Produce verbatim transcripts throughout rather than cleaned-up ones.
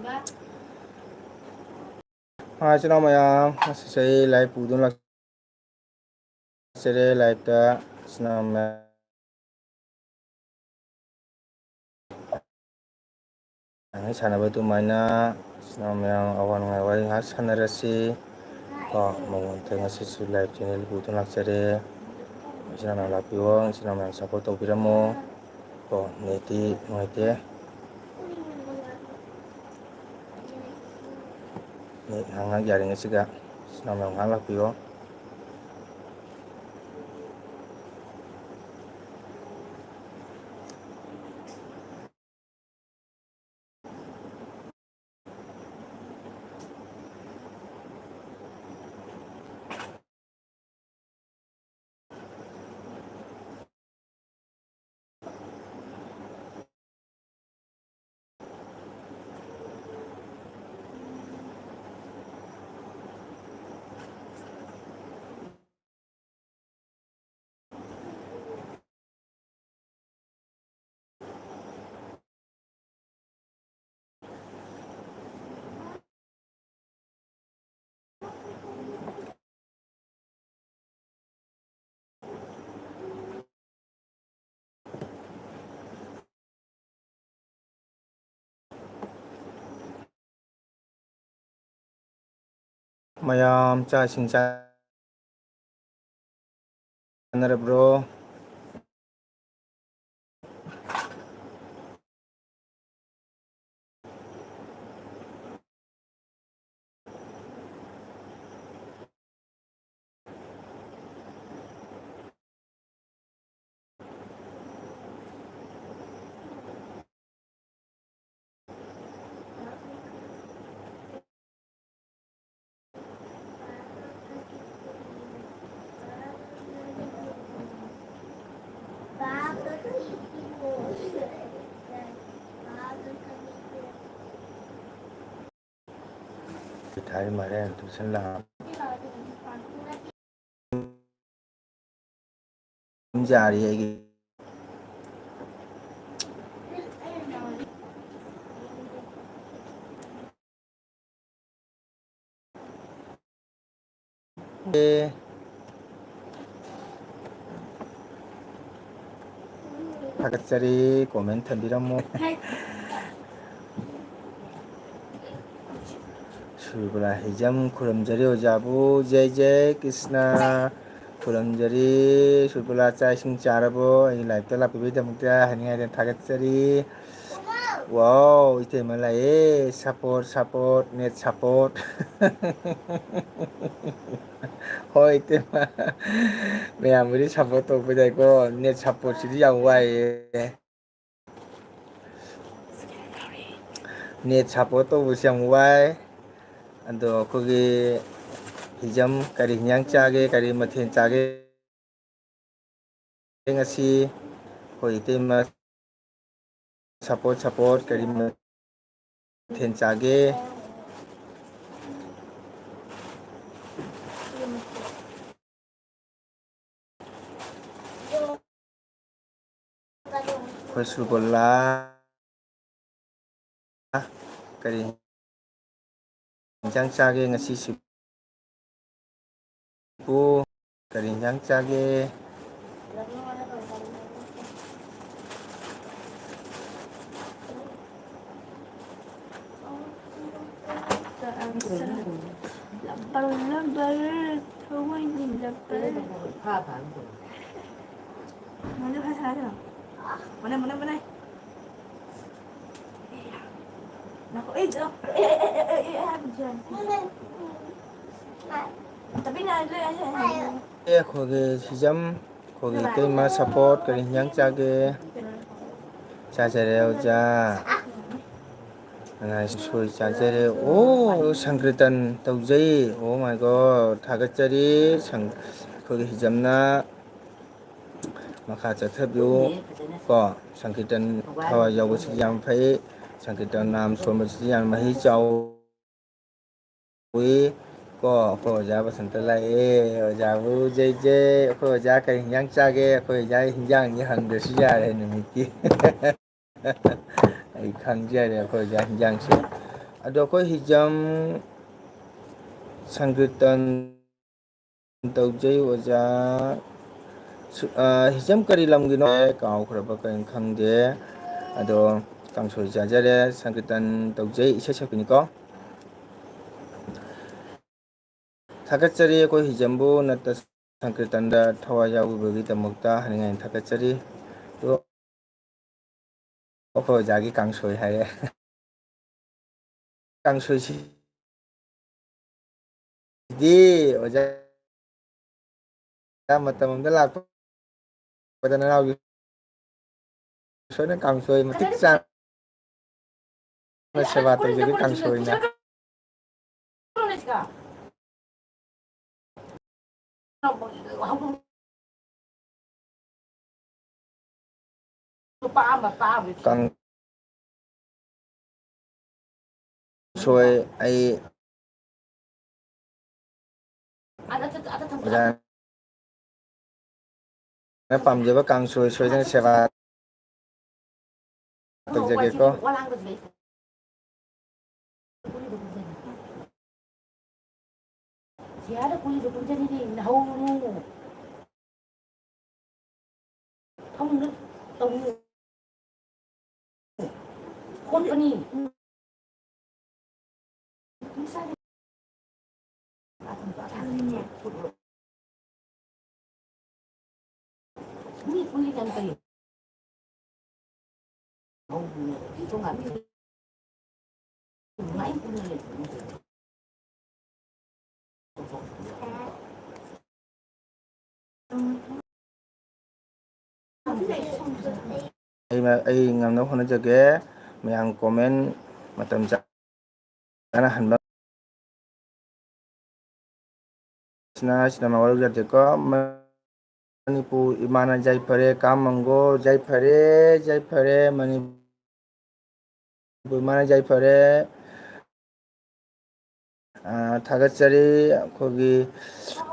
ꯍꯥꯏ, ꯏꯆꯤꯟ ꯏꯅꯥꯎ ꯃꯌꯥꯝ, ꯉꯁꯤꯁꯦ ꯑꯩ live ꯄꯨꯗꯨꯅ ꯂꯥꯛꯆꯔꯦ꯫ Live ꯇ ꯏꯆꯤꯟ ꯏꯅꯥꯎ ꯃꯌꯥꯝ ꯉꯁꯥꯏ ꯁꯥꯟꯅꯕ ꯑꯗꯨꯃꯥꯏꯅ ꯏꯆꯤꯟ ꯏꯅꯥꯎ ꯃꯌꯥꯝ ꯑꯋꯥ ꯅꯨꯡꯉꯥꯏ ꯋꯥꯔꯤ ꯉꯥꯏꯍꯥꯛ ꯁꯥꯟꯅꯔꯁꯤ꯫ ꯀꯣ, ꯃꯉꯣꯟꯗ ꯉꯁꯤꯁꯨ live channel ꯄꯨꯗꯨꯅ ꯂꯥꯛꯆꯔꯦ꯫ ꯏꯆꯤꯟ ꯏꯅꯥꯎ ꯃꯌꯥꯝ ꯂꯥꯛꯄꯤꯌꯣ, ꯏꯆꯤꯟ ꯏꯅꯥꯎ ꯃꯌꯥꯝ support ꯇꯧꯕꯤꯔꯝꯃꯣ꯫ ꯀꯣ, net ꯇꯤ ꯅꯨꯡꯉꯥꯏꯇꯦ꯫ Net ꯉꯥꯏꯍꯥꯛ ꯉꯥꯏꯍꯥꯛ ꯌꯥꯔꯤꯉꯩꯁꯤꯒ ꯏꯆꯤꯟ ꯏꯅꯥꯎ ꯃꯌꯥꯝ ꯉꯥꯏꯍꯥꯛ ꯂꯥꯛꯄꯤꯌꯣ꯫ ꯃꯌꯥꯝ ꯆꯥꯛ ꯏꯁꯤꯡ ꯆꯥꯅꯔꯕ꯭ꯔꯣ? ꯄꯤꯊꯥꯔꯤ ꯃꯥꯏꯔꯦꯟ ꯇꯨꯁꯟ ꯂꯥꯛꯑꯝ꯫ ꯌꯥꯔꯤ ꯑꯩꯒꯤ꯫ ꯑꯦ, ꯊꯥꯒꯠꯆꯔꯤ, comment ꯊꯝꯕꯤꯔꯝꯃꯣ꯫ ꯁꯨꯔꯕꯂꯥ ꯍꯤꯖꯝ ꯈꯨꯔꯨꯝꯖꯔꯤ ꯑꯣꯖꯥꯕꯨ, ꯖꯩ ꯖꯩ ꯀ꯭ꯔꯤꯁꯅ꯫ ꯈꯨꯔꯨꯝꯖꯔꯤ꯫ ꯁꯨꯔꯕꯂꯥ, ꯆꯥꯛ ꯏꯁꯤꯡ ꯆꯥꯔꯕꯣ? ꯑꯩꯒꯤ live ꯇ ꯂꯥꯛꯄꯤꯕꯒꯤꯗꯃꯛꯇ ꯍꯥꯏꯅꯤꯡꯉꯥꯏꯗ ꯊꯥꯒꯠꯆꯔꯤ꯫ Wow, ꯏꯇꯩꯃ ꯂꯥꯛꯑꯦ꯫ Support, support, net support꯫ ꯍꯣꯏ, ꯏꯇꯩꯃ꯫ ꯃꯌꯥꯝꯕꯨꯗꯤ support ꯇꯧꯕ ꯌꯥꯏꯀꯣ, net support ꯁꯤꯗꯤ ꯌꯥꯝ ꯋꯥꯏꯌꯦ꯫ Net support ꯇꯧꯕꯁꯦ ꯌꯥꯝ ꯋꯥꯏ꯫ ꯑꯗꯣ ꯑꯩꯈꯣꯏꯒꯤ ꯍꯤꯖꯝ ꯀꯔꯤ ꯍꯤꯟꯖꯥꯡ ꯆꯥꯒꯦ, ꯀꯔꯤ ꯃꯊꯦꯜ ꯆꯥꯒꯦ ꯉꯁꯤ? ꯑꯩꯈꯣꯏ ꯏꯇꯩꯃ support, support, ꯀꯔꯤ ꯃꯊꯦꯜ ꯆꯥꯒꯦ? ꯑꯩꯈꯣꯏ ꯁꯨꯔꯕꯂꯥ ꯀꯔꯤ ꯏꯟꯁꯥꯡ ꯆꯥꯒꯦ ꯉꯁꯤꯁꯤꯕꯨ? ꯀꯔꯤ ꯏꯟꯁꯥꯡ ꯆꯥꯒꯦ? ꯑꯦ, ꯑꯩꯈꯣꯏꯒꯤ ꯁꯤꯖꯝ, ꯑꯩꯈꯣꯏꯒꯤ ꯏꯇꯩꯃ support, ꯀꯔꯤ ꯍꯤꯟꯖꯥꯡ ꯆꯥꯒꯦ? ꯆꯥꯖꯔꯦ, ꯑꯣꯖꯥ꯫ ꯑꯉꯥꯡꯁꯨ ꯁꯣꯏ ꯆꯥꯖꯔꯦ꯫ ꯑꯣ, ꯁꯪꯀ꯭ꯔꯤꯇꯟ ꯇꯧꯖꯩ꯫ Oh my God, ꯊꯥꯒꯠꯆꯔꯤ꯫ ꯁꯪ-, ꯑꯩꯈꯣꯏꯒꯤ ꯍꯤꯖꯝꯅ ꯃꯈꯥ ꯆꯠꯊꯕꯤꯌꯨ꯫ ꯀꯣ, ꯁꯪꯀ꯭ꯔꯤꯇꯟ ꯊꯋꯥꯏ ꯌꯥꯎꯕꯁꯤ ꯌꯥꯝ ꯐꯩ꯫ ꯁꯪꯀ꯭ꯔꯤꯇꯟ ꯅꯥꯝ ꯁꯣꯟꯕꯁꯤꯗꯤ ꯌꯥꯝ ꯃꯍꯩ ꯆꯥꯎꯏ꯫ ꯀꯣ, ꯑꯩꯈꯣꯏ ꯑꯣꯖꯥ ꯕꯁꯟꯇ ꯂꯥꯛꯑꯦ꯫ ꯑꯣꯖꯥꯕꯨ ꯖꯩ ꯖꯩ꯫ ꯑꯩꯈꯣꯏ ꯑꯣꯖꯥ ꯀꯔꯤ ꯍꯤꯟꯖꯥꯡ ꯆꯥꯒꯦ? ꯑꯩꯈꯣꯏ ꯑꯣꯖꯥ ꯍꯤꯟꯖꯥꯡꯗꯤ ꯍꯪꯗ꯭ꯔꯁꯨ ꯌꯥꯔꯦ ꯅꯨꯃꯤꯠꯀꯤ꯫ ꯑꯩ ꯈꯪꯖꯔꯦ ꯑꯩꯈꯣꯏ ꯑꯣꯖꯥ ꯍꯤꯟꯖꯥꯡꯁꯦ꯫ ꯑꯗꯣ ꯑꯩꯈꯣꯏ ꯍꯤꯖꯝ ꯁꯪꯀ꯭ꯔꯤꯇꯟ ꯇꯧꯖꯩ ꯑꯣꯖꯥ꯫ ꯁꯨ-, ꯑ, ꯍꯤꯖꯝ ꯀꯔꯤ ꯂꯝꯒꯤꯅꯣ? ꯀꯥꯎꯈ꯭ꯔꯕ ꯀꯔꯤꯅꯣ ꯈꯪꯗꯦ꯫ ꯑꯗꯣ ꯀꯥꯡꯁꯣꯏ ꯆꯥꯖꯔꯦ, ꯁꯪꯀꯤꯔꯇꯟ ꯇꯧꯖꯩ, ꯏꯁꯩ ꯁꯛꯄꯤꯅꯤꯀꯣ꯫ ꯊꯥꯒꯠꯆꯔꯤ ꯑꯩꯈꯣꯏ ꯍꯤꯖꯝꯕꯨ ꯅꯠꯇ ꯁꯪꯀꯤꯔꯇꯟꯗ ꯊꯋꯥꯏ ꯌꯥꯎꯕꯤꯕꯒꯤꯗꯃꯛꯇ ꯍꯥꯏꯅꯤꯡꯉꯥꯏ ꯊꯥꯒꯠꯆꯔꯤ꯫ ꯑꯗꯣ ꯑꯩꯈꯣꯏ ꯑꯣꯖꯥꯒꯤ ꯀꯥꯡꯁꯣꯏ ꯍꯥꯏꯔꯦ꯫ ꯀꯥꯡꯁꯣꯏꯁꯤꯗꯤ ꯑꯣꯖꯥ ꯃꯇꯝ ꯑꯃꯗ ꯂꯥꯛꯄꯗ ꯅꯅꯥꯎꯒꯤ ꯁꯣꯏꯅ ꯀꯥꯡꯁꯣꯏ ꯃꯇꯤꯛ ꯆꯥꯅ ꯁꯦꯕꯥ ꯇꯧꯖꯒꯦ ꯀꯥꯡꯁꯣꯏꯅ꯫ ꯀꯥꯡ-, ꯁꯣꯏ ꯑꯩ ꯑꯣꯖꯥꯅ ꯄꯥꯝꯖꯕ ꯀꯥꯡꯁꯣꯏ ꯁꯣꯏꯗꯅ ꯁꯦꯕꯥ ꯇꯧꯖꯒꯦꯀꯣ꯫ ꯐꯃꯨꯡꯗ ꯇꯧꯅꯤ꯫ ꯈꯣꯠꯄꯅꯤ꯫ ꯃꯤ ꯀꯨꯏꯅ ꯀꯔꯤ? ꯑꯩ ꯃ-, ꯑꯩ ꯉꯝꯅꯕ ꯍꯣꯠꯅꯖꯒꯦ꯫ ꯃꯌꯥꯝ comment ꯃꯇꯝ ꯆꯥ-, ꯀꯥꯟꯅꯍꯟꯕ꯫ ꯁꯤꯅ, ꯁꯤꯅ ꯃꯋꯥ ꯂꯧꯖꯗꯦꯀꯣ꯫ ꯃꯅꯤꯄꯨꯔ ꯏꯃꯥꯅ ꯌꯥꯏꯐꯔꯦ, ꯀꯥ ꯃꯪꯒꯣ ꯌꯥꯏꯐꯔꯦ, ꯌꯥꯏꯐꯔꯦ, ꯃꯅꯤꯄꯨꯔ ꯏꯃꯥꯅ ꯌꯥꯏꯐꯔꯦ꯫ ꯑꯥ, ꯊꯥꯒꯠꯆꯔꯤ ꯑꯩꯈꯣꯏꯒꯤ,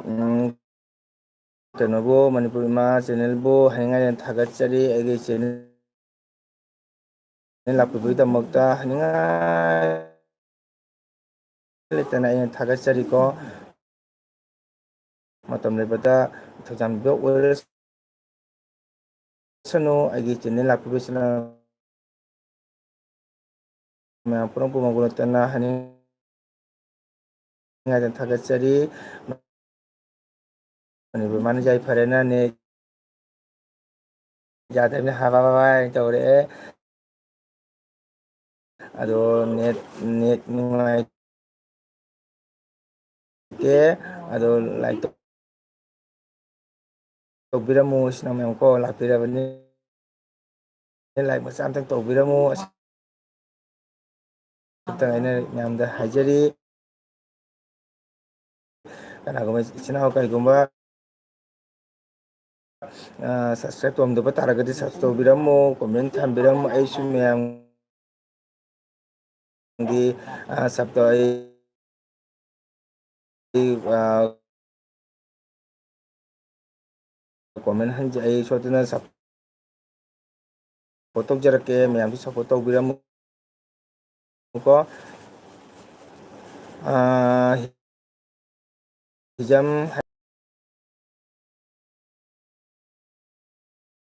ꯎꯝ, ꯀꯩꯅꯣꯕꯨ, ꯃꯅꯤꯄꯨꯔ ꯏꯃꯥ channelꯕꯨ ꯍꯥꯏꯅꯤꯡꯉꯥꯏ ꯌꯥꯝ ꯊꯥꯒꯠꯆꯔꯤ꯫ ꯑꯩꯒꯤ channel ꯂꯥꯛꯄꯤꯕꯒꯤꯗꯃꯛꯇ ꯍꯥꯏꯅꯤꯡꯉꯥꯏ ꯂꯩꯇꯅ ꯑꯩꯅ ꯊꯥꯒꯠꯆꯔꯤꯀꯣ꯫ ꯃꯇꯝ ꯂꯩꯕꯗ ꯊꯧꯖꯥꯟꯕꯤꯕ ꯑꯣꯏꯔꯁꯅꯨ꯫ ꯑꯩꯒꯤ channel ꯂꯥꯛꯄꯤꯕꯁꯤꯅ ꯃꯌꯥꯝ ꯄꯨꯝꯅꯃꯛꯄꯨ ꯃꯒꯨꯟ ꯂꯩꯇꯅ ꯍꯥꯏꯅꯤꯡꯉꯥꯏꯗ ꯊꯥꯒꯠꯆꯔꯤ꯫ ꯃꯅꯤꯄꯨꯔ ꯃꯥꯅ ꯌꯥꯏꯐꯔꯦꯅ net ꯌꯥꯗꯕꯅꯤ ꯍꯥꯏꯕ ꯇꯧꯔꯛꯑꯦ꯫ ꯑꯗꯣ net, net ꯅꯨꯡꯉꯥꯏꯇꯦ꯫ ꯑꯗꯣ like ꯇꯧꯕꯤꯔꯝꯃꯨ꯫ ꯏꯆꯤꯟ ꯏꯅꯥꯎ ꯃꯌꯥꯝ ꯀꯣ, ꯂꯥꯛꯄꯤꯔꯕꯅꯤ꯫ Like ꯃꯆꯥ ꯑꯝꯇꯪ ꯇꯧꯕꯤꯔꯝꯃꯨ꯫ ꯑꯁꯤꯇꯪ ꯑꯩꯅ ꯃꯌꯥꯝꯗ ꯍꯥꯏꯖꯔꯤ꯫ ꯀꯅꯥꯒꯨꯝꯕ ꯏꯆꯤꯟ ꯏꯅꯥꯎ ꯀꯔꯤꯒꯨꯝꯕ, ꯑ, subscribe ꯇꯧꯔꯝꯗꯕ ꯇꯥꯔꯒꯗꯤ subscribe ꯇꯧꯕꯤꯔꯝꯃꯨ, comment ꯊꯝꯕꯤꯔꯝꯃꯨ꯫ ꯑꯩꯁꯨ ꯃꯌꯥꯝꯒꯤ, ꯑ, subꯇꯣ ꯑꯩ, ꯑ, comment ꯍꯟꯖ-, ꯑꯩ ꯁꯣꯏꯗꯅ support ꯇꯧꯖꯔꯛꯀꯦ꯫ ꯃꯌꯥꯝꯁꯨ support ꯇꯧꯕꯤꯔꯝꯃꯨ ꯀꯣ꯫ ꯑ, ꯍꯤꯖꯝ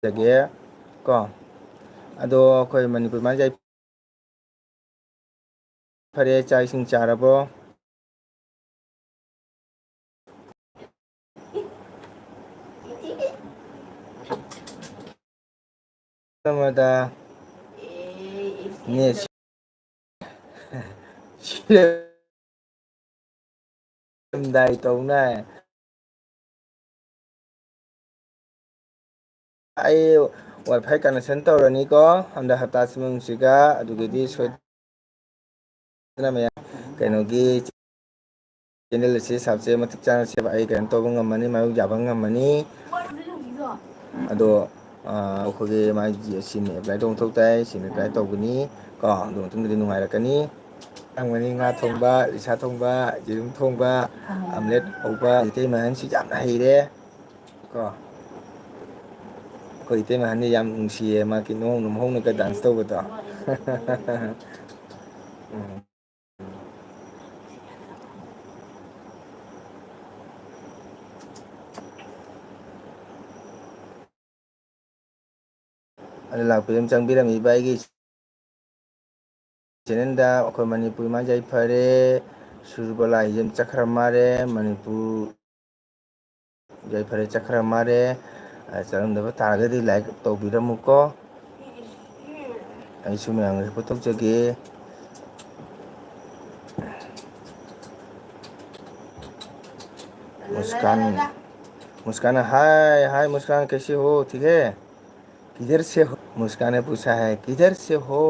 ꯍꯥꯏꯖꯒꯦ ꯀꯣ꯫ ꯑꯗꯣ ꯑꯩꯈꯣꯏ ꯃꯅꯤꯄꯨꯔ ꯃꯥꯅ ꯌꯥꯏ-, ꯐꯔꯦ, ꯆꯥꯛ ꯏꯁꯤꯡ ꯆꯥꯔꯕꯣ? ꯃꯇꯝ ꯑꯃꯗ net ꯁꯤꯔꯝꯗꯥꯏ ꯇꯧꯅ꯫ ꯑꯩ WiFi connection ꯇꯧꯔꯅꯤꯀꯣ, ꯍꯟꯗꯛ ꯍꯞꯇꯥꯁꯤ ꯃꯅꯨꯡꯁꯤꯒ꯫ ꯑꯗꯨꯒꯤꯗꯤ ꯁꯣꯏꯗꯅ ꯃꯌꯥꯝ ꯀꯩꯅꯣꯒꯤ channel ꯑꯁꯤ subscribe ꯃꯇꯤꯛ ꯆꯥꯅ ꯁꯦꯝꯕ ꯑꯩ ꯀꯩꯅꯣ ꯇꯧꯕ ꯉꯝꯃꯅꯤ, ꯃꯥꯌꯣꯛ ꯌꯥꯕ ꯉꯝꯃꯅꯤ꯫ ꯑꯗꯣ, ꯑ, ꯑꯩꯈꯣꯏꯒꯤ ꯃꯥꯒꯤ ꯁꯤꯝ apply ꯇꯧꯕ ꯃꯊꯧ ꯇꯥꯏ, ꯁꯤꯝ apply ꯇꯧꯒꯅꯤ ꯀꯣ, ꯑꯗꯨ ꯃꯇꯨꯡꯗꯗꯤ ꯅꯨꯡꯉꯥꯏꯔꯛꯀꯅꯤ꯫ ꯆꯪꯕꯅꯤ ꯉꯥ ꯊꯣꯡꯕ, ꯂꯤꯁꯥ ꯊꯣꯡꯕ, ꯌꯦꯔꯨꯝ ꯊꯣꯡꯕ, omelette ꯍꯧꯕ꯫ ꯏꯇꯩꯃ ꯑꯍꯟꯁꯤ ꯌꯥꯝꯅ ꯍꯩꯔꯦ ꯀꯣ꯫ ꯑꯩꯈꯣꯏ ꯏꯇꯩꯃ ꯑꯍꯟꯗꯤ ꯌꯥꯝ ꯅꯨꯡꯁꯤꯌꯦ, ꯃꯥꯒꯤ ꯅꯣꯡ ꯅꯨꯡ ꯍꯧꯅꯒ dance ꯇꯧꯕꯗꯣ꯫ ꯎꯝ꯫ ꯑꯗꯨ ꯂꯥꯛꯄꯤꯗꯨꯅ ꯆꯪꯕꯤꯔꯝꯃꯤꯕ ꯑꯩꯒꯤ ꯆꯦꯅꯦꯜꯗ꯫ ꯑꯩꯈꯣꯏ ꯃꯅꯤꯄꯨꯔ ꯏꯃꯥ ꯌꯥꯏꯐꯔꯦ, ꯁꯨꯔꯕꯂꯥ ꯍꯤꯖꯝ ꯆꯠꯈ꯭ꯔ ꯃꯥꯜꯂꯦ, ꯃꯅꯤꯄꯨꯔ ꯌꯥꯏꯐꯔꯦ ꯆꯠꯈ꯭ꯔ ꯃꯥꯜꯂꯦ꯫ ꯑ, ꯆꯠꯂꯝꯗꯕ ꯇꯥꯔꯒꯗꯤ ꯂꯥꯏꯛ ꯇꯧꯕꯤꯔꯝꯃꯨꯀꯣ꯫ ꯑꯩꯁꯨ ꯃꯌꯥꯝꯒꯤ ꯄꯨꯊꯣꯛꯆꯒꯦ꯫ मुस्कान, मुस्कान, हाय, हाय मुस्कान, कैसे हो? ठीक है? किधर से हो? मुस्कान ने पूछा है, किधर से हो?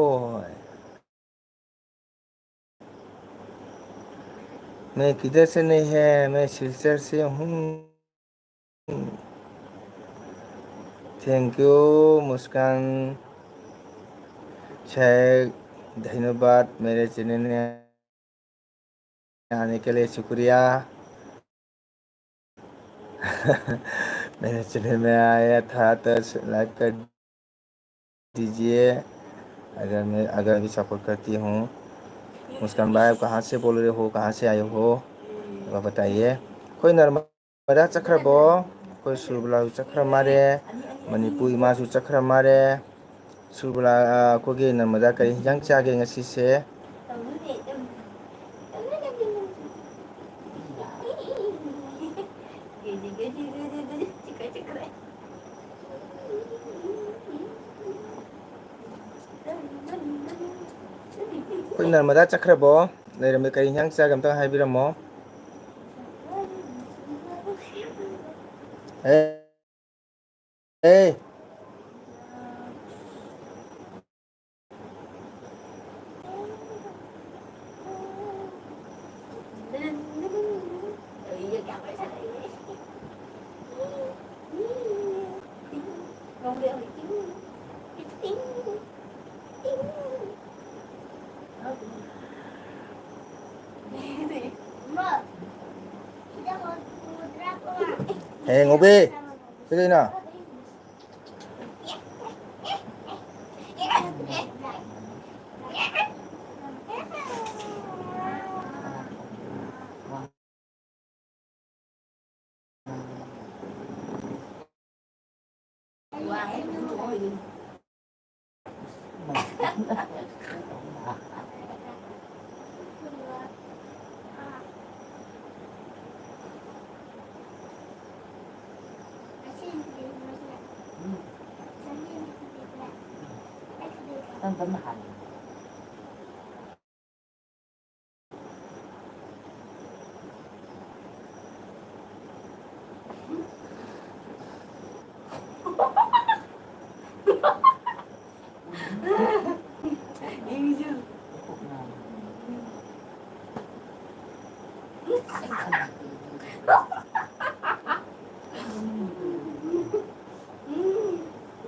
मैं किधर से नहीं है, मैं सिलचर से हूँ। थैंक यू मुस्कान शेख, धन्यवाद मेरे चैनल में आने के लिए, शुक्रिया। मेरे चैनल में आया था तो लाइक कर दीजिए, अगर मैं, अगर भी सपोर्ट करती हूँ। मुस्कान भाई, आप कहाँ से बोल रहे हो, कहाँ से आए हो, आप बताइए। ꯑꯩꯈꯣꯏ ꯅꯔꯃꯗꯥ ꯆꯠꯈ꯭ꯔꯕꯣ? ꯑꯩꯈꯣꯏ ꯁꯨꯔꯕꯂꯥꯁꯨ ꯆꯠꯈ꯭ꯔ ꯃꯥꯜꯂꯦ, ꯃꯅꯤꯄꯨꯔ ꯏꯃꯥꯁꯨ ꯆꯠꯈ꯭ꯔ ꯃꯥꯜꯂꯦ꯫ ꯁꯨꯔꯕꯂꯥ, ꯑ, ꯑꯩꯈꯣꯏꯒꯤ ꯅꯔꯃꯗꯥ ꯀꯔꯤ ꯍꯤꯟꯖꯥꯡ ꯆꯥꯒꯦ ꯉꯁꯤꯁꯦ? ꯑꯩꯈꯣꯏ ꯅꯔꯃꯗꯥ ꯆꯠꯈ꯭ꯔꯕꯣ? ꯂꯩꯔꯝꯃꯦ꯫ ꯀꯔꯤ ꯍꯤꯟꯖꯥꯡ ꯆꯥꯒꯦ ꯑꯝꯇꯪ ꯍꯥꯏꯕꯤꯔꯝꯃꯣ꯫ ꯑꯦ, ꯑꯦ꯫ ꯍꯦ, ꯉꯧꯕꯤ, ꯀꯩꯗꯧꯔꯤꯅꯣ? ꯇꯞ ꯇꯞꯅ ꯍꯥꯏꯌꯨ꯫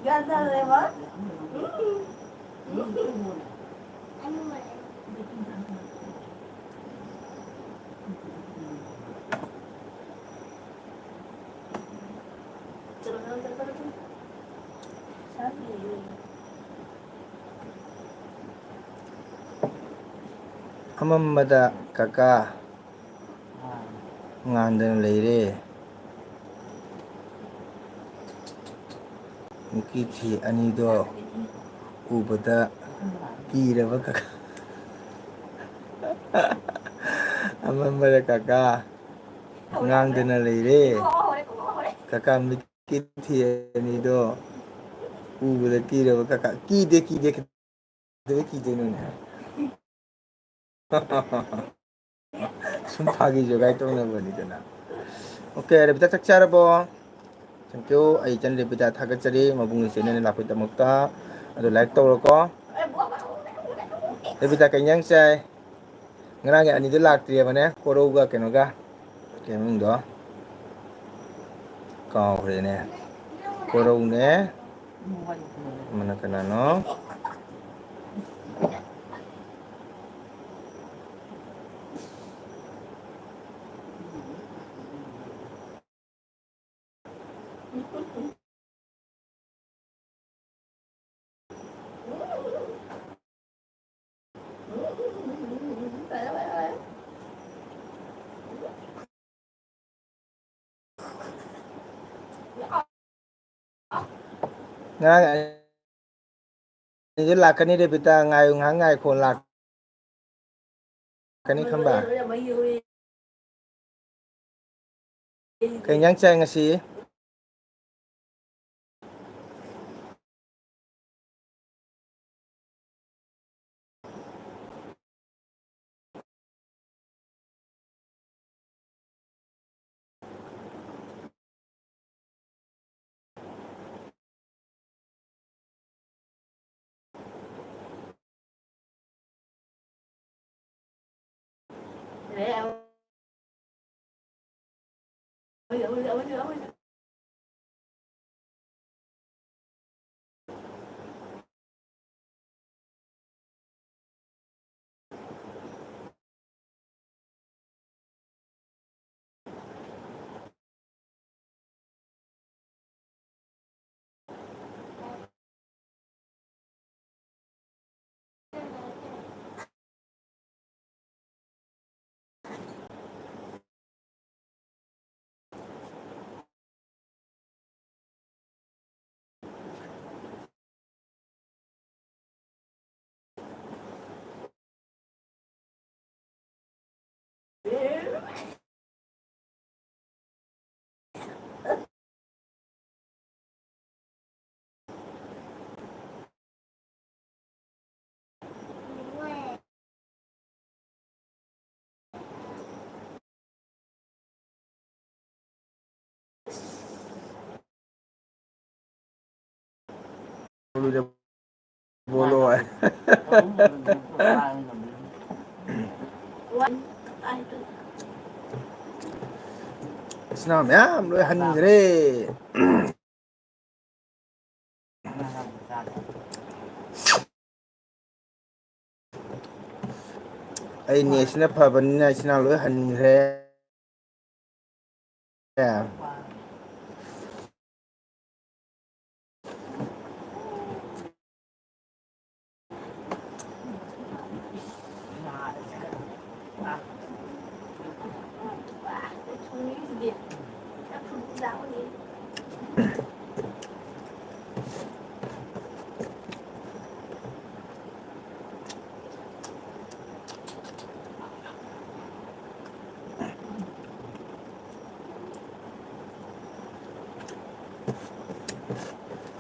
ꯒ꯭ꯌꯥꯟ ꯇꯥꯗ꯭ꯔꯦꯕ꯫ ꯑꯃꯝꯕꯗ ꯀꯀꯥ ꯉꯥꯟꯗꯅ ꯂꯩꯔꯦ꯫ ꯃꯤꯀꯤ ꯊꯤ ꯑꯅꯤꯗꯣ ꯎꯕꯗ ꯀꯤꯔꯕ ꯀꯀꯥ꯫ ꯑꯃꯝꯕꯗ ꯀꯀꯥ ꯉꯥꯡꯗꯅ ꯂꯩꯔꯦ꯫ ꯀꯀꯥ ꯃꯤꯀꯤ ꯊꯤ ꯑꯅꯤꯗꯣ ꯎꯕꯗ ꯀꯤꯔꯕ ꯀꯀꯥ꯫ ꯀꯤꯗꯦ, ꯀꯤꯗꯦ, ꯀꯩꯗꯧꯕꯩ ꯀꯤꯗꯣꯏꯅꯣꯅꯦ? ꯁꯨꯝ ꯐꯥꯒꯤ ꯖꯣꯒꯥꯏ ꯇꯧꯅꯕꯅꯤꯗꯅ꯫ ꯑꯣꯀꯦ, ꯔꯦꯕꯤꯇꯥ ꯆꯥꯛ ꯆꯥꯔꯕꯣ? Thank you꯫ ꯑꯩ ꯏꯆꯟ ꯔꯦꯕꯤꯇꯥ ꯊꯥꯒꯠꯆꯔꯤ, ꯃꯕꯨꯡꯒꯤ channel ꯂꯥꯛꯄꯒꯤꯗꯃꯛꯇ꯫ ꯑꯗꯨ like ꯇꯧꯔꯣꯀꯣ꯫ ꯔꯦꯕꯤꯇꯥ ꯀꯩ ꯏꯟꯖꯥꯡ ꯆꯥꯏ? ꯉꯔꯥꯡꯒꯤ ꯑꯅꯤꯗꯣ ꯂꯥꯛꯇ꯭ꯔꯤꯑꯕꯅꯦ, ꯀꯣꯔꯧꯒ ꯀꯩꯅꯣꯒ꯫ ꯀꯩ ꯃꯃꯤꯡꯗꯣ? ꯀꯥꯎꯈ꯭ꯔꯦꯅꯦ꯫ ꯀꯣꯔꯧꯅꯦ꯫ ꯑꯃꯅ ꯀꯅꯥꯅꯣ? ꯉꯔꯥꯡ ꯑꯅꯤꯗꯨ ꯂꯥꯛꯀꯅꯤ, ꯔꯦꯕꯤꯇꯥ, ꯉꯥꯏꯌꯨ, ꯉꯥꯏꯍꯥꯛ ꯉꯥꯏꯈꯣ, ꯂꯥꯛꯀꯅꯤ ꯈꯪꯕ꯫ ꯀꯩ ꯏꯟꯖꯥꯡ ꯆꯥꯏ ꯉꯁꯤ? ꯕꯣꯂꯣ ꯍꯥꯏ꯫ ꯏꯆꯤꯟ ꯏꯅꯥꯎ ꯃꯌꯥꯝ ꯂꯣꯏ ꯍꯟꯈ꯭ꯔꯦ꯫ ꯑꯩ ꯅꯦꯠꯁꯤꯅ ꯐꯕꯅꯤꯅ ꯏꯆꯤꯟ ꯏꯅꯥꯎ ꯂꯣꯏ ꯍꯟꯈ꯭ꯔꯦ꯫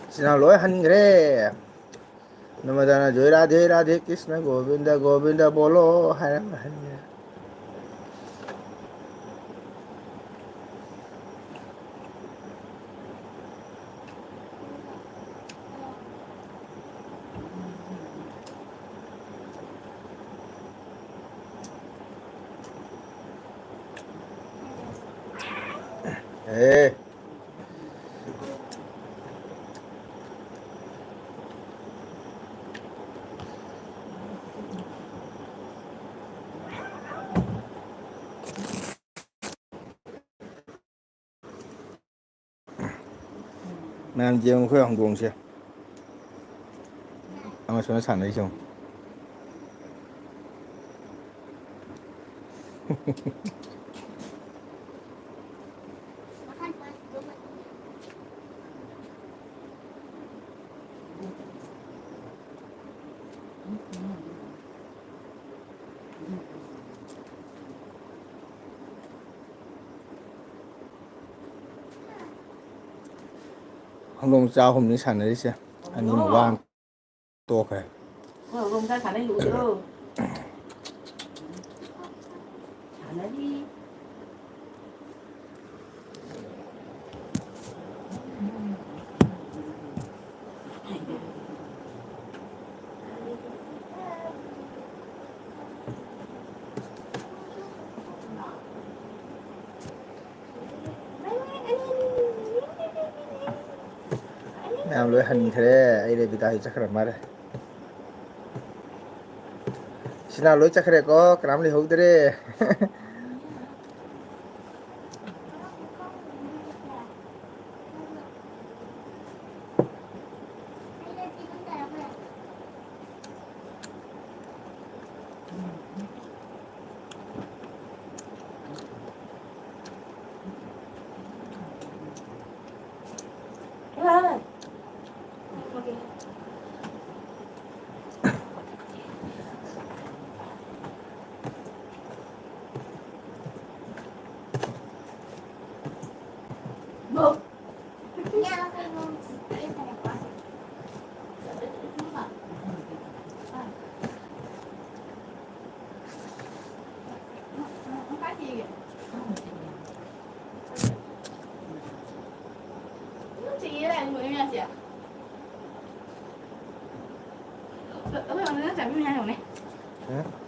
ꯏꯆꯤꯟ ꯏꯅꯥꯎ ꯂꯣꯏ ꯍꯟꯈ꯭ꯔꯦ꯫ ꯅꯃꯗꯥꯅ ꯖꯣꯏ ꯔꯥꯙꯦ ꯔꯥꯙꯦ ꯀ꯭ꯔꯤꯁꯅ ꯒꯣꯕꯤꯟꯗ ꯒꯣꯕꯤꯟꯗ ꯕꯣꯂꯣ ꯍꯥꯏꯔꯝꯃ ꯍꯟꯈ꯭ꯔꯦ꯫ ꯑꯦ꯫ ꯃꯌꯥꯝ ꯌꯦꯡꯉꯨ ꯑꯩꯈꯣꯏ ꯍꯧꯗꯣꯡꯁꯦ꯫ ꯑꯃ ꯁꯣꯝꯗ ꯁꯥꯟꯅꯔꯤꯁꯦ ꯌꯦꯡꯉꯨ꯫ ꯍꯧꯗꯣꯡ ꯃꯆꯥ ꯑꯍꯨꯝꯅꯤ ꯁꯥꯟꯅꯔꯤꯁꯦ꯫ ꯑꯅꯤꯃꯨꯛ ꯋꯥ ꯇꯣꯛꯈ꯭ꯔꯦ꯫ ꯃꯣꯏ ꯍꯧꯗꯣꯡ ꯃꯆꯥ ꯁꯥꯟꯅꯩꯗꯣ ꯎꯗ꯭ꯔꯣ? ꯁꯥꯟꯅꯔꯤ꯫ ꯃꯌꯥꯝ ꯂꯣꯏ ꯍꯟꯈ꯭ꯔꯦ꯫ ꯑꯩ ꯔꯦꯕꯤꯀꯥ ꯍꯣꯏ ꯆꯠꯈ꯭ꯔ ꯃꯥꯜꯂꯦ꯫ ꯁꯤꯅꯥ ꯂꯣꯏ ꯆꯠꯈ꯭ꯔꯦꯀꯣ, ꯀꯅꯥꯝ ꯂꯩꯍꯧꯗ꯭ꯔꯦ꯫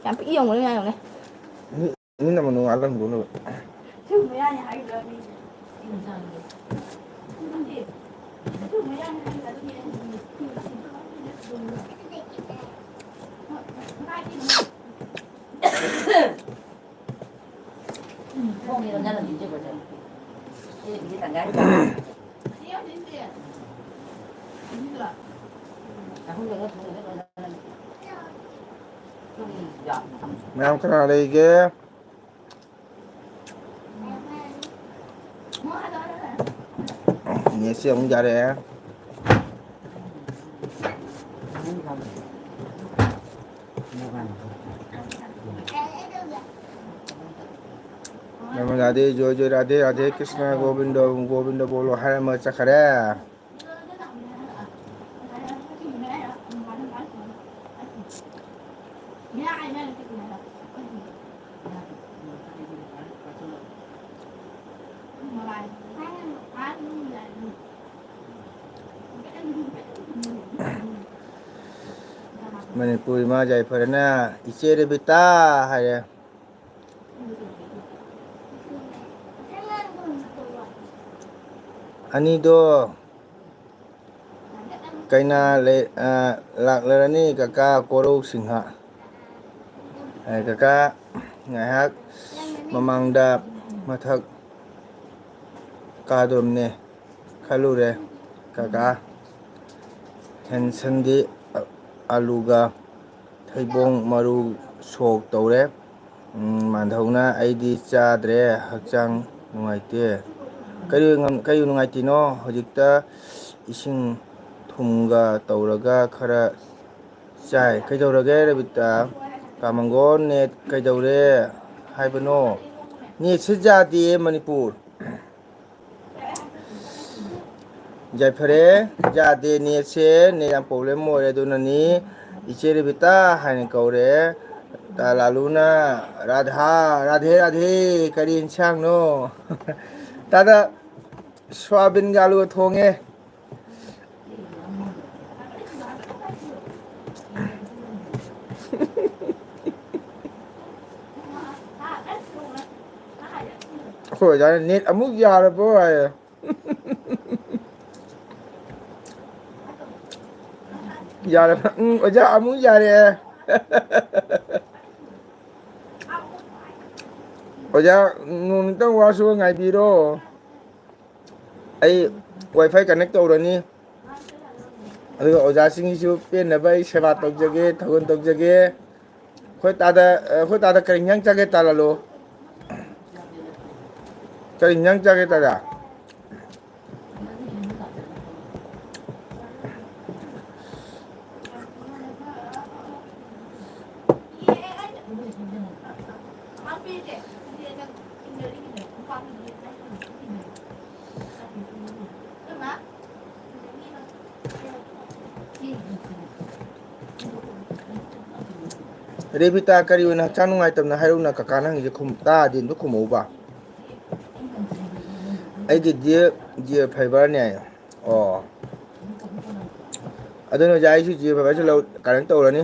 ꯌꯥꯝ ꯄꯤꯛꯏ ꯌꯦꯡꯉꯨꯅꯦ, ꯌꯦꯡꯉꯨꯅꯦ꯫ ꯃꯤꯅ ꯃꯅꯨꯡ ꯉꯥ ꯂꯪꯗꯣꯛꯅꯕ꯫ ꯁꯤꯒꯨꯝꯕ ꯌꯥꯅꯤ ꯍꯥꯏꯗ꯭ꯔꯥ ꯃꯤꯁꯦ? ꯃꯌꯥꯝ ꯀꯅꯥ ꯂꯩꯒꯦ? ꯅꯦꯠꯁꯦ ꯑꯃꯨꯛ ꯌꯥꯔꯛꯑꯦ꯫ ꯅꯃ ꯔꯥꯙꯦ, ꯖꯣꯏ ꯖꯣꯏ, ꯔꯥꯙꯦ ꯔꯥꯙꯦ, ꯀ꯭ꯔꯤꯁꯅ ꯒꯣꯕꯤꯟꯗ ꯒꯣꯕꯤꯟꯗ ꯕꯣꯂꯣ ꯍꯥꯏꯔꯝꯃ ꯆꯠꯈꯔꯦ꯫ ꯃꯅꯤꯄꯨꯔ ꯏꯃꯥ ꯌꯥꯏꯐꯔꯅ "ꯏꯆꯦ ꯔꯦꯕꯤꯇꯥ" ꯍꯥꯏꯔꯦ꯫ ꯑꯅꯤꯗꯣ ꯀꯩꯅꯥ ꯂꯩ-, ꯑ, ꯂꯥꯛꯂꯔꯅꯤ ꯀꯀꯥ ꯀꯣꯔꯧ ꯁꯤꯡꯍ꯫ ꯑ, ꯀꯀꯥ ꯉꯥꯏꯍꯥꯛ ꯃꯃꯥꯡꯗ ꯃꯊꯛ ꯀꯥꯗꯣꯔꯝꯅꯦ ꯈꯜꯂꯨꯔꯦ꯫ ꯀꯀꯥ ꯍꯦꯟꯁꯟꯗꯤ ꯑꯂꯨꯒ ꯊꯩꯕꯣꯡ ꯃꯔꯨ ꯁꯣꯛ ꯇꯧꯔꯦ꯫ ꯎꯝ, ꯃꯥꯟꯙꯧꯅ "ꯑꯩꯗꯤ ꯆꯥꯗ꯭ꯔꯦ, ꯍꯛꯆꯥꯡ ꯅꯨꯡꯉꯥꯏꯇꯦ"꯫ "ꯀꯔꯤ ꯉꯝ-, ꯀꯔꯤ ꯅꯨꯡꯉꯥꯏꯇꯦꯅꯣ? ꯍꯧꯖꯤꯛꯇ ꯏꯁꯤꯡ ꯊꯨꯝꯒ ꯇꯧꯔꯒ ꯈꯔ ꯆꯥꯏ"꯫ ꯀꯩꯗꯧꯔꯒꯦ ꯔꯕꯤꯇꯥ? ꯀꯥꯃꯪꯒꯣꯟ, ꯅꯦꯠ ꯀꯩꯗꯧꯔꯦ ꯍꯥꯏꯕꯅꯣ? ꯅꯦꯠꯁꯦ ꯌꯥꯗꯦ ꯃꯅꯤꯄꯨꯔ꯫ ꯌꯥꯏꯐꯔꯦ, ꯌꯥꯗꯦ ꯅꯦꯠꯁꯦ, ꯅꯦꯠ ꯌꯥꯝ ꯄ꯭ꯔꯣꯕ꯭ꯂꯦꯝ ꯑꯣꯏꯔꯦ, ꯑꯗꯨꯅꯅꯤ꯫ "ꯏꯆꯦ ꯔꯦꯕꯤꯇꯥ" ꯍꯥꯏꯅ ꯀꯧꯔꯦ꯫ ꯇꯥ ꯂꯥꯂꯨꯅ "ꯔꯥꯙꯥ, ꯔꯥꯙꯦ ꯔꯥꯙꯦ, ꯀꯔꯤ ꯏꯟꯁꯥꯡꯅꯣ?" ꯇꯥꯗ ꯁꯣꯌꯥꯕꯤꯟꯒ ꯑꯂꯨꯒ ꯊꯣꯡꯉꯦ꯫ ꯑꯩꯈꯣꯏ ꯑꯣꯖꯥꯅ "ꯅꯦꯠ ꯑꯃꯨꯛ ꯌꯥꯔꯕꯣ?" ꯍꯥꯏꯌꯦ꯫ ꯌꯥꯔꯕ? ꯎꯝ, ꯑꯣꯖꯥ ꯑꯃꯨꯛ ꯌꯥꯔꯛꯑꯦ꯫ ꯑꯣꯖꯥ, ꯅꯣꯡ ꯅꯤꯇꯪ ꯋꯥꯁꯨ ꯉꯥꯏꯕꯤꯔꯣ꯫ ꯑꯩ WiFi connect ꯇꯧꯔꯅꯤ꯫ ꯑꯗꯨꯒ ꯑꯣꯖꯥꯁꯤꯡꯒꯤꯁꯨ ꯄꯦꯟꯅꯕ ꯑꯩ ꯁꯦꯕꯥ ꯇꯧꯖꯒꯦ, ꯊꯧꯒꯜ ꯇꯧꯖꯒꯦ꯫ ꯑꯩꯈꯣꯏ ꯇꯥꯗ, ꯑꯩꯈꯣꯏ ꯇꯥꯗ ꯀꯔꯤ ꯏꯟꯖꯥꯡ ꯆꯥꯒꯦ? ꯇꯥ ꯂꯥꯂꯣ꯫ ꯀꯔꯤ ꯏꯟꯖꯥꯡ ꯆꯥꯒꯦ ꯇꯥꯗ? ꯔꯦꯕꯤꯇꯥ, ꯀꯔꯤ ꯑꯣꯏꯅ ꯍꯛꯆꯥꯡ ꯅꯨꯡꯉꯥꯏꯇꯕꯅꯣ ꯍꯥꯏꯔꯛꯎꯅ? ꯀꯀꯥꯅ ꯍꯪꯉꯤꯁꯦ ꯈꯨꯝ-, ꯇꯥꯗꯦ, ꯑꯝꯇ ꯈꯨꯝꯃꯛꯎꯕ꯫ ꯑꯩꯒꯤꯗꯤ Jio Fiberꯅꯦ꯫ ꯑꯣ꯫ ꯑꯗꯨꯅ ꯑꯣꯖꯥ, ꯑꯩꯁꯨ Jio Fiberꯁꯨ ꯂꯧ-, connect ꯇꯧꯔꯅꯤ꯫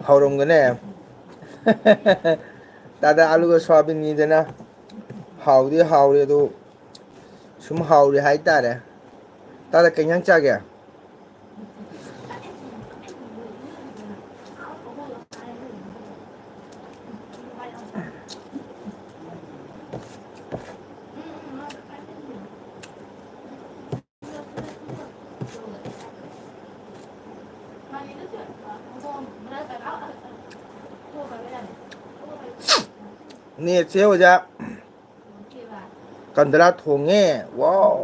ꯍꯥꯎꯔꯝꯒꯅꯦ꯫ ꯇꯥꯗ, ꯑꯂꯨꯒ ꯁꯣꯌꯥꯕꯤꯟꯅꯤꯗꯅ꯫ ꯍꯥꯎꯗꯤ ꯍꯥꯎꯔꯦ ꯑꯗꯨ, ꯁꯨꯝ ꯍꯥꯎꯔꯦ ꯍꯥꯏꯇꯥꯔꯦ꯫ ꯇꯥꯗ, ꯀꯩ ꯏꯟꯖꯥꯡ ꯆꯥꯒꯦ? ꯅꯦꯠꯁꯦ ꯑꯣꯖꯥ ꯀꯟꯗꯂꯥ ꯊꯣꯡꯉꯦ꯫ ꯋꯥꯎ꯫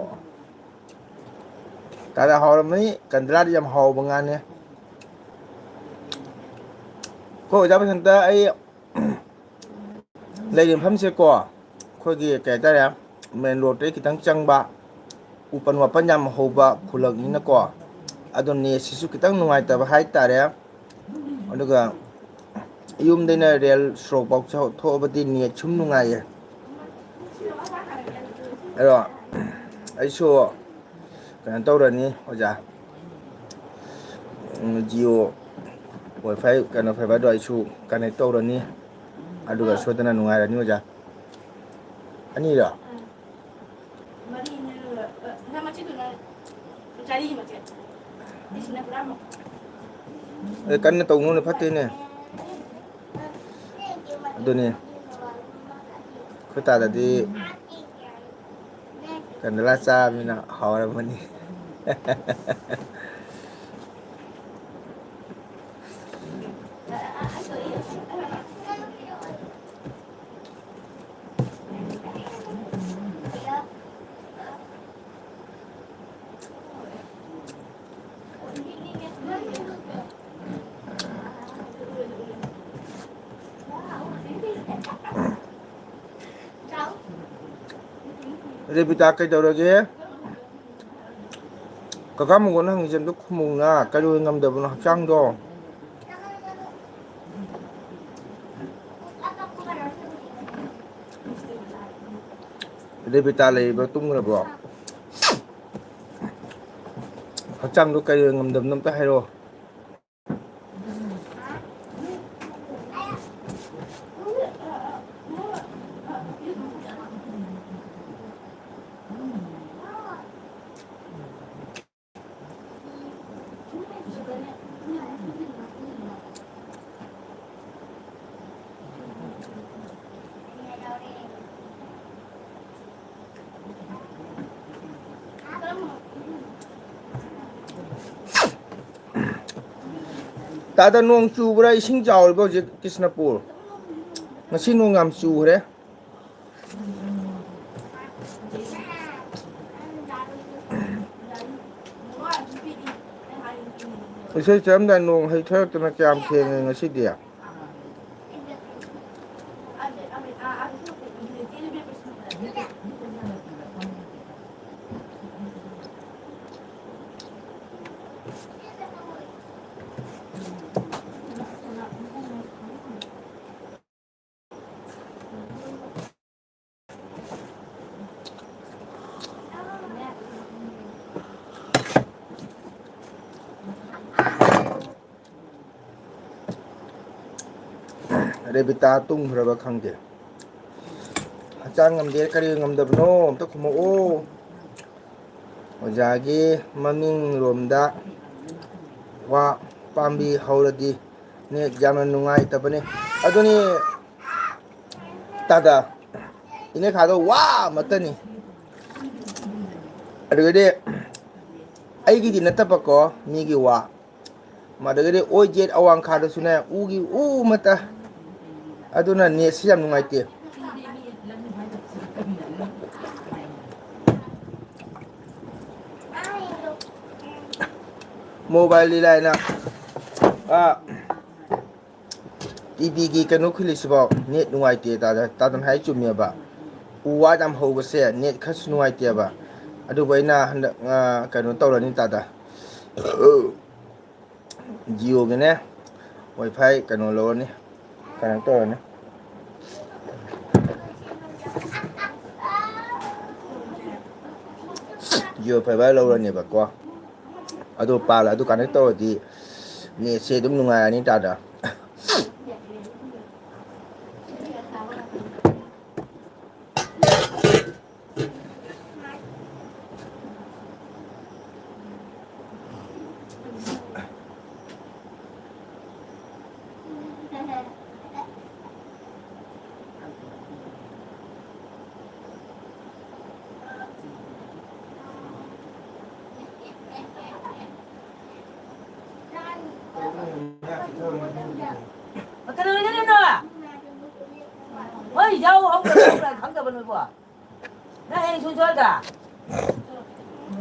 ꯇꯥꯗ, ꯍꯥꯎꯔꯝꯃꯅꯤ꯫ ꯀꯟꯗꯂꯥꯗꯤ ꯌꯥꯝ ꯍꯥꯎꯕ ꯉꯥꯅꯦ꯫ ꯑꯩꯈꯣꯏ ꯑꯣꯖꯥ ꯃꯊꯟꯇ ꯑꯩ ꯂꯩꯔꯤꯕ ꯃꯐꯝꯁꯦꯀꯣ, ꯑꯩꯈꯣꯏꯒꯤ ꯀꯩ ꯍꯥꯏꯇꯥꯔꯦ, main roadꯇꯒꯤ ꯈꯤꯇꯪ ꯆꯪꯕ, ꯎꯄꯟ ꯋꯥꯄꯟ ꯌꯥꯝ ꯍꯧꯕ ꯈꯨꯂꯛꯅꯤꯅꯀꯣ, ꯑꯗꯣ ꯅꯦꯠꯁꯤꯁꯨ ꯈꯤꯇꯪ ꯅꯨꯡꯉꯥꯏꯇꯕ ꯍꯥꯏꯇꯥꯔꯦ꯫ ꯑꯗꯨꯒ ꯌꯨꯝꯗꯩꯅ ꯔꯦꯜ ꯁꯣꯔꯣꯛꯐꯥꯎ ꯆ-, ꯊꯣꯛꯑꯕꯗꯤ ꯅꯦꯠ ꯁꯨꯝ ꯅꯨꯡꯉꯥꯏꯌꯦ꯫ ꯑꯗꯣ ꯑꯩꯁꯨ ꯀꯩꯅꯣ ꯇꯧꯔꯅꯤ ꯑꯣꯖꯥ, ꯎꯝ, Jio WiFi ꯀꯩꯅꯣ fiberꯗꯣ ꯑꯩꯁꯨ connect ꯇꯧꯔꯅꯤ꯫ ꯑꯗꯨꯒ ꯁꯣꯏꯗꯅ ꯅꯨꯡꯉꯥꯏꯔꯅꯤ ꯑꯣꯖꯥ꯫ ꯑꯅꯤꯔꯣ? ꯑꯦ, ꯀꯟꯅ ꯇꯧꯅꯨꯅꯦ, ꯐꯠꯇꯦꯅꯦ꯫ ꯑꯗꯨꯅꯤ꯫ ꯑꯩꯈꯣꯏ ꯇꯥꯗꯗꯤ ꯀꯟꯗꯂꯥ ꯆꯥꯕꯅꯤꯅ ꯍꯥꯎꯔꯝꯃꯅꯤ꯫ ꯔꯦꯕꯤꯇꯥ, ꯀꯩꯗꯧꯔꯒꯦ? ꯀꯀꯥ ꯃꯪꯒꯣꯟꯅ ꯍꯪꯉꯤꯁꯦ ꯑꯝꯇ ꯈꯨꯝꯃꯨꯅ, ꯀꯩꯗꯧꯕꯩ ꯉꯝꯗꯕꯅꯣ ꯍꯛꯆꯥꯡꯗꯣ? ꯔꯦꯕꯤꯇꯥ ꯂꯩꯔꯤꯕ꯭ꯔꯣ? ꯇꯨꯝꯈ꯭ꯔꯕ꯭ꯔꯣ? ꯍꯛꯆꯥꯡꯗꯣ ꯀꯩꯗꯧꯕꯩ ꯉꯝꯗꯕꯅꯣ ꯑꯝꯇ ꯍꯥꯏꯔꯛꯑꯣ꯫ ꯇꯥꯗ, ꯅꯣꯡ ꯆꯨꯕ꯭ꯔꯥ? ꯏꯁꯤꯡ ꯆꯥꯎꯔꯤꯕ ꯍꯧꯖꯤꯛ ꯀ꯭ꯔꯤꯁꯅꯄꯨꯔ? ꯉꯁꯤ ꯅꯣꯡ ꯌꯥꯝ ꯆꯨꯈ꯭ꯔꯦ꯫ ꯏꯁꯩ ꯆꯠꯂꯝꯗꯥꯏ ꯅꯣꯡ ꯍꯩꯊꯔꯛꯇꯅ ꯀꯌꯥꯝ ꯊꯦꯡꯉꯦ ꯉꯁꯤꯗꯤ꯫ ꯔꯦꯕꯤꯇꯥ ꯇꯨꯝꯈ꯭ꯔꯕ ꯈꯪꯗꯦ꯫ ꯍꯛꯆꯥꯡ ꯉꯝꯗꯦ, ꯀꯔꯤ ꯉꯝꯗꯕꯅꯣ ꯑꯝꯇ ꯈꯨꯝꯃꯛꯑꯣ꯫ ꯑꯣꯖꯥꯒꯤ ꯃꯃꯤꯡꯂꯣꯝꯗ ꯋꯥ ꯄꯥꯝꯕꯤ ꯍꯧꯔꯗꯤ ꯅꯦꯠ ꯌꯥꯝꯅ ꯅꯨꯡꯉꯥꯏꯇꯕꯅꯤ꯫ ꯑꯗꯨꯅꯤ ꯇꯥꯗ, ꯏꯅꯦ ꯈꯥꯗꯣ ꯋꯥ ꯑꯃꯠꯇꯅꯤ꯫ ꯑꯗꯨꯒꯗꯤ ꯑꯩꯒꯤꯗꯤ ꯅꯠꯇꯕꯀꯣ, ꯃꯤꯒꯤ ꯋꯥ꯫ ꯃꯗꯒꯤꯗꯤ ꯑꯣꯏ ꯖꯦꯠ ꯑꯋꯥꯡꯈꯥꯗꯁꯨꯅꯦ, ꯎꯒꯤ ꯎ ꯑꯃꯠꯇ꯫ ꯑꯗꯨꯅ ꯅꯦꯠꯁꯤ ꯌꯥꯝ ꯅꯨꯡꯉꯥꯏꯇꯦ꯫ ꯃꯣꯕꯥꯏꯜ ꯂꯤꯂꯥꯏꯅ, ꯑꯥ, ꯇꯤꯚꯤꯒꯤ ꯀꯩꯅꯣ ꯈꯨꯜꯂꯤꯁꯤꯐꯥꯎ ꯅꯦꯠ ꯅꯨꯡꯉꯥꯏꯇꯦ꯫ ꯇꯥꯗ-, ꯇꯥꯗꯟ ꯍꯥꯏ ꯆꯨꯝꯃꯦꯕ꯫ ꯎ ꯋꯥ ꯌꯥꯝ ꯍꯧꯕꯁꯦ ꯅꯦꯠ ꯈꯔꯁꯨ ꯅꯨꯡꯉꯥꯏꯇꯦꯕ꯫ ꯑꯗꯨꯕꯨ ꯑꯩꯅ ꯍꯟꯗꯛ, ꯑ, ꯀꯩꯅꯣ ꯇꯧꯔꯅꯤ ꯇꯥꯗ꯫ ꯖꯤꯑꯣꯒꯤꯅꯦ, ꯋꯥꯏꯐꯥꯏ ꯀꯩꯅꯣ ꯂꯧꯔꯅꯤ, ꯀꯅꯦꯛ ꯇꯧꯔꯅꯤ꯫ ꯖꯤꯑꯣ ꯐꯥꯏꯕꯔ ꯂꯧꯔꯅꯦꯕꯀꯣ꯫ ꯑꯗꯨ ꯄꯥꯜꯂ-, ꯑꯗꯨ ꯀꯅꯦꯛ ꯇꯧꯔꯗꯤ ꯅꯦꯠꯁꯦ ꯑꯗꯨꯝ ꯅꯨꯡꯉꯥꯏꯔꯅꯤ ꯇꯥꯗ꯫ ꯀꯩꯗꯧꯔꯤꯅꯣ ꯅꯣꯏ? ꯍꯣꯏ, ꯌꯥꯎ ꯍꯧꯗꯕ ꯈꯪꯗꯕ ꯅꯣꯏꯕꯣ? ꯅꯪ ꯍꯌꯦꯡ ꯁꯨ ꯆꯠꯂꯣꯏꯗ꯭ꯔꯥ?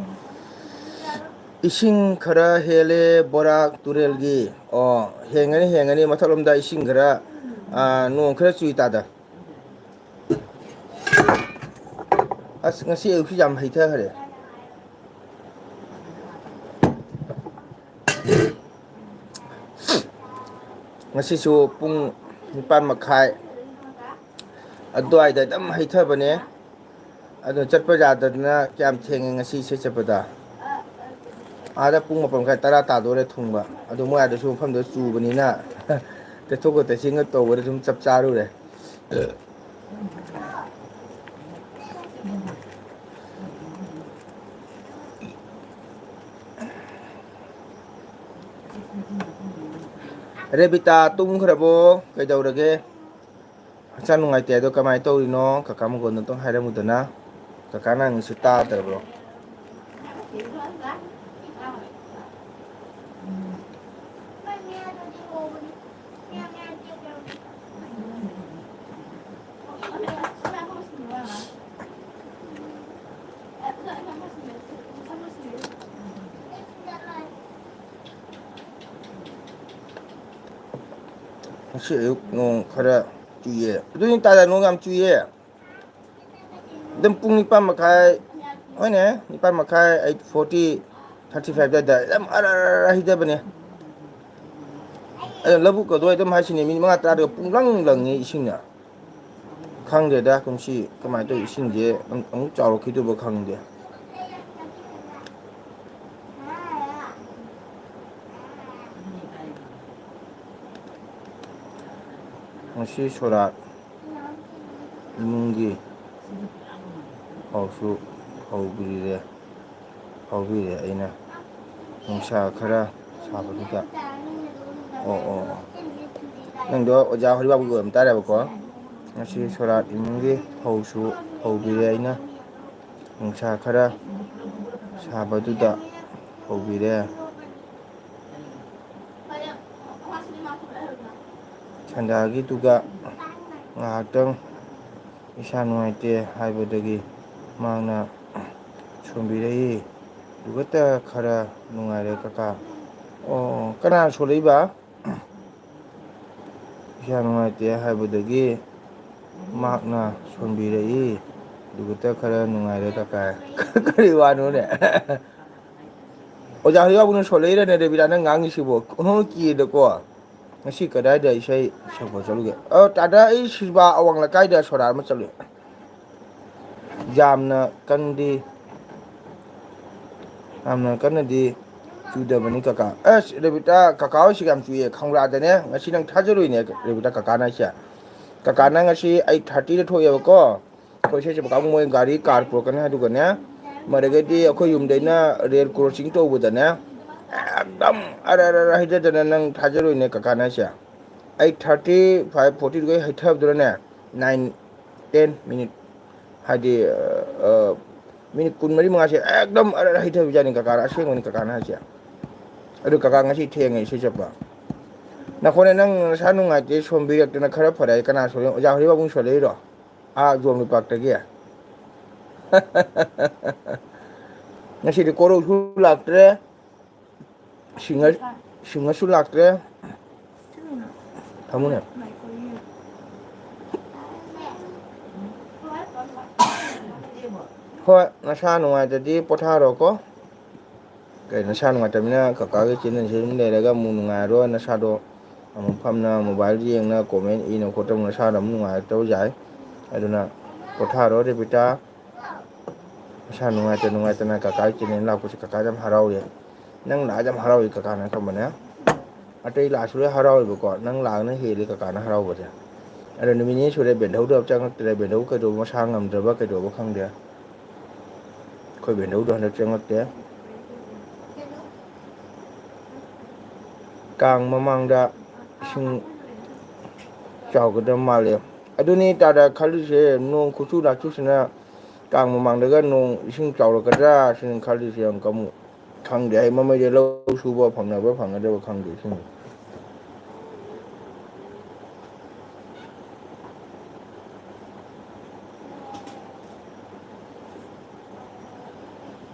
ꯏꯁꯤꯡ ꯈꯔ ꯍꯦꯜꯂꯦ ꯕꯣꯔꯥꯛ ꯇꯨꯔꯦꯜꯒꯤ꯫ ꯑꯣ, ꯍꯦꯟꯒꯅꯤ, ꯍꯦꯟꯒꯅꯤ꯫ ꯃꯊꯛꯂꯣꯝꯗ ꯏꯁꯤꯡ ꯈꯔ, ꯑꯥ, ꯅꯣꯡ ꯈꯔ ꯆꯨꯏ ꯇꯥꯗ꯫ ꯑꯁ, ꯉꯁꯤ ꯑꯌꯨꯛꯁꯤ ꯌꯥꯝ ꯍꯩꯊꯈ꯭ꯔꯦ꯫ ꯉꯁꯤꯁꯨ ꯄꯨꯡ ꯅꯤꯄꯥꯟ ꯃꯈꯥꯏ ꯑꯗꯨꯋꯥꯏꯗ ꯑꯗꯨꯝ ꯍꯩꯊꯕꯅꯦ꯫ ꯑꯗꯨ ꯆꯠꯄ ꯌꯥꯗꯗꯅ ꯀꯌꯥꯝ ꯊꯦꯡꯉꯦ ꯉꯁꯤ ꯏꯁꯩ ꯆꯠꯄꯗ꯫ ꯑꯥꯗ ꯄꯨꯡ ꯃꯥꯄꯟ ꯃꯈꯥꯏ, ꯇꯔꯥ ꯇꯥꯗꯣꯔꯦ ꯊꯨꯡꯕ꯫ ꯑꯗꯨ ꯃꯣꯏ ꯑꯥꯗꯁꯨ ꯃꯐꯝꯗꯨꯗ ꯆꯨꯕꯅꯤꯅ ꯇꯩꯊꯣꯛꯀ ꯇꯩꯁꯤꯟꯒ ꯇꯧꯕꯗ ꯁꯨꯝ ꯆꯞ ꯆꯥꯔꯨꯔꯦ꯫ ꯔꯦꯕꯤꯇꯥ ꯇꯨꯝꯈ꯭ꯔꯕꯣ? ꯀꯩꯗꯧꯔꯒꯦ? ꯍꯛꯆꯥꯡ ꯅꯨꯡꯉꯥꯏꯇꯦ ꯍꯥꯏꯗꯣ ꯀꯃꯥꯏꯅ ꯇꯧꯔꯤꯅꯣ? ꯀꯀꯥ ꯃꯪꯒꯣꯟꯗ ꯑꯝꯇꯪ ꯍꯥꯏꯔꯝꯃꯨꯗꯅ꯫ ꯀꯀꯥꯅ ꯍꯪꯉꯤꯁꯤ ꯇꯥꯗ꯭ꯔꯕ꯭ꯔꯣ? ꯉꯁꯤ ꯑꯌꯨꯛ ꯅꯣꯡ ꯈꯔ ꯆꯨꯏꯌꯦ꯫ ꯑꯗꯨꯅꯤ ꯇꯥꯗ ꯅꯣꯡ ꯌꯥꯝ ꯆꯨꯏꯌꯦ꯫ ꯑꯗꯨꯝ ꯄꯨꯡ ꯅꯤꯄꯥꯟ ꯃꯈꯥꯏ, ꯍꯣꯏꯅꯦ, ꯅꯤꯄꯥꯟ ꯃꯈꯥꯏ, eight forty, thirty five ꯑꯗꯨꯋꯥꯏꯗ ꯌꯥꯝ ꯑꯔ ꯑꯔ ꯍꯩꯊꯕꯅꯦ꯫ ꯑꯗꯣ ꯂꯧꯕꯨꯛ ꯑꯗꯨꯋꯥꯏ ꯑꯗꯨꯝ ꯍꯥꯏꯁꯤꯅꯦ, ꯃꯤꯅꯤꯠ ꯃꯉꯥ ꯇꯔꯥꯗꯒ ꯄꯨꯡ ꯂꯪ ꯂꯪꯉꯦ ꯏꯁꯤꯡꯅ꯫ ꯈꯪꯗꯦꯗ ꯀꯨꯝꯁꯤ ꯀꯃꯥꯏꯅ ꯇꯧꯋꯤ, ꯏꯁꯤꯡꯁꯦ ꯑꯃꯨꯛ ꯆꯥꯎꯔꯛꯈꯤꯗꯧꯕ ꯈꯪꯗꯦ꯫ ꯉꯁꯤ ꯁꯣꯔꯥꯠ ꯏꯃꯨꯡꯒꯤ ꯐꯧꯁꯨ ꯐꯧꯕꯤꯔꯦ, ꯐꯧꯕꯤꯔꯦ ꯑꯩꯅ ꯅꯨꯡꯁꯥ ꯈꯔ ꯁꯥꯕꯗꯨꯗ꯫ ꯑꯣ, ꯑꯣ, ꯑꯣ꯫ ꯅꯪꯗꯣ ꯑꯣꯖꯥ ꯍꯔꯤꯕꯥꯕꯨꯒꯤ ꯑꯣꯏꯔꯝ ꯇꯥꯔꯦꯕꯀꯣ꯫ ꯉꯁꯤ ꯁꯣꯔꯥꯠ ꯏꯃꯨꯡꯒꯤ ꯐꯧꯁꯨ ꯐꯧꯕꯤꯔꯦ ꯑꯩꯅ ꯅꯨꯡꯁꯥ ꯈꯔ ꯁꯥꯕꯗꯨꯗ ꯐꯧꯕꯤꯔꯦ꯫ ꯁꯟꯗꯥꯒꯤꯗꯨꯒ ꯉꯥꯏꯍꯥꯛꯇꯪ ꯏꯁꯥ ꯅꯨꯡꯉꯥꯏꯇꯦ ꯍꯥꯏꯕꯗꯒꯤ ꯃꯍꯥꯛꯅ ꯁꯣꯟꯕꯤꯔꯛꯏ꯫ ꯑꯗꯨꯒꯇ ꯈꯔ ꯅꯨꯡꯉꯥꯏꯔꯦ ꯀꯀꯥ꯫ ꯑꯣ, ꯀꯅꯥꯅ ꯁꯣꯜꯂꯛꯏꯕ? ꯏꯁꯥ ꯅꯨꯡꯉꯥꯏꯇꯦ ꯍꯥꯏꯕꯗꯒꯤ ꯃꯍꯥꯛꯅ ꯁꯣꯟꯕꯤꯔꯛꯏ꯫ ꯑꯗꯨꯒꯇ ꯈꯔ ꯅꯨꯡꯉꯥꯏꯔꯦ ꯀꯀꯥ꯫ ꯀꯔꯤ ꯋꯥꯅꯣꯅꯦ? ꯑꯣꯖꯥ ꯍꯣꯏ ꯌꯥꯎꯕꯅ ꯁꯣꯜꯂꯛꯏꯔꯅꯦ ꯔꯦꯕꯤꯅꯥ ꯅꯪ ꯉꯥꯡꯉꯤꯁꯤꯕꯣ? ꯑꯣꯟꯊꯣꯛꯅ ꯀꯤꯌꯦꯗꯀꯣ꯫ ꯉꯁꯤ ꯀꯗꯥꯏꯗ ꯏꯁꯩ ꯁꯛꯄ ꯆꯠꯂꯨꯒꯦ? ꯑ, ꯇꯥꯗ, ꯑꯩ ꯁꯤꯜꯕꯥ ꯑꯋꯥꯡ ꯂꯩꯀꯥꯏꯗ ꯁꯣꯔꯥꯠ ꯑꯃ ꯆꯠꯂꯨꯏ꯫ ꯌꯥꯝꯅ ꯀꯟꯗꯤ, ꯌꯥꯝꯅ ꯀꯟꯅꯗꯤ ꯆꯨꯗꯕꯅꯤ ꯀꯀꯥ꯫ ꯑꯁ, ꯔꯦꯕꯤꯇꯥ, ꯀꯀꯥ ꯍꯣꯏꯁꯤ ꯌꯥꯝ ꯆꯨꯏꯌꯦ, ꯈꯪꯕ꯭ꯔꯥꯗꯅꯦ꯫ ꯉꯁꯤ ꯅꯪ ꯊꯥꯖꯔꯣꯏꯅꯦ, ꯔꯦꯕꯤꯇꯥ, ꯀꯀꯥꯅ ꯍꯥꯏꯁꯦ꯫ ꯀꯀꯥꯅ ꯉꯁꯤ ꯑꯩꯠ ꯊꯥꯔꯇꯤꯗ ꯊꯣꯛꯑꯦꯕꯀꯣ꯫ ꯑꯩꯈꯣꯏ ꯏꯁꯩ ꯁꯛꯄ ꯀꯥꯡꯕꯨ ꯃꯣꯏ ꯒꯥꯔꯤ ꯀꯥꯔ ꯄꯨꯔꯛꯀꯅꯤ ꯍꯥꯏꯗꯨꯒꯅꯦ, ꯃꯗꯒꯤꯗꯤ ꯑꯩꯈꯣꯏ ꯌꯨꯝꯗꯩꯅ ꯔꯦꯜ ꯀ꯭ꯔꯣꯁꯤꯡ ꯇꯧꯕꯗꯅꯦ, ꯑꯦꯛꯗꯝ ꯑꯔ ꯑꯔ ꯑꯔ ꯍꯩꯊꯗꯅ ꯅꯪ ꯊꯥꯖꯔꯣꯏꯅꯦ ꯀꯀꯥꯅ ꯍꯥꯏꯁꯦ꯫ ꯑꯩꯠ ꯊꯥꯔꯇꯤ, ꯐꯥꯏꯚ ꯐꯣꯔꯇꯤꯗꯨꯒ ꯍꯩꯊꯕꯗꯨꯅꯅꯦ, ꯅꯥꯏꯟ, ꯇꯦꯟ ꯃꯤꯅꯤꯠ, ꯍꯥꯏꯗꯤ, ꯑ, ꯃꯤꯅꯤꯠ ꯀꯨꯟꯃꯔꯤ ꯃꯉꯥꯁꯦ ꯑꯦꯛꯗꯝ ꯑꯔ ꯑꯔ ꯍꯩꯊꯕꯤꯖꯥꯠꯅꯤ ꯀꯀꯥꯅ, ꯑꯁꯦꯡꯕꯅꯤ ꯀꯀꯥꯅ ꯍꯥꯏꯁꯦ꯫ ꯑꯗꯨ ꯀꯀꯥ ꯉꯁꯤ ꯊꯦꯡꯉꯦ ꯏꯁꯩ ꯆꯠꯄ꯫ ꯅꯈꯣꯅꯦ ꯅꯪ ꯅꯁꯥ ꯅꯨꯡꯉꯥꯏꯇꯦ ꯁꯣꯝꯕꯤꯔꯛꯇꯅ ꯈꯔ ꯐꯔꯦ꯫ ꯀꯅꯥ ꯁꯣꯜꯂꯤ? ꯑꯣꯖꯥ ꯍꯩꯕꯥꯕꯨꯡ ꯁꯣꯜꯂꯛꯏꯔꯣ? ꯑꯥ, ꯖꯣꯝ ꯂꯨꯄꯥꯛꯇꯒꯤ꯫ ꯉꯁꯤꯗꯤ ꯀꯣꯔꯧꯁꯨ ꯂꯥꯛꯇ꯭ꯔꯦ, ꯁꯤꯡꯉꯔ-, ꯁꯤꯡꯉꯔꯁꯨ ꯂꯥꯛꯇ꯭ꯔꯦ꯫ ꯊꯝꯃꯨꯅꯦ꯫ ꯍꯣꯏ, ꯅꯁꯥ ꯅꯨꯡꯉꯥꯏꯇꯗꯤ ꯄꯣꯊꯥꯔꯣꯀꯣ꯫ ꯀꯩ, ꯅꯁꯥ ꯅꯨꯡꯉꯥꯏꯇꯕꯅꯤꯅ ꯀꯀꯥꯒꯤ ꯆꯦꯅꯦꯜꯁꯤ ꯑꯗꯨꯝ ꯂꯩꯔꯒ ꯑꯃꯨꯛ ꯅꯨꯡꯉꯥꯏꯔꯣ, ꯅꯁꯥꯗꯣ ꯑꯃꯨꯛ ꯐꯝꯅ ꯃꯣꯕꯥꯏꯜ ꯌꯦꯡꯅ ꯀꯣꯃꯦꯟ ꯏꯅ ꯈꯣꯠꯇꯅ ꯅꯁꯥꯗꯣ ꯑꯃꯨꯛ ꯅꯨꯡꯉꯥꯏꯔꯛꯇꯕ ꯌꯥꯏ꯫ ꯑꯗꯨꯅ ꯄꯣꯊꯥꯔꯣ ꯔꯦꯕꯤꯇꯥ꯫ ꯅꯁꯥ ꯅꯨꯡꯉꯥꯏꯇ ꯅꯨꯡꯉꯥꯏꯇꯅ ꯀꯀꯥꯒꯤ ꯆꯦꯅꯦꯜ ꯂꯥꯛꯄꯁꯦ ꯀꯀꯥꯗ ꯌꯥꯝ ꯍꯔꯥꯎꯏ꯫ ꯅꯪ ꯂꯥꯛꯑꯗꯤ ꯌꯥꯝ ꯍꯔꯥꯎꯏ ꯀꯀꯥꯅ ꯈꯪꯕꯅꯦ꯫ ꯑꯇꯩ ꯂꯥꯛꯑꯁꯨ ꯂꯣꯏ ꯍꯔꯥꯎꯋꯦꯕꯀꯣ, ꯅꯪ ꯂꯥꯛꯑꯒꯅ ꯍꯦꯜꯂꯤ ꯀꯀꯥꯅ ꯍꯔꯥꯎꯕꯁꯦ꯫ ꯑꯗꯣ ꯅꯨꯃꯤꯠ ꯅꯤꯅꯤ ꯁꯨꯔꯦ ꯕꯦꯟꯙꯧꯗꯣ ꯆꯪꯉꯛꯇ꯭ꯔꯦ, ꯕꯦꯟꯙꯧ ꯀꯩꯗꯧꯕ, ꯃꯁꯥ ꯉꯝꯗ꯭ꯔꯕ ꯀꯩꯗꯧꯕ ꯈꯪꯗꯦ꯫ ꯑꯩꯈꯣꯏ ꯕꯦꯟꯗꯧꯗꯣ ꯍꯟꯗꯛ ꯆꯪꯉꯛꯇꯦ꯫ ꯀꯥꯡ ꯃꯃꯥꯡꯗ ꯏꯁꯤꯡ ꯆꯥꯎꯒꯗꯕ ꯃꯥꯜꯂꯦ꯫ ꯑꯗꯨꯅꯤ ꯇꯥꯗ ꯈꯜꯂꯤꯁꯦ, ꯅꯣꯡ ꯈꯨꯆꯨ ꯂꯥꯆꯨꯁꯤꯅ ꯀꯥꯡ ꯃꯃꯥꯡꯗꯒ ꯅꯣꯡ ꯏꯁꯤꯡ ꯆꯥꯎꯔꯛꯀꯗ꯭ꯔꯥ ꯁꯤꯅꯤ ꯈꯜꯂꯤꯁꯦ꯫ ꯑꯃꯨꯛꯀ ꯑꯃꯨꯛ ꯈꯪꯗꯦ꯫ ꯑꯩ ꯃꯃꯩꯗ ꯂꯧ ꯁꯨꯕ ꯐꯪꯅꯕ꯭ꯔꯥ ꯐꯪꯒꯗꯕ ꯈꯪꯗꯦ ꯏꯁꯤꯡ꯫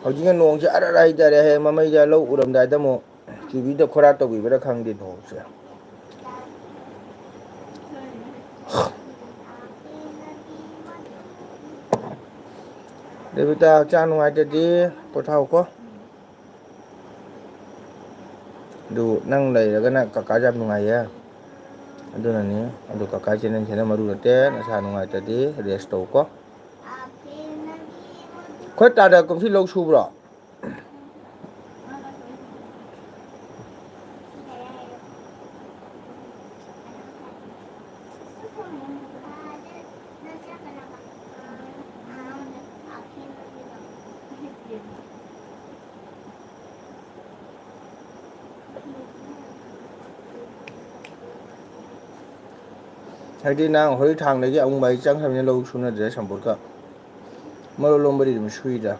ꯍꯧꯖꯤꯛꯅ ꯅꯣꯡꯁꯦ ꯑꯔ ꯑꯔ ꯍꯩꯊꯔꯦ꯫ ꯍꯌꯦꯡ ꯃꯃꯩꯗ ꯂꯧ ꯎꯔꯝꯗꯥꯏꯗ ꯑꯃꯨꯛ ꯆꯨꯕꯤꯗ ꯈꯣꯔꯥ ꯇꯧꯕꯤꯕ꯭ꯔꯥ ꯈꯪꯗꯦ ꯅꯣꯡꯁꯦ꯫ ꯗꯦꯕꯤꯇꯥ, ꯍꯛꯆꯥꯡ ꯅꯨꯡꯉꯥꯏꯇꯗꯤ ꯄꯣꯊꯥꯎꯀꯣ꯫ ꯑꯗꯨ ꯅꯪ ꯂꯩꯔꯒꯅ ꯀꯀꯥꯁꯦ ꯌꯥꯝ ꯅꯨꯡꯉꯥꯏꯌꯦ꯫ ꯑꯗꯨꯅꯅꯤ꯫ ꯑꯗꯨ ꯀꯀꯥ ꯆꯦꯅꯦꯜꯁꯤꯅ ꯃꯔꯨ ꯅꯠꯇꯦ꯫ ꯅꯁꯥ ꯅꯨꯡꯉꯥꯏꯇ꯭ꯔꯗꯤ ꯔꯦꯁ ꯇꯧꯀꯣ꯫ ꯑꯩꯈꯣꯏ ꯇꯥꯗ ꯀꯨꯝꯁꯤ ꯂꯧ ꯁꯨꯕ꯭ꯔꯣ? ꯍꯥꯏꯗꯤ ꯅꯪ ꯍꯣꯏ ꯊꯥꯡꯗꯒꯤ ꯑꯃꯨꯛ ꯃꯥꯏ ꯆꯪꯈ꯭ꯔꯕꯅꯤꯅ ꯂꯧ ꯁꯨꯅꯗ꯭ꯔꯦ ꯁꯝꯄꯣꯔꯠꯀ꯫ ꯃꯔꯨ ꯂꯣꯝꯕꯗꯤ ꯑꯗꯨꯝ ꯁꯨꯏꯗ꯫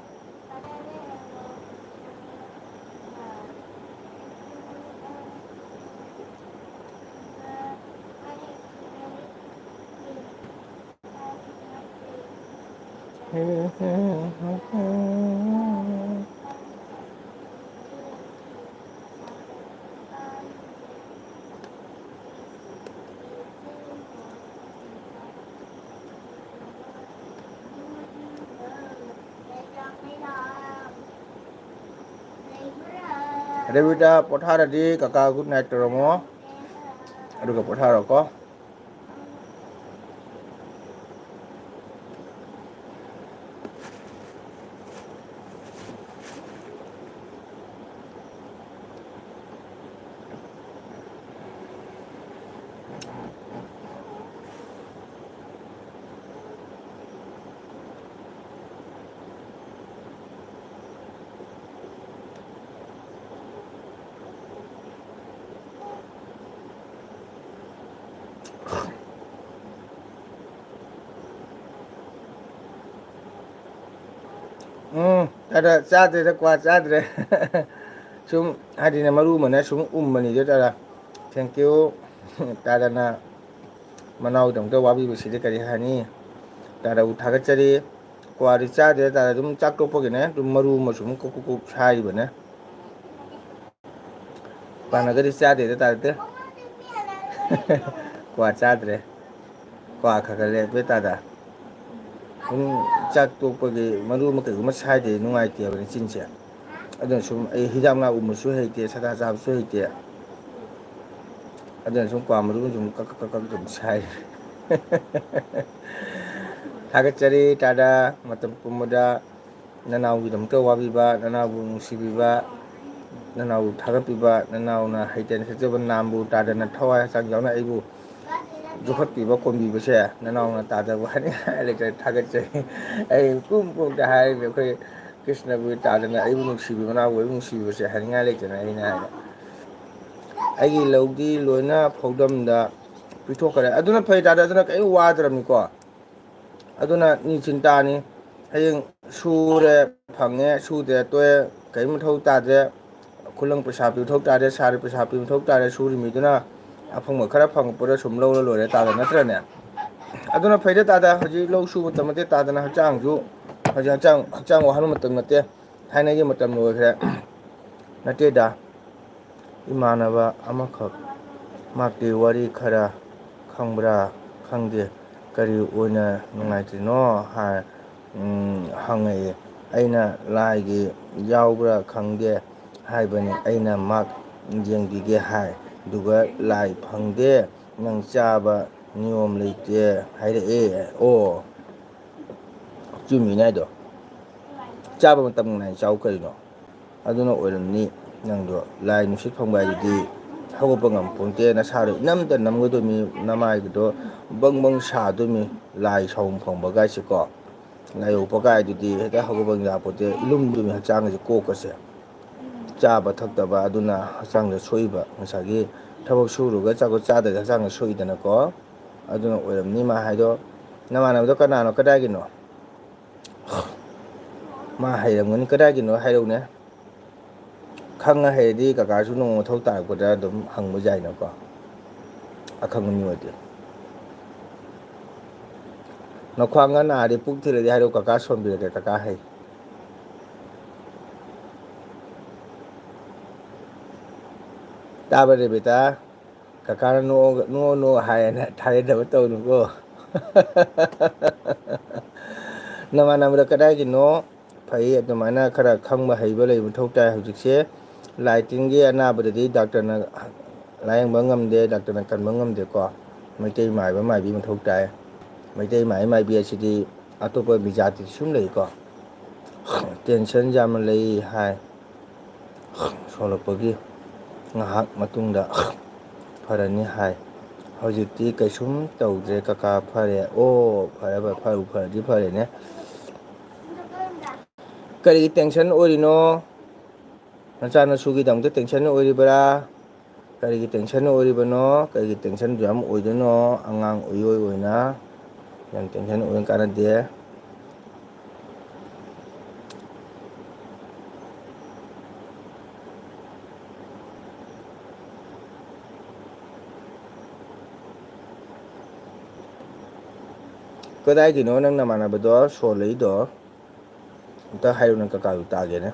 ꯔꯦꯕꯤꯇꯥ, ꯄꯣꯊꯥꯔꯗꯤ ꯀꯀꯥ ꯒꯨꯗ ꯅꯥꯏꯠ ꯇꯧꯔꯝꯃꯣ, ꯑꯗꯨꯒ ꯄꯣꯊꯥꯔꯣꯀꯣ꯫ ꯎꯝ, ꯇꯥꯗ ꯆꯥꯗ꯭ꯔꯦꯗ, ꯀ꯭ꯋꯥ ꯆꯥꯗ꯭ꯔꯦ꯫ ꯁꯨꯝ ꯍꯥꯏꯗꯤꯅꯦ, ꯃꯔꯨ ꯑꯃꯅ ꯁꯨꯝ ꯎꯝꯕꯅꯤꯗ ꯇꯥꯗ꯫ Thank you꯫ ꯇꯥꯗꯅ ꯃꯅꯥꯎꯒꯤꯗꯃꯛꯇ ꯋꯥꯕꯤꯕꯁꯤꯗꯤ ꯀꯔꯤ ꯍꯥꯏꯅꯤ? ꯇꯥꯗꯕꯨ ꯊꯥꯒꯠꯆꯔꯤ꯫ ꯀ꯭ꯋꯥꯗꯤ ꯆꯥꯗ꯭ꯔꯦ ꯇꯥꯗ, ꯑꯗꯨꯝ ꯆꯥꯛ ꯇꯣꯛꯄꯒꯤꯅꯦ ꯑꯗꯨꯝ ꯃꯔꯨ ꯑꯃ ꯁꯨꯝ ꯀꯨꯞ ꯀꯨꯞ ꯀꯨꯞ ꯁꯥꯏꯔꯤꯕꯅꯦ꯫ ꯄꯥꯟꯅꯒꯗꯤ ꯆꯥꯗꯦꯗ ꯇꯥꯗ꯫ ꯀ꯭ꯋꯥ ꯆꯥꯗ꯭ꯔꯦ꯫ ꯀ꯭ꯋꯥ ꯈꯔ ꯈꯔ ꯂꯦꯞꯄꯦ ꯇꯥꯗ꯫ ꯁꯨꯝ ꯆꯥꯛ ꯇꯣꯛꯄꯒꯤ ꯃꯔꯨ ꯑꯃ ꯀꯩꯒꯨꯝꯕ ꯁꯥꯏꯗꯦ ꯅꯨꯡꯉꯥꯏꯇꯦꯕꯅꯦ ꯆꯤꯟꯁꯦ꯫ ꯑꯗꯨꯅ ꯁꯨꯝ ꯑꯩ ꯍꯤꯗꯥꯛ ꯃꯅꯥ ꯎꯃꯁꯨ ꯍꯩꯇꯦ, ꯁꯥꯗꯥ ꯆꯥꯕꯁꯨ ꯍꯩꯇꯦ꯫ ꯑꯗꯨꯅ ꯁꯨꯝ ꯀ꯭ꯋꯥ ꯃꯔꯨꯝ ꯁꯨꯝ ꯀꯛ ꯀꯛ ꯀꯛ ꯀꯛ ꯑꯗꯨꯝ ꯁꯥꯏ꯫ ꯊꯥꯒꯠꯆꯔꯤ ꯇꯥꯗ, ꯃꯇꯝ ꯄꯨꯝꯕꯗ ꯅꯅꯥꯎꯒꯤꯗꯃꯛꯇ ꯋꯥꯕꯤꯕ, ꯅꯅꯥꯎꯕꯨ ꯅꯨꯡꯁꯤꯕꯤꯕ, ꯅꯅꯥꯎꯕꯨ ꯊꯥꯒꯠꯄꯤꯕ, ꯅꯅꯥꯎꯅ ꯍꯩꯇꯅ ꯁꯛꯆꯕ ꯅꯥꯝꯕꯨ ꯇꯥꯗꯅ ꯊꯋꯥꯏ ꯍꯛꯆꯥꯡ ꯌꯥꯎꯅ ꯑꯩꯕꯨ ꯌꯣꯛꯈꯠꯄꯤꯕ, ꯀꯣꯟꯕꯤꯕꯁꯦ ꯅꯅꯥꯎꯅ ꯇꯥꯗꯕ ꯍꯥꯏꯅꯤꯡꯉꯥꯏ ꯂꯩꯇꯅ ꯊꯥꯒꯠꯆꯔꯤ꯫ ꯑꯩ ꯄꯨꯝ ꯄꯨꯝꯗ ꯍꯥꯏꯔꯤꯕ ꯑꯩꯈꯣꯏ ꯀ꯭ꯔꯤꯁꯅꯕꯨ ꯇꯥꯗꯅ ꯑꯩꯕꯨ ꯅꯨꯡꯁꯤꯕꯤ, ꯃꯅꯥꯎꯕꯨ ꯑꯩꯕꯨ ꯅꯨꯡꯁꯤꯕꯤꯕꯁꯦ ꯍꯥꯏꯅꯤꯡꯉꯥꯏ ꯂꯩꯇꯅ ꯑꯩꯅ ꯍꯥꯏꯕ꯫ ꯑꯩꯒꯤ ꯂꯧꯗꯤ ꯂꯣꯏꯅ ꯐꯧꯗꯝꯗ ꯄꯤꯊꯣꯛꯈ꯭ꯔꯦ꯫ ꯑꯗꯨꯅ ꯐꯩ ꯇꯥꯗ, ꯑꯗꯨꯅ ꯀꯔꯤꯝ ꯋꯥꯗ꯭ꯔꯕꯅꯤꯀꯣ꯫ ꯑꯗꯨꯅ ꯅꯤ ꯆꯤꯟꯇꯥꯅꯤ꯫ ꯍꯌꯦꯡ ꯁꯨꯔꯦ ꯐꯪꯉꯦ, ꯁꯨꯗ꯭ꯔꯦ ꯇꯣꯛꯑꯦ, ꯀꯔꯤꯝ ꯃꯊꯧ ꯇꯥꯗ꯭ꯔꯦ꯫ ꯈꯨꯂꯪ ꯄꯩꯁꯥ ꯄꯤꯕ ꯃꯊꯧ ꯇꯥꯗ꯭ꯔꯦ, ꯁꯥꯔ ꯄꯩꯁꯥ ꯄꯤꯕ ꯃꯊꯧ ꯇꯥꯗ꯭ꯔꯦ, ꯁꯨꯔꯤ ꯃꯤꯗꯨꯅ ꯑꯐꯪꯕ ꯈꯔ ꯐꯪꯉꯛꯄꯗ ꯁꯨꯝ ꯂꯧꯔ ꯂꯣꯏꯔꯦ ꯇꯥꯗ, ꯅꯠꯇ꯭ꯔꯅꯦ? ꯑꯗꯨꯅ ꯐꯩꯗ ꯇꯥꯗ, ꯍꯧꯖꯤꯛ ꯂꯧ ꯁꯨꯕ ꯃꯇꯝ ꯅꯠꯇꯦ ꯇꯥꯗꯅ, ꯍꯛꯆꯥꯡꯁꯨ ꯍꯧꯖꯤꯛ ꯍꯛꯆꯥꯡ ꯍꯛꯆꯥꯡ ꯋꯥꯍꯟꯕ ꯃꯇꯝ ꯅꯠꯇꯦ, ꯊꯥꯏꯅꯒꯤ ꯃꯇꯝ ꯂꯣꯏꯈ꯭ꯔꯦ꯫ ꯅꯠꯇꯦꯗ, ꯏꯃꯥꯟꯅꯕ ꯑꯃꯈꯛ ꯃꯍꯥꯛꯇꯤ ꯋꯥꯔꯤ ꯈꯔ ꯈꯪꯕ꯭ꯔꯥ ꯈꯪꯗꯦ, ꯀꯔꯤ ꯑꯣꯏꯅ ꯅꯨꯡꯉꯥꯏꯇ꯭ꯔꯤꯅꯣ ꯍꯥꯏ, ꯎꯝ, ꯍꯪꯉꯛꯏ꯫ ꯑꯩꯅ ꯂꯥꯏꯒꯤ ꯌꯥꯎꯕ꯭ꯔꯥ ꯈꯪꯗꯦ ꯍꯥꯏꯕꯅꯤ꯫ ꯑꯩꯅ ꯃꯍꯥꯛ ꯌꯦꯡꯕꯤꯒꯦ ꯍꯥꯏ, ꯑꯗꯨꯒ ꯂꯥꯏ ꯐꯪꯗꯦ, ꯅꯪ ꯆꯥꯕ ꯅꯤꯌꯣꯝ ꯂꯩꯇꯦ ꯍꯥꯏꯔꯛꯑꯦ꯫ ꯑꯣ, ꯆꯨꯝꯃꯤꯅꯦ ꯍꯥꯏꯗꯣ꯫ ꯆꯥꯕ ꯃꯇꯝ ꯅꯥꯏꯅ ꯆꯥꯎ ꯀꯔꯤꯅꯣ? ꯑꯗꯨꯅ ꯑꯣꯏꯔꯝꯅꯤ ꯅꯪꯗꯣ꯫ ꯂꯥꯏ ꯅꯨꯡꯁꯤꯠ ꯐꯪꯕ ꯍꯥꯏꯗꯨꯗꯤ ꯍꯧꯒꯠꯄ ꯉꯝꯄꯣꯟꯇꯦ, ꯅꯁꯥꯗꯣ ꯏꯅꯝꯗ ꯅꯝꯒꯗꯣꯏꯃꯤ, ꯅꯃꯥꯏꯒꯗꯣ ꯕꯪ ꯕꯪ ꯁꯥꯗꯣꯏꯃꯤ꯫ ꯂꯥꯏ ꯁꯥꯎꯝ ꯐꯪꯕ ꯀꯥꯏꯁꯦꯀꯣ, ꯂꯥꯏ ꯑꯣꯛꯄ ꯀꯥꯏꯗꯨꯗꯤ ꯍꯦꯛꯇ ꯍꯧꯒꯠꯄ ꯌꯥꯄꯣꯟꯇꯦ, ꯏꯂꯨꯝꯗꯣꯏꯃꯤ ꯍꯛꯆꯥꯡꯒꯁꯦ, ꯀꯣꯛꯀꯁꯦ꯫ ꯆꯥꯕ ꯊꯛꯇꯕ ꯑꯗꯨꯅ ꯍꯛꯆꯥꯡꯗ ꯁꯣꯛꯏꯕ, ꯉꯁꯥꯏꯒꯤ ꯊꯕꯛ ꯁꯨꯔꯨꯔꯒ ꯆꯥꯛꯇꯣ ꯆꯥꯗ꯭ꯔꯗꯤ ꯍꯛꯆꯥꯡꯗ ꯁꯣꯛꯏꯗꯅꯀꯣ꯫ ꯑꯗꯨꯅ ꯑꯣꯏꯔꯝꯅꯤ ꯃꯥ ꯍꯥꯏꯗꯣ꯫ ꯅꯃꯥꯟꯅꯕꯗꯣ ꯀꯅꯥꯅꯣ, ꯀꯗꯥꯏꯒꯤꯅꯣ? ꯃꯥ ꯍꯩꯔꯝꯒꯅꯤ, ꯀꯗꯥꯏꯒꯤꯅꯣ ꯍꯥꯏꯔꯛꯎꯅꯦ꯫ ꯈꯪꯉ ꯍꯩꯔꯗꯤ ꯀꯀꯥꯁꯨ ꯅꯣꯡꯃ ꯃꯊꯧ ꯇꯥꯔꯛꯄꯗ ꯑꯗꯨꯝ ꯍꯪꯕ ꯌꯥꯏꯅꯀꯣ, ꯑꯈꯪꯕ ꯃꯤ ꯑꯣꯏꯗꯤ꯫ ꯅꯈ꯭ꯋꯥꯡꯒ ꯅꯥꯔꯗꯤ, ꯄꯨꯛ ꯊꯤꯜꯂꯗꯤ ꯍꯥꯏꯔꯛꯎ, ꯀꯀꯥ ꯁꯣꯟꯕꯤꯔꯒꯦ, ꯀꯀꯥ ꯍꯩ꯫ ꯇꯥꯕ꯭ꯔꯥ ꯔꯦꯕꯤꯇꯥ? ꯀꯀꯥꯅ ꯅꯣꯛꯑꯒ, "ꯅꯣꯛꯑꯣ, ꯅꯣꯛꯑꯣ" ꯍꯥꯏꯌꯦꯅ ꯊꯥꯖꯗꯕ ꯇꯧꯅꯨꯀꯣ꯫ ꯅꯃꯥꯟꯅꯕꯗ ꯀꯗꯥꯏꯒꯤꯅꯣ? ꯐꯩ, ꯑꯗꯨꯃꯥꯏꯅ ꯈꯔ ꯈꯪꯕ ꯍꯩꯕ ꯂꯩꯕ ꯃꯊꯧ ꯇꯥꯏ ꯍꯧꯖꯤꯛꯁꯦ꯫ ꯂꯥꯏ ꯇꯤꯟꯒꯤ ꯑꯅꯥꯕꯗꯗꯤ ꯗꯥꯛꯇꯔꯅ ꯂꯥꯌꯦꯡꯕ ꯉꯝꯗꯦ, ꯗꯥꯛꯇꯔꯅ ꯀꯟꯕ ꯉꯝꯗꯦꯀꯣ꯫ ꯃꯩꯇꯩ ꯃꯥꯏꯕ ꯃꯥꯏꯕꯤ ꯃꯊꯧ ꯇꯥꯏ꯫ ꯃꯩꯇꯩ ꯃꯥꯏꯕ ꯃꯥꯏꯕꯤ ꯑꯁꯤꯗꯤ ꯑꯇꯣꯞꯄ ꯕꯤꯖꯥꯇꯤꯗꯁꯨ ꯁꯨꯝ ꯂꯩꯀꯣ꯫ ꯇꯦꯟꯁꯟ ꯌꯥꯝꯅ ꯂꯩ ꯍꯥꯏ꯫ ꯁꯣꯛꯂꯛꯄꯒꯤ ꯉꯥꯏꯍꯥꯛ ꯃꯇꯨꯡꯗ ꯐꯔꯅꯤ ꯍꯥꯏ꯫ ꯍꯧꯖꯤꯛꯇꯤ ꯀꯩꯁꯨꯝ ꯇꯧꯗ꯭ꯔꯦ ꯀꯀꯥ, ꯐꯔꯦ꯫ ꯑꯣ, ꯐꯔꯦ, ꯐꯔꯦ, ꯐꯔꯦ, ꯐꯔꯗꯤ ꯐꯔꯦꯅꯦ꯫ ꯀꯔꯤꯒꯤ ꯇꯦꯟꯁꯟ ꯑꯣꯏꯔꯤꯅꯣ? ꯅꯆꯥꯅꯁꯨꯒꯤꯗꯃꯛꯇ ꯇꯦꯟꯁꯟ ꯑꯣꯏꯔꯤꯕ꯭ꯔꯥ? ꯀꯔꯤꯒꯤ ꯇꯦꯟꯁꯟ ꯑꯣꯏꯔꯤꯕꯅꯣ? ꯀꯔꯤꯒꯤ ꯇꯦꯟꯁꯟ ꯌꯥꯝ ꯑꯣꯏꯗꯣꯏꯅꯣ? ꯑꯉꯥꯡ ꯑꯣꯏ ꯑꯣꯏ ꯑꯣꯏꯅ ꯌꯥꯝ ꯇꯦꯟꯁꯟ ꯑꯣꯏ ꯀꯥꯟꯅꯗꯦ꯫ ꯀꯗꯥꯏꯒꯤꯅꯣ ꯅꯪ ꯅꯃꯥꯟꯅꯕꯗꯣ ꯁꯣꯜꯂꯛꯏꯗꯣ? ꯑꯝꯇ ꯍꯥꯏꯔꯨ, ꯅꯪ ꯀꯀꯥꯗꯨ ꯇꯥꯒꯦꯅꯦ꯫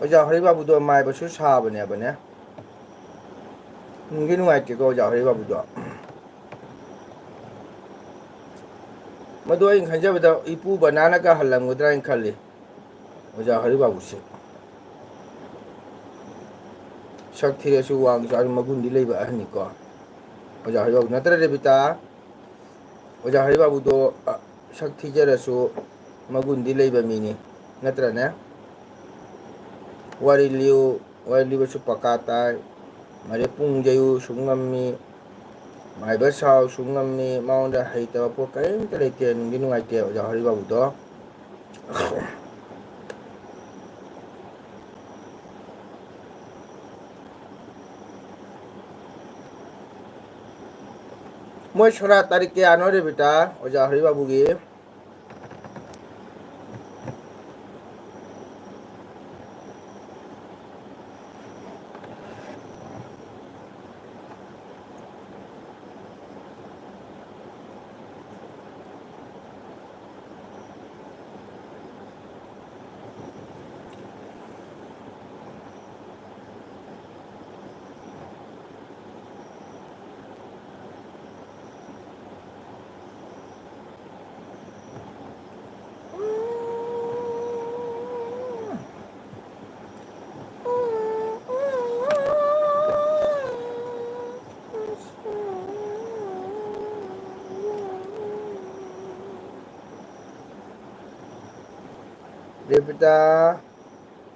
ꯑꯣꯖꯥ ꯍꯔꯤ ꯕꯥꯕꯨꯗꯣ ꯃꯥꯏꯕꯁꯨ ꯁꯥꯕꯅꯦꯕꯅꯦ꯫ ꯅꯨꯡꯗꯤ ꯅꯨꯡꯉꯥꯏꯇꯦꯀꯣ ꯑꯣꯖꯥ ꯍꯔꯤ ꯕꯥꯕꯨꯗꯣ꯫ ꯃꯗꯨ ꯑꯩꯅ ꯈꯟꯖꯕꯗ ꯏꯄꯨ ꯕꯅꯥꯅꯒ ꯍꯜꯂꯝꯒꯗ꯭ꯔꯥ ꯍꯥꯏꯅ ꯈꯜꯂꯤ꯫ ꯑꯣꯖꯥ ꯍꯔꯤ ꯕꯥꯕꯨꯁꯦ ꯁꯛ ꯊꯤꯔꯁꯨ ꯋꯥꯡ ꯆꯥꯎꯔꯁꯨ ꯃꯒꯨꯟꯗꯤ ꯂꯩꯕ ꯑꯍꯟꯅꯤꯀꯣ꯫ ꯑꯣꯖꯥ ꯍꯔꯤ ꯕꯥꯕꯨ ꯅꯠꯇ꯭ꯔ ꯔꯦꯕꯤꯇꯥ? ꯑꯣꯖꯥ ꯍꯔꯤ ꯕꯥꯕꯨꯗꯣ, ꯑ, ꯁꯛ ꯊꯤꯖꯔꯁꯨ ꯃꯒꯨꯟꯗꯤ ꯂꯩꯕ ꯃꯤꯅꯤ, ꯅꯠꯇ꯭ꯔꯅꯦ? ꯋꯥꯔꯤ ꯂꯤꯌꯨ, ꯋꯥꯔꯤ ꯂꯤꯕꯁꯨ ꯄꯀꯥ ꯇꯥꯏ꯫ ꯃꯔꯦꯞ ꯄꯨꯡꯖꯩꯌꯨꯁꯨ ꯉꯝꯃꯤ, ꯃꯥꯏꯕ ꯁꯥꯎꯁꯨ ꯉꯝꯃꯤ꯫ ꯃꯉꯣꯟꯗ ꯍꯩꯇꯕ ꯄꯣꯠ ꯀꯔꯤꯝꯇ ꯂꯩꯇꯦ꯫ ꯅꯨꯡꯗꯤ ꯅꯨꯡꯉꯥꯏꯇꯦ ꯑꯣꯖꯥ ꯍꯔꯤ ꯕꯥꯕꯨꯗꯣ꯫ ꯃꯣꯏ ꯁꯣꯔꯥꯠ ꯇꯥꯔꯤꯛ ꯀꯌꯥꯅꯣ ꯔꯦꯕꯤꯇꯥ, ꯑꯣꯖꯥ ꯍꯔꯤ ꯕꯥꯕꯨꯒꯤ? ꯔꯦꯕꯤꯇꯥ,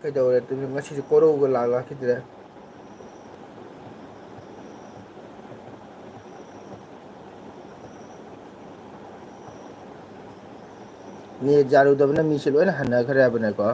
ꯀꯩꯗꯧꯔꯦ? ꯇꯨꯃꯤꯟ, ꯉꯁꯤꯁꯨ ꯀꯣꯔꯧꯒ ꯂꯥꯛ ꯂꯥꯛꯈꯤꯗ꯭ꯔꯦ꯫ ꯅꯦꯠ ꯌꯥꯔꯨꯗꯕꯅ ꯃꯤꯁꯦ ꯂꯣꯏꯅ ꯍꯟꯅꯈ꯭ꯔꯦ ꯍꯥꯏꯕꯅꯦꯀꯣ꯫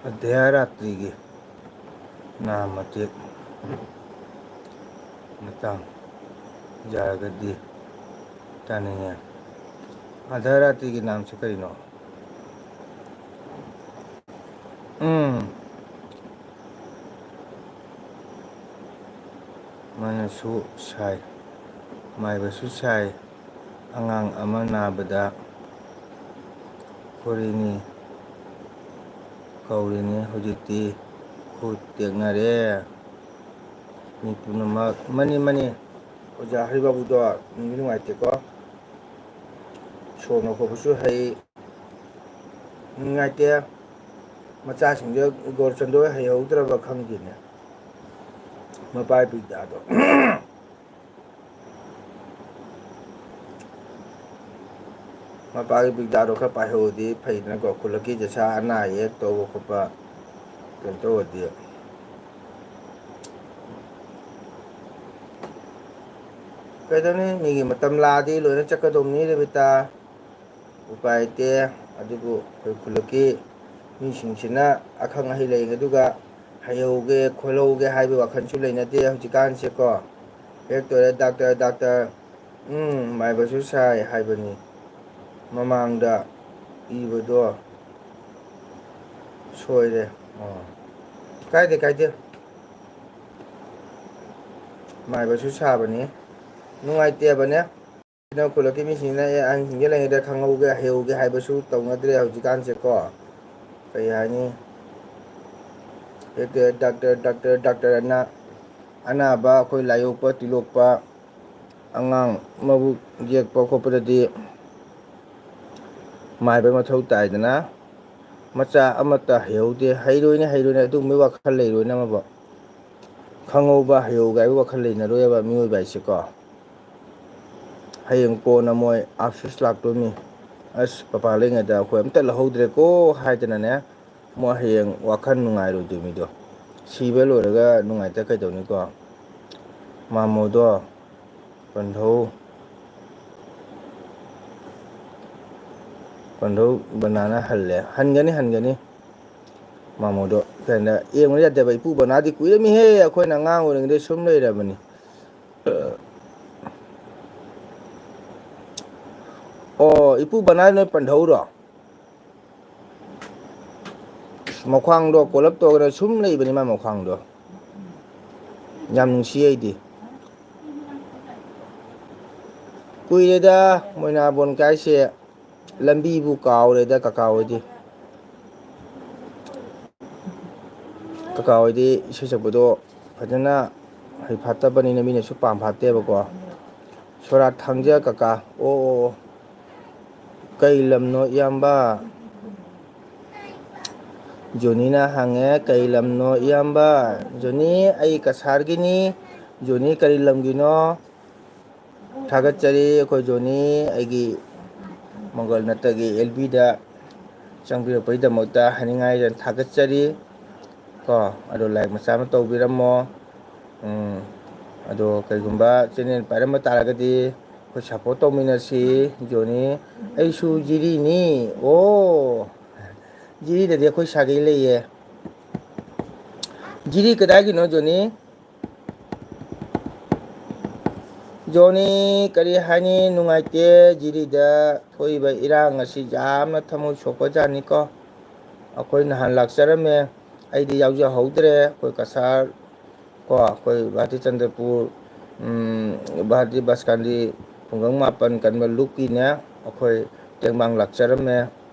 ꯑꯗ꯭ꯌꯥꯔꯥꯇ꯭ꯔꯤꯒꯤ ꯅꯥꯃꯇꯦꯛ ꯃꯇꯥꯡ ꯌꯥꯔꯒꯗꯤ ꯇꯥꯅꯤꯡꯉꯦ꯫ ꯑꯗ꯭ꯌꯥꯔꯥꯇ꯭ꯔꯤꯒꯤ ꯅꯥꯝꯁꯦ ꯀꯔꯤꯅꯣ? ꯎꯝ꯫ ꯃꯥꯅꯁꯨ ꯁꯥꯏ, ꯃꯥꯏꯕꯁꯨ ꯁꯥꯏ, ꯑꯉꯥꯡ ꯑꯃ ꯅꯥꯕꯗ ꯈꯣꯔꯤꯅꯤ ꯀꯧꯔꯤꯅꯤ, ꯍꯧꯖꯤꯛꯇꯤ ꯈꯨꯠ ꯇꯦꯛꯅꯔꯦ꯫ ꯃꯤ ꯄꯨꯝꯅꯃꯛ, ꯃꯅꯤ, ꯃꯅꯤ꯫ ꯑꯣꯖꯥ ꯍꯔꯤꯕꯥꯕꯨꯗꯣ ꯅꯨꯡꯗꯤ ꯅꯨꯡꯉꯥꯏꯇꯦꯀꯣ꯫ ꯁꯣꯟꯕ ꯈꯣꯠꯄꯁꯨ ꯍꯩ, ꯅꯨꯡꯉꯥꯏꯇꯦ꯫ ꯃꯆꯥꯁꯤꯡꯗꯣ ꯒꯣꯔꯆꯟꯗ꯭ꯔ ꯍꯩꯍꯧꯗ꯭ꯔꯕ ꯈꯪꯗꯦꯅꯦ꯫ ꯃꯄꯥ ꯕꯤꯗ꯭ꯌꯥꯗꯣ꯫ ꯃꯄꯥꯒꯤ ꯕꯤꯗ꯭ꯌꯥꯗꯣ ꯈꯔ ꯄꯥꯏꯍꯧꯔꯗꯤ ꯐꯩꯗꯅꯀꯣ, ꯈꯨꯜꯂꯛꯀꯤ ꯗꯁꯥ ꯑꯅꯥ ꯑꯌꯦꯛ ꯇꯧꯕ ꯈꯣꯠꯄ ꯀꯩꯅꯣ ꯇꯧꯔꯗꯤ꯫ ꯀꯩꯗꯧꯅꯤ, ꯃꯤꯒꯤ ꯃꯇꯝ ꯂꯥꯛꯑꯗꯤ ꯂꯣꯏꯅ ꯆꯠꯀꯗꯧꯅꯤ ꯔꯦꯕꯤꯇꯥ꯫ ꯎꯄꯥꯏ ꯂꯩꯇꯦ꯫ ꯑꯗꯨꯕꯨ ꯑꯩꯈꯣꯏ ꯈꯨꯜꯂꯛꯀꯤ ꯃꯤꯁꯤꯡꯁꯤꯅ ꯑꯈꯪ ꯑꯍꯩ ꯂꯩꯔꯤꯉꯩꯗꯨꯒ ꯍꯩꯍꯧꯒꯦ ꯈꯣꯠꯍꯧꯒꯦ ꯍꯥꯏꯕꯒꯤ ꯋꯥꯈꯜꯁꯨ ꯂꯩꯅꯗꯦ ꯍꯧꯖꯤꯛꯀꯥꯟꯁꯦꯀꯣ꯫ ꯍꯦꯛ ꯇꯧꯔꯦ, "ꯗꯥꯛꯇꯔ, ꯗꯥꯛꯇꯔ, ꯎꯝ, ꯃꯥꯏꯕꯁꯨ ꯁꯥꯏ" ꯍꯥꯏꯕꯅꯤ꯫ ꯃꯃꯥꯡꯗ ꯏꯕꯗꯣ ꯁꯣꯏꯔꯦ꯫ ꯑꯣ, ꯀꯥꯏꯗꯦ, ꯀꯥꯏꯗꯦ꯫ ꯃꯥꯏꯕꯁꯨ ꯁꯥꯕꯅꯤ꯫ ꯅꯨꯡꯉꯥꯏꯇꯦꯕꯅꯦ꯫ ꯀꯩꯅꯣ, ꯈꯨꯜꯂꯛꯀꯤ ꯃꯤꯁꯤꯡꯅ, "ꯑꯦ, ꯑꯍꯟꯁꯤꯡꯁꯦ ꯂꯩꯔꯤꯉꯩꯗ ꯈꯪꯍꯧꯒꯦ, ꯍꯩꯍꯧꯒꯦ" ꯍꯥꯏꯕꯁꯨ ꯇꯧꯅꯗ꯭ꯔꯦ ꯍꯧꯖꯤꯛꯀꯥꯟꯁꯦꯀꯣ꯫ ꯀꯩ ꯍꯥꯏꯅꯤ? ꯍꯦꯛꯇ ꯗꯥꯛꯇꯔ, ꯗꯥꯛꯇꯔ, ꯗꯥꯛꯇꯔ ꯑꯅ ꯑꯅꯥꯕ ꯑꯩꯈꯣꯏ ꯂꯥꯏꯌꯣꯛꯄ, ꯇꯤꯂꯣꯛꯄ, ꯑꯉꯥꯡ ꯃꯕꯨꯛ ꯌꯦꯛꯄ ꯈꯣꯠꯄꯗꯗꯤ ꯃꯥꯏꯕ ꯃꯊꯧ ꯇꯥꯏꯗꯅ꯫ ꯃꯆꯥ ꯑꯃꯠꯇ ꯍꯩꯍꯧꯗꯦ, ꯍꯩꯔꯣꯏꯅꯦ, ꯍꯩꯔꯣꯏꯅꯦ, ꯑꯗꯨꯒꯨꯝꯕꯒꯤ ꯋꯥꯈꯜ ꯂꯩꯔꯣꯏꯅꯦ ꯑꯃꯕꯨ꯫ ꯈꯪꯍꯧꯕ, ꯍꯩꯍꯧꯕ ꯍꯥꯏꯕ ꯋꯥꯈꯜ ꯂꯩꯅꯔꯣꯏꯕ ꯃꯤꯑꯣꯏꯕ ꯍꯥꯏꯁꯦꯀꯣ꯫ ꯍꯌꯦꯡ ꯀꯣꯟꯅ ꯃꯣꯏ ꯑꯐꯁꯣꯁ ꯂꯥꯛꯇꯣꯏꯅꯤ꯫ "ꯑꯁ, ꯄꯄꯥ ꯂꯩꯉꯩꯗ ꯑꯩꯈꯣꯏ ꯑꯝꯇ ꯂꯧꯍꯧꯗ꯭ꯔꯦꯀꯣ" ꯍꯥꯏꯗꯅꯅꯦ, ꯃꯣꯏ ꯍꯌꯦꯡ ꯋꯥꯈꯜ ꯅꯨꯡꯉꯥꯏꯔꯣꯏꯗꯣꯏ ꯃꯤꯗꯣ꯫ ꯁꯤꯕ ꯂꯣꯏꯔꯒ ꯅꯨꯡꯉꯥꯏꯇ ꯀꯩꯗꯧꯅꯤꯀꯣ? ꯃꯥꯃꯣꯗꯣ ꯄꯟꯊꯧ, ꯄꯟꯊꯧ ꯕꯅꯥꯅ ꯍꯜꯂꯦ꯫ ꯍꯟꯒꯅꯤ, ꯍꯟꯒꯅꯤ꯫ ꯃꯥꯃꯣꯗꯣ ꯀꯩꯅꯣ, ꯌꯦꯡꯕ ꯌꯥꯗꯦꯕ꯫ ꯏꯄꯨ ꯕꯅꯥꯗꯤ ꯀꯨꯏꯔꯝꯃꯤꯍꯦ, ꯑꯩꯈꯣꯏꯅ ꯑꯉꯥꯡ ꯑꯣꯏꯔꯤꯉꯩꯗꯩ ꯁꯨꯝ ꯂꯩꯔꯕꯅꯤ꯫ ꯑꯣ, ꯏꯄꯨ ꯕꯅꯥ ꯅꯣꯏ ꯄꯟꯊꯧꯔꯣ? ꯃꯈ꯭ꯋꯥꯡꯗꯣ ꯀꯣꯜꯂꯞ ꯇꯧꯔꯒ ꯁꯨꯝ ꯂꯩꯕꯅꯤ ꯃꯥ ꯃꯈ꯭ꯋꯥꯡꯗꯣ꯫ ꯌꯥꯝ ꯅꯨꯡꯁꯤ ꯑꯩꯗꯤ꯫ ꯀꯨꯏꯔꯦꯗ ꯃꯣꯏꯅꯥꯕꯣꯟ ꯀꯥꯏꯁꯦ, ꯂꯝꯕꯤꯕꯨ ꯀꯥꯎꯔꯦꯗ ꯀꯀꯥ ꯍꯣꯏꯗꯤ꯫ ꯀꯀꯥ ꯍꯣꯏꯗꯤ ꯏꯁꯩ ꯁꯛꯄꯗꯣ ꯐꯖꯅ ꯍꯩ ꯐꯥꯠꯇꯕꯅꯤꯅ ꯃꯤꯅꯁꯨ ꯄꯥꯝ ꯐꯥꯠꯇꯦꯕꯀꯣ꯫ ꯁꯣꯔꯥꯠ ꯊꯥꯡꯖ ꯀꯀꯥ, ꯑꯣ, ꯑꯣ, ꯑꯣ꯫ ꯀꯩ ꯂꯝꯅꯣ ꯏꯌꯥꯝꯕ? ꯖꯣꯅꯤꯅ ꯍꯪꯉꯦ, "ꯀꯩ ꯂꯝꯅꯣ ꯏꯌꯥꯝꯕ?" ꯖꯣꯅꯤ, ꯑꯩ ꯀꯁꯥꯔꯒꯤꯅꯤ꯫ ꯖꯣꯅꯤ, ꯀꯔꯤ ꯂꯝꯒꯤꯅꯣ? ꯊꯥꯒꯠꯆꯔꯤ ꯑꯩꯈꯣꯏ ꯖꯣꯅꯤ, ꯑꯩꯒꯤ ꯃꯪꯒꯜ ꯅꯠꯇꯒꯤ ꯑꯦꯜ ꯕꯤꯗ ꯆꯪꯕꯤꯔꯛꯄꯒꯤꯗꯃꯛꯇ ꯍꯥꯏꯅꯤꯡꯉꯥꯏ ꯊꯥꯒꯠꯆꯔꯤ꯫ ꯀꯣ, ꯑꯗꯣ ꯂꯥꯏꯛ ꯃꯆꯥ ꯑꯃ ꯇꯧꯕꯤꯔꯝꯃꯣ꯫ ꯎꯝ, ꯑꯗꯣ ꯀꯩꯒꯨꯝꯕ ꯆꯦꯅꯦꯜ ꯄꯥꯏꯔꯝꯕ ꯇꯥꯔꯒꯗꯤ ꯑꯩꯈꯣꯏ ꯁꯞꯄꯣꯔꯠ ꯇꯧꯃꯤꯟꯅꯁꯤ꯫ ꯖꯣꯅꯤ, "ꯑꯩꯁꯨ ꯖꯤꯔꯤꯅꯤ"꯫ ꯑꯣ, ꯖꯤꯔꯤꯗꯗꯤ ꯑꯩꯈꯣꯏ ꯁꯥꯒꯩ ꯂꯩꯌꯦ꯫ ꯖꯤꯔꯤ ꯀꯗꯥꯏꯒꯤꯅꯣ, ꯖꯣꯅꯤ? ꯖꯣꯅꯤ, ꯀꯔꯤ ꯍꯥꯏꯅꯤ, ꯅꯨꯡꯉꯥꯏꯇꯦ꯫ ꯖꯤꯔꯤꯗ ꯊꯣꯛꯏꯕ ꯏꯔꯥꯡ ꯑꯁꯤ ꯌꯥꯝꯅ ꯊꯃꯣꯏ ꯁꯣꯛꯄꯖꯥꯠꯅꯤꯀꯣ꯫ ꯑꯩꯈꯣꯏ ꯅꯍꯥꯟ ꯂꯥꯛꯆꯔꯝꯃꯦ, ꯑꯩꯗꯤ ꯌꯥꯎꯖꯍꯧꯗ꯭ꯔꯦ꯫ ꯑꯩꯈꯣꯏ ꯀꯁꯥꯔ ꯀꯣ, ꯑꯩꯈꯣꯏ ꯚꯥꯔꯇꯤ ꯆꯟꯗ꯭ꯔꯄꯨꯔ, ꯎꯝ, ꯚꯥꯔꯇꯤ ꯕꯁꯀꯥꯟꯗꯤ ꯈꯨꯡꯒꯪ ꯃꯥꯄꯟ ꯀꯟꯕ ꯂꯨꯞꯀꯤꯅꯦ, ꯑꯩꯈꯣꯏ ꯇꯦꯡꯕꯥꯡ ꯂꯥꯛꯆꯔꯝꯃꯦ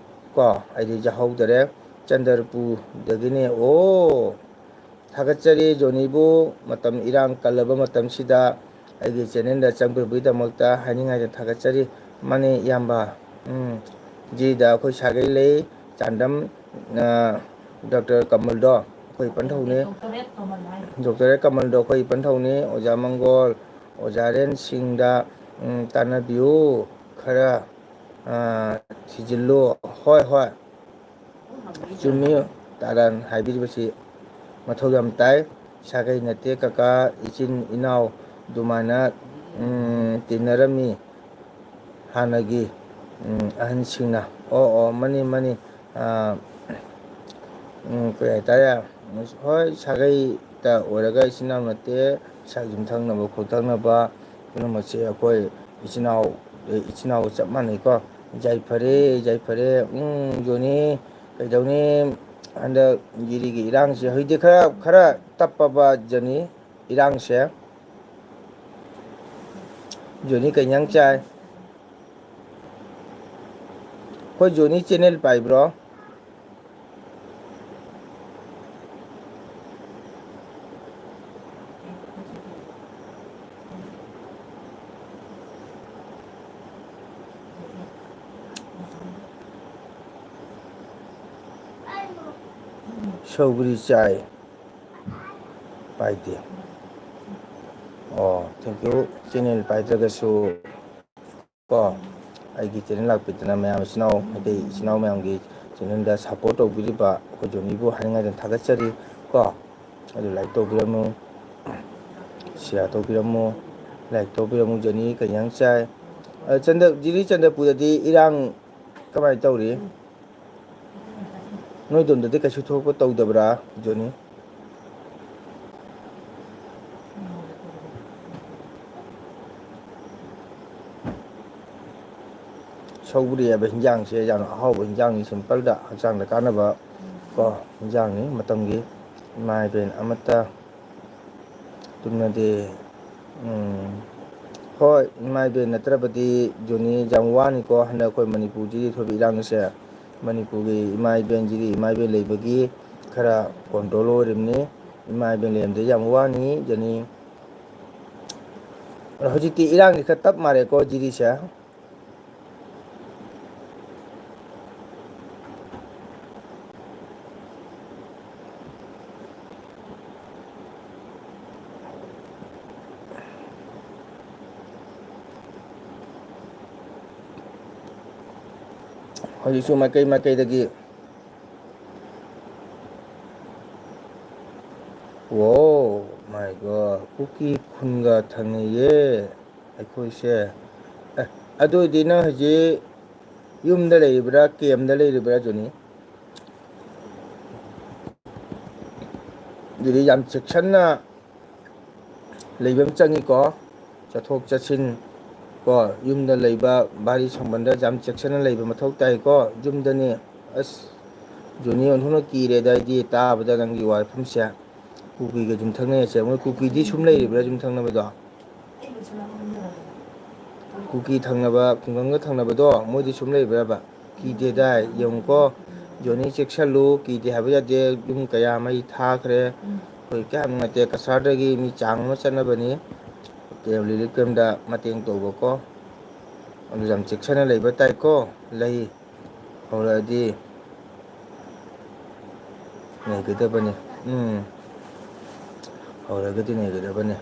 ꯀꯣ꯫ ꯑꯩꯗꯤ ꯌꯥꯎꯍꯧꯗꯔꯦ꯫ ꯆꯟꯗ꯭ꯔꯄꯨꯔꯗꯒꯤꯅꯦ꯫ ꯑꯣ, ꯊꯥꯒꯠꯆꯔꯤ ꯖꯣꯅꯤꯕꯨ, ꯃꯇꯝ ꯏꯔꯥꯡ ꯀꯜꯂꯕ ꯃꯇꯝꯁꯤꯗ ꯑꯩꯒꯤ ꯆꯦꯅꯦꯜꯗ ꯆꯪꯕꯤꯕꯒꯤꯗꯃꯛꯇ ꯍꯥꯏꯅꯤꯡꯉꯥꯏꯗ ꯊꯥꯒꯠꯆꯔꯤ꯫ ꯃꯥꯅꯦ ꯏꯌꯥꯝꯕ꯫ ꯎꯝ꯫ ꯖꯤꯗ ꯑꯩꯈꯣꯏ ꯁꯥꯒꯩ ꯂꯩ, ꯆꯥꯟꯗꯝ, ꯑ, ꯗꯣꯛꯇꯔ ꯀꯃꯜꯗꯣ ꯑꯩꯈꯣꯏ ꯄꯟꯊꯧꯅꯤ꯫ ꯗꯣꯛꯇꯔꯦꯠ ꯀꯃꯜꯗꯣ ꯑꯩꯈꯣꯏ ꯄꯟꯊꯧꯅꯤ꯫ ꯑꯣꯖꯥ ꯃꯪꯒꯣꯜ, ꯑꯣꯖꯥ ꯔꯦꯟ ꯁꯤꯡꯗ, ꯎꯝ, ꯇꯥꯟꯅꯕꯤꯌꯨ꯫ ꯈꯔ, ꯑ, ꯊꯤꯖꯤꯜꯂꯨ꯫ ꯍꯣꯏ, ꯍꯣꯏ꯫ ꯆꯨꯝꯃꯤ, ꯇꯥꯔꯥꯟ ꯍꯥꯏꯕꯤꯔꯤꯕꯁꯤ ꯃꯊꯧ ꯌꯥꯝ ꯇꯥꯏ꯫ ꯁꯥꯒꯩ ꯅꯠꯇꯦ ꯀꯀꯥ, ꯏꯆꯤꯟ ꯏꯅꯥꯎ ꯑꯗꯨꯃꯥꯏꯅ, ꯎꯝ, ꯇꯤꯟꯅꯔꯝꯃꯤ ꯍꯥꯟꯅꯒꯤ, ꯎꯝ, ꯑꯍꯟꯁꯤꯡꯅ꯫ ꯑꯣ, ꯑꯣ, ꯃꯅꯤ, ꯃꯅꯤ꯫ ꯑꯥ, ꯎꯝ, ꯀꯩ ꯍꯥꯏꯇꯥꯔꯦ? ꯍꯣꯏ, ꯁꯥꯒꯩꯗ ꯑꯣꯏꯔꯒ ꯏꯆꯤꯟ ꯏꯅꯥꯎ ꯅꯠꯇꯦ, ꯁꯛ ꯌꯨꯝꯊꯪꯅꯕ ꯈꯣꯠꯊꯪꯅꯕ ꯄꯨꯝꯅꯃꯛꯁꯦ ꯑꯩꯈꯣꯏ ꯏꯆꯤꯟ ꯏꯅꯥꯎ, ꯏꯆꯤꯟ ꯏꯅꯥꯎꯒ ꯆꯞ ꯃꯥꯟꯅꯩꯀꯣ꯫ ꯌꯥꯏꯐꯔꯦ, ꯌꯥꯏꯐꯔꯦ꯫ ꯎꯝ, ꯖꯣꯅꯤ, ꯀꯩꯗꯧꯅꯤ? ꯍꯟꯗꯛ ꯖꯤꯔꯤꯒꯤ ꯏꯔꯥꯡꯁꯦ ꯍꯧꯖꯤꯛꯇꯤ ꯈꯔ, ꯈꯔ ꯇꯞꯄꯕ, ꯖꯣꯅꯤ, ꯏꯔꯥꯡꯁꯦ꯫ ꯖꯣꯅꯤ ꯀꯩ ꯏꯟꯖꯥꯡ ꯆꯥꯏ? ꯑꯩꯈꯣꯏ ꯖꯣꯅꯤ ꯆꯦꯅꯦꯜ ꯄꯥꯏꯕ꯭ꯔꯣ? ꯁꯧꯒ꯭ꯔꯤ ꯆꯥꯏ꯫ ꯄꯥꯏꯗꯦ꯫ ꯑꯣ, thank you꯫ ꯆꯦꯅꯦꯜ ꯄꯥꯏꯗ꯭ꯔꯒꯁꯨ ꯀꯣ, ꯑꯩꯒꯤ ꯆꯦꯅꯦꯜ ꯂꯥꯛꯄꯤꯗꯅ ꯃꯌꯥꯝ ꯏꯆꯤꯟ ꯏꯅꯥꯎ, ꯃꯩꯇꯩ ꯏꯆꯤꯟ ꯏꯅꯥꯎ ꯃꯌꯥꯝꯒꯤ ꯆꯦꯅꯦꯜꯗ ꯁꯞꯄꯣꯔꯠ ꯇꯧꯕꯤꯔꯤꯕ ꯑꯩꯈꯣꯏ ꯖꯣꯅꯤꯕꯨ ꯍꯥꯏꯅꯤꯡꯉꯥꯏꯗꯅ ꯊꯥꯒꯠꯆꯔꯤ ꯀꯣ꯫ ꯑꯗꯨ ꯂꯥꯏꯛ ꯇꯧꯕꯤꯔꯝꯃꯨ, ꯁꯤꯌꯥꯔ ꯇꯧꯕꯤꯔꯝꯃꯨ, ꯂꯥꯏꯛ ꯇꯧꯕꯤꯔꯝꯃꯨ꯫ ꯖꯣꯅꯤ ꯀꯩ ꯏꯟꯖꯥꯡ ꯆꯥꯏ? ꯑ, ꯆꯟꯗ-, ꯖꯤꯔꯤ ꯆꯟꯗ꯭ꯔꯄꯨꯔꯗꯗꯤ ꯏꯔꯥꯡ ꯀꯃꯥꯏꯅ ꯇꯧꯔꯤ? ꯅꯣꯏꯗꯣꯝꯗꯗꯤ ꯀꯩꯁꯨ ꯊꯣꯛꯄ ꯇꯧꯗꯕ꯭ꯔꯥ, ꯖꯣꯅꯤ? ꯁꯧꯒ꯭ꯔꯤ ꯍꯥꯏꯕ ꯍꯤꯟꯖꯥꯡꯁꯦ ꯌꯥꯝꯅ ꯑꯍꯥꯎꯕ ꯍꯤꯟꯖꯥꯡꯅꯤ, ꯁꯤꯝꯄꯜꯗ ꯍꯛꯆꯥꯡꯗ ꯀꯥꯟꯅꯕ ꯀꯣ ꯍꯤꯟꯖꯥꯡꯅꯤ꯫ ꯃꯇꯝꯒꯤ ꯏꯃꯥ ꯏꯕꯦꯟ ꯑꯃꯠꯇ ꯇꯨꯝꯅꯗꯦ꯫ ꯎꯝ꯫ ꯍꯣꯏ, ꯏꯃꯥ ꯏꯕꯦꯟ ꯅꯠꯇ꯭ꯔꯕꯗꯤ ꯖꯣꯅꯤ ꯌꯥꯝ ꯋꯥꯅꯤꯀꯣ꯫ ꯍꯟꯗꯛ ꯑꯩꯈꯣꯏ ꯃꯅꯤꯄꯨꯔꯁꯤꯒꯤ ꯊꯣꯛꯏꯕ ꯏꯔꯥꯡꯁꯦ, ꯃꯅꯤꯄꯨꯔꯒꯤ ꯏꯃꯥ ꯏꯕꯦꯟꯁꯤꯗꯤ ꯏꯃꯥ ꯏꯕꯦꯟ ꯂꯩꯕꯒꯤ ꯈꯔ ꯀꯣꯟꯇ꯭ꯔꯣꯜ ꯑꯣꯏꯔꯤꯕꯅꯤ꯫ ꯏꯃꯥ ꯏꯕꯦꯟ ꯂꯩꯔꯝꯗ꯭ꯔꯗꯤ ꯌꯥꯝ ꯋꯥꯅꯤ, ꯖꯣꯅꯤ꯫ ꯑꯗꯣ ꯍꯧꯖꯤꯛꯇꯤ ꯏꯔꯥꯡꯗꯤ ꯈꯔ ꯇꯞ ꯃꯥꯜꯂꯦꯀꯣ, ꯖꯤꯔꯤꯁꯦ꯫ ꯍꯧꯖꯤꯛꯁꯨ ꯃꯥꯏꯀꯩ ꯃꯥꯏꯀꯩꯗꯒꯤ꯫ Wow, my God, ꯀꯨꯀꯤ ꯈꯨꯟꯒ ꯊꯪꯅꯩꯌꯦ ꯑꯩꯈꯣꯏꯁꯦ꯫ ꯑꯦ, ꯑꯗꯨ ꯑꯣꯏꯗꯤ ꯅꯪ ꯍꯧꯖꯤꯛ ꯌꯨꯝꯗ ꯂꯩꯔꯤꯕ꯭ꯔꯥ, ꯀꯦꯝꯗ ꯂꯩꯔꯤꯕ꯭ꯔꯥ, ꯖꯣꯅꯤ? ꯑꯗꯨꯗꯤ ꯌꯥꯝ ꯆꯦꯛꯁꯤꯟꯅ ꯂꯩꯕ ꯑꯃ ꯆꯪꯉꯤꯀꯣ꯫ ꯆꯠꯊꯣꯛ ꯆꯠꯁꯤꯟ ꯀꯣ, ꯌꯨꯝꯗ ꯂꯩꯕ ꯚꯥꯔꯤ ꯁꯪꯕꯟꯗ ꯌꯥꯝ ꯆꯦꯛꯁꯤꯟꯅ ꯂꯩꯕ ꯃꯊꯧ ꯇꯥꯏꯀꯣ꯫ ꯌꯨꯝꯗꯅꯤ꯫ ꯑꯁ, ꯖꯣꯅꯤ ꯑꯣꯟꯊꯣꯛꯅ ꯀꯤꯔꯦꯗ ꯑꯩꯗꯤ ꯇꯥꯕꯗ ꯅꯪꯒꯤ ꯋꯥꯐꯝꯁꯦ꯫ ꯀꯨꯀꯤꯒ ꯌꯨꯝꯊꯪꯅꯩ ꯍꯥꯏꯁꯦ, ꯃꯣꯏ ꯀꯨꯀꯤꯗꯤ ꯁꯨꯝ ꯂꯩꯔꯤꯕ꯭ꯔꯥ ꯌꯨꯝꯊꯪꯅꯕꯗꯣ? ꯀꯨꯀꯤ ꯊꯪꯅꯕ, ꯈꯨꯡꯒꯪꯒ ꯊꯪꯅꯕꯗꯣ, ꯃꯣꯏꯗꯤ ꯁꯨꯝ ꯂꯩꯕ꯭ꯔꯕ? ꯀꯤꯗꯦꯗꯥꯏ, ꯌꯦꯡꯉꯨꯀꯣ꯫ ꯖꯣꯅꯤ ꯆꯦꯛꯁꯜꯂꯨ, ꯀꯤꯗꯦ ꯍꯥꯏꯕ ꯌꯥꯗꯦ꯫ ꯌꯨꯝ ꯀꯌꯥ ꯃꯩ ꯊꯥꯈ꯭ꯔꯦ꯫ ꯑꯩꯈꯣꯏ ꯀꯌꯥ ꯅꯨꯡꯉꯥꯏꯇꯦ, ꯀꯁꯥꯔꯗꯒꯤ ꯃꯤ ꯆꯥꯡ ꯑꯃ ꯆꯠꯅꯕꯅꯤ ꯀꯦꯝ ꯔꯤꯂꯤꯐ ꯀꯦꯝꯗ ꯃꯇꯦꯡ ꯇꯧꯕꯀꯣ꯫ ꯑꯗꯨ ꯌꯥꯝ ꯆꯦꯛꯁꯤꯟꯅ ꯂꯩꯕ ꯇꯥꯏꯀꯣ꯫ ꯂꯩ꯫ ꯍꯧꯔꯛꯑꯗꯤ ꯅꯩꯒꯗꯕꯅꯤ꯫ ꯎꯝ꯫ ꯍꯧꯔꯒꯗꯤ ꯅꯩꯒꯗꯕꯅꯤ꯫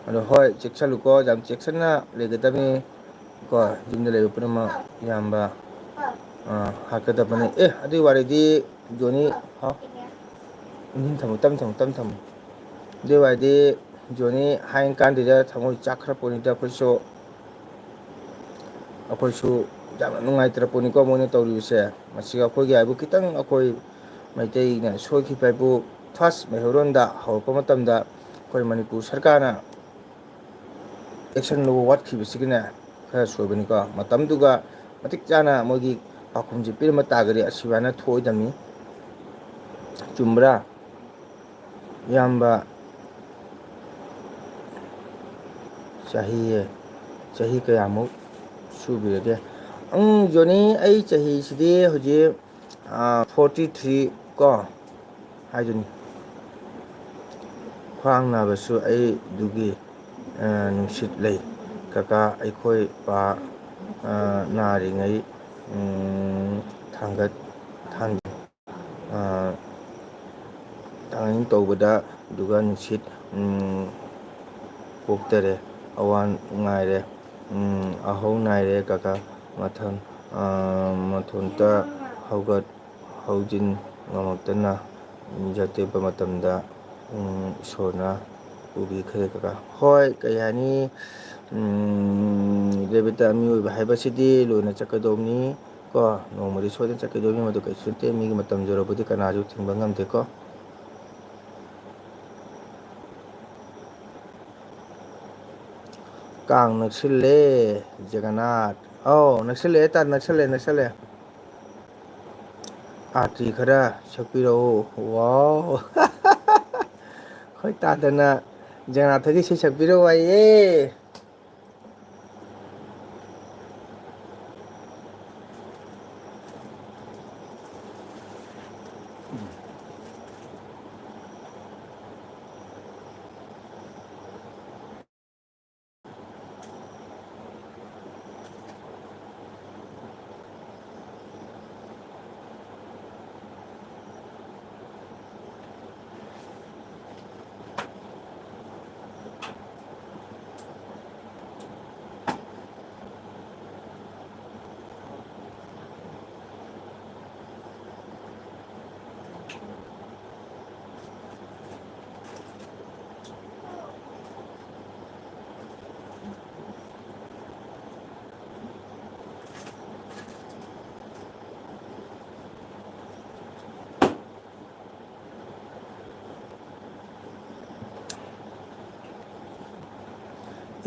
ꯑꯗꯣ ꯍꯣꯏ, ꯆꯦꯛꯁꯜꯂꯨꯀꯣ, ꯌꯥꯝ ꯆꯦꯛꯁꯤꯟꯅ ꯂꯩꯒꯗꯕꯅꯤ꯫ ꯀꯣ, ꯌꯨꯝꯗ ꯂꯩꯕ ꯄꯨꯝꯅꯃꯛ ꯏꯌꯥꯝꯕ, ꯑ, ꯍꯥꯠꯀꯗꯕꯅꯤ꯫ ꯑꯦ, ꯑꯗꯨꯒꯤ ꯋꯥꯔꯤꯗꯤ ꯖꯣꯅꯤ, ꯍꯥꯎ꯫ ꯅꯤꯡꯊꯝꯃꯨ, ꯇꯝ ꯊꯝꯃꯨ, ꯇꯝ ꯊꯝꯃꯨ꯫ ꯑꯗꯨꯒꯤ ꯋꯥꯔꯤꯗꯤ ꯖꯣꯅꯤ ꯍꯥꯏ ꯀꯥꯟꯗꯨꯗ ꯊꯃꯣꯏ ꯆꯥꯛꯈ꯭ꯔ ꯄꯣꯠꯅꯤꯗ ꯑꯩꯈꯣꯏꯁꯨ꯫ ꯑꯩꯈꯣꯏꯁꯨ ꯌꯥꯝꯅ ꯅꯨꯡꯉꯥꯏꯇ꯭ꯔ ꯄꯣꯠꯅꯤꯀꯣ ꯃꯣꯏꯅ ꯇꯧꯔꯤꯕꯁꯦ꯫ ꯃꯁꯤꯒ ꯑꯩꯈꯣꯏꯒꯤ ꯍꯥꯏꯕꯨ ꯈꯤꯇꯪ ꯑꯩꯈꯣꯏ ꯃꯩꯇꯩꯅ ꯁꯣꯏꯈꯤꯕ ꯍꯥꯏꯕꯨ ꯐꯥꯔꯁ ꯃꯩꯍꯧꯔꯣꯟꯗ ꯍꯧꯔꯛꯄ ꯃꯇꯝꯗ ꯑꯩꯈꯣꯏ ꯃꯅꯤꯄꯨꯔ ꯁꯔꯀꯥꯔꯅ ꯑꯦꯛꯁꯟ ꯂꯧꯕ ꯋꯥꯠꯈꯤꯕꯁꯤꯒꯤꯅꯦ ꯈꯔ ꯁꯣꯏꯕꯅꯤꯀꯣ꯫ ꯃꯇꯝꯗꯨꯒ ꯃꯇꯤꯛ ꯆꯥꯅ ꯃꯣꯏꯒꯤ ꯄꯥꯎꯈꯨꯝꯁꯤ ꯄꯤꯔꯝꯕ ꯇꯥꯔꯒꯗꯤ ꯑꯁꯤꯕꯥꯅ ꯊꯣꯛꯑꯣꯏꯗꯕꯅꯤ꯫ ꯆꯨꯝꯕ꯭ꯔꯥ? ꯏꯌꯥꯝꯕ ꯆꯍꯤ, ꯆꯍꯤ ꯀꯌꯥꯃꯨꯛ ꯁꯨꯕꯤꯔꯒꯦ? ꯎꯝ, ꯖꯣꯅꯤ, ꯑꯩ ꯆꯍꯤꯁꯤꯗꯤ ꯍꯧꯖꯤꯛ, ꯑꯥ, forty three ꯀꯣ ꯍꯥꯏꯗꯨꯅꯤ꯫ ꯈ꯭ꯋꯥꯡ ꯅꯥꯕꯁꯨ ꯑꯩ ꯑꯗꯨꯒꯤ, ꯑꯥ, ꯅꯨꯡꯁꯤꯠ ꯂꯩ꯫ ꯀꯀꯥ, ꯑꯩꯈꯣꯏ ꯄꯥ, ꯑꯥ, ꯅꯥꯔꯤꯉꯩ, ꯎꯝ, ꯊꯥꯡꯒꯠ ꯊꯥꯡ-, ꯑꯥ, ꯊꯥꯡꯖꯤꯟ ꯇꯧꯕꯗ ꯑꯗꯨꯒ ꯅꯨꯡꯁꯤꯠ, ꯎꯝ, ꯄꯣꯛꯇꯔꯦ꯫ ꯑꯋꯥ ꯉꯥꯏꯔꯦ꯫ ꯎꯝ, ꯑꯍꯧ ꯅꯥꯏꯔꯦ ꯀꯀꯥ꯫ ꯃꯊꯪ ꯑ, ꯃꯊꯣꯟꯇ ꯍꯧꯒꯠ ꯍꯧꯖꯤꯟ ꯉꯝꯃꯛꯇꯅ ꯆꯠꯇꯣꯏꯕ ꯃꯇꯝꯗ, ꯎꯝ, ꯏꯁꯣꯔꯅ ꯄꯨꯕꯤꯈ꯭ꯔꯦ ꯀꯀꯥ꯫ ꯍꯣꯏ, ꯀꯩ ꯍꯥꯏꯅꯤ, ꯎꯝ, ꯔꯦꯕꯤꯇꯥ, ꯃꯤꯑꯣꯏꯕ ꯍꯥꯏꯕꯁꯤꯗꯤ ꯂꯣꯏꯅ ꯆꯠꯀꯗꯧꯕꯅꯤ ꯀꯣ, ꯅꯣꯡꯃꯗꯤ ꯁꯣꯏꯗꯅ ꯆꯠꯀꯗꯧꯕꯅꯤ, ꯃꯗꯨ ꯀꯩꯁꯨ ꯅꯠꯇꯦ, ꯃꯤꯒꯤ ꯃꯇꯝ ꯌꯧꯔꯕꯗꯤ ꯀꯅꯥꯁꯨ ꯊꯤꯡꯕ ꯉꯝꯗꯦꯀꯣ꯫ ꯀꯥꯡ ꯅꯛꯁꯤꯜꯂꯦ, ꯖꯒꯅꯥꯊ꯫ ꯑꯧ, ꯅꯛꯁꯤꯜꯂꯛꯑꯦ, ꯇꯥ, ꯅꯛꯁꯜꯂꯦ, ꯅꯛꯁꯜꯂꯦ꯫ ꯑꯥꯔꯇꯤ ꯈꯔ ꯁꯛꯄꯤꯔꯛꯎ꯫ ꯋꯥꯎ꯫ ꯑꯩꯈꯣꯏ ꯇꯥꯗꯅ ꯖꯒꯅꯥꯊꯒꯤ ꯏꯁꯩ ꯁꯛꯄꯤꯔꯛꯎ ꯍꯥꯏꯌꯦ꯫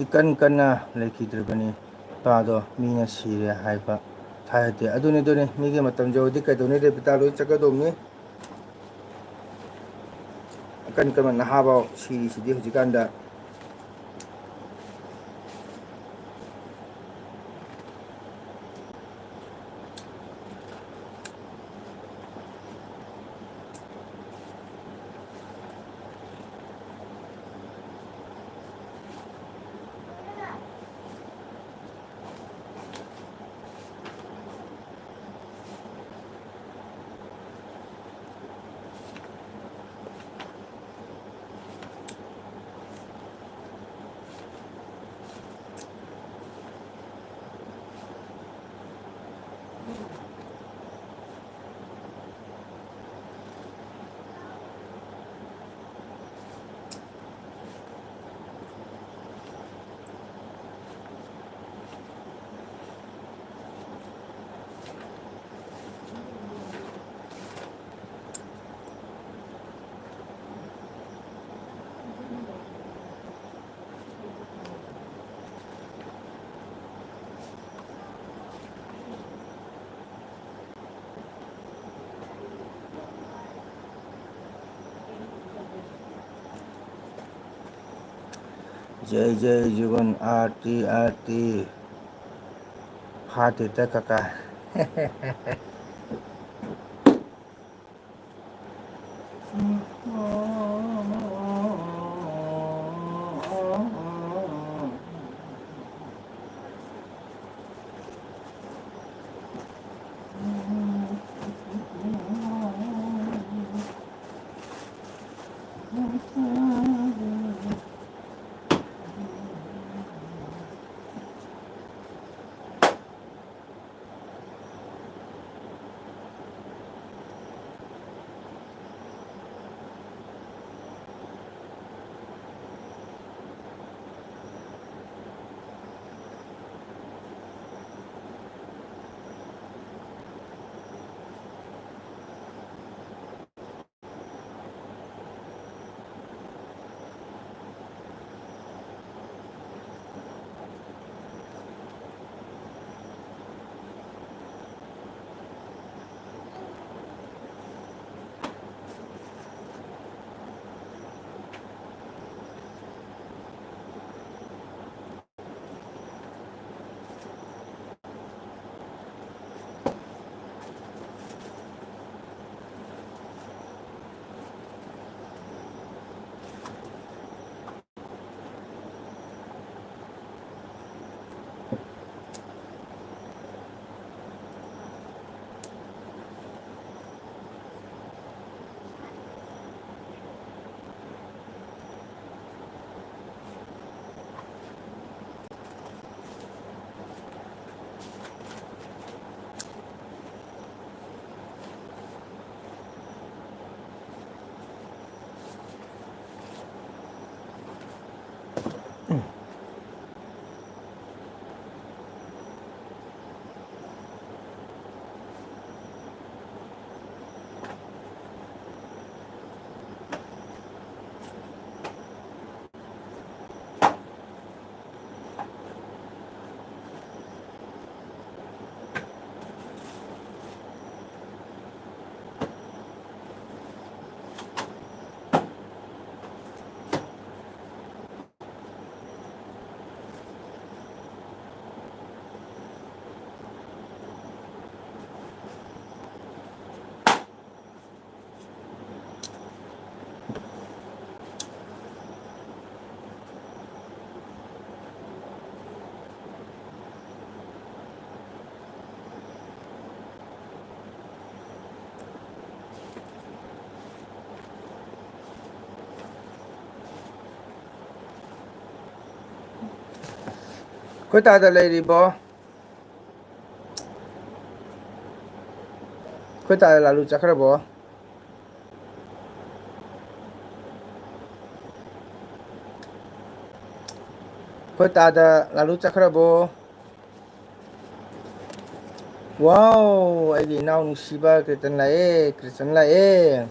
ꯏꯀꯟ ꯀꯟꯅ ꯂꯩꯈꯤꯗ꯭ꯔꯕꯅꯤ꯫ ꯅꯨꯄꯥꯗꯣ ꯃꯤꯅ ꯁꯤꯔꯦ ꯍꯥꯏꯕ ꯊꯥꯖꯗꯦ꯫ ꯑꯗꯨꯅꯤ, ꯑꯗꯨꯅꯤ, ꯃꯤꯒꯤ ꯃꯇꯝ ꯌꯧꯔꯗꯤ ꯀꯩꯗꯧꯅꯤ, ꯔꯦꯕꯤꯇꯥ, ꯂꯣꯏ ꯆꯠꯀꯗꯧꯕꯅꯤ꯫ ꯑꯀꯟ ꯀꯟꯕ ꯅꯍꯥꯐꯥꯎ ꯁꯤꯔꯤꯁꯤꯗꯤ ꯍꯧꯖꯤꯛꯀꯥꯟꯗ꯫ जय जय जीवन आरती आरती। हाथ इतना कका। ꯑꯩꯈꯣꯏ ꯇꯥꯗ ꯂꯩꯔꯤꯕꯣ? ꯑꯩꯈꯣꯏ ꯇꯥꯗ ꯂꯥꯂꯨ ꯆꯠꯈ꯭ꯔꯕꯣ? ꯑꯩꯈꯣꯏ ꯇꯥꯗ ꯂꯥꯂꯨ ꯆꯠꯈ꯭ꯔꯕꯣ? ꯋꯥꯎ, ꯑꯩꯒꯤ ꯏꯅꯥꯎ ꯅꯨꯡꯁꯤꯕ ꯀ꯭ꯔꯤꯇꯟ ꯂꯥꯛꯑꯦ, ꯀ꯭ꯔꯤꯇꯟ ꯂꯥꯛꯑꯦ꯫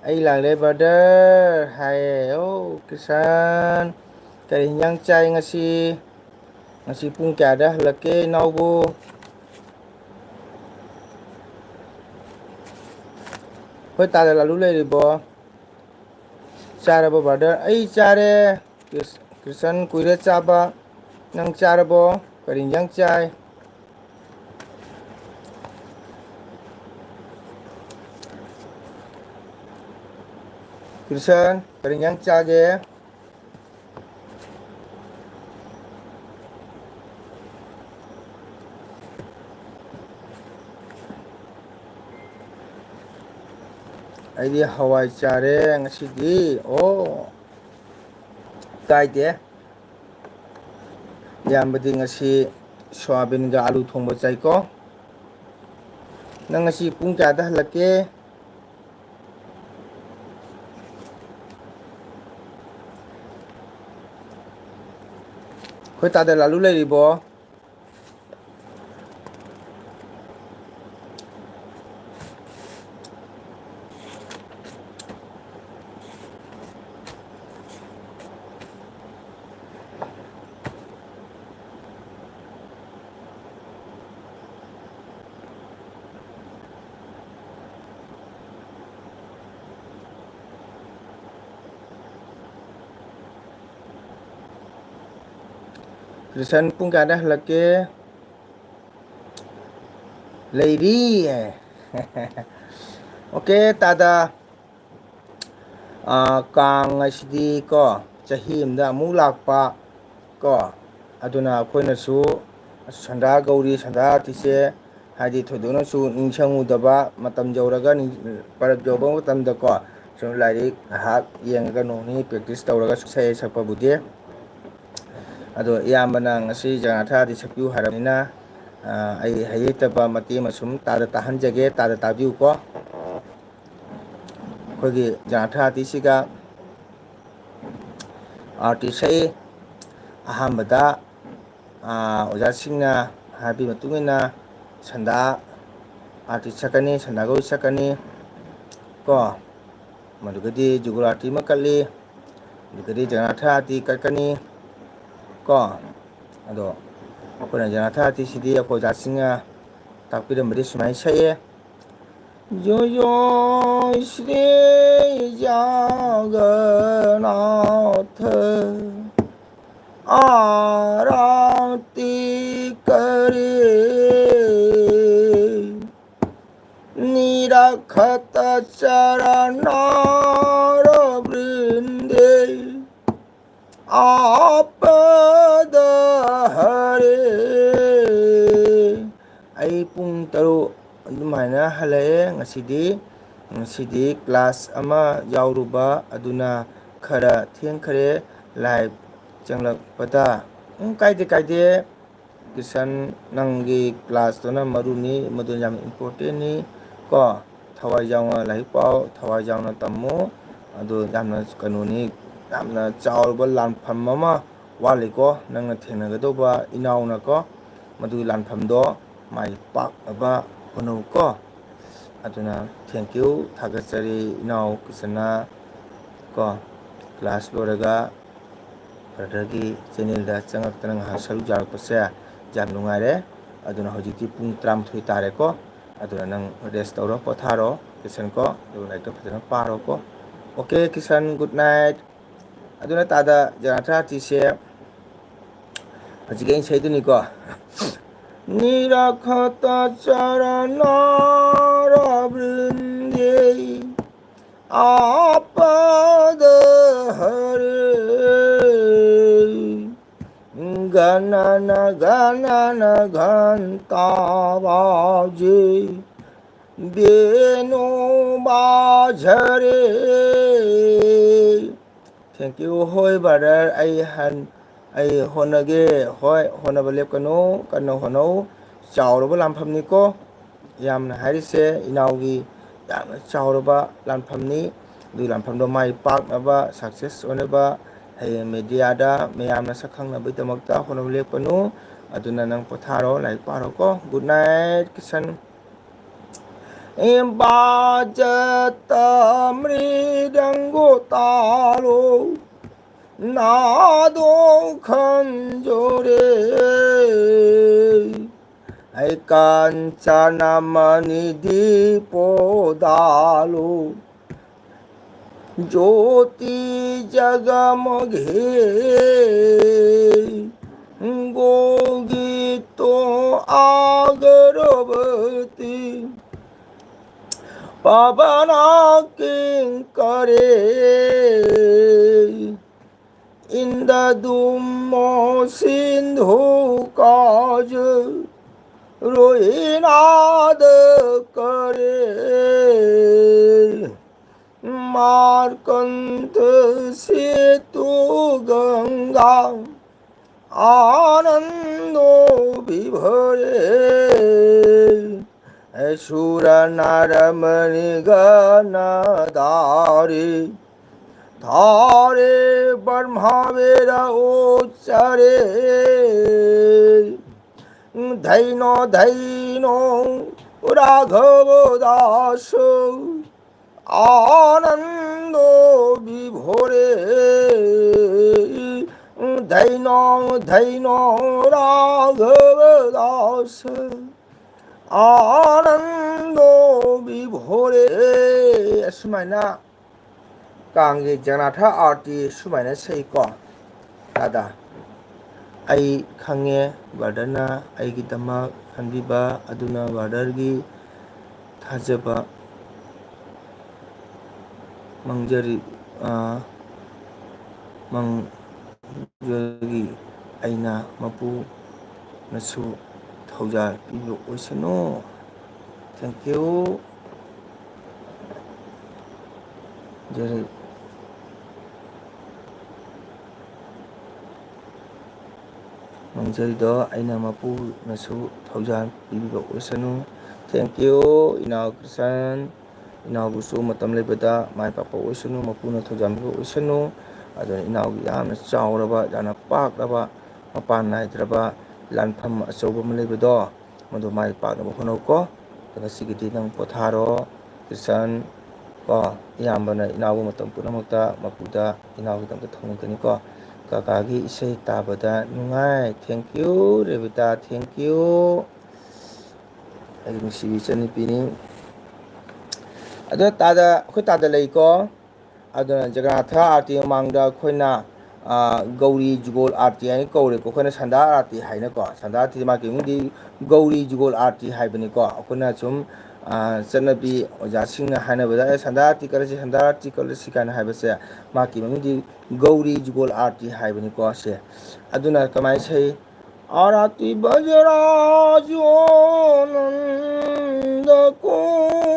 ꯑꯩ ꯂꯥꯛꯂꯦ brother ꯍꯥꯏꯌꯦ꯫ ꯑꯣ ꯀ꯭ꯔꯤꯁꯟ, ꯀꯔꯤ ꯍꯤꯟꯖꯥꯡ ꯆꯥꯏ ꯉꯁꯤ? ꯉꯁꯤ ꯄꯨꯡ ꯀꯌꯥꯗ ꯍꯜꯂꯛꯀꯦ ꯏꯅꯥꯎꯕꯨ? ꯑꯩꯈꯣꯏ ꯇꯥꯗ ꯂꯥꯂꯨ ꯂꯩꯔꯤꯕꯣ? ꯆꯥꯔꯕꯣ brother? ꯑꯩ ꯆꯥꯔꯦ꯫ ꯀ꯭ꯔꯤꯁ-, ꯀ꯭ꯔꯤꯁꯟ ꯀꯨꯏꯔꯦ ꯆꯥꯕ꯫ ꯅꯪ ꯆꯥꯔꯕꯣ? ꯀꯔꯤ ꯍꯤꯟꯖꯥꯡ ꯆꯥꯏ? ꯀ꯭ꯔꯤꯁꯟ, ꯀꯔꯤ ꯍꯤꯟꯖꯥꯡ ꯆꯥꯒꯦ? ꯑꯩꯗꯤ ꯍꯋꯥꯏ ꯆꯥꯔꯦ ꯉꯁꯤꯗꯤ꯫ ꯑꯣ, ꯀꯥꯏꯗꯦ꯫ ꯏꯌꯥꯝꯕꯗꯤ ꯉꯁꯤ ꯁꯣꯌꯥꯕꯤꯟꯒ ꯑꯂꯨ ꯊꯣꯡꯕ ꯆꯥꯏꯀꯣ꯫ ꯅꯪ ꯉꯁꯤ ꯄꯨꯡ ꯀꯌꯥꯗ ꯍꯜꯂꯛꯀꯦ? ꯑꯩꯈꯣꯏ ꯇꯥꯗ ꯂꯥꯂꯨ ꯂꯩꯔꯤꯕꯣ? ꯀ꯭ꯔꯤꯁꯟ ꯄꯨꯡ ꯀꯌꯥꯗ ꯍꯜꯂꯛꯀꯦ? ꯂꯩꯔꯤ꯫ ꯑꯣꯀꯦ ꯇꯥꯗ꯫ ꯑꯥ, ꯀꯥꯡ ꯍꯥꯏꯁꯤꯗꯤ ꯀꯣ, ꯆꯍꯤ ꯑꯃꯗ ꯑꯃꯨꯛ ꯂꯥꯛꯄ ꯀꯣ, ꯑꯗꯨꯅ ꯑꯩꯈꯣꯏꯅꯁꯨ ꯁꯟꯗꯥ ꯒꯧꯔꯤ, ꯁꯟꯗꯥ ꯑꯥꯔꯇꯤꯁꯦ ꯍꯥꯏꯗꯤ ꯊꯣꯏꯗꯣꯛꯅꯁꯨ ꯅꯤꯡꯁꯤꯡꯉꯨꯗꯕ, ꯃꯇꯝ ꯌꯧꯔꯒ ꯅꯤꯡ-, ꯄꯔꯕ ꯌꯧꯕ ꯃꯇꯝꯗꯀꯣ ꯁꯨꯝ ꯂꯥꯏꯔꯤꯛ ꯉꯥꯏꯍꯥꯛ ꯌꯦꯡꯉꯒ ꯅꯣꯡ ꯅꯤꯅꯤ practice ꯇꯧꯔꯒ ꯏꯁꯩ ꯁꯛꯄꯕꯨꯗꯤ ꯑꯗꯣ ꯏꯌꯥꯝꯕꯅ ꯉꯁꯤ ꯖꯒꯅꯥꯊ ꯑꯥꯔꯇꯤ ꯁꯛꯄꯤꯌꯨ ꯍꯥꯏꯔꯕꯅꯤꯅ, ꯑ, ꯑꯩ ꯍꯩ ꯍꯩꯇꯕ ꯃꯇꯦꯛ ꯑꯃ ꯁꯨꯝ ꯇꯥꯗ ꯇꯥꯍꯟꯖꯒꯦ, ꯇꯥꯗ ꯇꯥꯕꯤꯌꯨꯀꯣ꯫ ꯑꯩꯈꯣꯏꯒꯤ ꯖꯒꯅꯥꯊ ꯑꯥꯔꯇꯤꯁꯤꯒ ꯑꯥꯔꯇꯤ ꯁꯛꯏ꯫ ꯑꯍꯥꯟꯕꯗ, ꯑ, ꯑꯣꯖꯥꯁꯤꯡꯅ ꯍꯥꯏꯕꯒꯤ ꯃꯇꯨꯡ ꯏꯟꯅ ꯁꯟꯗꯥ ꯑꯥꯔꯇꯤ ꯁꯛꯀꯅꯤ, ꯁꯟꯗꯥ ꯒꯧꯔꯤ ꯁꯛꯀꯅꯤ ꯀꯣ꯫ ꯃꯗꯨꯒꯗꯤ ꯖꯨꯒꯣꯜ ꯑꯥꯔꯇꯤ ꯑꯃ ꯀꯠꯂꯤ, ꯑꯗꯨꯒꯗꯤ ꯖꯒꯅꯥꯊ ꯑꯥꯔꯇꯤ ꯀꯠꯀꯅꯤ ꯀꯣ꯫ ꯑꯗꯣ ꯑꯩꯈꯣꯏꯅ ꯖꯒꯅꯥꯊ ꯑꯥꯔꯇꯤꯁꯤꯗꯤ ꯑꯩꯈꯣꯏ ꯑꯣꯖꯥꯁꯤꯡꯅ ꯇꯥꯛꯄꯤꯔꯝꯕꯗꯤ ꯁꯨꯃꯥꯏꯅ ꯁꯛꯑꯦ꯫ ꯖꯣꯏ ꯖꯣꯏ ꯁ꯭ꯔꯤ ꯖꯒꯟꯅꯥꯊ ꯑꯥꯔꯇꯤ ꯀꯔꯦ ꯅꯤꯔꯈꯇ ꯆꯔꯅꯥꯔ ꯕ꯭ꯔꯤꯟꯗꯦ ꯑꯥꯄꯗ ꯍꯔꯦ꯫ ꯑꯩ ꯄꯨꯡ ꯇꯔꯨꯛ ꯑꯗꯨꯃꯥꯏꯅ ꯍꯜꯂꯛꯑꯦ ꯉꯁꯤꯗꯤ꯫ ꯉꯁꯤꯗꯤ ꯀ꯭ꯂꯥꯁ ꯑꯃ ꯌꯥꯎꯔꯨꯕ ꯑꯗꯨꯅ ꯈꯔ ꯊꯦꯡꯈ꯭ꯔꯦ ꯂꯥꯏꯚ ꯆꯪꯂꯛꯄꯗ꯫ ꯎꯝ, ꯀꯥꯏꯗꯦ, ꯀꯥꯏꯗꯦ꯫ ꯀꯤꯁꯟ, ꯅꯪꯒꯤ ꯀ꯭ꯂꯥꯁꯇꯨꯅ ꯃꯔꯨꯅꯤ, ꯃꯗꯨ ꯌꯥꯝ ꯏꯝꯄꯣꯔꯇꯦꯟꯅꯤ ꯀꯣ꯫ ꯊꯋꯥꯏ ꯌꯥꯎꯅ ꯂꯥꯏꯔꯤꯛ ꯄꯥꯎ, ꯊꯋꯥꯏ ꯌꯥꯎꯅ ꯇꯝꯃꯨ꯫ ꯑꯗꯨ ꯌꯥꯝꯅ ꯀꯩꯅꯣꯅꯤ, ꯌꯥꯝꯅ ꯆꯥꯎꯔꯕ ꯂꯥꯟꯐꯝ ꯑꯃ ꯋꯥꯠꯂꯤꯀꯣ, ꯅꯪꯅ ꯊꯦꯡꯅꯒꯗꯧꯕ ꯏꯅꯥꯎꯅꯀꯣ꯫ ꯃꯗꯨꯒꯤ ꯂꯥꯟꯐꯝꯗꯣ ꯃꯥꯏ ꯄꯥꯛꯅꯕ ꯍꯣꯠꯅꯧꯀꯣ꯫ ꯑꯗꯨꯅ thank you, ꯊꯥꯒꯠꯆꯔꯤ ꯏꯅꯥꯎ ꯀꯤꯁꯟꯅ ꯀꯣ꯫ ꯀ꯭ꯂꯥꯁ ꯂꯣꯏꯔꯒ ꯕ꯭ꯔꯗꯔꯒꯤ ꯆꯦꯅꯦꯜꯗ ꯆꯪꯉꯛꯇꯅ ꯉꯥꯏꯍꯥꯛ ꯁꯔꯨꯛ ꯌꯥꯔꯛꯄꯁꯦ ꯌꯥꯝ ꯅꯨꯡꯉꯥꯏꯔꯦ꯫ ꯑꯗꯨꯅ ꯍꯧꯖꯤꯛꯇꯤ ꯄꯨꯡ ꯇꯔꯥꯃꯥꯊꯣꯏ ꯇꯥꯔꯦꯀꯣ꯫ ꯑꯗꯨꯅ ꯅꯪ ꯔꯦꯁ ꯇꯧꯔꯣ, ꯄꯣꯊꯥꯔꯣ ꯀꯤꯁꯟ ꯀꯣ, ꯑꯗꯨꯒ ꯂꯥꯏꯔꯤꯛꯇꯣ ꯐꯖꯅ ꯄꯥꯔꯣꯀꯣ꯫ Okay Kishan, good night. ꯑꯗꯨꯅ ꯇꯥꯗ ꯖꯒꯅꯥꯊ ꯑꯥꯔꯇꯤꯁꯦ ꯍꯧꯖꯤꯛꯀꯤ ꯑꯩꯅ ꯁꯛꯏꯗꯨꯅꯤꯀꯣ꯫ ꯅꯤꯔꯈꯇ ꯆꯔꯅꯥꯔ ꯕ꯭ꯔꯤꯟꯗꯦ ꯑꯥꯄꯗ ꯍꯔꯦ ꯒꯅꯅ ꯒꯅꯅ ꯘꯟꯇꯥ ꯕꯥꯖꯦ ꯕꯦꯅꯨ ꯕꯥꯖꯔꯦ꯫ Thank you꯫ ꯍꯣꯏ ꯕ꯭ꯔꯗꯔ, ꯑꯩ ꯍꯟ-, ꯑꯩ ꯍꯣꯠꯅꯒꯦ꯫ ꯍꯣꯏ, ꯍꯣꯠꯅꯕ ꯂꯦꯞꯀꯅꯨ, ꯀꯟꯅ ꯍꯣꯠꯅꯧ꯫ ꯆꯥꯎꯔꯕ ꯂꯥꯟꯐꯝꯅꯤꯀꯣ꯫ ꯌꯥꯝꯅ ꯍꯥꯏꯔꯤꯁꯦ ꯏꯅꯥꯎꯒꯤ ꯌꯥꯝꯅ ꯆꯥꯎꯔꯕ ꯂꯥꯟꯐꯝꯅꯤ꯫ ꯑꯗꯨꯒꯤ ꯂꯥꯟꯐꯝꯗꯣ ꯃꯥꯏ ꯄꯥꯛꯅꯕ, success ꯑꯣꯏꯅꯕ, ꯍꯌꯦꯡ mediaꯗ ꯃꯌꯥꯝꯅ ꯁꯛ ꯈꯪꯅꯕꯒꯤꯗꯃꯛꯇ ꯍꯣꯠꯅꯕ ꯂꯦꯞꯀꯅꯨ꯫ ꯑꯗꯨꯅ ꯅꯪ ꯄꯣꯊꯥꯔꯣ, ꯂꯥꯏꯔꯤꯛ ꯄꯥꯔꯣꯀꯣ꯫ Good night, Kisan. बाजत मृदंगो तालो, नादो खंजोरे। है कंचन मणि दीपो दालो, ज्योति जगमगे। गोगीतो अगरबत्ती, पवन किंकरे। इंद्रद्युम्न सिंधु काज, रोहिनाद करे। मार्कंड सेतु गंगा, आनंदो विभोरे। सुर नर मुनि गण धारे, धारे ब्रह्मा वेद उच्चारे। धैनो धैनो राघव दास, आनंदो विभोरे। धैनो धैनो राघव दास, आनंदो विभोरे। ꯑꯁꯨꯃꯥꯏꯅ ꯀꯥꯡꯒꯤ ꯖꯒꯅꯥꯊ ꯑꯥꯔꯇꯤ ꯁꯨꯃꯥꯏꯅ ꯁꯛꯏꯀꯣ꯫ ꯇꯥꯗ, ꯑꯩ ꯈꯪꯉꯦ ꯕ꯭ꯔꯗꯔꯅ ꯑꯩꯒꯤꯗꯃꯛ ꯈꯟꯕꯤꯕ ꯑꯗꯨꯅ ꯕ꯭ꯔꯗꯔꯒꯤ ꯊꯥꯖꯕ ꯃꯥꯡꯖꯔꯤ, ꯑ, ꯃꯥꯡꯖꯔꯤ꯫ ꯑꯩꯅ ꯃꯄꯨꯅꯁꯨ ꯊꯧꯖꯥꯜ ꯄꯤꯕ ꯑꯣꯏꯁꯅꯨ꯫ Thank you꯫ ꯖꯔꯤ꯫ ꯃꯥꯡꯖꯔꯤꯗꯣ ꯑꯩꯅ ꯃꯄꯨꯅꯁꯨ ꯊꯧꯖꯥꯜ ꯄꯤꯕꯤꯕ ꯑꯣꯏꯁꯅꯨ꯫ Thank you, ꯏꯅꯥꯎ ꯀ꯭ꯔꯤꯁꯟ꯫ ꯏꯅꯥꯎꯕꯨꯁꯨ ꯃꯇꯝ ꯂꯩꯕꯗ ꯃꯥꯏ ꯄꯥꯛꯄ ꯑꯣꯏꯁꯅꯨ, ꯃꯄꯨꯅ ꯊꯧꯖꯥꯟꯕꯤꯕ ꯑꯣꯏꯁꯅꯨ꯫ ꯑꯗꯨꯅ ꯏꯅꯥꯎꯒꯤ ꯌꯥꯝꯅ ꯆꯥꯎꯔꯕ, ꯌꯥꯝꯅ ꯄꯥꯛꯂꯕ, ꯃꯄꯥꯟ ꯅꯥꯏꯗ꯭ꯔꯕ ꯂꯥꯟꯐꯝ ꯑꯆꯧꯕ ꯑꯃ ꯂꯩꯕꯗꯣ, ꯃꯗꯨ ꯃꯥꯏ ꯄꯥꯛꯅꯕ ꯍꯣꯠꯅꯧꯀꯣ꯫ ꯑꯗꯨꯒ ꯉꯁꯤꯒꯤꯗꯤ ꯅꯪ ꯄꯣꯊꯥꯔꯣ, ꯀ꯭ꯔꯤꯁꯟ꯫ ꯀꯣ, ꯏꯌꯥꯝꯕꯅ ꯏꯅꯥꯎꯕꯨ ꯃꯇꯝ ꯄꯨꯝꯅꯃꯛꯇ ꯃꯄꯨꯗ ꯏꯅꯥꯎꯒꯤꯗꯃꯛꯇ ꯊꯧꯅꯤꯒꯅꯤꯀꯣ꯫ ꯀꯀꯥꯒꯤ ꯏꯁꯩ ꯇꯥꯕꯗ ꯅꯨꯡꯉꯥꯏ꯫ Thank you, ꯔꯦꯕꯤꯇꯥ, thank you꯫ ꯑꯩꯒꯤ ꯅꯨꯡꯁꯤꯕꯤ ꯏꯆꯟꯅꯨꯄꯤꯅꯤ꯫ ꯑꯗꯣ ꯇꯥꯗ, ꯑꯩꯈꯣꯏ ꯇꯥꯗ ꯂꯩꯀꯣ꯫ ꯑꯗꯨꯅ ꯖꯒꯅꯥꯊ ꯑꯥꯔꯇꯤ ꯃꯃꯥꯡꯗ ꯑꯩꯈꯣꯏꯅ, ꯑ, ꯒꯧꯔꯤ ꯖꯨꯒꯣꯜ ꯑꯥꯔꯇꯤ ꯍꯥꯏꯅ ꯀꯧꯔꯦꯀꯣ꯫ ꯑꯩꯈꯣꯏꯅ ꯁꯟꯗꯥ ꯑꯥꯔꯇꯤ ꯍꯥꯏꯅꯀꯣ꯫ ꯁꯟꯗꯥ ꯑꯥꯔꯇꯤ ꯃꯥꯒꯤ ꯃꯤꯡꯗꯤ ꯒꯧꯔꯤ ꯖꯨꯒꯣꯜ ꯑꯥꯔꯇꯤ ꯍꯥꯏꯕꯅꯤꯀꯣ꯫ ꯑꯩꯈꯣꯏꯅ ꯁꯨꯝ, ꯑ, ꯆꯠꯅꯕꯤ ꯑꯣꯖꯥꯁꯤꯡꯅ ꯍꯥꯏꯅꯕꯗ, "ꯑꯦ, ꯁꯟꯗꯥ ꯑꯥꯔꯇꯤ ꯀꯠꯂꯁꯤ, ꯁꯟꯗꯥ ꯑꯥꯔꯇꯤ ꯀꯠꯂꯁꯤ" ꯀꯥꯏꯅ ꯍꯥꯏꯕꯁꯦ, ꯃꯥꯒꯤ ꯃꯃꯤꯡꯗꯤ ꯒꯧꯔꯤ ꯖꯨꯒꯣꯜ ꯑꯥꯔꯇꯤ ꯍꯥꯏꯕꯅꯤꯀꯣ꯫ ꯁꯦ, ꯑꯗꯨꯅ ꯀꯃꯥꯏꯅ ꯁꯩ? आरती बजराजो नंद कुमारो,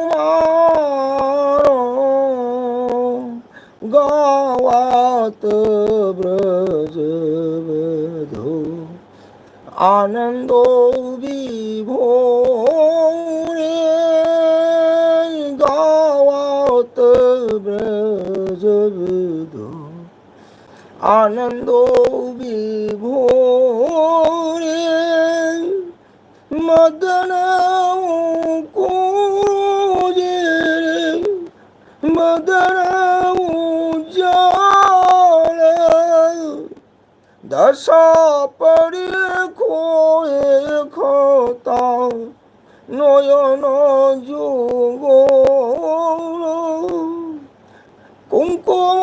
गावत ब्रज बधो आनंदो विभोरे, गावत ब्रज बधो आनंदो विभोरे। मदन मुकुंद रे, मदन उजाले, दशा परी खोए खोता नयन जुगोल। कुंकुम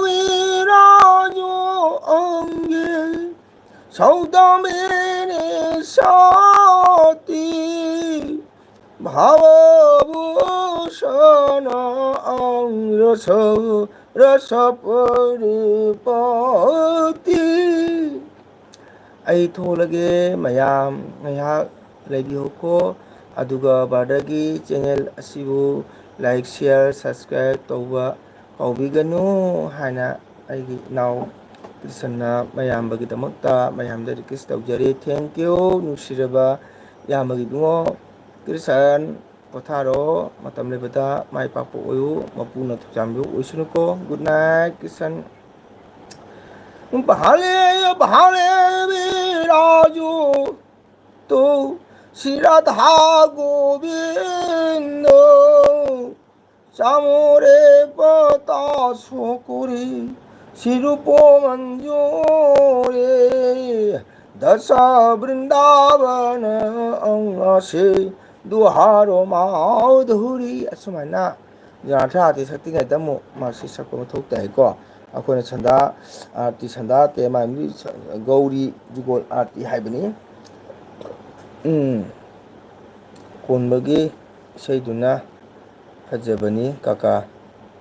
विराजो अंगे सौदामिनी साती, भावभूषण अंग रस रस परिपाती। ꯑꯩ ꯊꯣꯛꯂꯒꯦ, ꯃꯌꯥꯝ ꯉꯥꯏꯍꯥꯛ ꯂꯩꯕꯤꯍꯧꯀꯣ꯫ ꯑꯗꯨꯒ brotherꯒꯤ channel ꯑꯁꯤꯕꯨ like, share, subscribe ꯇꯧꯕ ꯀꯥꯎꯕꯤꯒꯅꯨ ꯍꯥꯏꯅ ꯑꯩꯒꯤ ꯏꯅꯥꯎ ꯀ꯭ꯔꯤꯁꯟꯅ ꯃꯌꯥꯝꯕꯒꯤꯗꯃꯛꯇ ꯃꯌꯥꯝꯗ ꯔꯤꯀ꯭ꯋꯦꯁ ꯇꯧꯖꯔꯤ꯫ Thank you, ꯅꯨꯡꯁꯤꯔꯕ ꯏꯌꯥꯝꯕꯒꯤ ꯏꯕꯨꯡꯉꯣ ꯀ꯭ꯔꯤꯁꯟ꯫ ꯄꯣꯊꯥꯔꯣ, ꯃꯇꯝ ꯂꯩꯕꯗ ꯃꯥꯏ ꯄꯥꯛꯄ ꯑꯣꯏꯌꯨ, ꯃꯄꯨꯅ ꯊꯧꯖꯥꯟꯕꯤꯌꯨ ꯑꯣꯏꯁꯅꯨꯀꯣ꯫ Good night, ꯀ꯭ꯔꯤꯁꯟ꯫ भाले भाले विराजो तो श्री राधा गोविंद। चामरे पता सुकुरी श्री रूप मंजूरी। दस वृंदावन अंग से दुहारो माधुरी। ꯑꯁꯨꯃꯥꯏꯅ ꯖꯒꯅꯥꯊ ꯑꯥꯔꯇꯤ ꯁꯛꯇ꯭ꯔꯤꯉꯩꯗ ꯑꯃꯨꯛ ꯃꯥꯁꯤ ꯁꯛꯄ ꯃꯊꯧ ꯇꯥꯏꯀꯣ꯫ ꯑꯩꯈꯣꯏꯅ ꯁꯟꯗꯥ ꯑꯥꯔꯇꯤ, ꯁꯟꯗꯥ ꯑꯥꯔꯇꯤ ꯃꯥꯟꯕꯤ ꯒꯧꯔꯤ ꯖꯨꯒꯣꯜ ꯑꯥꯔꯇꯤ ꯍꯥꯏꯕꯅꯤ꯫ ꯎꯝ꯫ ꯀꯣꯟꯕꯒꯤ ꯏꯁꯩꯗꯨꯅ ꯐꯖꯕꯅꯤ ꯀꯀꯥ꯫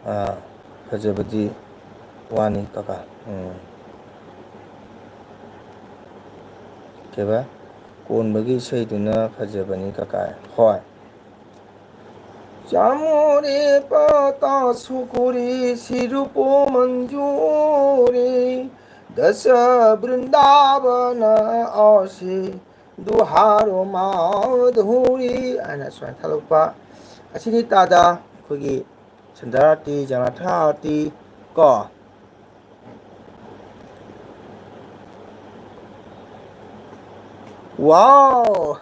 ꯑꯥ, ꯐꯖꯕꯗꯤ ꯋꯥꯅꯤ ꯀꯀꯥ꯫ ꯎꯝ꯫ ꯀꯩꯕ? ꯀꯣꯟꯕꯒꯤ ꯏꯁꯩꯗꯨꯅ ꯐꯖꯕꯅꯤ ꯀꯀꯥ꯫ ꯍꯣꯏ꯫ चामरे पता सुकुरी श्री रूप मंजूरी। दस वृंदावन आसी दुहारो माधुरी ꯍꯥꯏꯅ ꯁꯨꯃꯥꯏꯅ ꯊꯥꯗꯣꯛꯄ꯫ ꯑꯁꯤꯅꯤ ꯇꯥꯗ ꯑꯩꯈꯣꯏꯒꯤ ꯁꯟꯗꯥ ꯑꯥꯔꯇꯤ, ꯖꯒꯅꯥꯊ ꯑꯥꯔꯇꯤ ꯀꯣ꯫ ꯋꯥꯎ!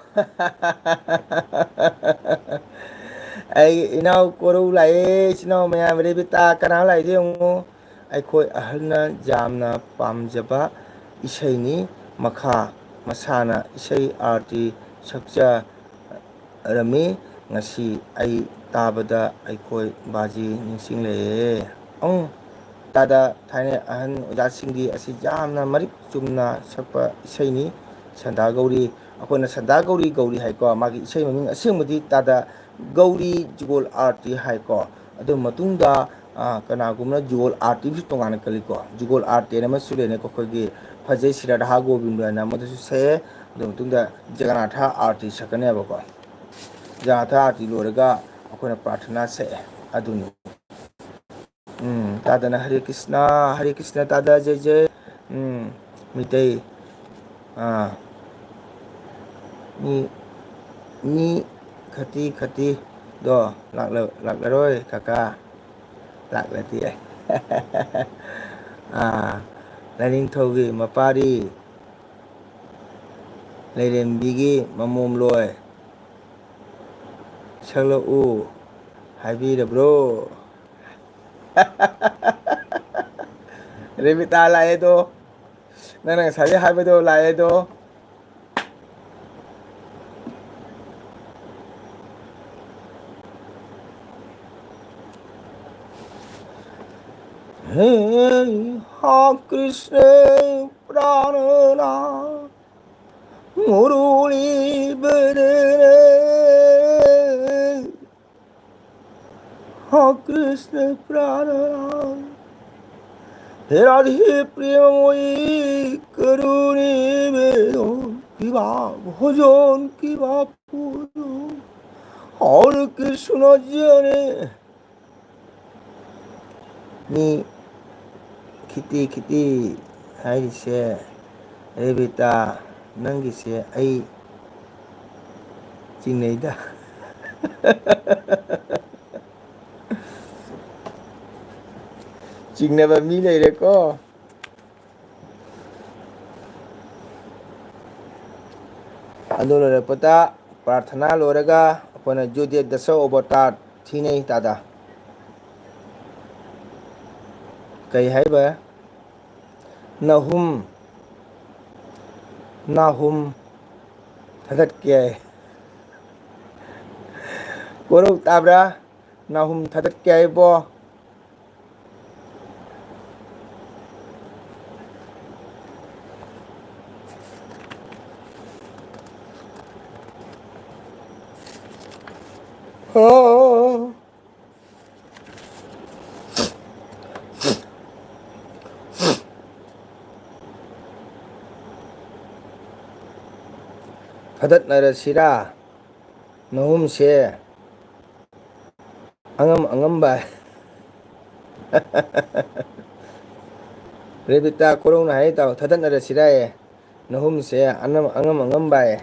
ꯑꯩ ꯏꯅꯥꯎ ꯀꯣꯔꯧ ꯂꯥꯛꯑꯦ, ꯏꯆꯤꯟ ꯏꯅꯥꯎ ꯃꯌꯥꯝ, ꯔꯦꯕꯤꯇꯥ ꯀꯅꯥ ꯂꯥꯛꯏꯗꯣ ꯌꯦꯡꯉꯨ꯫ ꯑꯩꯈꯣꯏ ꯑꯍꯜꯅ ꯌꯥꯝꯅ ꯄꯥꯝꯖꯕ ꯏꯁꯩꯅꯤ꯫ ꯃꯈꯥ ꯃꯁꯥꯅ ꯏꯁꯩ ꯑꯥꯔꯇꯤ ꯁꯛꯆ ꯔꯝꯃꯤ꯫ ꯉꯁꯤ ꯑꯩ ꯇꯥꯕꯗ ꯑꯩꯈꯣꯏ ꯕꯥꯖꯤ ꯅꯤꯡꯁꯤꯡꯂꯛꯑꯦ꯫ ꯑꯪ, ꯇꯥꯗ ꯊꯥꯏꯅ ꯑꯍꯟ ꯑꯣꯖꯥꯁꯤꯡꯒꯤ ꯑꯁꯤ ꯌꯥꯝꯅ ꯃꯔꯤꯛ ꯆꯨꯝꯅ ꯁꯛꯄ ꯏꯁꯩꯅꯤ꯫ ꯁꯟꯗꯥ ꯒꯧꯔꯤ, ꯑꯩꯈꯣꯏꯅ ꯁꯟꯗꯥ ꯒꯧꯔꯤ ꯒꯧꯔꯤ ꯍꯥꯏꯀꯣ, ꯃꯥꯒꯤ ꯏꯁꯩ ꯃꯃꯤꯡ ꯑꯁꯦꯡꯕꯗꯤ ꯇꯥꯗ ꯒꯧꯔꯤ ꯖꯨꯒꯣꯜ ꯑꯥꯔꯇꯤ ꯍꯥꯏꯀꯣ꯫ ꯑꯗꯨ ꯃꯇꯨꯡꯗ, ꯑ, ꯀꯅꯥꯒꯨꯝꯕꯅ ꯖꯨꯒꯣꯜ ꯑꯥꯔꯇꯤꯁꯨ ꯇꯣꯉꯥꯟꯅ ꯀꯜꯂꯤꯀꯣ꯫ ꯖꯨꯒꯣꯜ ꯑꯥꯔꯇꯤ ꯍꯥꯏꯅ ꯑꯃꯁꯨ ꯂꯩꯅꯦꯀꯣ, ꯑꯩꯈꯣꯏꯒꯤ ꯐꯖꯩ ꯁꯤꯔꯥ ꯔꯥꯙꯥ ꯒꯣꯕꯤꯟꯗ ꯍꯥꯏꯅ ꯑꯃꯗꯁꯨ ꯁꯛꯑꯦ꯫ ꯑꯗꯨ ꯃꯇꯨꯡꯗ ꯖꯒꯅꯥꯊ ꯑꯥꯔꯇꯤ ꯁꯛꯀꯅꯦꯕꯀꯣ꯫ ꯖꯒꯅꯥꯊ ꯑꯥꯔꯇꯤ ꯂꯣꯏꯔꯒ ꯑꯩꯈꯣꯏꯅ ꯄ꯭ꯔꯥꯔꯊꯅꯥ ꯁꯛꯑꯦ꯫ ꯑꯗꯨꯅꯤ꯫ ꯎꯝ, ꯇꯥꯗꯅ ꯍꯔꯦ ꯀ꯭ꯔꯤꯁꯅ, ꯍꯔꯦ ꯀ꯭ꯔꯤꯁꯅ, ꯇꯥꯗ ꯖꯩ ꯖꯩ꯫ ꯎꯝ, ꯃꯤꯇꯩ, ꯑꯥ, ꯃꯤ, ꯃꯤ ꯈꯇꯤ ꯈꯇꯤꯗꯣ ꯂꯥꯛꯂ-, ꯂꯥꯛꯂꯔꯣꯏ ꯀꯀꯥ꯫ ꯂꯥꯛꯂꯗꯤ ꯌꯥꯏ꯫ ꯑꯥ, ꯂꯥꯏꯅꯤꯡꯊꯧꯒꯤ ꯃꯄꯥꯔꯤ, ꯂꯩꯔꯦꯝꯕꯤꯒꯤ ꯃꯃꯣꯝꯂꯣꯏ ꯁꯛꯂꯛꯎ ꯍꯥꯏꯕꯤꯔꯕ꯭ꯔꯣ? ꯔꯦꯕꯤꯇꯥ ꯂꯥꯛꯑꯦꯗꯣ꯫ ꯅꯪꯅ ꯉꯁꯥꯏꯗꯩ ꯍꯥꯏꯕꯗꯣ ꯂꯥꯛꯑꯦꯗꯣ꯫ हे हा कृष्ण प्राणनाथ मुरली बदने हा कृष्ण प्राणनाथ हे राधे प्रेममयी करुणी वेदन की बात भजन की बात पूजन और कृष्ण जने ꯃꯤ ꯈꯤꯇꯤ ꯈꯤꯇꯤ ꯍꯥꯏꯔꯤꯁꯦ, ꯔꯦꯕꯤꯇꯥ, ꯅꯪꯒꯤꯁꯦ ꯑꯩ ꯆꯤꯡꯅꯩꯗ꯫ ꯆꯤꯡꯅꯕ ꯃꯤ ꯂꯩꯔꯦꯀꯣ꯫ ꯑꯗꯨ ꯂꯣꯏꯔꯛꯄꯗ ꯄ꯭ꯔꯥꯔꯊꯅꯥ ꯂꯣꯏꯔꯒ ꯑꯩꯈꯣꯏꯅ ꯖꯨꯗꯦ ꯗꯁ ꯑꯣꯕꯇꯥꯔ ꯊꯤꯅꯩ ꯇꯥꯗ꯫ ꯀꯩ ꯍꯥꯏꯕ? ꯅꯍꯨꯝ, ꯅꯥꯍꯨꯝ ꯊꯥꯗꯠꯀꯦ ꯍꯥꯏ꯫ ꯀꯣꯔꯧ ꯇꯥꯕ꯭ꯔꯥ? ꯅꯥꯍꯨꯝ ꯊꯥꯗꯠꯀꯦ ꯍꯥꯏꯕꯣ꯫ ꯑꯣ꯫ ꯊꯥꯗꯠꯅꯔꯁꯤꯔꯥ? ꯅꯍꯨꯝꯁꯦ ꯑꯉꯝ ꯑꯉꯝꯕ꯫ ꯔꯦꯕꯤꯇꯥ ꯀꯣꯔꯧꯅ ꯍꯥꯏ ꯇꯥꯎ, ꯊꯥꯗꯠꯅꯔꯁꯤꯔꯥꯌꯦ꯫ ꯅꯍꯨꯝꯁꯦ ꯑꯅꯝ-, ꯑꯉꯝ ꯑꯉꯝꯕꯥꯌꯦ꯫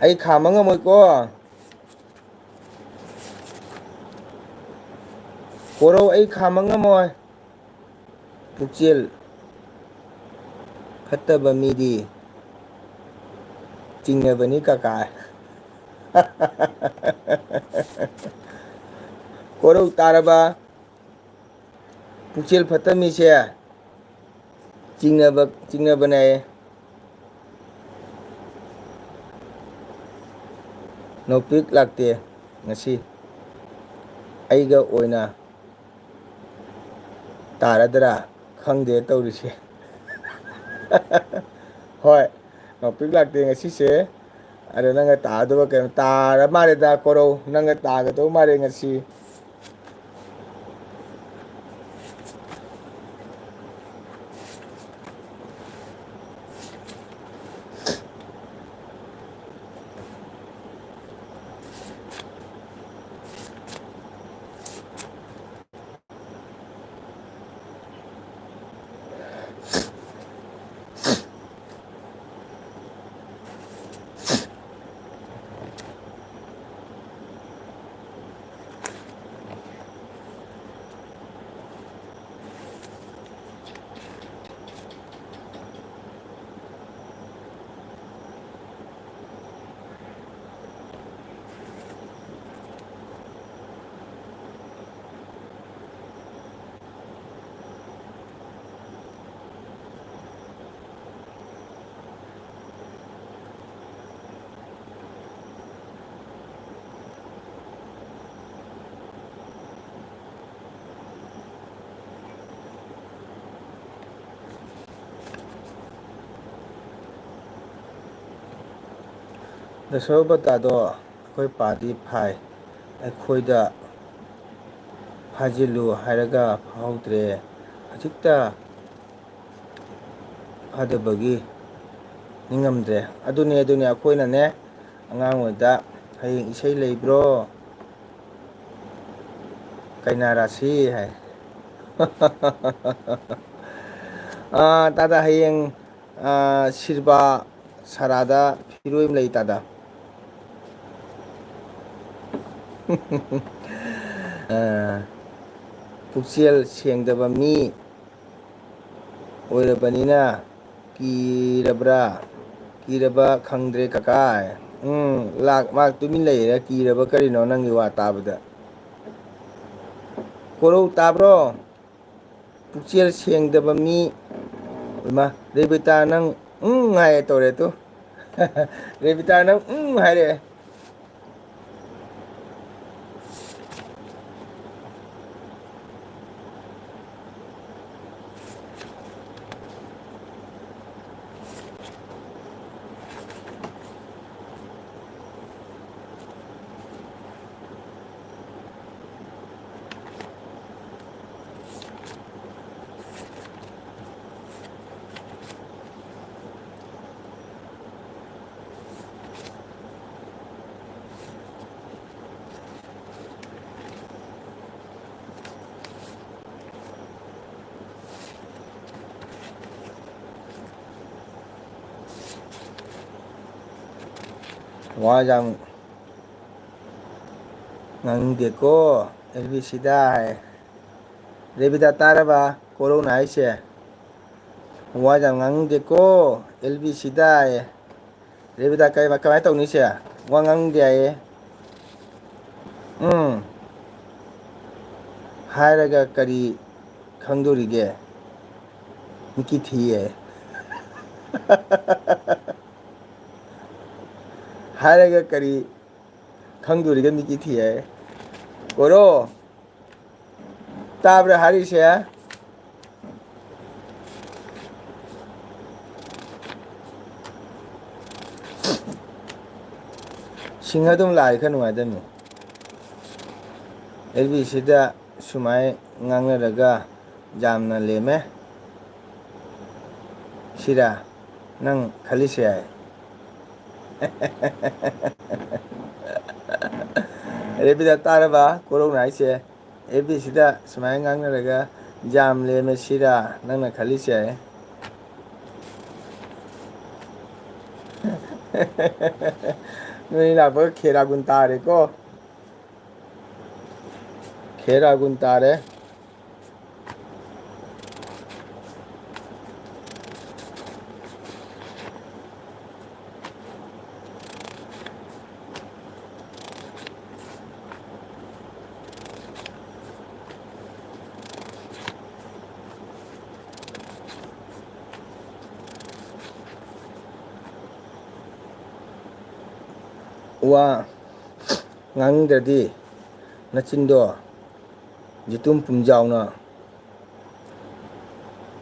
ꯑꯩ ꯈꯥꯝꯕ ꯉꯝꯃꯣꯏꯀꯣ꯫ ꯀꯣꯔꯧ, ꯑꯩ ꯈꯥꯝꯕ ꯉꯝꯃꯣꯏ꯫ ꯄꯨꯛꯆꯦꯜ ꯐꯠꯇꯕ ꯃꯤꯗꯤ ꯆꯤꯡꯅꯕꯅꯤ ꯀꯀꯥ꯫ ꯀꯣꯔꯧ ꯇꯥꯔꯕ? ꯄꯨꯛꯆꯦꯜ ꯐꯠꯇ ꯃꯤꯁꯦ ꯆꯤꯡꯅꯕ, ꯆꯤꯡꯅꯕꯅꯦ꯫ ꯅꯣꯄꯤꯛ ꯂꯥꯛꯇꯦ ꯉꯁꯤ꯫ ꯑꯩꯒ ꯑꯣꯏꯅ ꯇꯥꯔꯗ꯭ꯔꯥ ꯈꯪꯗꯦ ꯇꯧꯔꯤꯁꯦ꯫ ꯍꯣꯏ, ꯅꯣꯄꯤꯛ ꯂꯥꯛꯇꯦ ꯉꯁꯤꯁꯦ꯫ ꯑꯗꯣ ꯅꯪꯒ ꯇꯥꯗꯧꯕ ꯀꯩꯅꯣ ꯇꯥꯔ ꯃꯥꯜꯂꯦꯗ, ꯀꯣꯔꯧ꯫ ꯅꯪꯒ ꯇꯥꯒꯗꯧ ꯃꯥꯜꯂꯦ ꯉꯁꯤ꯫ ꯗꯁꯣꯔꯕꯇꯥꯗꯣ ꯑꯩꯈꯣꯏ ꯄꯥꯗꯤ ꯐꯥꯏ, ꯑꯩꯈꯣꯏꯗ ꯐꯥꯖꯤꯜꯂꯨ ꯍꯥꯏꯔꯒ ꯐꯥꯍꯧꯗ꯭ꯔꯦ꯫ ꯍꯧꯖꯤꯛꯇ ꯐꯥꯗꯕꯒꯤ ꯅꯤꯡꯉꯝꯗ꯭ꯔꯦ꯫ ꯑꯗꯨꯅꯦ, ꯑꯗꯨꯅꯦ, ꯑꯩꯈꯣꯏꯅꯅꯦ, ꯑꯉꯥꯡ ꯑꯣꯏꯗ "ꯍꯌꯦꯡ ꯏꯁꯩ ꯂꯩꯕ꯭ꯔꯣ? ꯀꯩꯅꯥ ꯔꯥꯁꯤ" ꯍꯥꯏ꯫ ꯑꯥ, ꯇꯥꯗ, ꯍꯌꯦꯡ, ꯑꯥ, ꯁꯤꯔꯕꯥ ꯁꯔꯥꯗ ꯐꯤꯔꯣꯏ ꯑꯃ ꯂꯩ, ꯇꯥꯗ꯫ ꯑꯥ, ꯄꯨꯛꯆꯦꯜ ꯁꯦꯡꯗꯕ ꯃꯤ ꯑꯣꯏꯔꯕꯅꯤꯅ ꯀꯤꯔꯕ꯭ꯔꯥ? ꯀꯤꯔꯕ ꯈꯪꯗ꯭ꯔꯦ ꯀꯀꯥ꯫ ꯎꯝ, ꯂꯥꯛ ꯃꯥ ꯇꯨꯃꯤꯟ ꯂꯩꯔꯦ꯫ ꯀꯤꯔꯕ ꯀꯔꯤꯅꯣ ꯅꯪꯒꯤ ꯋꯥ ꯇꯥꯕꯗ? ꯀꯣꯔꯧ ꯇꯥꯕ꯭ꯔꯣ? ꯄꯨꯛꯆꯦꯜ ꯁꯦꯡꯗꯕ ꯃꯤ꯫ ꯏꯃꯥ, ꯔꯦꯕꯤꯇꯥ ꯅꯪ ꯎꯝ ꯍꯥꯏꯌꯦ ꯇꯧꯔꯦ ꯇꯨ꯫ ꯔꯦꯕꯤꯇꯥ ꯅꯪ ꯎꯝ ꯍꯥꯏꯔꯛꯑꯦ꯫ ꯋꯥ ꯌꯥꯝ ꯉꯥꯡꯅꯤꯡꯗꯦꯀꯣ, ꯑꯦꯜ ꯕꯤ ꯁꯤꯗ ꯍꯥꯏ꯫ ꯔꯦꯕꯤꯗꯥ ꯇꯥꯔꯕ ꯀꯣꯔꯧꯅ ꯍꯥꯏꯁꯦ? ꯋꯥ ꯌꯥꯝ ꯉꯥꯡꯅꯤꯡꯗꯦꯀꯣ, ꯑꯦꯜ ꯕꯤ ꯁꯤꯗ ꯍꯥꯏ꯫ ꯔꯦꯕꯤꯗꯥ ꯀꯩ-, ꯀꯃꯥꯏꯅ ꯇꯧꯅꯤ ꯁꯦ? ꯋꯥ ꯉꯥꯡꯅꯤꯡꯗꯦ ꯍꯥꯏꯌꯦ꯫ ꯎꯝ꯫ ꯍꯥꯏꯔꯒ ꯀꯔꯤ ꯈꯪꯗꯣꯔꯤꯒꯦ? ꯃꯤꯀꯤ ꯊꯤꯌꯦ꯫ ꯍꯥꯏꯔꯒ ꯀꯔꯤ ꯈꯪꯗꯣꯔꯤꯒꯦ ꯃꯤꯀꯤ ꯊꯤꯌꯦ? ꯀꯣꯔꯧ꯫ ꯇꯥꯕ꯭ꯔꯥ ꯍꯥꯏꯔꯤꯁꯦ? ꯁꯤꯡ ꯑꯗꯨꯝ ꯂꯥꯛꯑꯦ, ꯈꯔ ꯅꯨꯡꯉꯥꯏꯇꯕꯅꯤ꯫ ꯑꯦꯜ ꯕꯤ ꯁꯤꯗ ꯁꯨꯃꯥꯏ ꯉꯥꯡꯅꯔꯒ ꯌꯥꯝꯅ ꯂꯦꯝꯃꯦ꯫ ꯁꯤꯔꯥ ꯅꯪ ꯈꯜꯂꯤꯁꯦ? ꯔꯦꯕꯤꯗꯥ ꯇꯥꯔꯕ ꯀꯣꯔꯧꯅ ꯍꯥꯏꯁꯦ? ꯑꯦꯜ ꯕꯤ ꯁꯤꯗ ꯁꯨꯃꯥꯏꯅ ꯉꯥꯡꯅꯔꯒ ꯌꯥꯝ ꯂꯦꯝꯃꯦ ꯁꯤꯔꯥ ꯅꯪꯅ ꯈꯜꯂꯤꯁꯦ? ꯅꯣꯏ ꯂꯥꯛꯄꯒ ꯈꯦꯔꯥꯒꯨꯟ ꯇꯥꯔꯦꯀꯣ꯫ ꯈꯦꯔꯥꯒꯨꯟ ꯇꯥꯔꯦ꯫ ꯋꯥ ꯉꯥꯡꯅꯤꯡꯗ꯭ꯔꯗꯤ ꯅꯆꯤꯟꯗꯣ ꯌꯦꯇꯨꯝ ꯄꯨꯝꯖꯥꯎꯅ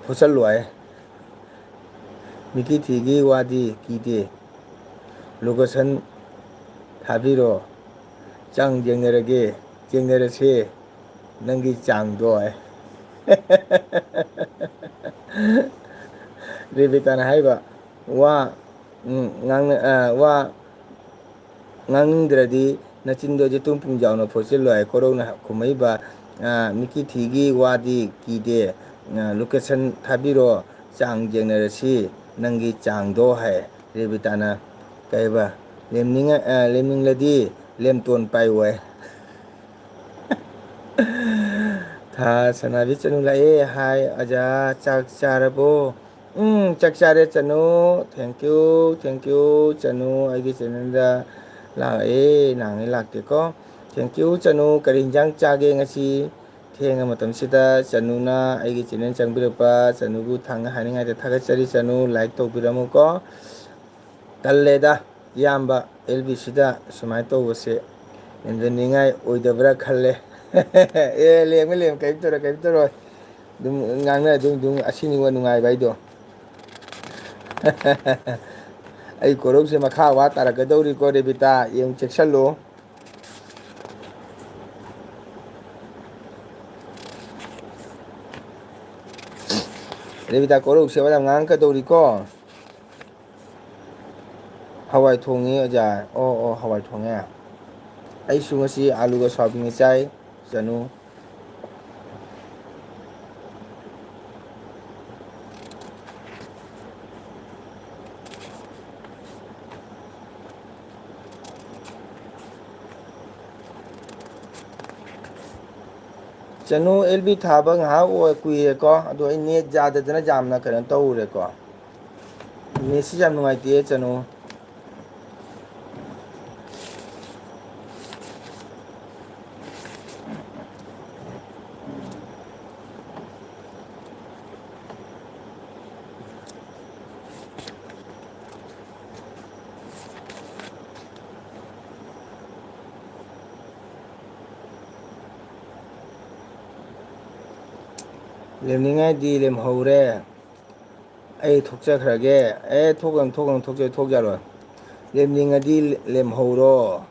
ꯐꯣꯠꯆꯜꯂꯣ ꯍꯥꯏ꯫ ꯃꯤꯀꯤ ꯊꯤꯒꯤ ꯋꯥꯗꯤ ꯀꯤꯗꯦ꯫ Location ꯊꯥꯕꯤꯔꯣ꯫ ꯆꯥꯡ ꯌꯦꯡꯅꯔꯒꯦ, ꯌꯦꯡꯅꯔꯁꯦ ꯅꯪꯒꯤ ꯆꯥꯡꯗꯣ ꯍꯥꯏ꯫ ꯔꯦꯕꯤꯀꯥꯅ ꯍꯥꯏꯕ ꯋꯥ, ꯎꯝ, ꯉꯥꯡꯅ-, ꯑ, ꯋꯥ ꯉꯥꯡꯅꯤꯡꯗ꯭ꯔꯗꯤ ꯅꯆꯤꯟꯗꯣ ꯌꯦꯇꯨꯝ ꯄꯨꯝꯖꯥꯎꯅ ꯐꯣꯠꯆꯤꯜꯂꯣ ꯍꯥꯏ꯫ ꯀꯣꯔꯧꯅ ꯈꯨꯝꯃꯛꯏꯕ, ꯑ, ꯃꯤꯀꯤ ꯊꯤꯒꯤ ꯋꯥꯗꯤ ꯀꯤꯗꯦ꯫ ꯑ, location ꯊꯥꯕꯤꯔꯣ, ꯆꯥꯡ ꯌꯦꯡꯅꯔꯁꯤ ꯅꯪꯒꯤ ꯆꯥꯡꯗꯣ ꯍꯥꯏ꯫ ꯔꯦꯕꯤꯇꯥꯅ ꯀꯩꯕ, ꯂꯦꯝꯅꯤꯡꯉ-, ꯑ, ꯂꯦꯝꯅꯤꯡꯂꯗꯤ ꯂꯦꯝꯇꯣꯟ ꯄꯥꯏꯌꯣ ꯍꯥꯏ꯫ ꯊꯥ ꯁꯅꯥꯕꯤ ꯆꯅꯨ ꯂꯥꯛꯑꯦ꯫ ꯍꯥꯏ ꯑꯣꯖꯥ, ꯆꯥꯛ ꯆꯥꯔꯕꯣ? ꯎꯝ, ꯆꯥꯛ ꯆꯥꯔꯦ ꯆꯅꯨ꯫ Thank you, thank you ꯆꯅꯨ, ꯑꯩꯒꯤ channelꯗ ꯂꯥꯛꯑꯦ, ꯅꯍꯥꯟꯉꯩ ꯂꯥꯛꯇꯦꯀꯣ꯫ Thank you ꯆꯅꯨ, ꯀꯔꯤ ꯍꯤꯟꯖꯥꯡ ꯆꯥꯒꯦ ꯉꯁꯤ? ꯊꯦꯡꯉ ꯃꯇꯝꯁꯤꯗ ꯆꯅꯨꯅ ꯑꯩꯒꯤ channel ꯆꯪꯕꯤꯔꯛꯄ, ꯆꯅꯨꯕꯨ ꯊꯥꯡꯅ ꯍꯥꯏꯅꯤꯡꯉꯥꯏꯗ ꯊꯥꯒꯠꯆꯔꯤ ꯆꯅꯨ, like ꯇꯧꯕꯤꯔꯝꯃꯨꯀꯣ꯫ ꯇꯜꯂꯦꯗ ꯏꯌꯥꯝꯕ, ꯑꯦꯜ ꯕꯤꯁꯤꯗ ꯁꯨꯃꯥꯏꯅ ꯇꯧꯕꯁꯦ ꯌꯦꯡꯖꯅꯤꯡꯉꯥꯏ ꯑꯣꯏꯗꯕ꯭ꯔꯥ ꯈꯜꯂꯦ꯫ ꯑꯦ, ꯂꯦꯝꯃꯦ, ꯂꯦꯝꯃꯦ, ꯀꯔꯤꯝ ꯇꯧꯔꯣꯏ, ꯀꯔꯤꯝ ꯇꯧꯔꯣꯏ꯫ ꯑꯗꯨꯝ ꯉꯥꯡꯅ ꯑꯗꯨꯝ, ꯑꯗꯨꯝ ꯑꯁꯤꯅꯤꯕ ꯅꯨꯡꯉꯥꯏꯕ ꯍꯥꯏꯗꯣ꯫ ꯑꯩ ꯀꯣꯔꯧꯁꯦ ꯃꯈꯥ ꯋꯥ ꯇꯥꯔꯛꯀꯗꯧꯔꯤꯀꯣ, ꯔꯦꯕꯤꯇꯥ, ꯌꯦꯡ ꯆꯦꯛꯁꯜꯂꯨ꯫ ꯔꯦꯕꯤꯇꯥ, ꯀꯣꯔꯧꯁꯦ ꯋꯥ ꯌꯥꯝ ꯉꯥꯡꯉꯛꯀꯗꯧꯔꯤꯀꯣ꯫ ꯍꯋꯥꯏ ꯊꯣꯡꯉꯤ ꯑꯣꯖꯥ꯫ ꯑꯣ, ꯑꯣ, ꯍꯋꯥꯏ ꯊꯣꯡꯉꯦ꯫ ꯑꯩꯁꯨ ꯉꯁꯤ ꯑꯥꯂꯨꯒ ꯁꯣꯌꯥꯕꯤꯟꯒ ꯆꯥꯏ, ꯆꯅꯨ꯫ ꯆꯅꯨ, ꯑꯦꯜ ꯕꯤ ꯊꯥꯕ ꯉꯥꯏꯍꯥꯛ ꯑꯣꯏ-, ꯀꯨꯏꯔꯦꯀꯣ, ꯑꯗꯣ ꯑꯩ ꯅꯦꯠ ꯌꯥꯗꯗꯅ ꯌꯥꯝꯅ ꯀꯩꯅꯣ ꯇꯧꯔꯨꯔꯦꯀꯣ꯫ ꯅꯦꯠꯁꯤ ꯌꯥꯝ ꯅꯨꯡꯉꯥꯏꯇꯦ, ꯆꯅꯨ꯫ ꯂꯦꯝꯅꯤꯡꯉꯥꯏꯗꯤ ꯂꯦꯝꯍꯧꯔꯦ꯫ ꯑꯩ ꯊꯣꯛꯆꯈ꯭ꯔꯒꯦ꯫ ꯑꯦ, ꯊꯣꯛꯀꯅꯨ, ꯊꯣꯛꯀꯅꯨ, ꯊꯣꯛꯆ-, ꯊꯣꯛ ꯌꯥꯔꯣꯏ꯫ ꯂꯦꯝꯅꯤꯡꯉꯗꯤ ꯂꯦꯝꯍꯧꯔꯣ꯫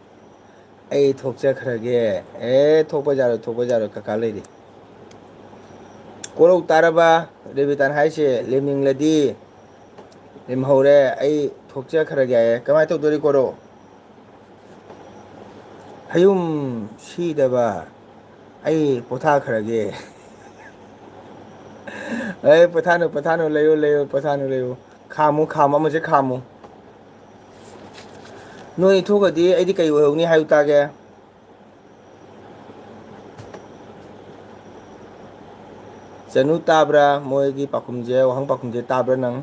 ꯑꯩ ꯊꯣꯛꯆꯈ꯭ꯔꯒꯦ꯫ ꯑꯦ, ꯊꯣꯛꯄ ꯌꯥꯔꯣꯏ, ꯊꯣꯛꯄ ꯌꯥꯔꯣꯏ, ꯀꯀꯥ ꯂꯩꯔꯤ꯫ ꯀꯣꯔꯧ ꯇꯥꯔꯕ? ꯔꯦꯕꯤꯇꯥꯅ ꯍꯥꯏꯁꯦ, "ꯂꯦꯝꯅꯤꯡꯂꯗꯤ ꯂꯦꯝꯍꯧꯔꯦ, ꯑꯩ ꯊꯣꯛꯆꯈ꯭ꯔꯒꯦ" ꯍꯥꯏꯌꯦ꯫ ꯀꯃꯥꯏꯅ ꯇꯧꯗꯣꯔꯤ, ꯀꯣꯔꯧ? ꯍꯌꯨꯝ ꯁꯤꯗꯕ, ꯑꯩ ꯄꯣꯊꯥꯈ꯭ꯔꯒꯦ꯫ ꯑꯩ ꯄꯣꯊꯥꯅꯨ, ꯄꯣꯊꯥꯅꯨ, ꯂꯩꯌꯨ, ꯂꯩꯌꯨ, ꯄꯣꯊꯥꯅꯨ, ꯂꯩꯌꯨ꯫ ꯈꯥꯝꯃꯨ, ꯈꯥꯝꯃꯨ, ꯑꯃꯁꯦ ꯈꯥꯝꯃꯨ꯫ ꯅꯣꯏ ꯊꯣꯛꯈ꯭ꯔꯗꯤ ꯑꯩꯗꯤ ꯀꯩ ꯑꯣꯏꯍꯧꯅꯤ ꯍꯥꯏꯌꯨ ꯇꯥꯒꯦ? ꯆꯅꯨ, ꯇꯥꯕ꯭ꯔꯥ? ꯃꯣꯏꯒꯤ ꯄꯥꯎꯈꯨꯝꯁꯦ, ꯋꯥꯍꯪ ꯄꯥꯎꯈꯨꯝꯁꯦ ꯇꯥꯕ꯭ꯔꯥ ꯅꯪ?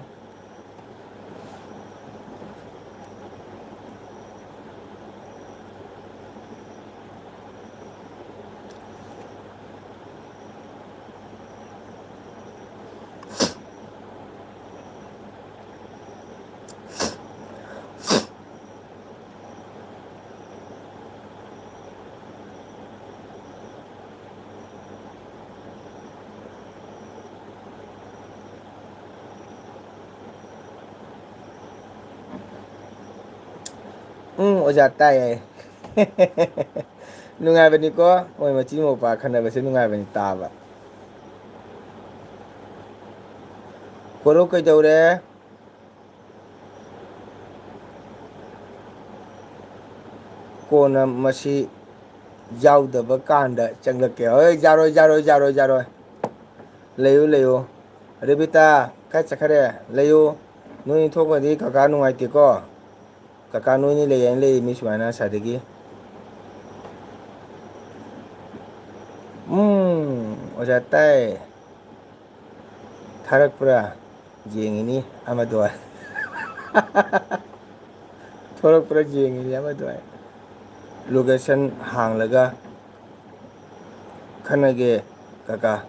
ꯎꯝ, ꯑꯣꯖꯥ, ꯇꯥꯏꯌꯦ꯫ ꯅꯨꯡꯉꯥꯏꯕꯅꯤꯀꯣ, ꯃꯣꯏ ꯃꯆꯤꯟ ꯃꯧꯄꯥ ꯈꯟꯅꯕꯁꯦ ꯅꯨꯡꯉꯥꯏꯕꯅꯤ ꯇꯥꯕ꯫ ꯀꯣꯔꯧ ꯀꯩꯗꯧꯔꯦ? ꯀꯣꯟꯅ ꯃꯁꯤ ꯌꯥꯎꯗꯕ ꯀꯥꯟꯗ ꯆꯪꯂꯛꯀꯦ꯫ ꯍꯣꯏ, ꯌꯥꯔꯣꯏ, ꯌꯥꯔꯣꯏ, ꯌꯥꯔꯣꯏ, ꯌꯥꯔꯣꯏ꯫ ꯂꯩꯌꯨ, ꯂꯩꯌꯨ꯫ ꯔꯦꯕꯤꯇꯥ, ꯀꯥꯏ ꯆꯠꯈꯔꯦ? ꯂꯩꯌꯨ꯫ ꯅꯣꯏꯅꯤ ꯊꯣꯛꯈ꯭ꯔꯗꯤ ꯀꯀꯥ ꯅꯨꯡꯉꯥꯏꯇꯦꯀꯣ꯫ ꯀꯀꯥ ꯅꯣꯏꯅꯤ ꯂꯩ ꯍꯥꯏꯅ ꯂꯩꯔꯤꯃꯤ ꯁꯨꯃꯥꯏꯅ ꯉꯁꯥꯏꯗꯒꯤ꯫ ꯎꯝ꯫ ꯑꯣꯖꯥ ꯇꯥꯏ꯫ ꯊꯥꯔꯛꯄ꯭ꯔꯥ? ꯌꯦꯡꯉꯤꯅꯤ ꯑꯃꯗꯣ꯫ ꯊꯣꯔꯛꯄ꯭ꯔꯥ ꯌꯦꯡꯉꯤꯅꯤ ꯑꯃꯗꯣ꯫ Location ꯍꯥꯡꯂꯒ ꯈꯟꯅꯒꯦ ꯀꯀꯥ꯫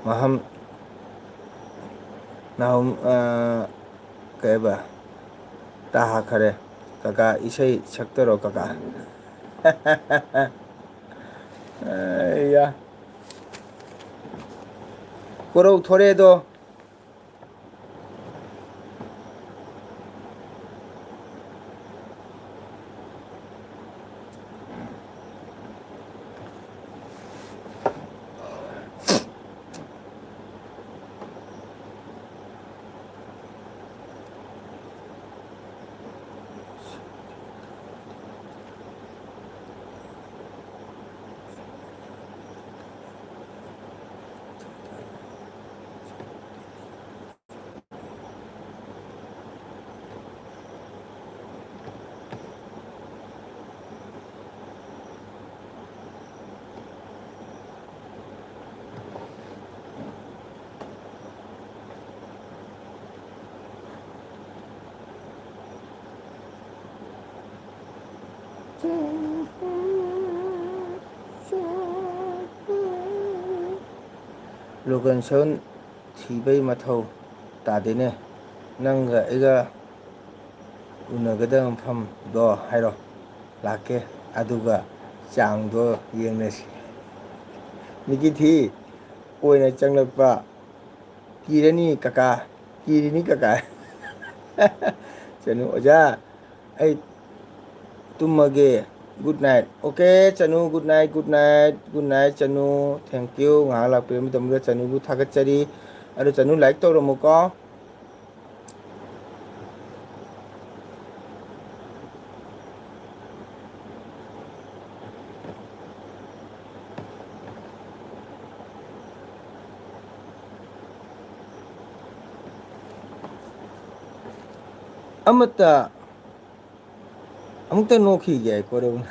ꯃꯍꯝ ꯅꯥꯍꯨꯝ, ꯑ, ꯀꯩꯕ? ꯇꯥꯍꯥ ꯈꯔꯦ꯫ ꯀꯀꯥ ꯏꯁꯩ ꯁꯛꯇꯔꯣ ꯀꯀꯥ? ꯑꯩꯌꯥ꯫ ꯀꯣꯔꯧ ꯊꯣꯔꯦꯗꯣ꯫ Location ꯊꯤꯕꯩ ꯃꯊꯧ ꯇꯥꯗꯦꯅꯦ꯫ ꯅꯪꯒ ꯑꯩꯒ ꯎꯅꯒꯗꯕ ꯃꯐꯝꯗꯣ ꯍꯥꯏꯔꯣ꯫ ꯂꯥꯛꯀꯦ꯫ ꯑꯗꯨꯒ ꯆꯥꯡꯗꯣ ꯌꯦꯡꯅꯁꯤ꯫ ꯅꯤꯀꯤꯊꯤ ꯑꯣꯏꯅ ꯆꯪꯂꯛꯄ꯫ ꯀꯤꯔꯅꯤ ꯀꯀꯥ, ꯀꯤꯔꯤꯅꯤ ꯀꯀꯥ꯫ ꯆꯅꯨ, "ꯑꯣꯖꯥ, ꯑꯩ ꯇꯨꯝꯃꯒꯦ꯫ Good night." Okay, Chanu, good night, good night, good night, Chanu. Thank you꯫ ꯉꯥꯏꯍꯥꯛ ꯂꯥꯛꯄꯤꯔꯝꯕ ꯃꯇꯝꯗ ꯆꯅꯨꯕꯨ ꯊꯥꯒꯠꯆꯔꯤ꯫ ꯑꯗꯣ ꯆꯅꯨ, like ꯇꯧꯔꯝꯃꯨꯀꯣ꯫ ꯑꯃꯠꯇ, ꯑꯃꯨꯛꯇ ꯅꯣꯛꯈꯤꯒꯦ ꯑꯩ ꯀꯣꯔꯧꯅ꯫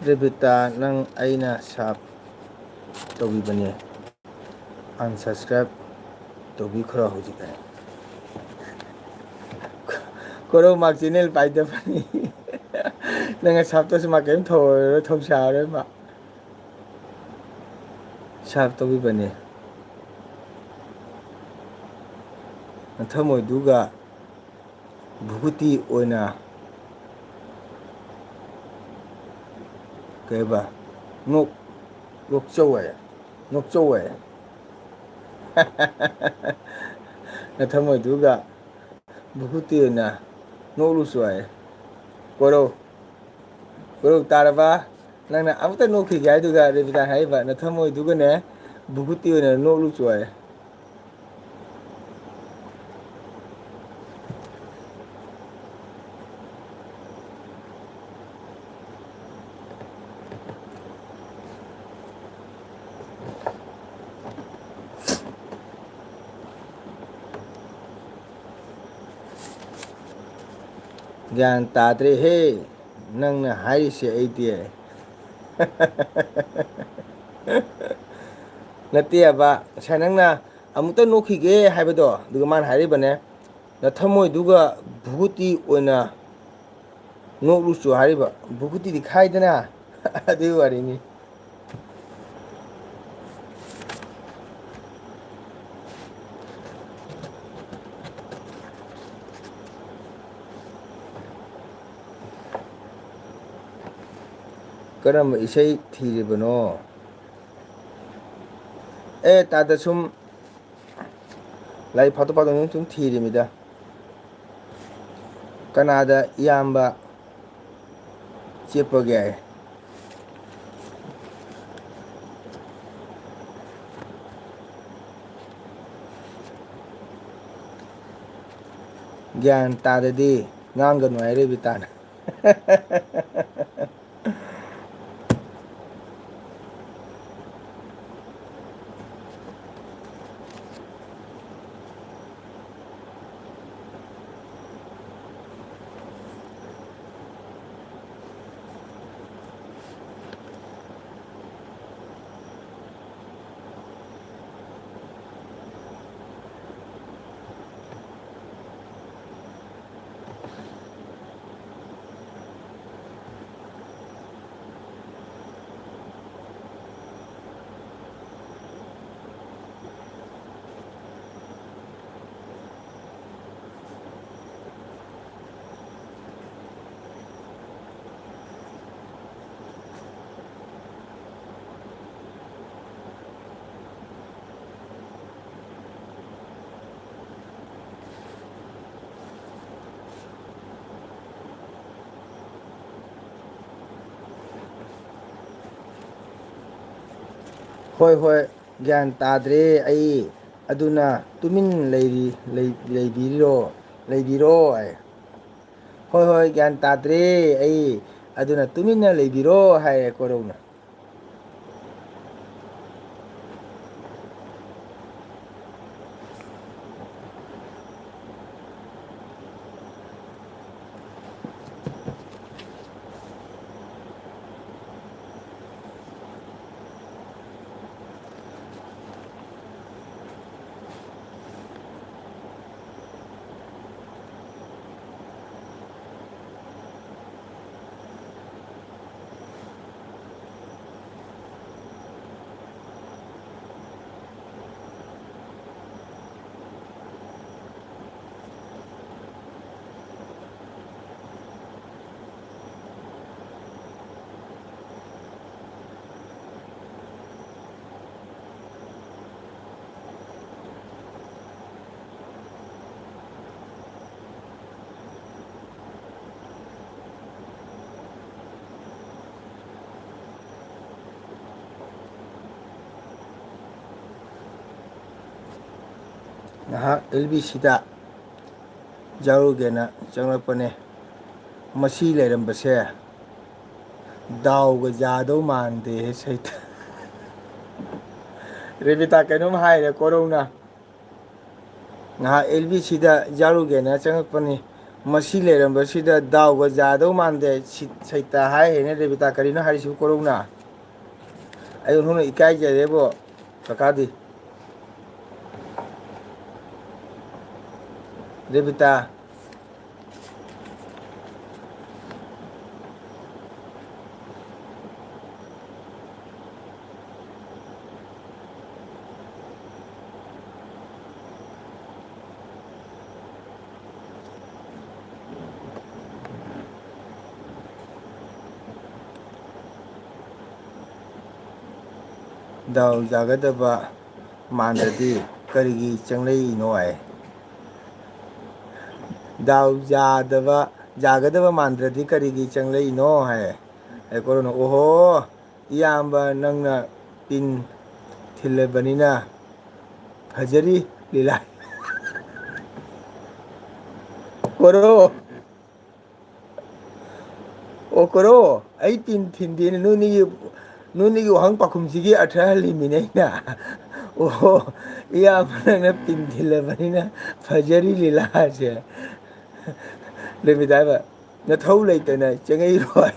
ꯔꯦꯕꯤꯇꯥ, ꯅꯪ ꯑꯩꯅ ꯁꯥꯞ ꯇꯧꯕꯤꯕꯅꯦ, unsubscribe ꯇꯧꯕꯤꯈ꯭ꯔꯣ ꯍꯧꯖꯤꯛ꯫ ꯑꯩ ꯀꯣꯔꯧ ꯃꯥꯛ ꯆꯦꯅꯦꯜ ꯄꯥꯏꯗꯕꯅꯤ꯫ ꯅꯪꯅ ꯁꯥꯞ ꯇꯧꯁꯨ ꯃꯥ ꯀꯔꯤꯝ ꯊꯧꯑꯣꯏꯔꯣꯏ, ꯊꯧꯁꯥꯔꯣꯏ ꯃꯥ꯫ ꯁꯥꯞ ꯇꯧꯕꯤꯕꯅꯦ꯫ ꯅꯊꯃꯣꯏꯗꯨꯒ ꯚꯨꯒꯨꯇꯤ ꯑꯣꯏꯅ ꯀꯩꯕ? ꯅꯣꯛ, ꯅꯣꯛꯆꯧꯋꯦ, ꯅꯣꯛꯆꯧꯋꯦ꯫ ꯅꯊꯃꯣꯏꯗꯨꯒ ꯚꯨꯒꯨꯇꯤ ꯑꯣꯏꯅ ꯅꯣꯛꯂꯨꯆꯣ ꯍꯥꯏ꯫ ꯀꯣꯔꯧ, ꯀꯣꯔꯧ ꯇꯥꯔꯕ? ꯅꯪꯅ ꯑꯃꯨꯛꯇ ꯅꯣꯛꯈꯤꯒꯦ ꯍꯥꯏꯗꯨꯒ ꯔꯦꯕꯤꯀꯥꯅ ꯍꯥꯏꯔꯤꯕ, "ꯅꯊꯃꯣꯏꯗꯨꯒꯅꯦ ꯚꯨꯒꯨꯇꯤ ꯑꯣꯏꯅ ꯅꯣꯛꯂꯨꯆꯣ ꯍꯥꯏ"꯫ ꯒ꯭ꯌꯥꯟ ꯇꯥꯗ꯭ꯔꯦꯍꯦ ꯅꯪꯅ ꯍꯥꯏꯔꯤꯁꯦ ꯑꯩꯗꯤ꯫ ꯅꯠꯇꯦꯕ, ꯉꯁꯥꯏ ꯅꯪꯅ ꯑꯃꯨꯛꯇ ꯅꯣꯛꯈꯤꯒꯦ ꯍꯥꯏꯕꯗꯣ, ꯑꯗꯨꯒ ꯃꯥꯅ ꯍꯥꯏꯔꯤꯕꯅꯦ, "ꯅꯊꯃꯣꯏꯗꯨꯒ ꯚꯨꯒꯨꯇꯤ ꯑꯣꯏꯅ ꯅꯣꯛꯂꯨꯆꯣ" ꯍꯥꯏꯔꯤꯕ꯫ ꯚꯨꯒꯨꯇꯤꯗꯤ ꯈꯥꯏꯗꯅ꯫ ꯑꯗꯨꯒꯤ ꯋꯥꯔꯤꯅꯤ꯫ ꯀꯔꯝꯕ ꯏꯁꯩ ꯊꯤꯔꯤꯕꯅꯣ? ꯑꯦ, ꯇꯥꯗ ꯁꯨꯝ ꯂꯥꯏꯔꯤꯛ ꯐꯥꯛꯇꯣꯛ ꯐꯥꯛꯇꯣꯛ ꯁꯨꯝ ꯊꯤꯔꯤꯃꯤꯗ꯫ ꯀꯅꯥꯗ ꯏꯌꯥꯝꯕ ꯆꯦꯞꯄꯒꯦ? ꯒ꯭ꯌꯥꯟ ꯇꯥꯗꯗꯤ ꯉꯥꯡꯒꯅꯨ ꯍꯥꯏꯔꯤꯕ ꯇꯥꯅ꯫ "ꯍꯣꯏ, ꯍꯣꯏ, ꯒ꯭ꯌꯥꯟ ꯇꯥꯗ꯭ꯔꯦ ꯑꯩ, ꯑꯗꯨꯅ ꯇꯨꯃꯤꯟ ꯂꯩꯔꯤ-, ꯂꯩ-, ꯂꯩꯕꯤꯔꯣ, ꯂꯩꯕꯤꯔꯣ" ꯍꯥꯏ꯫ "ꯍꯣꯏ, ꯍꯣꯏ, ꯒ꯭ꯌꯥꯟ ꯇꯥꯗ꯭ꯔꯦ ꯑꯩ, ꯑꯗꯨꯅ ꯇꯨꯃꯤꯟꯅ ꯂꯩꯕꯤꯔꯣ" ꯍꯥꯏꯔꯦ ꯀꯣꯔꯧꯅ꯫ ꯉꯥꯏꯍꯥꯛ ꯑꯦꯜ ꯕꯤ ꯁꯤꯗ ꯌꯥꯎꯔꯨꯒꯦꯅ ꯆꯪꯂꯛꯄꯅꯦ꯫ ꯃꯁꯤ ꯂꯩꯔꯝꯕꯁꯦ ꯗꯥꯎꯒ ꯌꯥꯗꯧ ꯃꯥꯟꯗꯦꯍꯦ ꯁꯩꯇ꯫ ꯔꯦꯕꯤꯇꯥ ꯀꯩꯅꯣꯝ ꯍꯥꯏꯔꯦ ꯀꯣꯔꯧꯅ꯫ ꯉꯥꯏꯍꯥꯛ ꯑꯦꯜ ꯕꯤ ꯁꯤꯗ ꯌꯥꯎꯔꯨꯒꯦꯅ ꯆꯪꯉꯛꯄꯅꯤ꯫ ꯃꯁꯤ ꯂꯩꯔꯝꯕꯁꯤꯗ ꯗꯥꯎꯒ ꯌꯥꯗꯧ ꯃꯥꯟꯗꯦ ꯁꯤ-, ꯁꯩꯇ ꯍꯥꯏ ꯍꯦꯅꯦ ꯔꯦꯕꯤꯇꯥ꯫ ꯀꯔꯤꯅꯣ ꯍꯥꯏꯔꯤꯁꯤꯕꯨ ꯀꯣꯔꯧꯅ? ꯑꯩ ꯑꯣꯟꯊꯣꯛꯅ ꯏꯀꯥꯏꯖꯔꯦꯕꯣ ꯀꯀꯥꯗꯤ꯫ ꯔꯦꯕꯤꯇꯥ꯫ ꯗꯥꯎ ꯌꯥꯒꯗꯕ ꯃꯥꯟꯗ꯭ꯔꯗꯤ ꯀꯔꯤꯒꯤ ꯆꯪꯂꯛꯏꯅꯣ ꯍꯥꯏ꯫ ꯗꯥꯎ ꯌꯥꯗꯕ, ꯌꯥꯒꯗꯕ ꯃꯥꯟꯗ꯭ꯔꯗꯤ ꯀꯔꯤꯒꯤ ꯆꯪꯂꯛꯏꯅꯣ ꯍꯥꯏ꯫ ꯑꯩ ꯀꯣꯔꯧꯅ, "ꯑꯣꯍꯣ, ꯏꯌꯥꯝꯕ ꯅꯪꯅ ꯄꯤꯟ ꯊꯤꯜꯂꯕꯅꯤꯅ ꯐꯖꯔꯤ ꯂꯤꯂꯥ꯫ ꯀꯣꯔꯣ꯫ ꯑꯣ ꯀꯣꯔꯣ, ꯑꯩ ꯄꯤꯟ ꯊꯤꯟꯗꯦꯅ ꯅꯣꯏꯅꯤꯒꯤ, ꯅꯣꯏꯅꯤꯒꯤ ꯋꯥꯍꯪ ꯄꯥꯎꯈꯨꯝꯁꯤꯒꯤ ꯑꯔꯊ ꯍꯜꯂꯤꯃꯤꯅꯦ ꯑꯩꯅ꯫ ꯑꯣꯍꯣ, ꯏꯌꯥꯝꯕ ꯅꯪꯅ ꯄꯤꯟ ꯊꯤꯜꯂꯕꯅꯤꯅ ꯐꯖꯔꯤ ꯂꯤꯂꯥꯁꯦ꯫ ꯔꯦꯕꯤꯇꯥꯕ, ꯅꯊꯧ ꯂꯩꯇꯅ ꯆꯦꯡꯉꯩꯔꯣꯏ꯫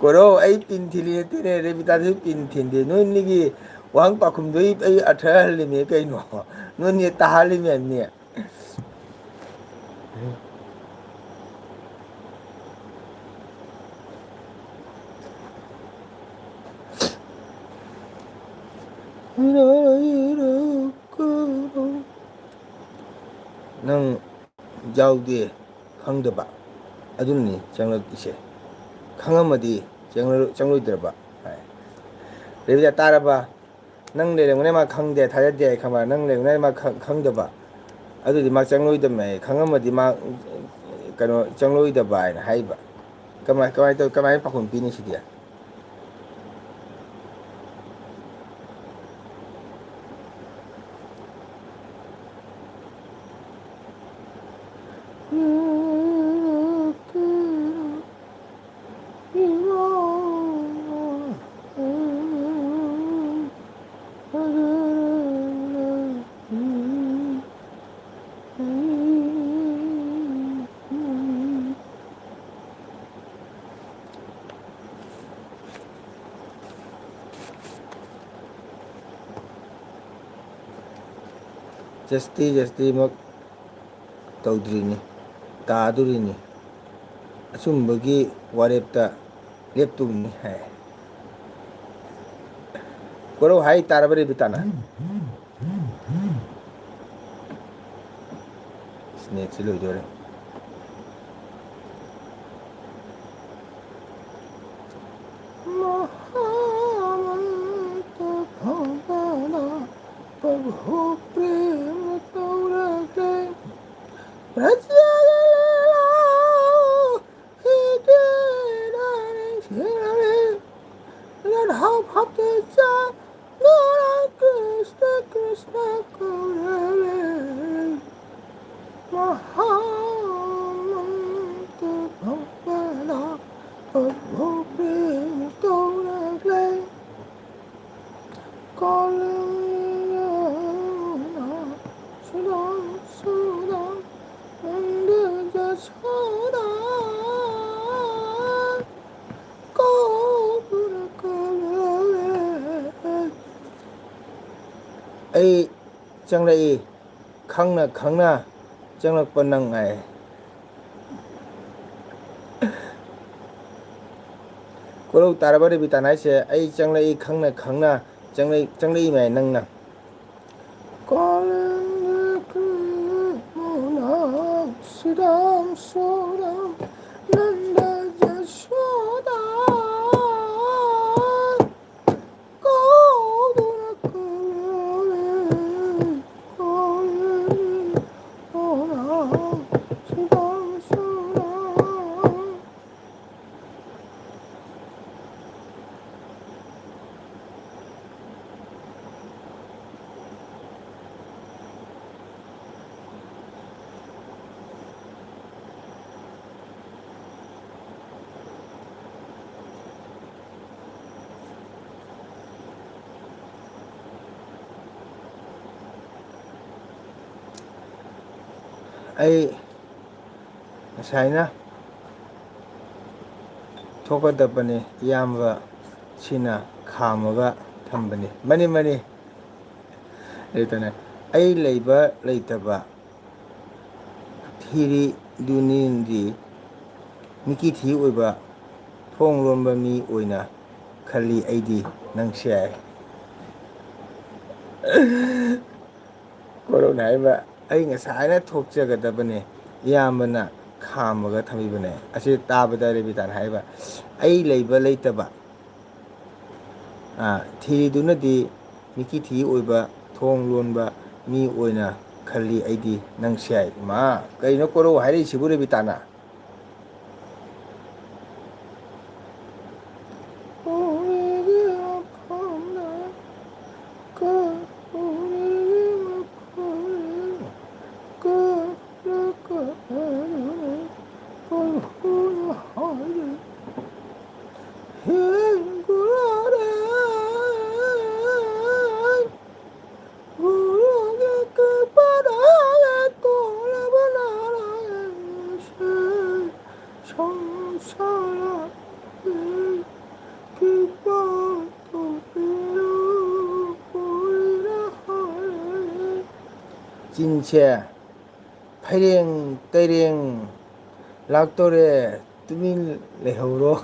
ꯀꯣꯔꯧ, ꯑꯩ ꯄꯤꯟ ꯊꯤꯜꯂꯤ ꯅꯠꯇꯦꯅꯦ, ꯔꯦꯕꯤꯇꯥꯗꯁꯨ ꯄꯤꯟ ꯊꯤꯟꯗꯦ꯫ ꯅꯣꯏꯅꯤꯒꯤ ꯋꯥꯍꯪ ꯄꯥꯎꯈꯨꯝꯗꯣ ꯑꯩ, ꯑꯩ ꯑꯔꯊ ꯍꯜꯂꯤꯃꯦ ꯀꯩꯅꯣ? ꯅꯣꯏꯅꯤ ꯇꯥꯍꯜꯂꯤꯃꯦ ꯑꯅꯤ꯫ ꯅꯪ ꯌꯥꯎꯗꯦ ꯈꯪꯗꯕ ꯑꯗꯨꯅꯅꯤ ꯆꯪꯂꯛꯏꯁꯦ꯫ ꯈꯪꯉꯝꯃꯗꯤ ꯆꯪꯂ-, ꯆꯪꯂꯣꯏꯗ꯭ꯔꯕ ꯍꯥꯏ꯫ ꯔꯦꯕꯤꯇꯥ, ꯇꯥꯔꯕ? ꯅꯪ ꯂꯩꯔꯝꯒꯅꯤ ꯃꯥ ꯈꯪꯗꯦ, ꯊꯥꯖꯗꯦ ꯍꯥꯏ ꯈꯪꯕ꯭ꯔꯥ? ꯅꯪ ꯂꯩꯔꯝꯒꯅꯤ ꯃꯥ ꯈꯪ-, ꯈꯪꯗꯕ꯫ ꯑꯗꯨꯗꯤ ꯃꯥ ꯆꯪꯂꯣꯏꯗꯕꯅꯦ ꯍꯥꯏ꯫ ꯈꯪꯉꯝꯃꯗꯤ ꯃꯥ ꯀꯩꯅꯣ ꯆꯪꯂꯣꯏꯗꯕ ꯍꯥꯏꯅ ꯍꯥꯏꯕ꯫ ꯀꯃꯥꯏ, ꯀꯃꯥꯏ ꯇꯧ-, ꯀꯃꯥꯏꯅ ꯄꯥꯎꯈꯨꯝ ꯄꯤꯅꯤ ꯁꯤꯗꯤ? ꯖꯁꯇꯤ, ꯖꯁꯇꯤꯃꯛ ꯇꯧꯗ꯭ꯔꯤꯅꯤ, ꯇꯥꯗꯣꯔꯤꯅꯤ꯫ ꯑꯆꯨꯝꯕꯒꯤ ꯋꯥꯔꯦꯞꯇ ꯂꯦꯞꯇꯣꯛꯅꯤ ꯍꯥꯏ꯫ ꯀꯣꯔꯧ ꯍꯥꯏ ꯇꯥꯔꯕ ꯔꯦꯕꯤꯇꯥꯅ? ꯅꯦꯠꯁꯤ ꯂꯣꯏꯗꯣꯔꯦ꯫ महामंत्र भंडना प्रभु प्रेम तोरते प्रज्वल ꯔꯥꯙꯥ ꯚꯥꯞꯇ ꯆꯥꯗꯨꯅ ꯀ꯭ꯔꯤꯁꯅ ꯀ꯭ꯔꯤꯁꯅ ꯀꯧꯔꯦ꯫ ꯃꯍꯥ ꯃꯟꯇ꯭ꯔ ꯐꯪꯕꯗ ꯄ꯭ꯔꯚꯨ ꯄ꯭ꯔꯦꯝ ꯇꯧꯔꯛꯂꯦ꯫ ꯀꯥꯂꯦꯟꯗ ꯁꯨꯗꯥ ꯁꯨꯗꯥ ꯅꯟꯗ ꯌꯁꯣꯗꯥ ꯀꯧꯗꯨꯅ ꯀꯧꯔꯦ꯫ ꯑꯩ ꯆꯪꯂꯛꯏ, ꯈꯪꯅ ꯈꯪꯅ ꯆꯪꯂꯛꯄ ꯅꯪ ꯉꯥꯏ꯫ ꯀꯣꯔꯧ ꯇꯥꯔꯕ ꯔꯦꯕꯤꯇꯥꯟ ꯍꯥꯏꯁꯦ, ꯑꯩ ꯆꯪꯂꯛꯏ ꯈꯪꯅ ꯈꯪꯅ ꯆꯪꯂꯛꯏ, ꯆꯪꯂꯛꯏ ꯃꯌꯥꯏ ꯅꯪꯅ꯫ ꯀꯥꯂꯦꯟꯗ ꯀ꯭ꯔꯤꯃꯨꯅ ꯁꯤꯗꯥꯝ ꯁꯣꯗꯥꯝ ꯅꯟꯗ ꯌꯁꯣꯗꯥ ꯀꯧꯗꯨꯅ ꯀꯧꯔꯦ, ꯀꯧꯔꯦ, ꯀꯧꯔꯦ, ꯁꯤꯗꯥꯝ ꯁꯣꯗꯥꯝ꯫ ꯑꯩ ꯉꯁꯥꯏꯅ ꯊꯣꯛꯀꯗꯕꯅꯤ, ꯏꯌꯥꯝꯕ ꯁꯤꯅ ꯈꯥꯝꯃꯒ ꯊꯝꯕꯅꯤ꯫ Money, money. ꯑꯗꯨꯇꯅꯦ, ꯑꯩ ꯂꯩꯕ ꯂꯩꯇꯕ ꯊꯤꯔꯤꯗꯨꯅꯤꯗꯤ ꯃꯤꯀꯤ ꯊꯤ ꯑꯣꯏꯕ ꯊꯣꯡ ꯂꯣꯟꯕ ꯃꯤ ꯑꯣꯏꯅ ꯈꯜꯂꯤ ꯑꯩꯗꯤ ꯅꯪꯁꯦ꯫ ꯀꯣꯔꯧꯅ ꯍꯥꯏꯕ, "ꯑꯩ ꯉꯁꯥꯏꯅ ꯊꯣꯛꯆꯒꯗꯕꯅꯦ, ꯏꯌꯥꯝꯕꯅ ꯈꯥꯝꯃꯒ ꯊꯝꯕꯤꯕꯅꯦ"꯫ ꯑꯁꯤ ꯇꯥꯕꯗ ꯔꯦꯕꯤꯇꯥꯅ ꯍꯥꯏꯕ, "ꯑꯩ ꯂꯩꯕ ꯂꯩꯇꯕ, ꯑꯥ, ꯊꯤꯔꯤꯗꯨꯅꯗꯤ ꯃꯤꯀꯤ ꯊꯤ ꯑꯣꯏꯕ ꯊꯣꯡ ꯂꯣꯟꯕ ꯃꯤ ꯑꯣꯏꯅ ꯈꯜꯂꯤ ꯑꯩꯗꯤ ꯅꯪꯁꯦ"꯫ ꯏꯃꯥ, ꯀꯩꯅꯣ ꯀꯣꯔꯧ ꯍꯥꯏꯔꯛꯏꯁꯤꯕꯨ ꯔꯦꯕꯤꯇꯥꯅ? ꯆꯤꯟꯁꯦ ꯐꯩꯔꯦꯡ ꯇꯩꯔꯦꯡ ꯂꯥꯛꯇꯣꯔꯦ, ꯇꯨꯃꯤꯟ ꯂꯩꯍꯧꯔꯣ꯫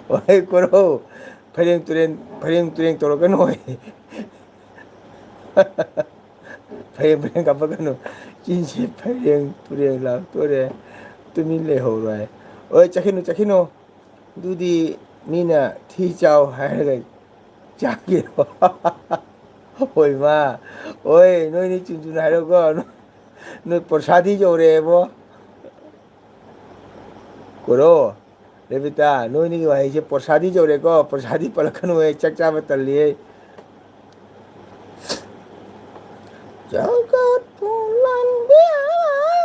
ꯍꯣꯏ ꯀꯣꯔꯧ, ꯐꯩꯔꯦꯡ ꯇꯨꯔꯦꯡ, ꯐꯩꯔꯦꯡ ꯇꯨꯔꯦꯡ ꯇꯧꯔꯛꯀꯅꯣ꯫ ꯐꯩꯔꯦꯡ ꯐꯩꯔꯦꯡ ꯀꯥꯞꯄꯛꯀꯅꯨ꯫ ꯆꯤꯟꯁꯦ ꯐꯩꯔꯦꯡ ꯇꯨꯔꯦꯡ ꯂꯥꯛꯇꯣꯔꯦ, ꯇꯨꯃꯤꯟ ꯂꯩꯍꯧꯔꯣ ꯍꯥꯏ꯫ ꯍꯣꯏ ꯆꯠꯈꯤꯅꯨ, ꯆꯠꯈꯤꯅꯨ꯫ ꯑꯗꯨꯗꯤ ꯃꯤꯅ ꯊꯤ ꯆꯥꯎ ꯍꯥꯏꯔꯒ ꯆꯥꯒꯦꯔꯣ? ꯍꯣꯏ ꯃꯥ, ꯍꯣꯏ ꯅꯣꯏꯅꯤ ꯆꯨꯝ ꯆꯨꯝꯅ ꯍꯥꯏꯔꯣꯀꯣ꯫ ꯅꯣꯏ ꯄ꯭ꯔꯁꯥꯗꯤ ꯌꯧꯔꯛꯑꯦꯕꯣ꯫ ꯀꯣꯔꯧ, ꯔꯦꯕꯤꯇꯥ, ꯅꯣꯏꯅꯤꯒꯤ ꯋꯥꯍꯩꯁꯦ ꯄ꯭ꯔꯁꯥꯗꯤ ꯌꯧꯔꯦꯀꯣ꯫ ꯄ꯭ꯔꯁꯥꯗꯤ ꯄꯜꯂꯛꯀꯅꯨꯍꯦ, ꯆꯥꯛ ꯆꯥꯕ ꯇꯜꯂꯤꯍꯦ꯫ ꯖꯒꯠꯄꯨ ꯂꯥꯟꯕꯤꯌꯨ,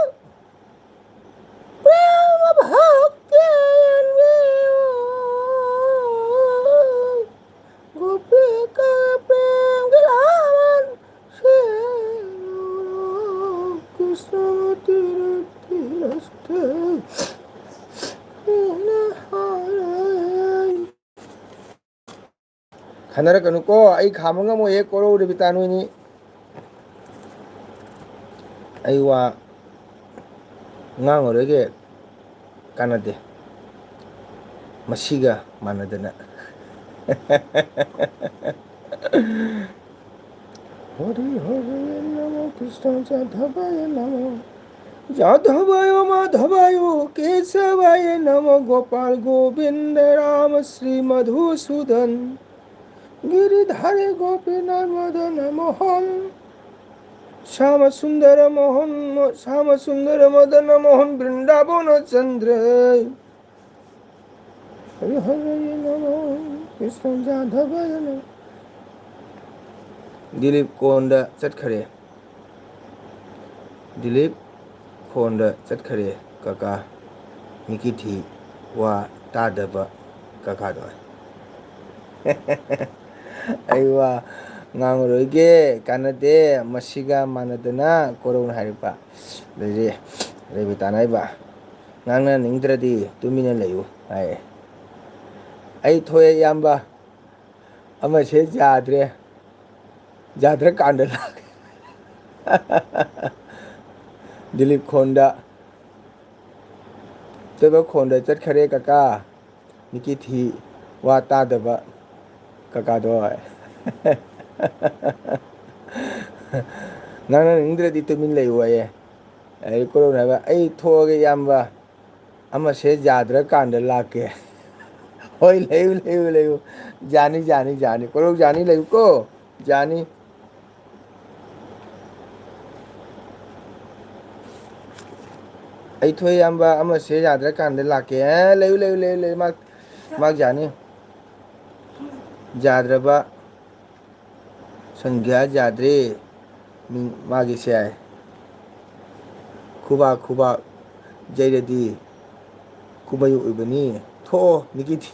ꯄ꯭ꯔꯦꯃ ꯚꯛꯇꯤ ꯌꯥꯟꯕꯤꯌꯨ꯫ ꯒꯣꯄꯤꯀꯥ ꯄ꯭ꯔꯦꯝꯒꯤ ꯂꯥꯃꯟ ꯁꯦ ꯀ꯭ꯔꯤꯁꯅ ꯇꯤꯔꯊꯤ ꯂꯁꯇꯦ꯫ ꯈꯟꯅꯔꯛꯀꯅꯨꯀꯣ, ꯑꯩ ꯈꯥꯝꯕ ꯉꯝꯃꯣꯏꯌꯦ ꯀꯣꯔꯧ ꯔꯦꯕꯤꯇꯥ ꯅꯣꯏꯅꯤ꯫ ꯑꯩ ꯋꯥ ꯉꯥꯡꯉꯔꯣꯏꯒꯦ, ꯀꯥꯟꯅꯗꯦ꯫ ꯃꯁꯤꯒ ꯃꯥꯟꯅꯗꯅ꯫ ꯍꯣꯔꯤ ꯍꯣꯔꯤ ꯅꯃꯣ ꯀ꯭ꯔꯤꯁꯅ ꯌꯥꯗꯚꯥꯌ ꯅꯃꯣ ꯌꯥꯗꯚꯥꯌ ꯃꯥꯙꯚꯥꯌ ꯀꯦꯁꯚꯥꯌ ꯅꯃꯣ ꯒꯣꯄꯥꯜ ꯒꯣꯕꯤꯟꯗ ꯔꯥꯃ ꯁ꯭ꯔꯤ ꯃꯙꯨꯁꯨꯗꯟ ꯒꯤꯔꯤꯙꯔꯦ ꯒꯣꯄꯤꯅꯥꯊ ꯃꯗꯅ ꯃꯣꯍꯟ ꯁ꯭ꯌꯥꯃ ꯁꯨꯟꯗꯔ ꯃꯣꯍꯟ ꯁ꯭ꯌꯥꯃ ꯁꯨꯟꯗꯔ ꯃꯗꯅ ꯃꯣꯍꯟ ꯕ꯭ꯔꯤꯟꯗꯥꯕꯅ ꯆꯟꯗ꯭ꯔ꯫ ꯍꯔꯤ ꯍꯔꯤ ꯅꯃꯣ ꯀ꯭ꯔꯤꯁꯅ ꯌꯥꯗꯚꯥꯌ ꯅꯃꯣ꯫ ꯗꯤꯂꯤꯞ ꯀꯣꯟꯗ ꯆꯠꯈꯔꯦ꯫ ꯗꯤꯂꯤꯞ ꯈꯣꯟꯗ ꯆꯠꯈꯔꯦ ꯀꯀꯥ꯫ ꯃꯤꯀꯤ ꯊꯤ ꯋꯥ ꯇꯥꯗꯕ ꯀꯀꯥꯗꯣ꯫ ꯑꯩ ꯋꯥ ꯉꯥꯡꯉꯔꯣꯏꯒꯦ, ꯀꯥꯟꯅꯗꯦ꯫ ꯃꯁꯤꯒ ꯃꯥꯟꯅꯗꯅ ꯀꯣꯔꯧꯅ ꯍꯥꯏꯔꯛꯄ꯫ ꯑꯗꯩꯗꯤ ꯔꯦꯕꯤꯇꯥꯅ ꯍꯥꯏꯕ, "ꯉꯥꯡꯅꯅꯤꯡꯗ꯭ꯔꯗꯤ ꯇꯨꯃꯤꯟꯅ ꯂꯩꯌꯨ" ꯍꯥꯏꯌꯦ꯫ ꯑꯩ ꯊꯣꯛꯑꯦ ꯏꯌꯥꯝꯕ, ꯑꯃꯁꯦ ꯌꯥꯗ꯭ꯔꯦ, ꯌꯥꯗ꯭ꯔꯀꯥꯟꯗ ꯂꯥꯛ-, ꯗꯤꯂꯤꯞ ꯈꯣꯟꯗ, ꯇꯣꯏꯕ ꯈꯣꯟꯗ ꯆꯠꯈꯔꯦ ꯀꯀꯥ꯫ ꯃꯤꯀꯤ ꯊꯤ, ꯋꯥ ꯇꯥꯗꯕ ꯀꯀꯥꯗꯣ꯫ ꯉꯥꯡꯅꯅꯤꯡꯗ꯭ꯔꯗꯤ ꯇꯨꯃꯤꯟ ꯂꯩꯌꯨ ꯍꯥꯏꯌꯦ꯫ ꯑꯩ ꯀꯣꯔꯧꯅ ꯍꯥꯏꯕ, "ꯑꯩ ꯊꯣꯛꯑꯒꯦ ꯏꯌꯥꯝꯕ, ꯑꯃꯁꯦ ꯌꯥꯗ꯭ꯔꯀꯥꯟꯗ ꯂꯥꯛꯀꯦ"꯫ ꯍꯣꯏ, ꯂꯩꯌꯨ, ꯂꯩꯌꯨ, ꯂꯩꯌꯨ꯫ ꯌꯥꯅꯤ, ꯌꯥꯅꯤ, ꯌꯥꯅꯤ꯫ ꯀꯣꯔꯧ ꯌꯥꯅꯤ, ꯂꯩꯌꯨꯀꯣ꯫ ꯌꯥꯅꯤ꯫ ꯑꯩ ꯊꯣꯛꯑꯦ ꯏꯌꯥꯝꯕ, ꯑꯃꯁꯦ ꯌꯥꯗ꯭ꯔꯀꯥꯟꯗ ꯂꯥꯛꯀꯦ꯫ ꯑꯦ, ꯂꯩꯌꯨ, ꯂꯩꯌꯨ, ꯂꯩꯌꯨ, ꯂꯩꯌꯨ꯫ ꯃꯥ, ꯃꯥ ꯌꯥꯅꯤ꯫ ꯌꯥꯗ꯭ꯔꯕ ꯁꯪꯒ꯭ꯌꯥ ꯌꯥꯗ꯭ꯔꯦ꯫ ꯃꯤ-, ꯃꯥꯒꯤꯁꯦ꯫ ꯈꯨꯕꯥꯛ ꯈꯨꯕꯥꯛ ꯌꯩꯔꯗꯤ ꯀꯨꯝꯍꯩ ꯑꯣꯏꯕꯅꯤ꯫ ꯊꯣꯛꯑꯣ, ꯃꯤꯀꯤ ꯊꯤ-,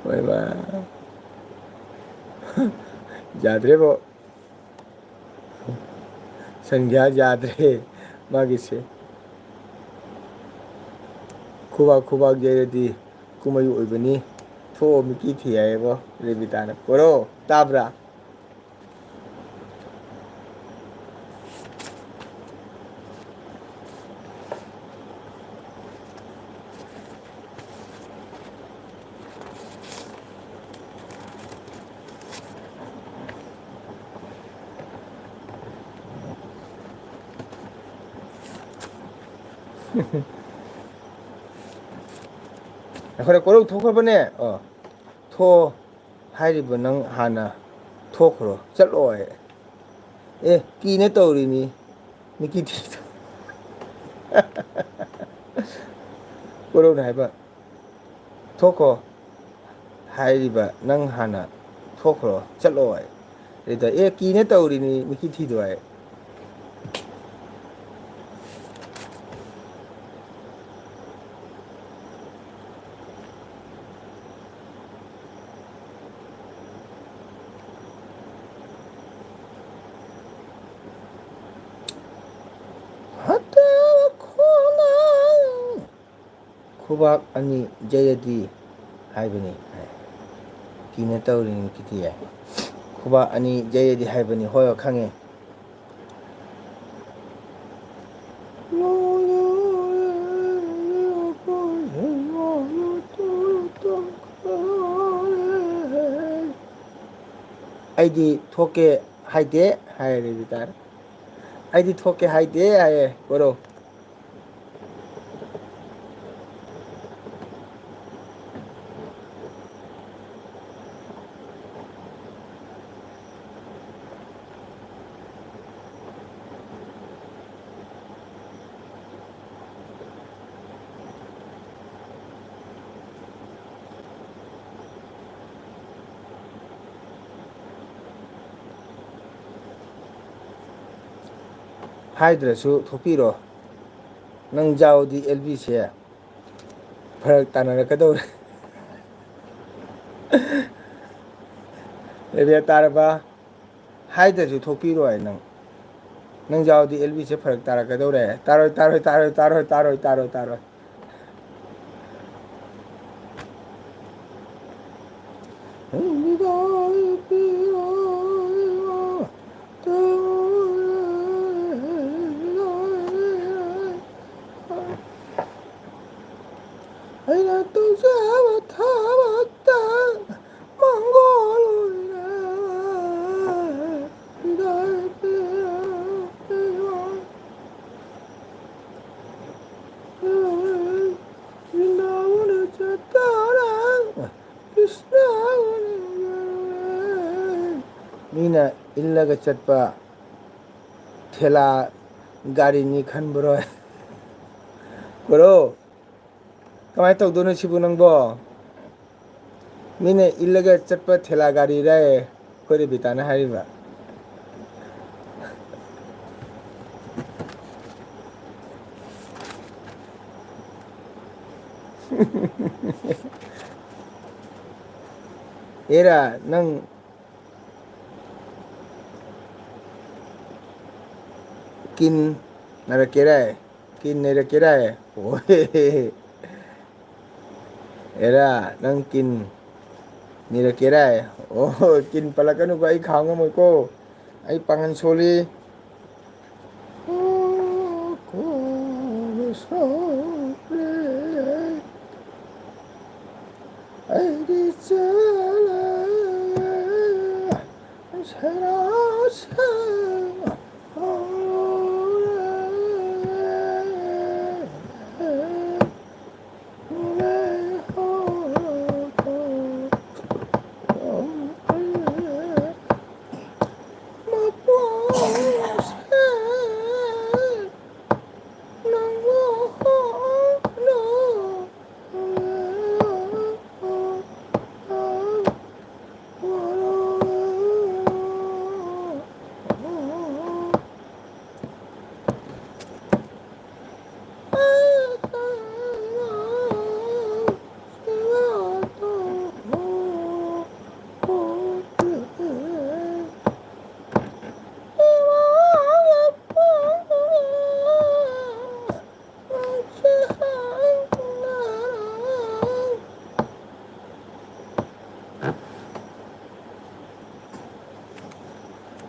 ꯍꯣꯏ, ꯃꯥ꯫ ꯌꯥꯗ꯭ꯔꯦꯕꯣ꯫ ꯁꯪꯒ꯭ꯌꯥ ꯌꯥꯗ꯭ꯔꯦ ꯃꯥꯒꯤꯁꯦ꯫ ꯈꯨꯕꯥꯛ ꯈꯨꯕꯥꯛ ꯌꯩꯔꯗꯤ ꯀꯨꯝꯍꯩ ꯑꯣꯏꯕꯅꯤ꯫ ꯊꯣꯛꯑꯣ, ꯃꯤꯀꯤ ꯊꯤ ꯍꯥꯏꯌꯦꯕꯣ ꯔꯦꯕꯤꯇꯥꯅ꯫ ꯀꯣꯔꯧ, ꯇꯥꯕ꯭ꯔꯥ? ꯑꯩꯈꯣꯏꯅ ꯀꯣꯔꯧ ꯊꯣꯛꯈ꯭ꯔꯕꯅꯦ꯫ ꯑꯣ, ꯊꯣꯛꯑꯣ ꯍꯥꯏꯔꯤꯕ ꯅꯪ ꯍꯥꯟꯅ ꯊꯣꯛꯈ꯭ꯔꯣ, ꯆꯠꯂꯣ ꯍꯥꯏ꯫ ꯑꯦ, ꯀꯤꯅ ꯇꯧꯔꯤꯅꯤ, ꯃꯤꯀꯤ ꯊꯤꯗꯣ꯫ ꯀꯣꯔꯧꯅ ꯍꯥꯏꯕ, "ꯊꯣꯛꯈꯣ ꯍꯥꯏꯔꯤꯕ ꯅꯪ ꯍꯥꯟꯅ ꯊꯣꯛꯈ꯭ꯔꯣ, ꯆꯠꯂꯣ" ꯍꯥꯏ꯫ ꯑꯗꯨꯗ, "ꯑꯦ, ꯀꯤꯅ ꯇꯧꯔꯤꯅꯤ, ꯃꯤꯀꯤ ꯊꯤꯗꯣ" ꯍꯥꯏ꯫ ꯍꯠꯇ ꯈꯣꯂꯥꯡ꯫ ꯈꯨꯕꯥꯛ ꯑꯅꯤ ꯌꯩꯔꯗꯤ ꯍꯥꯏꯕꯅꯤ꯫ ꯀꯤꯅ ꯇꯧꯔꯤꯅꯤ ꯀꯤꯊꯤ ꯍꯥꯏ꯫ ꯈꯨꯕꯥꯛ ꯑꯅꯤ ꯌꯩꯔꯗꯤ ꯍꯥꯏꯕꯅꯤ꯫ ꯍꯣꯏ, ꯍꯣꯏ, ꯈꯪꯉꯦ꯫ "ꯑꯩꯗꯤ ꯊꯣꯛꯀꯦ ꯍꯥꯏꯗꯦ" ꯍꯥꯏꯔꯦ ꯕꯤꯇꯥꯅ꯫ "ꯑꯩꯗꯤ ꯊꯣꯛꯀꯦ ꯍꯥꯏꯗꯦ" ꯍꯥꯏꯌꯦ꯫ ꯀꯣꯏꯔꯣ꯫ ꯍꯥꯏꯗ꯭ꯔꯁꯨ ꯊꯣꯛꯄꯤꯔꯣ꯫ ꯅꯪ ꯌꯥꯎꯔꯗꯤ ꯑꯦꯜ ꯕꯤꯁꯦ ꯐꯔꯛ ꯇꯥꯅꯔꯛꯀꯗꯧꯔꯦ꯫ ꯔꯦꯕꯤꯌꯥ, ꯇꯥꯔꯕ? ꯍꯥꯏꯗ꯭ꯔꯁꯨ ꯊꯣꯛꯄꯤꯔꯣꯏ ꯅꯪ꯫ ꯅꯪ ꯌꯥꯎꯔꯗꯤ ꯑꯦꯜ ꯕꯤꯁꯦ ꯐꯔꯛ ꯇꯥꯔꯛꯀꯗꯧꯔꯦ꯫ ꯇꯥꯔꯣꯏ, ꯇꯥꯔꯣꯏ, ꯇꯥꯔꯣꯏ, ꯇꯥꯔꯣꯏ, ꯇꯥꯔꯣꯏ, ꯇꯥꯔꯣꯏ꯫ ꯑꯩꯅ ꯇꯧꯖꯕ ꯊꯕꯛꯇ ꯃꯪꯒꯣꯜ ꯑꯣꯏꯅ ꯍꯤꯗꯥꯛ ꯄꯤꯔꯛꯄꯤꯌꯣ꯫ ꯕ꯭ꯔꯤꯟꯗꯥꯕꯟꯗ ꯆꯠꯇꯥꯔꯦ, ꯀ꯭ꯔꯤꯁꯅ ꯎꯅꯤꯡꯉꯦ꯫ ꯃꯤꯅ ꯏꯜꯂꯒ ꯆꯠꯄ ꯊꯦꯂꯥ ꯒꯥꯔꯤꯅꯤ ꯈꯟꯕ꯭ꯔꯣ? ꯀꯣꯔꯣ, ꯀꯃꯥꯏꯅ ꯇꯧꯗꯣꯏꯅꯣ ꯁꯤꯕꯨ ꯅꯪꯕꯣ? ꯃꯤꯅ ꯏꯜꯂꯒ ꯆꯠꯄ ꯊꯦꯂꯥ ꯒꯥꯔꯤꯔꯥꯌꯦ ꯑꯩꯈꯣꯏ ꯔꯦꯕꯤꯇꯥꯅ ꯍꯥꯏꯔꯤꯕ꯫ ꯑꯦꯔꯥ, ꯅꯪ ꯀꯤꯟ ꯅꯔꯛꯀꯦꯔꯥ? ꯀꯤꯟ ꯅꯩꯔꯛꯀꯦꯔꯥ? ꯑꯣꯍꯦ꯫ ꯑꯦꯔꯥ, ꯅꯪ ꯀꯤꯟ ꯅꯤꯔꯛꯀꯦꯔꯥ? ꯑꯣ, ꯀꯤꯟ ꯄꯜꯂꯛꯀꯅꯨꯀꯣ, ꯑꯩ ꯈꯥꯡ ꯉꯝꯃꯣꯏꯀꯣ꯫ ꯑꯩ ꯄꯥꯡꯒꯜ ꯁꯣꯜꯂꯤ꯫ ꯑꯩꯗꯤ ꯆꯦꯜꯂꯦ꯫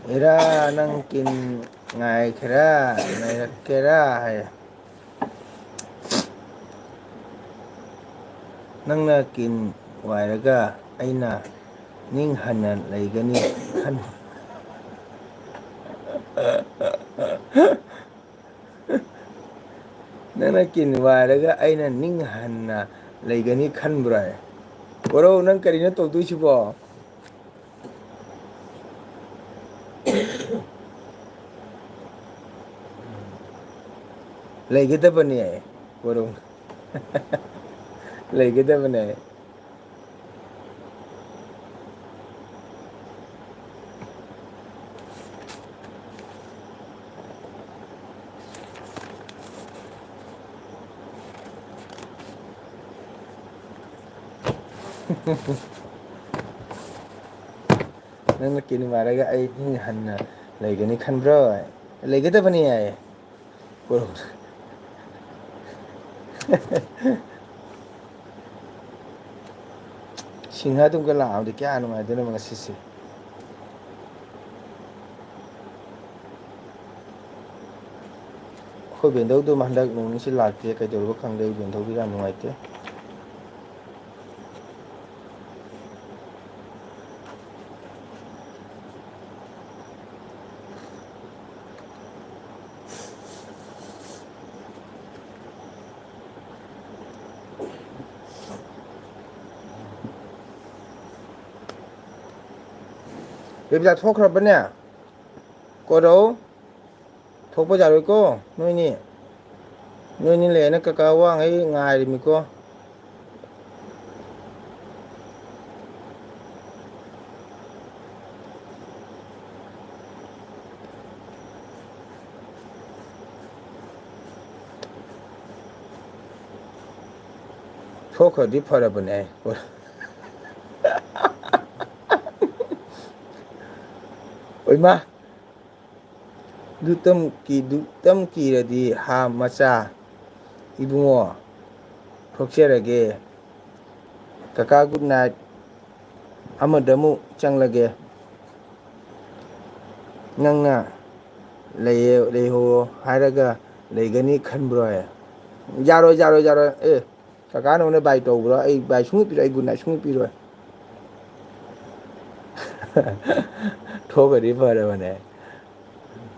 ꯏꯔꯥ, ꯅꯪ ꯀꯤꯟ ꯉꯥꯏꯈꯤꯔꯥ? ꯉꯥꯏꯔꯛꯀꯦꯔꯥ ꯍꯥꯏ꯫ ꯅꯪꯅ ꯀꯤꯟ ꯋꯥꯏꯔꯒ ꯑꯩꯅ ꯅꯤꯡ ꯍꯟꯅ ꯂꯩꯒꯅꯤ ꯈꯟ-, ꯅꯪꯅ ꯀꯤꯟ ꯋꯥꯏꯔꯒ ꯑꯩꯅ ꯅꯤꯡ ꯍꯟꯅ ꯂꯩꯒꯅꯤ ꯈꯟꯕ꯭ꯔꯥ? ꯀꯣꯔꯧ, ꯅꯪ ꯀꯔꯤꯅꯣ ꯇꯧꯗꯣꯏꯁꯤꯕꯣ? ꯂꯩꯒꯗꯕꯅꯦ, ꯀꯣꯔꯧ꯫ ꯂꯩꯒꯗꯕꯅꯦ꯫ ꯅꯪꯅ ꯀꯤꯟ ꯋꯥꯏꯔꯒ ꯑꯩ ꯅꯤꯡ ꯍꯟꯅ ꯂꯩꯒꯅꯤ ꯈꯟꯕ꯭ꯔꯣ? ꯂꯩꯒꯗꯕꯅꯤ ꯍꯥꯏꯌꯦ꯫ ꯀꯣꯔꯧꯅ꯫ ꯁꯤꯡꯍꯗꯨꯝꯒ ꯂꯥꯛꯑꯝꯗꯤ ꯀꯌꯥ ꯅꯨꯡꯉꯥꯏꯗꯣꯏꯅꯣ ꯉꯁꯤꯁꯦ꯫ ꯑꯩꯈꯣꯏ ꯕꯦꯟꯗꯧꯗꯨ ꯍꯟꯗꯛ ꯅꯣꯡ ꯅꯤꯅꯤꯁꯤ ꯂꯥꯛꯇꯦ, ꯀꯩꯗꯧꯔꯕ ꯈꯪꯗꯦ꯫ ꯑꯩ ꯕꯦꯟꯗꯧꯗꯨ ꯌꯥꯝ ꯅꯨꯡꯉꯥꯏꯇꯦ꯫ ꯕꯦꯕꯤꯆꯥ ꯊꯣꯛꯈ꯭ꯔꯕꯅꯦ? ꯀꯣꯔꯧ꯫ ꯊꯣꯛꯄ ꯌꯥꯔꯣꯏꯀꯣ ꯅꯣꯏꯅꯤ꯫ ꯅꯣꯏꯅꯤ ꯂꯩꯔꯅ ꯀꯀꯥ ꯋꯥꯡꯉꯩ ꯉꯥꯏꯔꯤꯃꯤꯀꯣ꯫ ꯊꯣꯛꯈ꯭ꯔꯗꯤ ꯐꯔꯕꯅꯦ꯫ ꯑꯣꯏꯃꯥ꯫ ꯗꯨꯇꯝ ꯀꯤ-, ꯗꯨꯇꯝ ꯀꯤꯔꯗꯤ ꯍꯥ ꯃꯆꯥ꯫ ꯏꯕꯨꯡꯉꯣ, ꯊꯣꯛꯆꯔꯒꯦ꯫ ꯀꯀꯥ good night꯫ ꯑꯃꯗ ꯑꯃꯨꯛ ꯆꯪꯂꯒꯦ꯫ ꯅꯪꯅ ꯂꯩꯌꯦ, ꯂꯩꯍꯧꯔꯣ ꯍꯥꯏꯔꯒ ꯂꯩꯒꯅꯤ ꯈꯟꯕ꯭ꯔꯣ? ꯌꯥꯔꯣꯏ, ꯌꯥꯔꯣꯏ, ꯌꯥꯔꯣꯏ꯫ ꯑꯦ, ꯀꯀꯥ ꯅꯉꯣꯟꯗ bye ꯇꯧꯕ꯭ꯔꯣ? ꯑꯩ bye ꯁꯨꯡꯄꯤ ꯄꯤꯔꯣꯏ, ꯑꯩ good night ꯁꯨꯡꯄꯤ ꯄꯤꯔꯣꯏ꯫ ꯊꯣꯛꯈ꯭ꯔꯗꯤ ꯐꯔꯕꯅꯦ꯫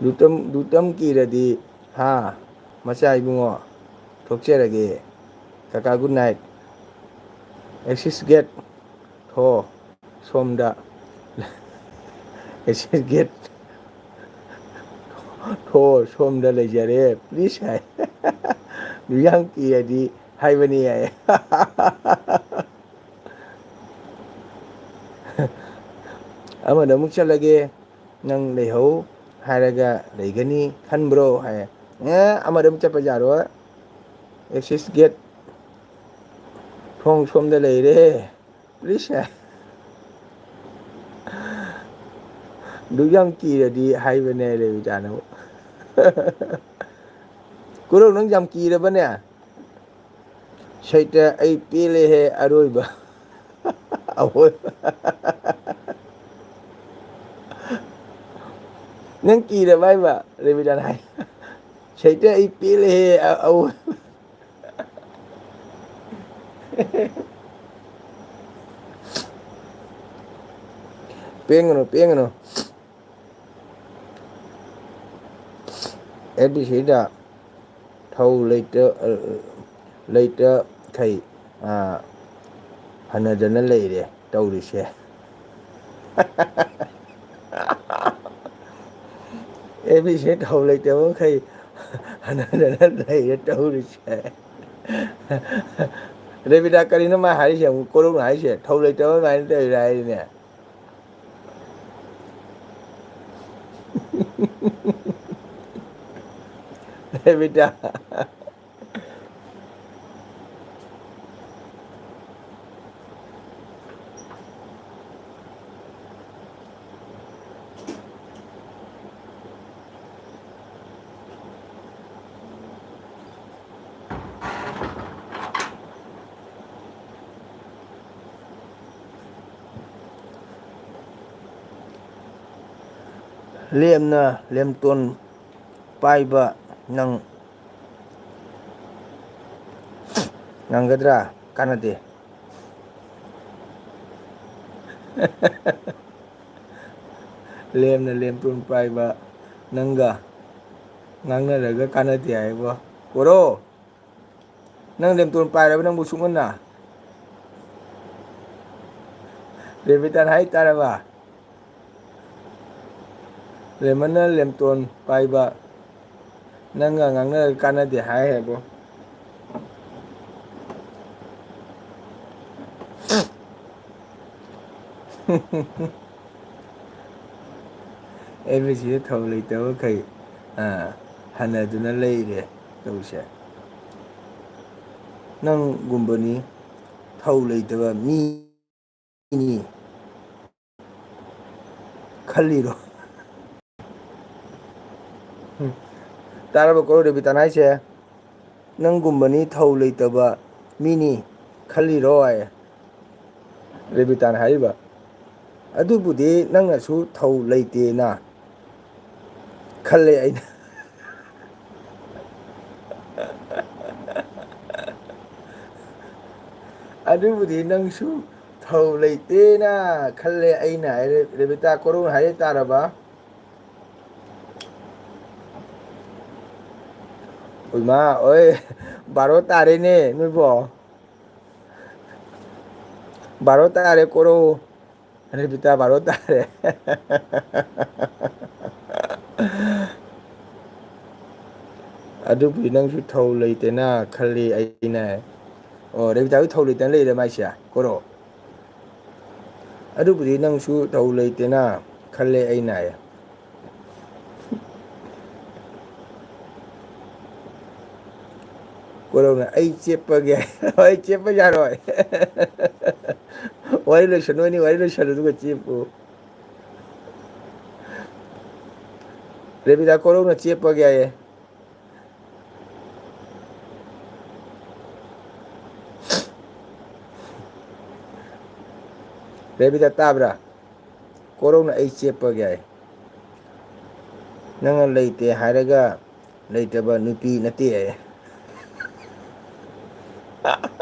ꯗꯨꯇꯝ, ꯗꯨꯇꯝ ꯀꯤꯔꯗꯤ, ꯍꯥ, ꯃꯆꯥ ꯏꯕꯨꯡꯉꯣ, ꯊꯣꯛꯆꯔꯒꯦ꯫ ꯀꯀꯥ good night꯫ Exit gate ꯊꯣ, ꯁꯣꯝꯗ꯫ Exit gate ꯊꯣ, ꯁꯣꯝꯗ ꯂꯩꯖꯔꯦ, please ꯍꯥꯏ꯫ ꯌꯥꯝ ꯀꯤꯔꯗꯤ ꯍꯥꯏꯕꯅꯤ ꯌꯥꯏ꯫ ꯑꯃꯗ ꯑꯃꯨꯛ ꯆꯠꯂꯒꯦ, ꯅꯪ ꯂꯩꯍꯧ ꯍꯥꯏꯔꯒ ꯂꯩꯒꯅꯤ ꯈꯟꯕ꯭ꯔꯣ? ꯍꯥꯏ꯫ ꯑꯦ, ꯑꯃꯗ ꯑꯃꯨꯛ ꯆꯠꯄ ꯌꯥꯔꯣꯏ꯫ Exit gate ꯊꯣꯡ ꯁꯣꯝꯗ ꯂꯩꯔꯦ꯫ Please ꯍꯥꯏ꯫ ꯑꯗꯨꯛ ꯌꯥꯝ ꯀꯤꯔꯗꯤ ꯍꯥꯏꯕꯅꯦ ꯔꯦꯕꯤꯀꯥꯅ ꯑꯃꯨꯛ꯫ ꯀꯨꯔꯧ, ꯅꯪ ꯌꯥꯝ ꯀꯤꯔꯕꯅꯦ? ꯁꯩꯇ, ꯑꯩ ꯄꯦꯜꯂꯦꯍꯦ ꯑꯔꯣꯏꯕ꯫ ꯑꯋꯣꯏ꯫ ꯅꯪ ꯀꯤꯔꯕ ꯍꯥꯏꯕ? ꯔꯦꯕꯤꯗꯥꯅ ꯍꯥꯏ꯫ ꯁꯩꯇ ꯑꯩ ꯄꯦꯜꯂꯦꯍꯦ, ꯑ-, ꯑꯋꯣꯏ꯫ ꯄꯦꯟꯒꯅꯨ, ꯄꯦꯟꯒꯅꯨ꯫ ꯑꯦ ꯕꯤ ꯁꯤꯗ ꯊꯧ ꯂꯩꯇ-, ꯂꯩꯇꯈꯩ, ꯑ, ꯍꯟꯅꯗꯅ ꯂꯩꯔꯦ ꯇꯧꯔꯤꯁꯦ꯫ ꯑꯦ ꯕꯤ ꯁꯤ ꯊꯧ ꯂꯩꯇꯕ ꯃꯈꯩ ꯍꯟꯅꯗꯅ ꯂꯩꯔꯦ ꯇꯧꯔꯤꯁꯦ꯫ ꯔꯦꯕꯤꯗꯥ, ꯀꯔꯤꯅꯣ ꯃꯥ ꯍꯥꯏꯔꯤꯁꯦ? ꯑꯃꯨꯛ ꯀꯣꯔꯧꯅ ꯍꯥꯏꯔꯤꯁꯦ ꯊꯧ ꯂꯩꯇꯕ ꯑꯗꯨꯃꯥꯏꯅ ꯇꯧꯔꯤꯔꯥ ꯍꯥꯏꯔꯤꯅꯦ꯫ ꯔꯦꯕꯤꯗꯥ꯫ ꯂꯦꯝꯅ ꯂꯦꯝꯇꯣꯟ ꯄꯥꯏꯕ ꯅꯪ ꯉꯝꯒꯗ꯭ꯔꯥ? ꯀꯥꯟꯅꯗꯦ꯫ ꯂꯦꯝꯅ ꯂꯦꯝꯇꯣꯟ ꯄꯥꯏꯕ ꯅꯪꯒ ꯉꯥꯡꯅꯔꯒ ꯀꯥꯟꯅꯗꯦ ꯍꯥꯏꯕꯣ꯫ ꯀꯣꯔꯣ, ꯅꯪ ꯂꯦꯝꯇꯣꯟ ꯄꯥꯏꯔꯕ ꯅꯪꯕꯨ ꯁꯨꯛꯉꯟꯅ? ꯔꯦꯕꯤꯇꯥꯅ ꯍꯥꯏ ꯇꯥꯔꯕ? ꯂꯦꯃꯟꯅ ꯂꯦꯝꯇꯣꯟ ꯄꯥꯏꯕ ꯅꯪꯒ ꯉꯥꯡꯅꯔꯒ ꯀꯥꯟꯅꯗꯦ ꯍꯥꯏ ꯍꯥꯏꯕꯣ꯫ ꯑꯦꯝ ꯑꯦꯁ ꯁꯤꯗ ꯊꯧ ꯂꯩꯇꯕꯈꯩ, ꯑꯥ, ꯍꯟꯅꯗꯨꯅ ꯂꯩꯔꯦ ꯇꯧꯁꯦ꯫ ꯅꯪꯒꯨꯝꯕꯅꯤ ꯊꯧ ꯂꯩꯇꯕ ꯃꯤꯅꯤ ꯈꯜꯂꯤꯔꯣ? ꯎꯝ꯫ ꯇꯥꯔꯕ ꯀꯣ ꯔꯦꯕꯤꯇꯥꯅ ꯍꯥꯏꯁꯦ? ꯅꯪꯒꯨꯝꯕꯅꯤ ꯊꯧ ꯂꯩꯇꯕ ꯃꯤꯅꯤ ꯈꯜꯂꯤꯔꯣ ꯍꯥꯏ꯫ ꯔꯦꯕꯤꯇꯥꯅ ꯍꯥꯏꯔꯤꯕ, "ꯑꯗꯨꯕꯨꯗꯤ ꯅꯪꯅꯁꯨ ꯊꯧ ꯂꯩꯇꯦꯅ ꯈꯜꯂꯦ ꯑꯩꯅ"꯫ "ꯑꯗꯨꯕꯨꯗꯤ ꯅꯪꯁꯨ ꯊꯧ ꯂꯩꯇꯦꯅ ꯈꯜꯂꯦ ꯑꯩꯅ"꯫ ꯔꯦ-, ꯔꯦꯕꯤꯇꯥ ꯀꯣꯔꯧꯅ ꯍꯥꯏꯔꯦ, ꯇꯥꯔꯕ? ꯏꯃꯥ, ꯑꯣꯏ, ꯕꯥꯔꯣ ꯇꯥꯔꯦꯅꯦ ꯅꯣꯏꯕꯣ꯫ ꯕꯥꯔꯣ ꯇꯥꯔꯦ ꯀꯣꯔꯧ꯫ ꯔꯦꯕꯤꯇꯥ, ꯕꯥꯔꯣ ꯇꯥꯔꯦ꯫ "ꯑꯗꯨꯕꯨꯗꯤ ꯅꯪꯁꯨ ꯊꯧ ꯂꯩꯇꯦꯅ ꯈꯜꯂꯤ ꯑꯩꯅ"꯫ ꯑꯣ, ꯔꯦꯕꯤꯇꯥꯁꯨ ꯊꯧ ꯂꯩꯇꯅ ꯂꯩꯔꯦ ꯃꯥꯏꯁꯦ, ꯀꯣꯔꯧ꯫ "ꯑꯗꯨꯕꯨꯗꯤ ꯅꯪꯁꯨ ꯊꯧ ꯂꯩꯇꯦꯅ ꯈꯜꯂꯦ ꯑꯩꯅ"꯫ ꯀꯣꯔꯧꯅ, "ꯑꯩ ꯆꯦꯞꯄꯒꯦ"꯫ "ꯑꯩ ꯆꯦꯞꯄ ꯌꯥꯔꯣꯏ"꯫ "ꯋꯥꯔꯤ ꯂꯣꯏꯁꯟꯅꯣꯏꯅꯤ, ꯋꯥꯔꯤ ꯂꯣꯏꯁꯜꯂꯨ ꯑꯗꯨꯒ ꯆꯦꯞꯄꯨ"꯫ ꯔꯦꯕꯤꯇꯥ, "ꯀꯣꯔꯧꯅ ꯆꯦꯞꯄꯒꯦ" ꯍꯥꯏꯌꯦ꯫ ꯔꯦꯕꯤꯇꯥ, ꯇꯥꯕ꯭ꯔꯥ? ꯀꯣꯔꯧꯅ "ꯑꯩ ꯆꯦꯞꯄꯒꯦ" ꯍꯥꯏ꯫ "ꯅꯪꯅ ꯂꯩꯇꯦ ꯍꯥꯏꯔꯒ ꯂꯩꯇꯕ ꯅꯨꯄꯤ ꯅꯠꯇꯦ" ꯍꯥꯏ꯫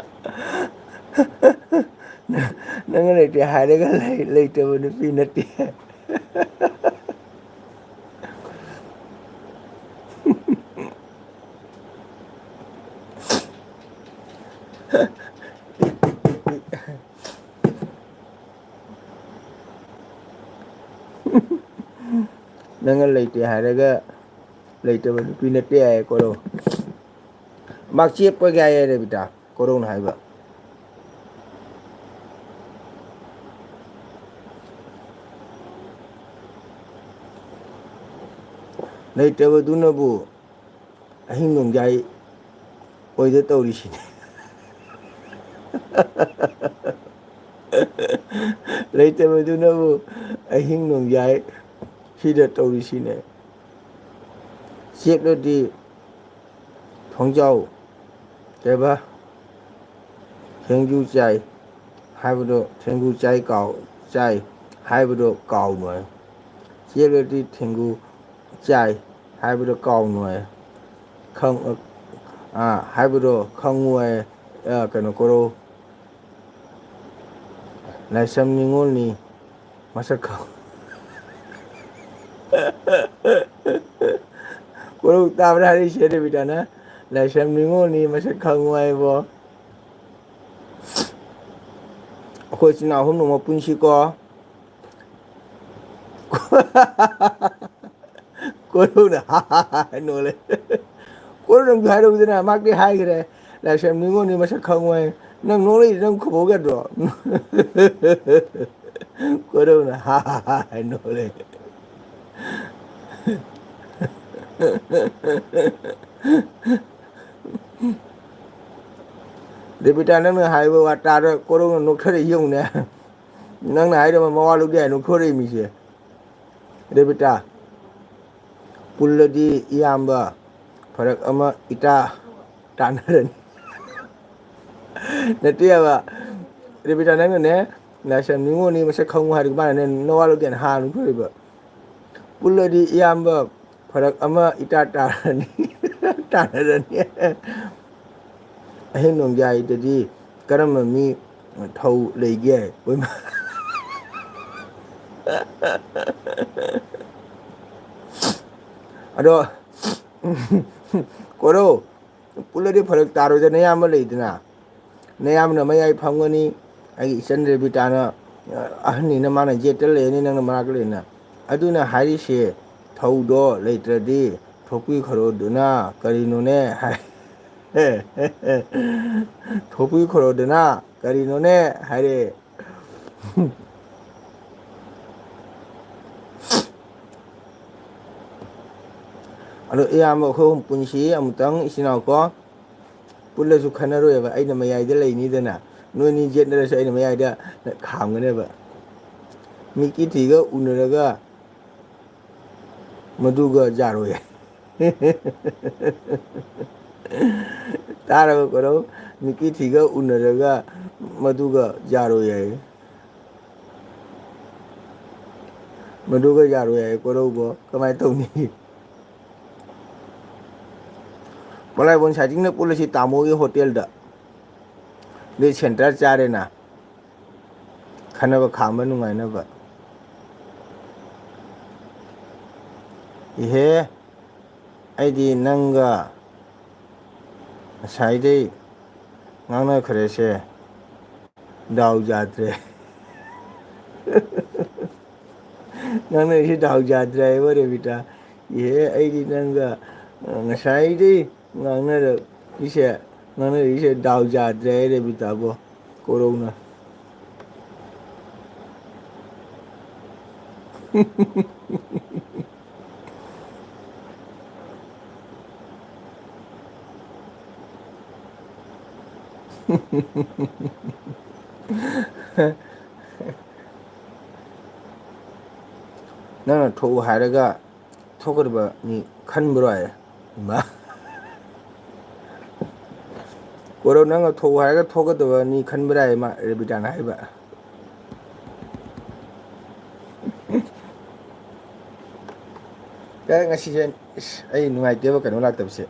"ꯅꯪꯅ ꯂꯩꯇꯦ ꯍꯥꯏꯔꯒ ꯂꯩ-, ꯂꯩꯇꯕ ꯅꯨꯄꯤ ꯅꯠꯇꯦ"꯫ "ꯅꯪꯅ ꯂꯩꯇꯦ ꯍꯥꯏꯔꯒ ꯂꯩꯇꯕ ꯅꯨꯄꯤ ꯅꯠꯇꯦ" ꯍꯥꯏꯌꯦ ꯀꯣꯔꯧ꯫ "ꯃꯥ ꯆꯦꯞꯄꯒꯦ" ꯍꯥꯏꯌꯦ ꯔꯦꯕꯤꯇꯥ, ꯀꯣꯔꯧꯅ ꯍꯥꯏꯕ꯫ "ꯂꯩꯇꯕꯗꯨꯅꯕꯨ ꯑꯍꯤꯡ ꯅꯣꯡꯌꯥꯏ ꯑꯣꯏꯗ ꯇꯧꯔꯤꯁꯤꯅꯤ"꯫ "ꯂꯩꯇꯕꯗꯨꯅꯕꯨ ꯑꯍꯤꯡ ꯅꯣꯡꯌꯥꯏ ꯁꯤꯗ ꯇꯧꯔꯤꯁꯤꯅꯦ꯫ ꯆꯦꯞꯂꯗꯤ ꯊꯣꯡꯖꯥꯎ ꯀꯩꯕ ꯊꯦꯡꯖꯨ ꯆꯥꯏ ꯍꯥꯏꯕꯗꯣ ꯊꯦꯡꯒꯨ ꯆꯥꯏ ꯀꯥꯎ-, ꯆꯥꯏ ꯍꯥꯏꯕꯗꯣ ꯀꯥꯎꯅꯣꯏ꯫ ꯆꯦꯜꯂꯗꯤ ꯊꯦꯡꯒꯨ ꯆꯥꯏ ꯍꯥꯏꯕꯗꯣ ꯀꯥꯎꯅꯣꯏ꯫ ꯈꯪ-, ꯑ, ꯍꯥꯏꯕꯗꯣ ꯈꯪꯉꯣꯏ꯫ ꯑ, ꯀꯩꯅꯣ ꯀꯣꯔꯧ꯫ ꯂꯥꯏꯁ꯭ꯔꯝ ꯅꯤꯉꯣꯜꯅꯤ ꯃꯁꯛ ꯈꯪ-, ꯀꯣꯔꯧ ꯇꯥꯕ꯭ꯔꯥ ꯍꯥꯏꯔꯛꯏꯁꯦ ꯔꯦꯕꯤꯀꯥꯅ? ꯂꯥꯏꯁ꯭ꯔꯝ ꯅꯤꯉꯣꯜꯅꯤ ꯃꯁꯛ ꯈꯪꯉꯣꯏ ꯍꯥꯏꯕꯣ꯫ ꯑꯩꯈꯣꯏ ꯏꯆꯤꯟ ꯏꯅꯥꯎ ꯑꯍꯨꯝ ꯅꯣꯡꯃ ꯄꯨꯟꯁꯤꯀꯣ꯫ ꯀꯣꯔꯧꯅ ꯅꯣꯛꯂꯦ꯫ ꯀꯣꯔꯧ ꯅꯪꯁꯨ ꯍꯥꯏꯔꯧꯗꯅ, ꯃꯥꯛꯇꯤ ꯍꯥꯏꯈ꯭ꯔꯦ꯫ ꯂꯥꯏꯁ꯭ꯔꯝ ꯅꯤꯉꯣꯜꯅꯤ ꯃꯁꯛ ꯈꯪꯉꯣꯏ꯫ ꯅꯪ ꯅꯣꯛꯂꯛꯏꯗꯣ ꯅꯪ ꯈꯨꯕꯣꯛ ꯌꯥꯗ꯭ꯔꯣ? ꯀꯣꯔꯧꯅ ꯍꯥꯏ ꯅꯣꯛꯂꯦ꯫ ꯔꯦꯕꯤꯇꯥ, ꯅꯪꯅ ꯍꯥꯏꯕ ꯋꯥ ꯇꯥꯔ ꯀꯣꯔꯧꯅ ꯅꯣꯛꯊꯔꯛꯏ ꯌꯦꯡꯉꯨꯅꯦ꯫ ꯅꯪꯅ ꯍꯥꯏꯗꯕ ꯃꯋꯥ ꯂꯧꯗꯦ ꯍꯥꯏꯅ ꯅꯣꯛꯊꯣꯔꯛꯏ ꯃꯤꯁꯦ꯫ ꯔꯦꯕꯤꯇꯥ, ꯄꯨꯜꯂꯗꯤ ꯏꯌꯥꯝꯕ ꯐꯔꯛ ꯑꯃ ꯏꯇꯥ ꯇꯥꯟꯅꯔꯅꯤ꯫ ꯅꯠꯇꯦꯕ, ꯔꯦꯕꯤꯇꯥ, ꯅꯪꯅꯅꯦ, ꯂꯥꯏꯁ꯭ꯔꯝ ꯅꯤꯉꯣꯜꯅꯤ ꯃꯁꯛ ꯈꯪꯉꯨ ꯍꯥꯏꯔꯒ ꯃꯥꯅꯅꯦ ꯅꯋꯥ ꯂꯧꯗꯦꯅ ꯍꯥꯟꯅ ꯐꯨꯔꯤꯕ꯫ ꯄꯨꯜꯂꯗꯤ ꯏꯌꯥꯝꯕ ꯐꯔꯛ ꯑꯃ ꯏꯇꯥ ꯇꯥꯔꯅꯤ, ꯇꯥꯟꯅꯔꯅꯤ꯫ ꯑꯍꯤꯡ ꯅꯣꯡꯌꯥꯏꯗꯗꯤ ꯀꯔꯝꯕ ꯃꯤ ꯊꯧ ꯂꯩꯒꯦ? ꯑꯗꯣ, ꯀꯣꯔꯣ, ꯄꯨꯜꯂꯗꯤ ꯐꯔꯛ ꯇꯥꯔꯣꯏꯗꯅ, ꯅꯌꯥꯝꯕ ꯂꯩꯗꯅ꯫ ꯅꯌꯥꯝꯕꯅ ꯃꯌꯥꯏ ꯐꯝꯒꯅꯤ, ꯑꯩꯒꯤ ꯏꯆꯟ ꯔꯦꯕꯤꯇꯥꯅ, ꯑ, ꯑꯍꯟꯅꯤꯅ ꯃꯥꯅ ꯌꯦꯠꯇ ꯂꯩꯔꯅꯤ, ꯅꯪꯅ ꯃꯅꯥꯛꯇ ꯂꯩꯔꯅ꯫ ꯑꯗꯨꯅ ꯍꯥꯏꯔꯤꯁꯦ, ꯊꯧꯗꯣ ꯂꯩꯇ꯭ꯔꯗꯤ ꯊꯣꯛꯄꯤꯈ꯭ꯔꯣꯗꯅ, ꯀꯔꯤꯅꯣꯅꯦ ꯍꯥꯏ-, ꯊꯣꯛꯄꯤꯈ꯭ꯔꯣꯗꯅ, ꯀꯔꯤꯅꯣꯅꯦ ꯍꯥꯏꯔꯦ꯫ ꯑꯗꯣ ꯏꯌꯥꯝꯕ ꯑꯩꯈꯣꯏ ꯑꯍꯨꯝ ꯄꯨꯟꯁꯤ ꯑꯃꯨꯛꯇꯪ ꯏꯆꯤꯟ ꯏꯅꯥꯎꯀꯣ, ꯄꯨꯜꯂꯁꯨ ꯈꯟꯅꯔꯣꯏꯕ, ꯑꯩꯅ ꯃꯌꯥꯏꯗ ꯂꯩꯅꯤꯗꯅ, ꯅꯣꯏꯅꯤ ꯌꯦꯠꯅꯔꯁꯨ ꯑꯩꯅ ꯃꯌꯥꯏꯗ ꯈꯥꯝꯒꯅꯦꯕ꯫ ꯃꯤꯠꯀꯤ ꯊꯤꯒ ꯎꯅꯔꯒ ꯃꯗꯨꯒ ꯌꯥꯔꯣꯏ꯫ ꯇꯥꯔꯕ ꯀꯣꯔꯧ? ꯃꯤꯠꯀꯤ ꯊꯤꯒ ꯎꯅꯔꯒ ꯃꯗꯨꯒ ꯌꯥꯔꯣꯏ ꯍꯥꯏꯌꯦ꯫ ꯃꯗꯨꯒ ꯌꯥꯔꯣꯏ ꯍꯥꯏꯌꯦ, ꯀꯣꯔꯧꯕꯣ꯫ ꯀꯃꯥꯏꯅ ꯇꯧꯅꯤ? ꯃꯂꯥꯏꯕꯣꯟ ꯁꯥꯏꯇꯤꯡꯅ ꯄꯨꯜꯂꯁꯤ ꯇꯥꯃꯣꯒꯤ ꯍꯣꯇꯦꯜꯗ꯫ ꯑꯗꯨꯗꯤ ꯁꯦꯟꯇꯔ ꯆꯥꯔꯦꯅ꯫ ꯈꯟꯅꯕ ꯈꯥꯝꯕ ꯅꯨꯡꯉꯥꯏꯅꯕ꯫ ꯏꯍꯦ, ꯑꯩꯗꯤ ꯅꯪꯒ ꯉꯁꯥꯏꯗꯩ ꯉꯥꯡꯅꯈ꯭ꯔꯦꯁꯦ꯫ ꯗꯥꯎ ꯌꯥꯗ꯭ꯔꯦ꯫ ꯉꯥꯡꯅꯔꯤꯁꯦ ꯗꯥꯎ ꯌꯥꯗ꯭ꯔꯦ ꯍꯥꯏꯕ ꯔꯦꯕꯤꯇꯥ꯫ ꯏꯍꯦ, ꯑꯩꯗꯤ ꯅꯪꯒ, ꯑ, ꯉꯁꯥꯏꯗꯩ ꯉꯥꯡꯅꯔꯛꯏꯁꯦ, ꯉꯥꯡꯅꯔꯛꯏꯁꯦ ꯗꯥꯎ ꯌꯥꯗ꯭ꯔꯦ ꯍꯥꯏ ꯔꯦꯕꯤꯇꯥꯕꯣ꯫ ꯀꯣꯔꯧꯅ꯫ ꯅꯪꯅ ꯊꯣꯛꯎ ꯍꯥꯏꯔꯒ ꯊꯣꯛꯀꯗꯕꯅꯤ ꯈꯟꯕ꯭ꯔꯣ ꯍꯥꯏ? ꯏꯃꯥ꯫ ꯀꯣꯔꯧ, ꯅꯪꯅ ꯊꯣꯛꯎ ꯍꯥꯏꯔꯒ ꯊꯣꯛꯀꯗꯕꯅꯤ ꯈꯟꯕ꯭ꯔꯥ ꯍꯥꯏ ꯃꯥ, ꯔꯦꯕꯤꯇꯥꯅ ꯍꯥꯏꯕ꯫ ꯀꯩ ꯉꯁꯤꯁꯦ, ꯏꯁ, ꯑꯩ ꯅꯨꯡꯉꯥꯏꯇꯦꯕ ꯀꯩꯅꯣ ꯂꯥꯛꯇꯕꯁꯦ,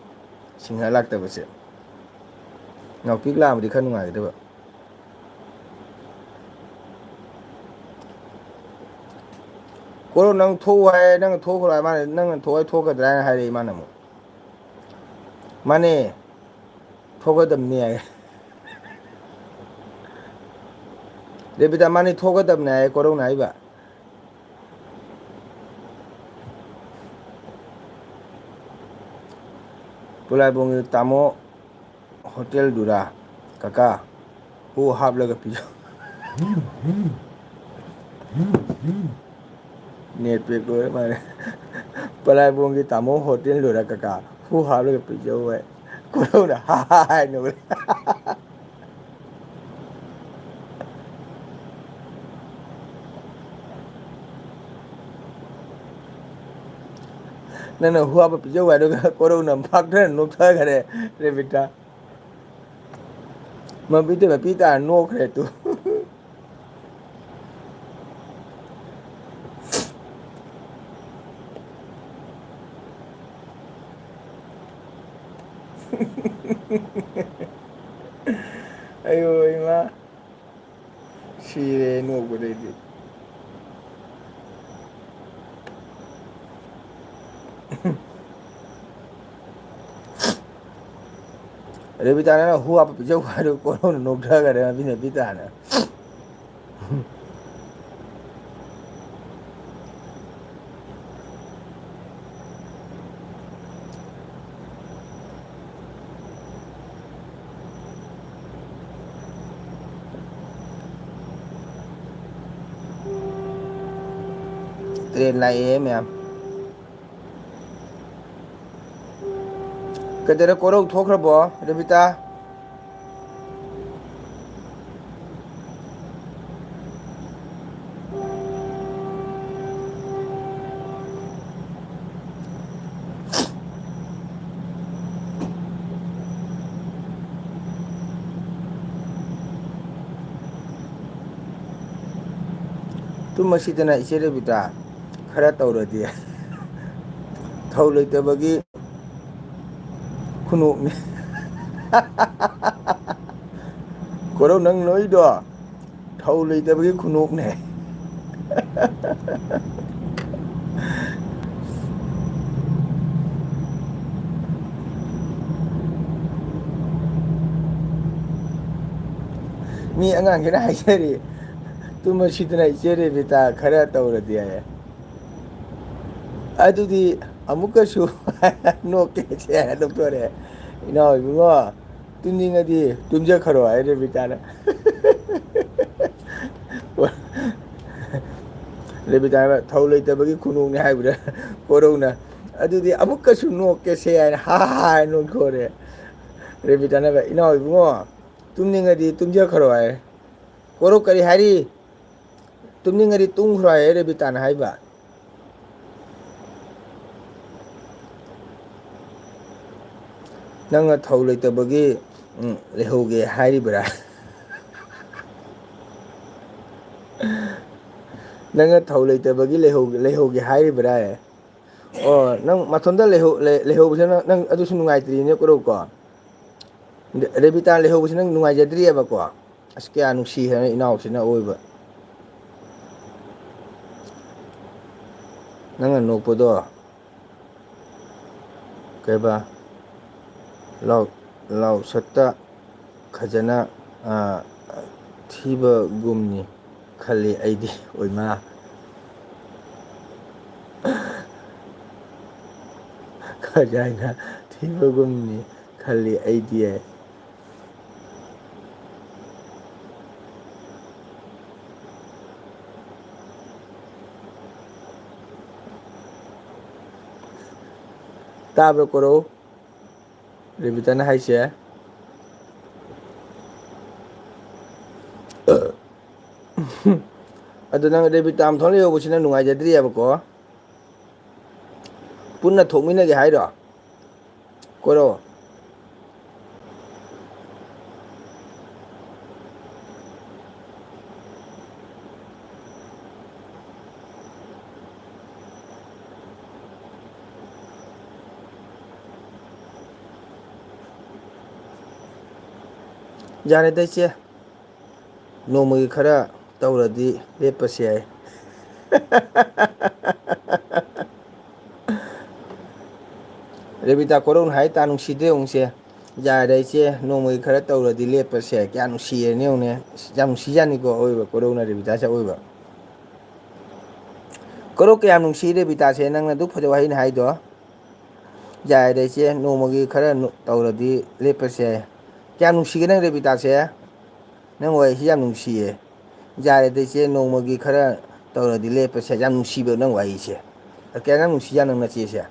ꯁꯤꯡꯍꯥꯔ ꯂꯥꯛꯇꯕꯁꯦ꯫ ꯅꯥꯎꯄꯤꯒ ꯂꯥꯛꯑꯝꯃꯗꯤ ꯈꯔ ꯅꯨꯡꯉꯥꯏꯒꯗꯕ꯫ ꯀꯣꯔꯧ, ꯅꯪ ꯊꯣꯛꯎ ꯍꯥꯏ, ꯅꯪ ꯊꯣꯛꯈ꯭ꯔꯣ ꯍꯥꯏ, ꯃꯥꯅ, "ꯅꯪꯅ ꯊꯣꯛꯑꯣꯏ, ꯊꯣꯛꯀꯗ꯭ꯔꯥ?" ꯍꯥꯏꯅ ꯍꯥꯏꯔꯛꯏ ꯃꯥꯅ ꯑꯃꯨꯛ꯫ ꯃꯥꯅꯦ, ꯊꯣꯛꯀꯗꯕꯅꯤ ꯍꯥꯏ꯫ ꯔꯦꯕꯤꯇꯥ, ꯃꯥꯅꯦ, ꯊꯣꯛꯀꯗꯕꯅꯤ ꯍꯥꯏ, ꯀꯣꯔꯧꯅ ꯍꯥꯏꯕ꯫ ꯄꯨꯂꯥꯏꯕꯣꯡꯒꯤ ꯇꯥꯃꯣ ꯍꯣꯇꯦꯜꯗꯨꯔꯥ, ꯀꯀꯥ? ꯍꯨ ꯍꯥꯞꯂꯒ ꯄꯤꯖꯧ꯫ ꯅꯦꯠ ꯄꯦꯛ ꯂꯣꯏꯔ ꯃꯥꯜꯂꯦ꯫ ꯄꯂꯥꯏꯕꯣꯡꯒꯤ ꯇꯥꯃꯣ ꯍꯣꯇꯦꯜꯗꯨꯔꯥ, ꯀꯀꯥ? ꯍꯨ ꯍꯥꯞꯂꯒ ꯄꯤꯖꯧ ꯍꯥꯏ꯫ ꯀꯣꯔꯧꯅ ꯍꯥ ꯍꯥ ꯍꯥꯏ ꯅꯣꯛꯂꯛꯑꯦ꯫ ꯅꯪꯅ ꯍꯨ ꯍꯥꯞꯄ ꯄꯤꯖꯧ ꯍꯥꯏꯗꯨꯒ ꯀꯣꯔꯧꯅ ꯐꯥꯛꯇꯅ ꯅꯣꯛꯊꯈꯔꯦ, ꯔꯦꯕꯤꯇꯥ꯫ ꯃꯄꯤꯗ ꯃꯄꯤ ꯇꯥꯔ ꯅꯣꯛꯈ꯭ꯔꯦ ꯇꯨ꯫ ꯑꯌꯣ ꯏꯃꯥ꯫ ꯁꯤꯔꯦ ꯅꯣꯛꯄꯗꯩꯗꯤ꯫ ꯔꯦꯕꯤꯇꯥꯅ ꯍꯨ ꯍꯥꯞꯄ ꯄꯤꯖꯧ ꯍꯥꯏꯔ ꯀꯣꯔꯧꯅ ꯅꯣꯛꯊꯈꯔꯦ ꯃꯄꯤ ꯅꯄꯤ ꯇꯥꯅ꯫ ꯇ꯭ꯔꯦꯟ ꯂꯥꯛꯑꯦ ꯃꯌꯥꯝ꯫ ꯀꯩꯗꯧꯔꯦ, ꯀꯣꯔꯧ ꯊꯣꯛꯈ꯭ꯔꯕꯣ, ꯔꯦꯕꯤꯇꯥ? ꯇꯨꯝꯃꯁꯤꯗꯅ ꯏꯆꯦ ꯔꯦꯕꯤꯇꯥ, ꯈꯔ ꯇꯧꯔꯗꯤ꯫ ꯊꯧ ꯂꯩꯇꯕꯒꯤ ꯈꯨꯅꯣꯛꯅꯤ꯫ ꯀꯣꯔꯧ, ꯅꯪ ꯅꯣꯏꯗꯣ ꯊꯧ ꯂꯩꯇꯕꯒꯤ ꯈꯨꯅꯣꯛꯅꯦ꯫ ꯃꯤ ꯑꯉꯥꯡꯈꯩꯅ ꯍꯥꯏꯖꯔꯤ, "ꯇꯨꯝꯃꯁꯤꯗꯅ ꯏꯆꯦ ꯔꯦꯕꯤꯇꯥ, ꯈꯔ ꯇꯧꯔꯗꯤ" ꯍꯥꯏꯌꯦ꯫ ꯑꯗꯨꯗꯤ ꯑꯃꯨꯛꯀꯁꯨ ꯅꯣꯛꯀꯦꯁꯦ ꯍꯥꯏꯔ ꯅꯣꯛꯊꯣꯔꯛꯑꯦ꯫ "ꯏꯅꯥꯎ ꯏꯕꯨꯡꯉꯣ, ꯇꯨꯝꯅꯤꯡꯉꯗꯤ ꯇꯨꯝꯖꯈ꯭ꯔꯣ" ꯍꯥꯏ ꯔꯦꯕꯤꯇꯥꯅ꯫ ꯔꯦꯕꯤꯇꯥꯅ "ꯊꯧ ꯂꯩꯇꯕꯒꯤ ꯈꯨꯅꯣꯛꯅꯤ" ꯍꯥꯏꯕꯗ ꯀꯣꯔꯧꯅ "ꯑꯗꯨꯗꯤ ꯑꯃꯨꯛꯀꯁꯨ ꯅꯣꯛꯀꯦꯁꯦ" ꯍꯥꯏꯅ ꯍꯥ ꯍꯥ ꯍꯥꯏꯅ ꯅꯣꯛꯊꯣꯔꯛꯑꯦ꯫ ꯔꯦꯕꯤꯇꯥꯅ "ꯏꯅꯥꯎ ꯏꯕꯨꯡꯉꯣ, ꯇꯨꯝꯅꯤꯡꯉꯗꯤ ꯇꯨꯝꯖꯈ꯭ꯔꯣ" ꯍꯥꯏ꯫ "ꯀꯣꯔꯧ ꯀꯔꯤ ꯍꯥꯏꯔꯤ? ꯇꯨꯝꯅꯤꯡꯉꯗꯤ ꯇꯨꯝꯈ꯭ꯔꯣ" ꯍꯥꯏ ꯔꯦꯕꯤꯇꯥꯅ ꯍꯥꯏꯕ꯫ ꯅꯪꯅ ꯊꯧ ꯂꯩꯇꯕꯒꯤ ꯎꯝ, ꯂꯩꯍꯧꯒꯦ ꯍꯥꯏꯔꯤꯕ꯭ꯔꯥ? ꯅꯪꯅ ꯊꯧ ꯂꯩꯇꯕꯒꯤ ꯂꯩꯍꯧ-, ꯂꯩꯍꯧꯒꯦ ꯍꯥꯏꯔꯤꯕ꯭ꯔꯥ? ꯑꯣ, ꯅꯪ ꯃꯊꯟꯇ ꯂꯩꯍꯧ-, ꯂꯩ-, ꯂꯩꯍꯧꯕꯁꯦ ꯅꯪ, ꯅꯪ ꯑꯗꯨꯁꯨ ꯅꯨꯡꯉꯥꯏꯇ꯭ꯔꯤꯅꯦ ꯀꯣ꯫ ꯔꯦꯕꯤꯇꯥ ꯂꯩꯍꯧꯕꯁꯦ ꯅꯪ ꯅꯨꯡꯉꯥꯏꯖꯗ꯭ꯔꯤꯑꯕꯀꯣ꯫ ꯑꯁ, ꯀꯌꯥ ꯅꯨꯡꯁꯤ ꯍꯥꯏꯅ ꯏꯅꯥꯎꯁꯤꯅ ꯑꯣꯏꯕ꯫ ꯅꯪꯅ ꯅꯣꯛꯄꯗꯣ ꯀꯩꯕ? ꯂꯥꯎ-, ꯂꯥꯎꯁꯠꯇ ꯈꯖꯅ, ꯑ, ꯊꯤꯕꯒꯨꯝꯅꯤ ꯈꯜꯂꯤ ꯑꯩꯗꯤ꯫ ꯑꯣꯏꯃꯥ꯫ ꯈꯖꯥꯏꯅ ꯊꯤꯕꯒꯨꯝꯅꯤ ꯈꯜꯂꯤ ꯑꯩꯗꯤ꯫ ꯇꯥꯕ꯭ꯔꯣ ꯀꯣꯔꯧ? ꯔꯦꯕꯤꯇꯥꯅ ꯍꯥꯏꯁꯦ꯫ ꯑꯗꯨ ꯅꯪ ꯔꯦꯕꯤꯇꯥ ꯃꯊꯟ ꯂꯩꯍꯧꯕꯁꯤꯅ ꯅꯨꯡꯉꯥꯏꯖꯗ꯭ꯔꯤꯑꯕꯀꯣ꯫ ꯄꯨꯟꯅ ꯊꯣꯛꯃꯤꯟꯅꯒꯦ ꯍꯥꯏꯔꯣ? ꯀꯣꯔꯧ꯫ ꯌꯥꯔꯦꯗ, ꯏꯆꯦ꯫ ꯅꯣꯡꯃꯒꯤ ꯈꯔ ꯇꯧꯔꯗꯤ ꯂꯦꯞꯄꯁꯨ ꯌꯥꯏ꯫ ꯔꯦꯕꯤꯇꯥ ꯀꯣꯔꯧꯅ ꯍꯥꯏ ꯇꯥ ꯅꯨꯡꯁꯤꯗ꯭ꯔꯦ ꯌꯦꯡꯉꯨꯁꯦ꯫ ꯌꯥꯔꯦ ꯏꯆꯦ, ꯅꯣꯡꯃꯒꯤ ꯈꯔ ꯇꯧꯔꯗꯤ ꯂꯦꯞꯄꯁꯦ꯫ ꯀꯌꯥ ꯅꯨꯡꯁꯤꯔꯦꯅꯦ ꯌꯦꯡꯉꯨꯅꯦ꯫ ꯑꯁ, ꯌꯥꯝ ꯅꯨꯡꯁꯤꯖꯥꯠꯅꯤꯀꯣ ꯑꯋꯣꯏꯕ ꯀꯣꯔꯧꯅ ꯔꯦꯕꯤꯇꯥꯁꯦ ꯑꯋꯣꯏꯕ꯫ ꯀꯣꯔꯧ ꯀꯌꯥꯝ ꯅꯨꯡꯁꯤ ꯔꯦꯕꯤꯇꯥꯁꯦ, ꯅꯪꯅ ꯑꯗꯨꯛ ꯐꯖꯕ ꯋꯥꯍꯩꯅꯤ ꯍꯥꯏꯗꯣ꯫ ꯌꯥꯔꯦ ꯏꯆꯦ, ꯅꯣꯡꯃꯒꯤ ꯈꯔ ꯅꯨ-, ꯇꯧꯔꯗꯤ ꯂꯦꯞꯄꯁꯦ꯫ ꯀꯌꯥꯝ ꯅꯨꯡꯁꯤꯒꯦ ꯅꯪ ꯔꯦꯕꯤꯇꯥꯁꯦ? ꯅꯪ ꯋꯥꯔꯤꯁꯤ ꯌꯥꯝ ꯅꯨꯡꯁꯤꯌꯦ꯫ ꯌꯥꯔꯦꯗ ꯏꯆꯦ, ꯅꯣꯡꯃꯒꯤ ꯈꯔ ꯇꯧꯔꯗꯤ ꯂꯦꯞꯄꯁꯦ꯫ ꯌꯥꯝ ꯅꯨꯡꯁꯤꯕ ꯅꯪ ꯋꯥꯔꯤꯁꯦ꯫ ꯀꯌꯥ ꯅꯪ ꯅꯨꯡꯁꯤꯖꯥꯠꯅꯣ ꯅꯪ ꯅꯆꯦꯁꯦ?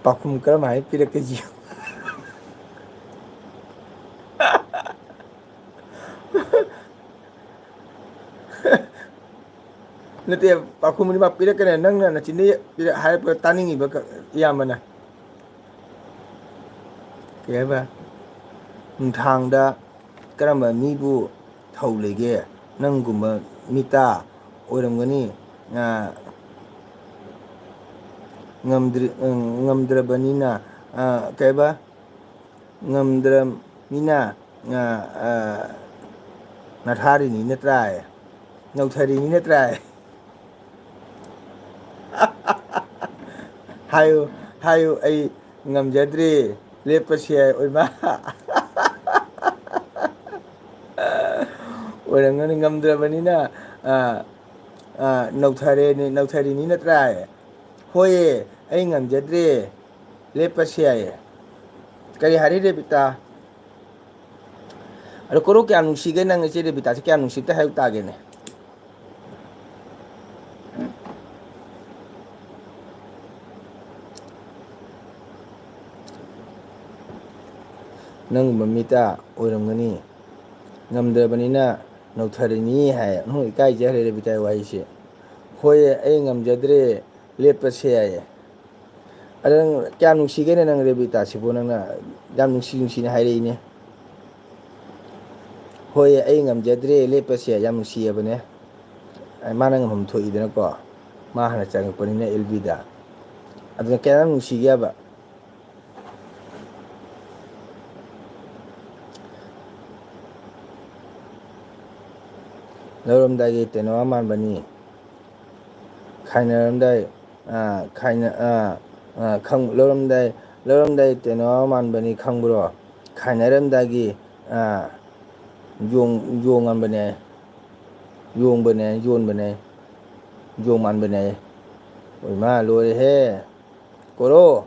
ꯄꯥꯎꯈꯨꯝ ꯀꯔꯝꯍꯥꯏꯅ ꯄꯤꯔꯛꯀꯦ ꯌꯦꯡꯉꯨ꯫ ꯅꯠꯇꯦ, ꯄꯥꯎꯈꯨꯝꯗꯤ ꯃꯥ ꯄꯤꯔꯛꯀꯅꯤ, ꯅꯪꯅ ꯅꯆꯤꯟꯗ ꯄꯤꯔꯛ-, ꯍꯥꯏꯔꯛꯄ ꯇꯥꯅꯤꯡꯉꯤꯕ ꯀ-, ꯏꯌꯥꯝꯕꯅ꯫ ꯀꯩ ꯍꯥꯏꯕ? ꯅꯨꯡꯗꯥꯡꯗ ꯀꯔꯝꯕ ꯃꯤꯕꯨ ꯊꯧ ꯂꯩꯒꯦ? ꯅꯪꯒꯨꯝꯕ ꯃꯤꯇꯥ ꯑꯣꯏꯔꯝꯒꯅꯤ꯫ ꯑ, ꯉꯝꯗ꯭ꯔꯤ-, ꯎꯝ, ꯉꯝꯗ꯭ꯔꯕꯅꯤꯅ, ꯑ, ꯀꯩꯕ? ꯉꯝꯗ꯭ꯔꯕꯅꯤꯅ, ꯑ, ꯑ, ꯅꯊꯥꯔꯤꯅꯤ ꯅꯠꯇ꯭ꯔꯥ? ꯅꯧꯊꯔꯤꯅꯤ ꯅꯠꯇ꯭ꯔꯥ? ꯍꯥꯏꯌꯨ, ꯍꯥꯏꯌꯨ, ꯑꯩ ꯉꯝꯖꯗ꯭ꯔꯦ, ꯂꯦꯞꯄꯁꯦ ꯍꯥꯏ ꯑꯣꯏꯃꯥ꯫ ꯑꯣꯏꯔꯝꯒꯅꯤ, ꯉꯝꯗ꯭ꯔꯕꯅꯤꯅ, ꯑ, ꯑ, ꯅꯧꯊꯔꯦꯅꯦ, ꯅꯧꯊꯔꯤꯅꯤ ꯅꯠꯇ꯭ꯔꯥ? ꯍꯣꯏꯌꯦ, ꯑꯩ ꯉꯝꯖꯗ꯭ꯔꯦ, ꯂꯦꯞꯄꯁꯦ ꯍꯥꯏꯌꯦ꯫ ꯀꯔꯤ ꯍꯥꯏꯔꯤ ꯔꯦꯕꯤꯇꯥ? ꯑꯗꯣ ꯀꯣꯔꯧ ꯀꯌꯥꯝ ꯅꯨꯡꯁꯤꯒꯦ ꯅꯪ ꯏꯆꯦ ꯔꯦꯕꯤꯇꯥꯁꯦ ꯀꯌꯥꯝ ꯅꯨꯡꯁꯤꯕꯇ ꯍꯥꯏꯔꯨ ꯇꯥꯒꯦꯅꯦ? ꯅꯪꯒꯨꯝꯕ ꯃꯤꯇ ꯑꯣꯏꯔꯝꯒꯅꯤ꯫ ꯉꯝꯗ꯭ꯔꯕꯅꯤꯅ ꯅꯧꯊꯔꯤꯅꯤ ꯍꯥꯏ꯫ ꯅꯣꯏ ꯏꯀꯥꯏꯖꯈ꯭ꯔꯦ ꯔꯦꯕꯤꯇꯥꯒꯤ ꯋꯥꯍꯩꯁꯦ꯫ ꯍꯣꯏ, ꯑꯩ ꯉꯝꯖꯗ꯭ꯔꯦ, ꯂꯦꯞꯄꯁꯦ ꯍꯥꯏꯌꯦ꯫ ꯑꯗ ꯅꯪ ꯀꯌꯥꯝ ꯅꯨꯡꯁꯤꯒꯦꯅꯦ ꯅꯪ ꯔꯦꯕꯤꯇꯥꯁꯤꯕꯨ, ꯅꯪꯅ ꯌꯥꯝ ꯅꯨꯡꯁꯤ ꯅꯨꯡꯁꯤꯅ ꯍꯥꯏꯔꯛꯏꯅꯦ꯫ ꯍꯣꯏ, ꯑꯩ ꯉꯝꯖꯗ꯭ꯔꯦ, ꯂꯦꯞꯄꯁꯦ꯫ ꯌꯥꯝ ꯅꯨꯡꯁꯤꯌꯦꯕꯅꯦ꯫ ꯃꯥꯅ ꯉꯝꯐꯝ ꯊꯣꯛꯏꯗꯅꯀꯣ꯫ ꯃꯥ ꯍꯥꯟꯅ ꯆꯪꯉꯛꯄꯅꯤꯅ ꯑꯦꯜ ꯕꯤꯗ꯫ ꯑꯗꯨꯅ ꯀꯌꯥꯝ ꯅꯨꯡꯁꯤꯒꯦꯕ꯫ ꯂꯧꯔꯝꯗꯥꯏꯒꯤ ꯇꯦꯅꯋꯥ ꯃꯥꯟꯕꯅꯤ꯫ ꯈꯥꯏꯅꯔꯝꯗꯥꯏ, ꯑ, ꯈꯥꯏꯅ-, ꯑ, ꯑ, ꯈꯪ-, ꯂꯧꯔꯝꯗꯥꯏ, ꯂꯧꯔꯝꯗꯥꯏ ꯇꯦꯅꯋꯥ ꯃꯥꯟꯕꯅꯤ ꯈꯪꯕ꯭ꯔꯣ? ꯈꯥꯏꯅꯔꯝꯗꯥꯏꯒꯤ, ꯑ, ꯌꯣꯡ-, ꯌꯣꯡꯉꯝꯕꯅꯦ, ꯌꯣꯡꯕꯅꯦ, ꯌꯣꯟꯕꯅꯦ, ꯌꯣꯡ ꯃꯥꯟꯕꯅꯦ꯫ ꯑꯣꯏꯃꯥ, ꯂꯣꯏꯔꯦꯍꯦ꯫ ꯀꯣꯔꯣ꯫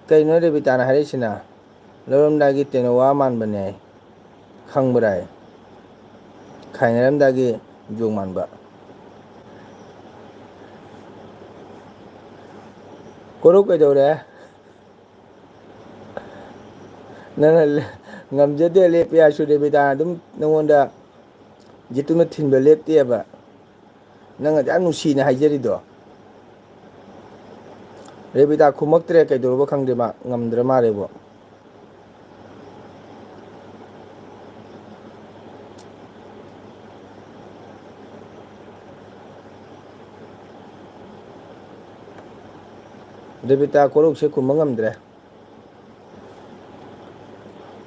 ꯀꯩꯅꯣ ꯔꯦꯕꯤꯇꯥꯅ ꯍꯥꯏꯔꯛꯏꯁꯤꯅ? ꯂꯧꯔꯝꯗꯥꯏꯒꯤ ꯇꯦꯅꯋꯥ ꯃꯥꯟꯕꯅꯦ꯫ ꯈꯪꯕ꯭ꯔꯥꯏ? ꯈꯥꯏꯅꯔꯝꯗꯥꯏꯒꯤ ꯌꯣꯡ ꯃꯥꯟꯕ꯫ ꯀꯣꯔꯧ ꯀꯩꯗꯧꯔꯦ? ꯅꯪꯅ ꯂꯦ-, ꯉꯝꯖꯗꯦ ꯂꯦꯞꯄꯦ ꯍꯥꯏꯔꯁꯨ ꯔꯦꯕꯤꯇꯥꯅ ꯑꯗꯨꯝ ꯅꯉꯣꯟꯗ ꯌꯦꯇꯨꯝꯅ ꯊꯤꯟꯕ ꯂꯦꯞꯇꯦꯕ꯫ ꯅꯪꯅꯗꯤ ꯌꯥꯝ ꯅꯨꯡꯁꯤꯅ ꯍꯥꯏꯖꯔꯤꯗꯣ꯫ ꯔꯦꯕꯤꯇꯥ ꯈꯨꯝꯃꯛꯇ꯭ꯔꯦ, ꯀꯩꯗꯧꯔꯕ ꯈꯪꯗꯦ, ꯃꯥ ꯉꯝꯗ꯭ꯔ ꯃꯥꯜꯂꯦꯕꯣ꯫ ꯔꯦꯕꯤꯇꯥ ꯀꯣꯔꯧꯁꯦ ꯈꯨꯝꯕ ꯉꯝꯗ꯭ꯔꯦ꯫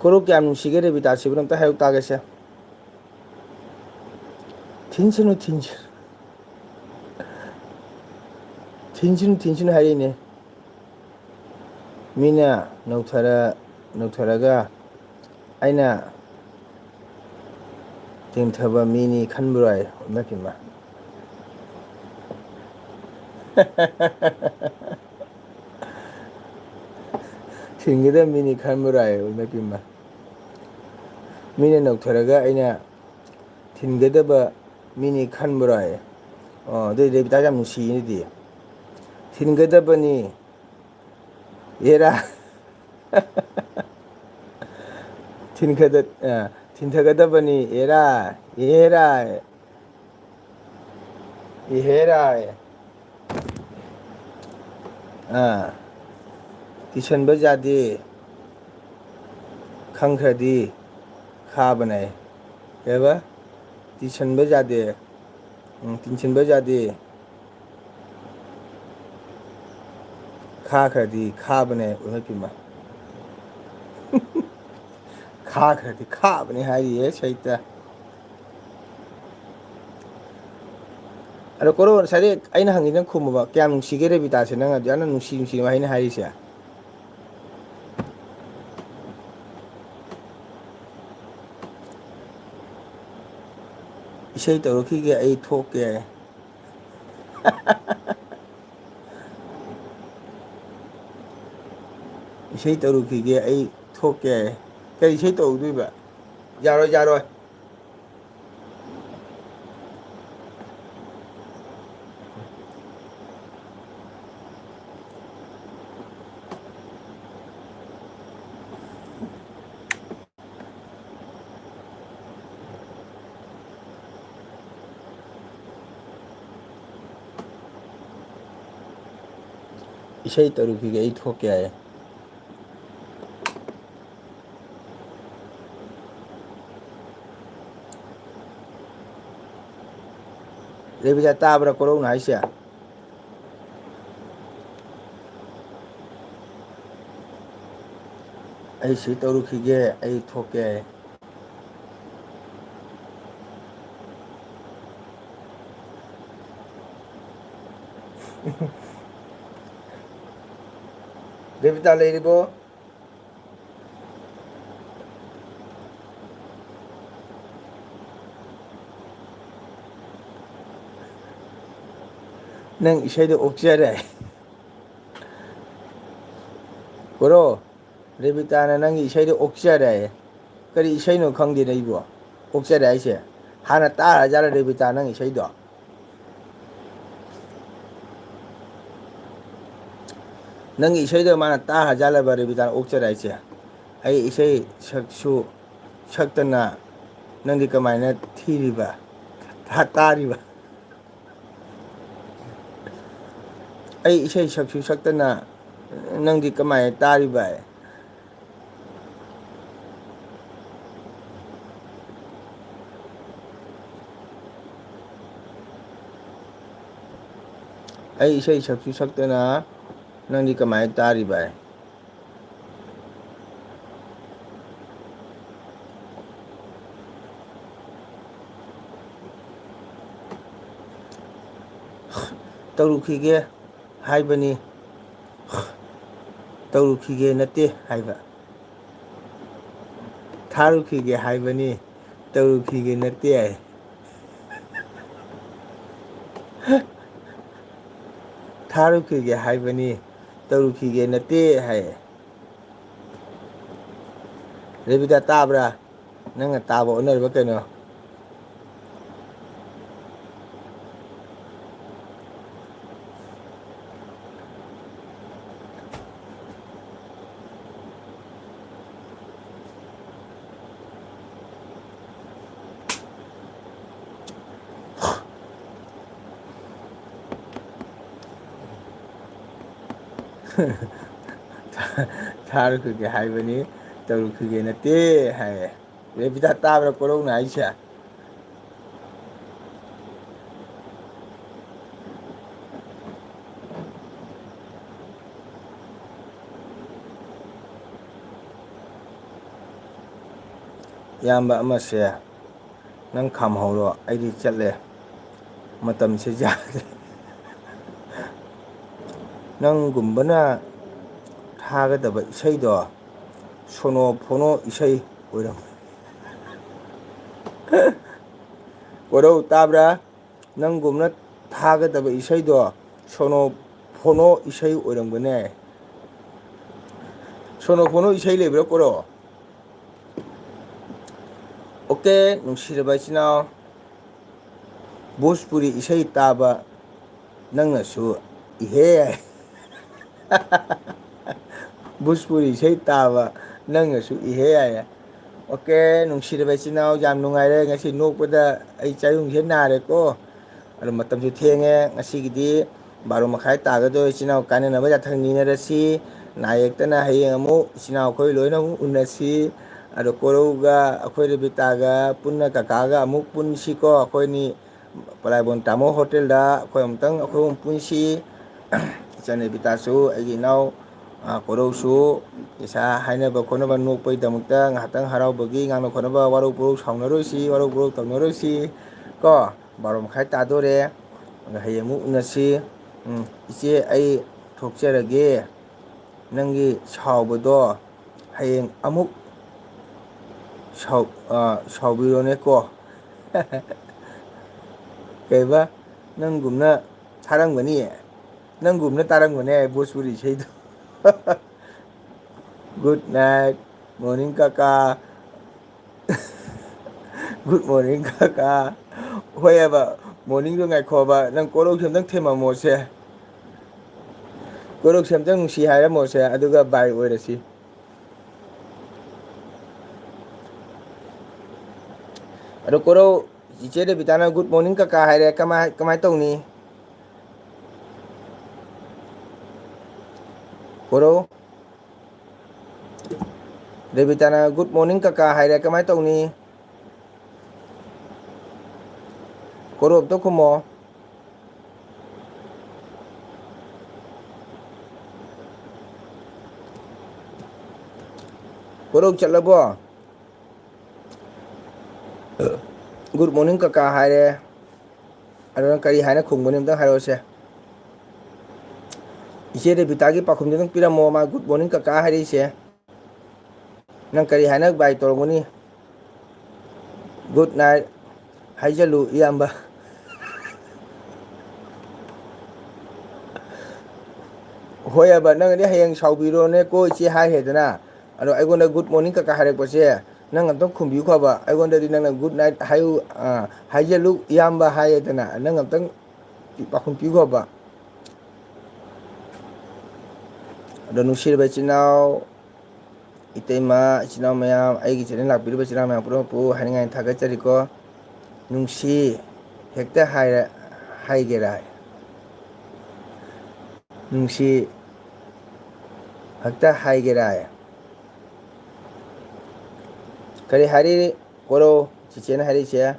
ꯀꯣꯔꯧ ꯀꯌꯥꯝ ꯅꯨꯡꯁꯤꯒꯦ ꯔꯦꯕꯤꯇꯥꯁꯤꯕꯨ ꯑꯝꯇ ꯍꯥꯏꯔꯨ ꯇꯥꯒꯦꯁꯦ꯫ ꯊꯤꯟꯁꯅꯨ, ꯊꯤꯟꯁꯅꯨ꯫ ꯊꯤꯟꯁꯅꯨ, ꯊꯤꯟꯁꯅꯨ ꯍꯥꯏꯔꯛꯏꯅꯦ꯫ ꯃꯤꯅ ꯅꯧꯊꯔ-, ꯅꯧꯊꯔꯒ ꯑꯩꯅ ꯇꯦꯟꯊꯕ ꯃꯤꯅꯤ ꯈꯟꯕ꯭ꯔꯣ ꯑꯩ? ꯏꯃꯥꯏ ꯄꯦꯝꯃ꯫ ꯊꯤꯟꯒꯗꯕ ꯃꯤꯅꯤ ꯈꯟꯕ꯭ꯔꯣ ꯑꯩ? ꯏꯃꯥꯏ ꯄꯦꯝꯃ꯫ ꯃꯤꯅ ꯅꯧꯊꯔꯒ ꯑꯩꯅ ꯊꯤꯟꯒꯗꯕ ꯃꯤꯅꯤ ꯈꯟꯕ꯭ꯔꯣ ꯍꯥꯏ? ꯑꯣ, ꯑꯗꯨꯏ ꯔꯦꯕꯤꯇꯥ ꯌꯥꯝ ꯅꯨꯡꯁꯤꯌꯦ ꯑꯗꯨꯗꯤ꯫ ꯊꯤꯟꯒꯗꯕꯅꯤ꯫ ꯑꯦꯔꯥ꯫ ꯊꯤꯟꯒꯗ-, ꯑ, ꯊꯤꯟꯊꯒꯗꯕꯅꯤ꯫ ꯑꯦꯔꯥ, ꯑꯦꯔꯥ, ꯑꯦꯍꯦꯔꯥ꯫ ꯑꯥ, ꯇꯤꯁꯟꯕ ꯌꯥꯗꯦ꯫ ꯈꯪꯈ꯭ꯔꯗꯤ ꯈꯥꯕꯅꯦ꯫ ꯀꯩꯕ? ꯇꯤꯁꯟꯕ ꯌꯥꯗꯦ꯫ ꯎꯝ, ꯇꯤꯟꯁꯤꯟꯕ ꯌꯥꯗꯦ꯫ ꯈꯥꯈ꯭ꯔꯗꯤ ꯈꯥꯕꯅꯦ, ꯏꯃꯥꯏ ꯄꯦꯝꯃ꯫ ꯈꯥꯈ꯭ꯔꯗꯤ ꯈꯥꯕꯅꯦ ꯍꯥꯏꯔꯤꯌꯦ ꯁꯩꯇ꯫ ꯑꯗꯣ ꯀꯣꯔꯧ, ꯉꯁꯥꯏꯗꯩ ꯑꯩꯅ ꯍꯪꯉꯤꯗꯨꯅ ꯈꯨꯝꯃꯨꯕ, ꯀꯌꯥꯝ ꯅꯨꯡꯁꯤꯒꯦ ꯔꯦꯕꯤꯇꯥꯁꯦ ꯅꯪ ꯑꯗꯨꯛ ꯌꯥꯝꯅ ꯅꯨꯡꯁꯤ ꯅꯨꯡꯁꯤꯅ ꯋꯥꯍꯩꯅ ꯍꯥꯏꯔꯤꯁꯦ? ꯏꯁꯩ ꯇꯧꯔꯛꯈꯤꯒꯦ, ꯑꯩ ꯊꯣꯛꯀꯦ꯫ ꯏꯁꯩ ꯇꯧꯔꯨꯈꯤꯒꯦ, ꯑꯩ ꯊꯣꯛꯀꯦ꯫ ꯀꯔꯤ ꯏꯁꯩ ꯇꯧꯗꯣꯏꯕ? ꯌꯥꯔꯣꯏ, ꯌꯥꯔꯣꯏ꯫ ꯏꯁꯩ ꯇꯧꯔꯨꯈꯤꯒꯦ, ꯑꯩ ꯊꯣꯛꯀꯦ ꯍꯥꯏꯌꯦ꯫ ꯔꯦꯕꯤꯀꯥ, ꯇꯥꯕ꯭ꯔꯥ ꯀꯣꯔꯧꯅ ꯍꯥꯏꯁꯦ? ꯑꯩ ꯁꯤ ꯇꯧꯔꯨꯈꯤꯒꯦ, ꯑꯩ ꯊꯣꯛꯀꯦ꯫ ꯔꯦꯕꯤꯇꯥ ꯂꯩꯔꯤꯕꯣ? ꯅꯪ ꯏꯁꯩꯗꯣ ꯑꯣꯛꯆꯔꯦ꯫ ꯀꯣꯔꯧ, ꯔꯦꯕꯤꯇꯥꯅ ꯅꯪꯒꯤ ꯏꯁꯩꯗꯣ ꯑꯣꯛꯆꯔꯦ ꯍꯥꯏꯌꯦ꯫ ꯀꯔꯤ ꯏꯁꯩꯅꯣ ꯈꯪꯗꯦꯅꯦ ꯑꯩꯕꯣ꯫ ꯑꯣꯛꯆꯔꯦ ꯍꯥꯏꯁꯦ꯫ ꯍꯥꯟꯅ ꯇꯥꯔꯖꯥꯠꯂ ꯔꯦꯕꯤꯇꯥ ꯅꯪ ꯏꯁꯩꯗꯣ? ꯅꯪꯒꯤ ꯏꯁꯩꯗꯣ ꯃꯥꯅ ꯇꯥꯔꯖꯥꯠꯂꯕ ꯔꯦꯕꯤꯇꯥꯅ ꯑꯣꯛꯆꯔꯦ ꯍꯥꯏꯁꯦ? ꯑꯩ ꯏꯁꯩ ꯁꯛꯁꯨ ꯁꯛꯇꯅ ꯅꯪꯗꯤ ꯀꯃꯥꯏꯅ ꯊꯤꯔꯤꯕ? ꯊꯥ-, ꯇꯥꯔꯤꯕ? ꯑꯩ ꯏꯁꯩ ꯁꯛꯁꯨ ꯁꯛꯇꯅ ꯅꯪꯗꯤ ꯀꯃꯥꯏꯅ ꯇꯥꯔꯤꯕ? ꯑꯩ ꯏꯁꯩ ꯁꯛꯁꯨ ꯁꯛꯇꯅ ꯅꯪꯗꯤ ꯀꯃꯥꯏꯅ ꯇꯥꯔꯤꯕ? ꯇꯧꯔꯨꯈꯤꯒꯦ ꯍꯥꯏꯕꯅꯤ, ꯇꯧꯔꯨꯈꯤꯒꯦ ꯅꯠꯇꯦ ꯍꯥꯏꯕ꯫ ꯊꯥꯔꯨꯈꯤꯒꯦ ꯍꯥꯏꯕꯅꯤ, ꯇꯧꯔꯨꯈꯤꯒꯦ ꯅꯠꯇꯦ ꯍꯥꯏ꯫ ꯊꯥꯔꯨꯈꯤꯒꯦ ꯍꯥꯏꯕꯅꯤ, ꯇꯧꯔꯨꯈꯤꯒꯦ ꯅꯠꯇꯦ ꯍꯥꯏ꯫ ꯔꯦꯕꯤꯀꯥ, ꯇꯥꯕ꯭ꯔꯥ? ꯅꯪꯅ ꯇꯥꯕ ꯑꯣꯟꯅꯔꯤꯕ ꯀꯩꯅꯣ? ꯊꯥꯔꯨꯈꯤꯒꯦ ꯍꯥꯏꯕꯅꯤ, ꯇꯧꯔꯨꯈꯤꯒꯦ ꯅꯠꯇꯦ ꯍꯥꯏꯌꯦ꯫ ꯔꯦꯕꯤꯇꯥ, ꯇꯥꯕ꯭ꯔꯥ ꯀꯣꯔꯧꯅ ꯍꯥꯏꯁꯦ? ꯏꯌꯥꯝꯕ ꯑꯃꯁꯦ, ꯅꯪ ꯈꯥꯝꯍꯧꯔꯣ, ꯑꯩꯗꯤ ꯆꯠꯂꯦ, ꯃꯇꯝꯁꯦ ꯌꯥꯗꯦ꯫ ꯅꯪꯒꯨꯝꯕꯅ ꯊꯥꯒꯗꯕ ꯏꯁꯩꯗꯣ ꯁꯣꯅꯣ ꯐꯣꯅꯣ ꯏꯁꯩ ꯑꯣꯏꯔꯝ-, ꯀꯣꯔꯧ, ꯇꯥꯕ꯭ꯔꯥ? ꯅꯪꯒꯨꯝꯅ ꯊꯥꯒꯗꯕ ꯏꯁꯩꯗꯣ ꯁꯣꯅꯣ ꯐꯣꯅꯣ ꯏꯁꯩ ꯑꯣꯏꯔꯝꯒꯅꯦ꯫ ꯁꯣꯅꯣ ꯐꯣꯅꯣ ꯏꯁꯩ ꯂꯩꯕ꯭ꯔꯥ, ꯀꯣꯔꯧ? ꯑꯣꯀꯦ, ꯅꯨꯡꯁꯤꯔꯕ ꯏꯆꯤꯟ ꯏꯅꯥꯎ, ꯚꯣꯖꯄꯨꯔꯤ ꯏꯁꯩ ꯇꯥꯕ ꯅꯪꯅꯁꯨ ꯏꯍꯦ ꯌꯥꯏ꯫ ꯚꯣꯖꯄꯨꯔꯤ ꯏꯁꯩ ꯇꯥꯕ ꯅꯪꯅꯁꯨ ꯏꯍꯦ ꯌꯥꯏ꯫ ꯑꯣꯀꯦ, ꯅꯨꯡꯁꯤꯔꯕ ꯏꯆꯤꯟ ꯏꯅꯥꯎ, ꯌꯥꯝ ꯅꯨꯡꯉꯥꯏꯔꯦ ꯉꯁꯤ ꯅꯣꯛꯄꯗ꯫ ꯑꯩ ꯆꯥꯌꯨꯡꯁꯦ ꯅꯥꯔꯦꯀꯣ꯫ ꯑꯗꯣ ꯃꯇꯝꯁꯨ ꯊꯦꯡꯉꯦ꯫ ꯉꯁꯤꯒꯤꯗꯤ ꯕꯥꯔꯣ ꯃꯈꯥꯏ ꯇꯥꯒꯗꯧꯔꯦ꯫ ꯏꯆꯤꯟ ꯏꯅꯥꯎ ꯀꯥꯏꯅꯅꯕ ꯌꯥꯊꯪ ꯅꯤꯅꯔꯁꯤ꯫ ꯅꯥ ꯌꯦꯛꯇꯅ ꯍꯌꯦꯡ ꯑꯃꯨꯛ ꯏꯆꯤꯟ ꯏꯅꯥꯎ ꯑꯩꯈꯣꯏ ꯂꯣꯏꯅ ꯑꯃꯨꯛ ꯎꯅꯁꯤ꯫ ꯑꯗꯣ ꯀꯣꯔꯧꯒ ꯑꯩꯈꯣꯏ ꯔꯦꯕꯤꯇꯥꯒ ꯄꯨꯟꯅ ꯀꯀꯥꯒ ꯑꯃꯨꯛ ꯄꯨꯟꯁꯤꯀꯣ꯫ ꯑꯩꯈꯣꯏꯅꯤ ꯄꯂꯥꯏꯕꯣꯟ ꯇꯥꯃꯣ ꯍꯣꯇꯦꯜꯗ ꯑꯩꯈꯣꯏ ꯑꯃꯨꯛꯇꯪ ꯑꯩꯈꯣꯏ ꯑꯍꯨꯝ ꯄꯨꯟꯁꯤ꯫ ꯏꯆꯟ ꯔꯦꯕꯤꯇꯥꯁꯨ ꯑꯩꯒꯤ ꯏꯅꯥꯎ, ꯑ, ꯀꯣꯔꯧꯁꯨ ꯄꯩꯁꯥ ꯍꯥꯏꯅꯕ ꯈꯣꯠꯅꯕ ꯅꯣꯛꯄꯒꯤꯗꯃꯛꯇ ꯉꯥꯏꯍꯥꯛꯇꯪ ꯍꯔꯥꯎꯕꯒꯤ ꯉꯥꯡꯅ ꯈꯣꯠꯅꯕ ꯋꯥꯔꯧ ꯄꯨꯔꯧ ꯁꯥꯎꯅꯔꯣꯏꯁꯤ, ꯋꯥꯔꯧ ꯄꯨꯔꯧ ꯇꯧꯅꯔꯣꯏꯁꯤ ꯀꯣ꯫ ꯕꯥꯔꯣ ꯃꯈꯥꯏ ꯇꯥꯗꯣꯔꯦ꯫ ꯑꯗꯣ ꯍꯌꯦꯡ ꯑꯃꯨꯛ ꯎꯅꯁꯤ꯫ ꯎꯝ, ꯏꯆꯦ, ꯑꯩ ꯊꯣꯛꯆꯔꯒꯦ꯫ ꯅꯪꯒꯤ ꯁꯥꯎꯕꯗꯣ ꯍꯌꯦꯡ ꯑꯃꯨꯛ ꯁꯥꯎ-, ꯑ, ꯁꯥꯎꯕꯤꯔꯣꯅꯦꯀꯣ꯫ ꯀꯩꯕ? ꯅꯪꯒꯨꯝꯅ ꯊꯥꯔꯝꯒꯅꯤ? ꯅꯪꯒꯨꯝꯅ ꯇꯥꯔꯝꯒꯅꯤ ꯍꯥꯏ ꯚꯣꯖꯄꯨꯔꯤ ꯏꯁꯩꯗꯣ꯫ Good night, morning ꯀꯀꯥ꯫ Good morning ꯀꯀꯥ꯫ ꯍꯣꯏ ꯍꯥꯏꯕ, morningꯗꯣ ꯉꯥꯏꯈꯣꯕ, ꯅꯪ ꯀꯣꯔꯧꯁꯦ ꯑꯝꯇꯪ ꯊꯦꯝꯃꯝꯃꯣꯁꯦ꯫ ꯀꯣꯔꯧꯁꯦ ꯑꯝꯇꯪ ꯅꯨꯡꯁꯤ ꯍꯥꯏꯔꯝꯃꯣꯁꯦ, ꯑꯗꯨꯒ bye ꯑꯣꯏꯔꯁꯤ꯫ ꯑꯗꯣ ꯀꯣꯔꯧ, ꯆꯤꯆꯦ ꯔꯦꯕꯤꯇꯥꯅ good morning ꯀꯀꯥ ꯍꯥꯏꯔꯦ, ꯀꯃꯥꯏ, ꯀꯃꯥꯏ ꯇꯧꯅꯤ? ꯀꯣꯔꯧ꯫ ꯔꯦꯕꯤꯇꯥꯅ "Good morning ꯀꯀꯥ" ꯍꯥꯏꯔꯦ, ꯀꯃꯥꯏꯅ ꯇꯧꯅꯤ? ꯀꯣꯔꯧ ꯑꯝꯇ ꯈꯨꯝꯃꯣ꯫ ꯀꯣꯔꯧ ꯆꯠꯂꯕꯣ? "Good morning ꯀꯀꯥ" ꯍꯥꯏꯔꯦ꯫ ꯑꯗꯣ ꯅꯪ ꯀꯔꯤ ꯍꯥꯏꯅ ꯈꯨꯝꯒꯅꯤ? ꯑꯝꯇꯪ ꯍꯥꯏꯔꯛꯑꯣꯁꯦ꯫ ꯏꯆꯦ ꯔꯦꯕꯤꯇꯥꯒꯤ ꯄꯥꯎꯈꯨꯝꯗꯨ ꯑꯗꯨꯝ ꯄꯤꯔꯝꯃꯣ, ꯃꯥ "Good morning ꯀꯀꯥ" ꯍꯥꯏꯔꯛꯏꯁꯦ꯫ ꯅꯪ ꯀꯔꯤ ꯍꯥꯏꯅ bye ꯇꯧꯔꯝꯒꯅꯤ? "Good night ꯍꯥꯏꯖꯜꯂꯨ ꯏꯌꯥꯝꯕ"꯫ ꯍꯣꯏ ꯍꯥꯏꯕ, ꯅꯪꯅꯗꯤ ꯍꯌꯦꯡ ꯁꯥꯎꯕꯤꯔꯣꯅꯦꯀꯣ ꯏꯆꯦ ꯍꯥꯏꯈ꯭ꯔꯦꯗꯅ꯫ ꯑꯗꯣ ꯑꯩꯉꯣꯟꯗ "Good morning ꯀꯀꯥ" ꯍꯥꯏꯔꯛꯄꯁꯦ, ꯅꯪ ꯑꯝꯇꯪ ꯈꯨꯝꯕꯤꯌꯨ ꯈꯣꯕ꯫ ꯑꯩꯉꯣꯟꯗꯗꯤ ꯅꯪꯅ "Good night ꯍꯥꯏꯌꯨ, ꯑ, ꯍꯥꯏꯖꯜꯂꯨ ꯏꯌꯥꯝꯕ" ꯍꯥꯏꯌꯦꯗꯅ, ꯅꯪ ꯑꯝꯇꯪ ꯄꯥꯎꯈꯨꯝ ꯄꯤꯌꯨ ꯈꯣꯕ꯫ ꯑꯗꯣ ꯅꯨꯡꯁꯤꯔꯕ ꯏꯆꯤꯟ ꯏꯅꯥꯎ, ꯏꯇꯩꯃ, ꯏꯆꯤꯟ ꯏꯅꯥꯎ ꯃꯌꯥꯝ, ꯑꯩꯒꯤ channel ꯂꯥꯛꯄꯤꯔꯤꯕ ꯏꯆꯤꯟ ꯏꯅꯥꯎ ꯃꯌꯥꯝ ꯄꯨꯝꯅꯃꯛꯄꯨ ꯍꯥꯏꯅꯤꯡꯉꯥꯏꯅ ꯊꯥꯒꯠꯆꯔꯤꯀꯣ꯫ ꯅꯨꯡꯁꯤ ꯍꯦꯛꯇ ꯍꯥꯏꯔ-, ꯍꯥꯏꯒꯦꯔꯥ? ꯅꯨꯡꯁꯤ ꯍꯦꯛꯇ ꯍꯥꯏꯒꯦꯔꯥ? ꯀꯔꯤ ꯍꯥꯏꯔꯤ? ꯀꯣꯔꯧ, ꯆꯤꯆꯦꯅ ꯍꯥꯏꯔꯤꯁꯦ꯫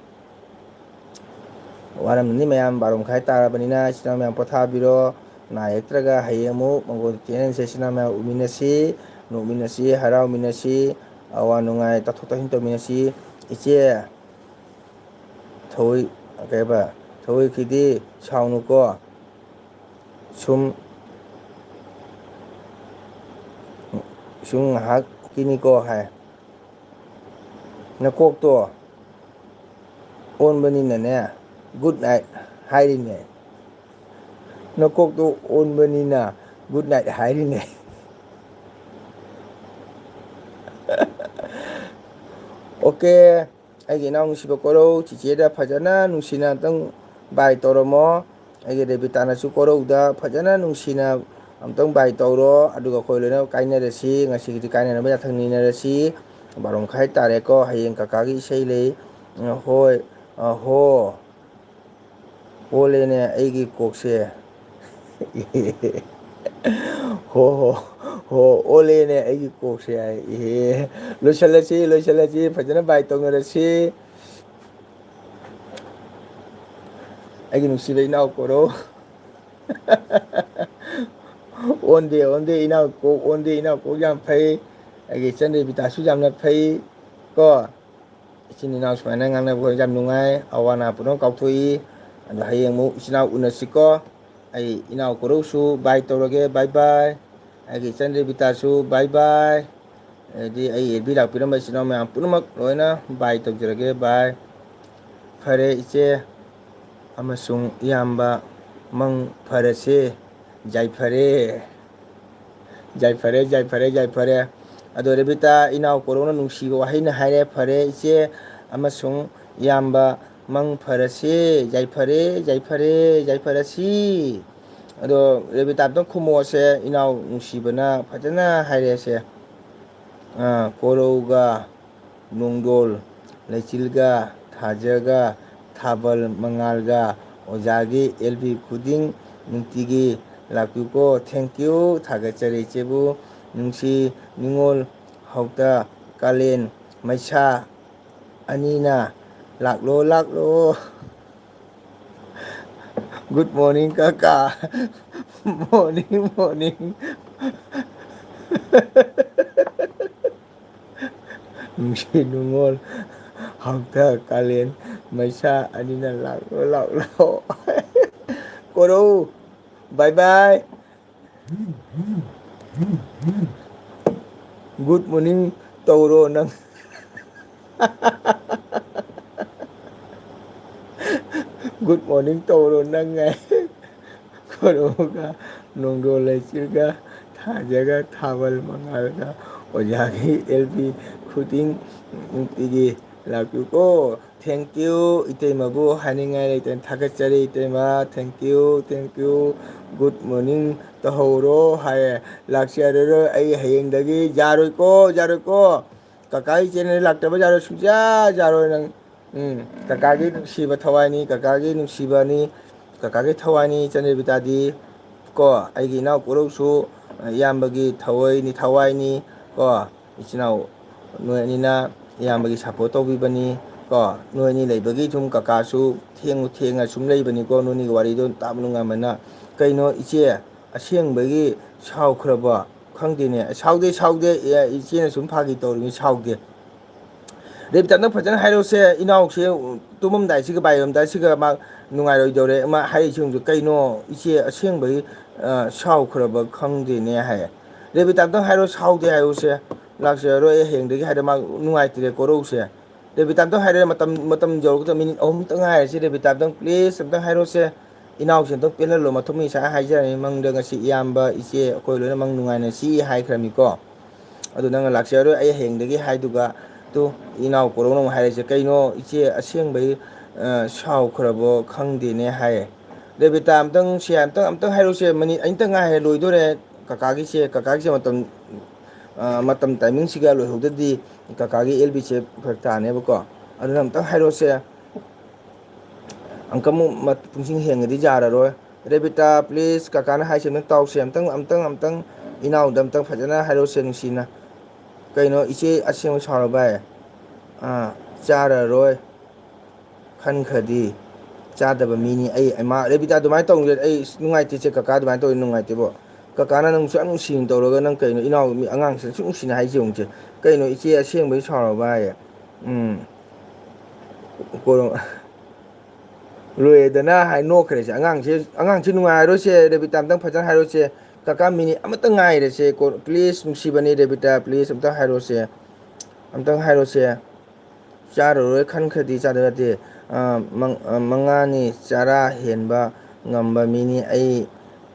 ꯋꯥꯔꯝꯃꯅꯤ ꯃꯌꯥꯝ, ꯕꯥꯔꯣ ꯃꯈꯥꯏ ꯇꯥꯔꯕꯅꯤꯅ ꯏꯆꯤꯟ ꯏꯅꯥꯎ ꯃꯌꯥꯝ ꯄꯣꯊꯥꯕꯤꯔꯣ꯫ ꯅꯥ ꯌꯦꯛꯇ꯭ꯔꯒ ꯍꯌꯦꯡ ꯑꯃꯨꯛ ꯃꯪꯒꯣꯜ channelꯁꯦ ꯏꯆꯤꯟ ꯏꯅꯥꯎ ꯃꯌꯥꯝ ꯎꯃꯤꯟꯅꯁꯤ, ꯅꯣꯛꯃꯤꯟꯅꯁꯤ, ꯍꯔꯥꯎꯃꯤꯟꯅꯁꯤ, ꯑꯋꯥ ꯅꯨꯡꯉꯥꯏ ꯇꯥꯊꯣꯛ ꯇꯥꯁꯤꯟ ꯇꯧꯃꯤꯟꯅꯁꯤ꯫ ꯏꯆꯦ ꯊꯣꯏ-, ꯀꯩꯕ, ꯊꯣꯏꯈꯤꯗꯤ ꯁꯥꯎꯅꯨꯀꯣ꯫ ꯁꯨꯝ, ꯁꯨꯝ ꯉꯥꯏꯍꯥꯛꯀꯤꯅꯤꯀꯣ ꯍꯥꯏ꯫ ꯅꯀꯣꯛꯇꯣ ꯑꯣꯟꯕꯅꯤꯅꯅꯦ, good night ꯍꯥꯏꯔꯤꯅꯦ꯫ ꯅꯀꯣꯛꯇꯣ ꯑꯣꯟꯕꯅꯤꯅ good night ꯍꯥꯏꯔꯤꯅꯦ꯫ OK, ꯑꯩꯒꯤ ꯏꯅꯥꯎ ꯅꯨꯡꯁꯤꯕ ꯀꯣꯔꯧ, ꯆꯤꯆꯦꯗ ꯐꯖꯅ ꯅꯨꯡꯁꯤꯅ ꯑꯝꯇꯪ bye ꯇꯧꯔꯝꯃꯣ꯫ ꯑꯩꯒꯤ ꯔꯦꯕꯤꯇꯥꯅꯁꯨ ꯀꯣꯔꯧꯗ ꯐꯖꯅ ꯅꯨꯡꯁꯤꯅ ꯑꯝꯇꯪ bye ꯇꯧꯔꯣ, ꯑꯗꯨꯒ ꯑꯩꯈꯣꯏ ꯂꯣꯏꯅ ꯀꯥꯏꯅꯔꯁꯤ꯫ ꯉꯁꯤꯒꯤꯗꯤ ꯀꯥꯏꯅꯅꯕ ꯌꯥꯊꯪ ꯅꯤꯅꯔꯁꯤ꯫ ꯕꯥꯔꯣ ꯃꯈꯥꯏ ꯇꯥꯔꯦꯀꯣ꯫ ꯍꯌꯦꯡ ꯀꯀꯥꯒꯤ ꯏꯁꯩ ꯂꯩ꯫ ꯍꯣꯏ, ꯍꯣ꯫ ꯑꯣꯜꯂꯦꯅꯦ ꯑꯩꯒꯤ ꯀꯣꯛꯁꯦ꯫ ꯍꯣ, ꯍꯣ, ꯍꯣ, ꯑꯣꯜꯂꯦꯅꯦ ꯑꯩꯒꯤ ꯀꯣꯛꯁꯦ ꯍꯥꯏ꯫ ꯏꯍꯦ꯫ ꯂꯣꯏꯁꯤꯜꯂꯁꯤ, ꯂꯣꯏꯁꯤꯜꯂꯁꯤ, ꯐꯖꯅ bye ꯇꯧꯅꯔꯁꯤ꯫ ꯑꯩꯒꯤ ꯅꯨꯡꯁꯤꯕ ꯏꯅꯥꯎ ꯀꯣꯔꯧ꯫ ꯑꯣꯟꯗꯦ, ꯑꯣꯟꯗꯦ, ꯏꯅꯥꯎ ꯀꯣꯛ ꯑꯣꯟꯗꯦ, ꯏꯅꯥꯎ ꯀꯣꯛ ꯌꯥꯝ ꯐꯩ꯫ ꯑꯩꯒꯤ ꯏꯆꯟ ꯔꯦꯕꯤꯇꯥꯁꯨ ꯌꯥꯝꯅ ꯐꯩ ꯀꯣ꯫ ꯏꯆꯤꯟ ꯏꯅꯥꯎ ꯁꯨꯃꯥꯏꯅ ꯉꯥꯡꯅꯕ ꯌꯥꯝ ꯅꯨꯡꯉꯥꯏ, ꯑꯋꯥ ꯑꯅꯥ ꯄꯨꯝꯅꯃꯛ ꯀꯥꯎꯊꯣꯛꯏ꯫ ꯑꯗꯣ ꯍꯌꯦꯡ ꯑꯃꯨꯛ ꯏꯆꯤꯟ ꯏꯅꯥꯎ ꯎꯅꯁꯤꯀꯣ꯫ ꯑꯩ ꯏꯅꯥꯎ ꯀꯣꯔꯧꯁꯨ bye ꯇꯧꯔꯒꯦ, bye bye꯫ ꯑꯩꯒꯤ ꯏꯆꯟ ꯔꯦꯕꯤꯇꯥꯁꯨ bye bye꯫ ꯑꯗꯩꯗꯤ ꯑꯩ F B ꯂꯥꯛꯄꯤꯔꯝꯕ ꯏꯆꯤꯟ ꯏꯅꯥꯎ ꯃꯌꯥꯝ ꯄꯨꯝꯅꯃꯛ ꯂꯣꯏꯅ bye ꯇꯧꯖꯔꯒꯦ, bye꯫ ꯐꯔꯦ ꯏꯆꯦ, ꯑꯃꯁꯨꯡ ꯏꯌꯥꯝꯕ, ꯃꯪ ꯐꯔꯁꯦ꯫ ꯌꯥꯏꯐꯔꯦ꯫ ꯌꯥꯏꯐꯔꯦ, ꯌꯥꯏꯐꯔꯦ, ꯌꯥꯏꯐꯔꯦ꯫ ꯑꯗꯣ ꯔꯦꯕꯤꯇꯥ, ꯏꯅꯥꯎ ꯀꯣꯔꯧꯅ ꯅꯨꯡꯁꯤꯕ ꯋꯥꯍꯩꯅ ꯍꯥꯏꯔꯦ, "ꯐꯔꯦ ꯏꯆꯦ ꯑꯃꯁꯨꯡ ꯏꯌꯥꯝꯕ, ꯃꯪ ꯐꯔꯁꯦ, ꯌꯥꯏꯐꯔꯦ, ꯌꯥꯏꯐꯔꯦ, ꯌꯥꯏꯐꯔꯁꯤ"꯫ ꯑꯗꯣ ꯔꯦꯕꯤꯇꯥ, ꯑꯝꯇꯪ ꯈꯨꯝꯃꯛꯑꯣꯁꯦ, ꯏꯅꯥꯎ ꯅꯨꯡꯁꯤꯕꯅ ꯐꯖꯅ ꯍꯥꯏꯔꯦꯁꯦ꯫ ꯑꯥ, ꯀꯣꯔꯧꯒ ꯅꯣꯡꯗꯣꯜ ꯂꯩꯆꯤꯜꯒ ꯊꯥꯖꯒ ꯊꯥꯕꯜ ꯃꯉꯥꯜꯒ ꯑꯣꯖꯥꯒꯤ L P ꯈꯨꯗꯤꯡ ꯅꯨꯡꯇꯤꯒꯤ ꯂꯥꯛꯄꯤꯌꯨꯀꯣ꯫ Thank you, ꯊꯥꯒꯠꯆꯔꯤ ꯏꯆꯦꯕꯨ꯫ ꯅꯨꯡꯁꯤ ꯅꯤꯉꯣꯜ ꯍꯥꯎꯇ ꯀꯥꯂꯦꯟ ꯃꯩꯁꯥ ꯑꯅꯤꯅ ꯂꯥꯛꯂꯣ, ꯂꯥꯛꯂꯣ꯫ Good morning ꯀꯀꯥ꯫ Morning, morning꯫ ꯅꯨꯡꯁꯤ ꯅꯨꯡꯉꯣꯜ ꯍꯥꯎꯊ ꯀꯥꯂꯦꯟ ꯃꯩꯁꯥ ꯑꯅꯤꯅ ꯂꯥꯛꯂꯣ, ꯂꯥꯛꯂꯣ꯫ ꯀꯣꯔꯧ, bye bye꯫ Good morning ꯇꯧꯔꯣ ꯅꯪ꯫ Good morning ꯇꯧꯔꯣ ꯅꯪ ꯍꯥꯏ꯫ ꯀꯣꯔꯧꯒ ꯅꯣꯡꯗꯣꯜ ꯂꯩꯆꯤꯜꯒ ꯊꯥꯖꯒ ꯊꯥꯕꯜ ꯃꯉꯥꯜꯒ ꯑꯣꯖꯥꯒꯤ L P ꯈꯨꯗꯤꯡ ꯅꯨꯡꯇꯤꯒꯤ ꯂꯥꯛꯄꯤꯌꯨꯀꯣ꯫ Thank you, ꯏꯇꯩꯃꯕꯨ ꯍꯥꯏꯅꯤꯡꯉꯥꯏ ꯂꯩꯇꯅ ꯊꯥꯒꯠꯆꯔꯤ ꯏꯇꯩꯃ꯫ Thank you, thank you꯫ Good morning ꯇꯧꯍꯧꯔꯣ ꯍꯥꯏꯌꯦ꯫ ꯂꯥꯛꯆꯔꯔꯣꯏ ꯑꯩ ꯍꯌꯦꯡꯗꯒꯤ꯫ ꯌꯥꯔꯣꯏꯀꯣ, ꯌꯥꯔꯣꯏꯀꯣ꯫ ꯀꯀꯥꯒꯤ channel ꯂꯥꯛꯇꯕ ꯌꯥꯔꯣꯏ, ꯁꯨꯡꯌꯥ ꯌꯥꯔꯣꯏ ꯅꯪ꯫ ꯎꯝ, ꯀꯀꯥꯒꯤ ꯅꯨꯡꯁꯤꯕ ꯊꯋꯥꯏꯅꯤ, ꯀꯀꯥꯒꯤ ꯅꯨꯡꯁꯤꯕꯅꯤ, ꯀꯀꯥꯒꯤ ꯊꯋꯥꯏꯅꯤ ꯏꯆꯟ ꯔꯦꯕꯤꯇꯥꯗꯤ꯫ ꯀꯣ, ꯑꯩꯒꯤ ꯏꯅꯥꯎ ꯀꯣꯔꯧꯁꯨ, ꯑ, ꯏꯌꯥꯝꯕꯒꯤ ꯊꯋꯥꯏꯅꯤ, ꯊꯋꯥꯏꯅꯤ꯫ ꯀꯣ, ꯏꯆꯤꯟ ꯏꯅꯥꯎ ꯅꯣꯏ ꯑꯅꯤꯅ ꯏꯌꯥꯝꯕꯒꯤ support ꯇꯧꯕꯤꯕꯅꯤ꯫ ꯀꯣ, ꯅꯣꯏ ꯑꯅꯤ ꯂꯩꯕꯒꯤ ꯁꯨꯝ ꯀꯀꯥꯁꯨ ꯊꯦꯡꯉꯨ ꯊꯦꯡꯉ ꯁꯨꯝ ꯂꯩꯕꯅꯤꯀꯣ, ꯅꯣꯏ ꯑꯅꯤꯒꯤ ꯋꯥꯔꯤꯗꯣ ꯇꯥꯕ ꯅꯨꯡꯉꯥꯏꯃꯟꯅ꯫ ꯀꯩꯅꯣ ꯏꯆꯦ, ꯑꯁꯦꯡꯕꯒꯤ ꯁꯥꯎꯈ꯭ꯔꯕꯣ? ꯈꯪꯗꯦꯅꯦ꯫ ꯁꯥꯎꯗꯦ, ꯁꯥꯎꯗꯦ꯫ ꯑꯦ, ꯏꯆꯦꯅ ꯁꯨꯝ ꯐꯥꯒꯤ ꯇꯧꯔꯤꯅꯤ, ꯁꯥꯎꯗꯦ꯫ ꯔꯦꯕꯤꯇꯥꯗ ꯐꯖꯅ ꯍꯥꯏꯔꯛꯎꯁꯦ, ꯏꯅꯥꯎꯁꯦ ꯇꯨꯝꯃꯝꯗꯥꯏꯁꯤꯒ ꯕꯥꯏꯔꯝꯗꯥꯏꯁꯤꯒ ꯃꯥ ꯅꯨꯡꯉꯥꯏꯔꯣꯏꯗꯧꯔꯦ꯫ ꯃꯥ ꯍꯥꯏꯔꯤꯁꯤꯡꯗꯨ ꯀꯩꯅꯣ? ꯏꯆꯦ ꯑꯁꯦꯡꯕꯒꯤ, ꯑ, ꯁꯥꯎꯈ꯭ꯔꯕ ꯈꯪꯗꯦꯅꯦ ꯍꯥꯏ꯫ ꯔꯦꯕꯤꯇꯥ ꯑꯝꯇꯪ ꯍꯥꯏꯔꯣ, ꯁꯥꯎꯗꯦ ꯍꯥꯏꯔꯨꯁꯦ꯫ ꯂꯥꯛꯆꯔꯔꯣꯏ, ꯑꯩ ꯍꯌꯦꯡꯗꯒꯤ ꯍꯥꯏꯔ ꯃꯥ ꯅꯨꯡꯉꯥꯏꯇ꯭ꯔꯦ, ꯀꯣꯔꯧꯁꯦ꯫ ꯔꯦꯕꯤꯇꯥ ꯑꯝꯇꯪ ꯍꯥꯏꯔꯦ, ꯃꯇꯝ, ꯃꯇꯝ ꯌꯧꯔꯛꯄꯗ ꯃꯤꯅꯤꯠ ꯑꯍꯨꯝꯇꯪ ꯉꯥꯏꯔꯁꯤ꯫ ꯔꯦꯕꯤꯇꯥ ꯑꯝꯇꯪ please ꯑꯝꯇꯪ ꯍꯥꯏꯔꯣꯁꯦ꯫ ꯏꯅꯥꯎꯁꯦ ꯑꯝꯇꯪ ꯄꯦꯜꯍꯜꯂꯣ꯫ ꯃꯊꯨꯝ ꯉꯁꯥꯏ ꯍꯥꯏꯖꯔꯅꯤ, ꯃꯪꯗ ꯉꯁꯤ ꯏꯌꯥꯝꯕ, ꯏꯆꯦ, ꯑꯩꯈꯣꯏ ꯂꯣꯏꯅꯃꯛ ꯅꯨꯡꯉꯥꯏꯅꯁꯤ ꯍꯥꯏꯈ꯭ꯔꯃꯤꯀꯣ꯫ ꯑꯗꯨ ꯅꯪꯅ ꯂꯥꯛꯆꯔꯔꯣꯏ, ꯑꯩ ꯍꯌꯦꯡꯗꯒꯤ ꯍꯥꯏꯗꯨꯒ, ꯇꯨ, ꯏꯅꯥꯎ ꯀꯣꯔꯧꯅ ꯑꯃꯨꯛ ꯍꯥꯏꯔꯛꯏꯁꯦ, "ꯀꯩꯅꯣ ꯏꯆꯦ ꯑꯁꯦꯡꯕꯩ, ꯑ, ꯁꯥꯎꯈ꯭ꯔꯕꯣ ꯈꯪꯗꯦꯅꯦ?" ꯍꯥꯏꯌꯦ꯫ ꯔꯦꯕꯤꯇꯥ, ꯑꯝꯇꯪ ꯁꯦ, ꯑꯝꯇꯪ, ꯑꯝꯇꯪ ꯍꯥꯏꯔꯛꯎꯁꯦ, ꯃꯤꯅꯤꯠ ꯑꯅꯤꯇꯪ ꯉꯥꯏꯔꯦ, ꯂꯣꯏꯗꯣꯔꯦ꯫ ꯀꯀꯥꯒꯤꯁꯦ, ꯀꯀꯥꯒꯤꯁꯦ ꯃꯇꯝ, ꯑ, ꯃꯇꯝ timingꯁꯤꯒ ꯂꯣꯏꯍꯧꯗ꯭ꯔꯗꯤ ꯀꯀꯥꯒꯤ ꯑꯦꯜ ꯕꯤꯁꯦ ꯐꯔꯛ ꯇꯥꯅꯦꯕꯀꯣ꯫ ꯑꯗꯨꯅ ꯑꯝꯇꯪ ꯍꯥꯏꯔꯛꯑꯣꯁꯦ꯫ ꯑꯪꯀ ꯑꯃꯨꯛ ꯃ-, ꯄꯨꯡꯁꯤꯡ ꯍꯦꯡꯉꯗꯤ ꯌꯥꯔꯔꯣꯏ꯫ ꯔꯦꯕꯤꯇꯥ, please, ꯀꯀꯥꯅ ꯍꯥꯏꯁꯦ ꯑꯝꯇꯪ ꯇꯥꯎꯁꯦ꯫ ꯑꯝꯇꯪ, ꯑꯝꯇꯪ, ꯑꯝꯇꯪ ꯏꯅꯥꯎꯗ ꯑꯝꯇꯪ ꯐꯖꯅ ꯍꯥꯏꯔꯛꯎꯁꯦ ꯅꯨꯡꯁꯤꯅ꯫ ꯀꯩꯅꯣ, ꯏꯆꯦ ꯑꯁꯦꯡꯕ ꯁꯥꯎꯔꯕ ꯚꯥꯏ? ꯑꯥ, ꯆꯥꯔꯔꯣꯏ ꯈꯟꯈ꯭ꯔꯗꯤ ꯆꯥꯗꯕ ꯃꯤꯅꯤ꯫ ꯑꯩ, ꯏꯃꯥ, ꯔꯦꯕꯤꯇꯥ, ꯑꯗꯨꯃꯥꯏꯅ ꯇꯧꯅꯨ꯫ ꯑꯩ ꯅꯨꯡꯉꯥꯏꯇꯦ ꯏꯆꯦ, ꯀꯀꯥ ꯑꯗꯨꯃꯥꯏꯅ ꯇꯧꯔꯗꯤ ꯅꯨꯡꯉꯥꯏꯇꯦꯕꯣ꯫ ꯀꯀꯥꯅ ꯅꯪꯁꯨ ꯌꯥꯝ ꯅꯨꯡꯁꯤꯅ ꯇꯧꯔꯒ ꯅꯪ ꯀꯩꯅꯣ, ꯏꯅꯥꯎ, ꯃꯤ ꯑꯉꯥꯡꯁꯤꯅ ꯁꯨꯝ ꯅꯨꯡꯁꯤꯅ ꯍꯥꯏꯁꯦ ꯌꯦꯡꯉꯨꯁꯦ꯫ ꯀꯩꯅꯣ, ꯏꯆꯦ ꯑꯁꯦꯡꯕꯩ ꯁꯥꯎꯔꯕ ꯚꯥꯏ? ꯎꯝ꯫ ꯀꯣꯔꯣ-, ꯂꯣꯏꯔꯦꯗꯅ ꯍꯥꯏ ꯅꯣꯛꯈ꯭ꯔꯦꯁꯦ꯫ ꯑꯉꯥꯡꯁꯦ, ꯑꯉꯥꯡꯁꯦ ꯅꯨꯡꯉꯥꯏꯔꯣꯏꯁꯦ꯫ ꯔꯦꯕꯤꯇꯥ, ꯑꯝꯇꯪ ꯐꯖꯅ ꯍꯥꯏꯔꯣꯁꯦ꯫ ꯀꯀꯥ, ꯃꯤꯅꯤꯠ ꯑꯃꯇꯪ ꯉꯥꯏꯔꯦꯁꯦ꯫ ꯀꯣ-, please, ꯅꯨꯡꯁꯤꯕꯅꯤ ꯔꯦꯕꯤꯇꯥ, please, ꯑꯝꯇꯪ ꯍꯥꯏꯔꯣꯁꯦ꯫ ꯑꯝꯇꯪ ꯍꯥꯏꯔꯣꯁꯦ꯫ ꯆꯥꯔꯔꯣꯏ ꯈꯟꯈ꯭ꯔꯗꯤ ꯆꯥꯗꯕ ꯅꯠꯇꯦ꯫ ꯑ, ꯃꯪ-, ꯑ, ꯃꯉꯥꯅꯤ ꯆꯔꯥ ꯍꯦꯟꯕ ꯉꯝꯕ ꯃꯤꯅꯤ ꯑꯩ꯫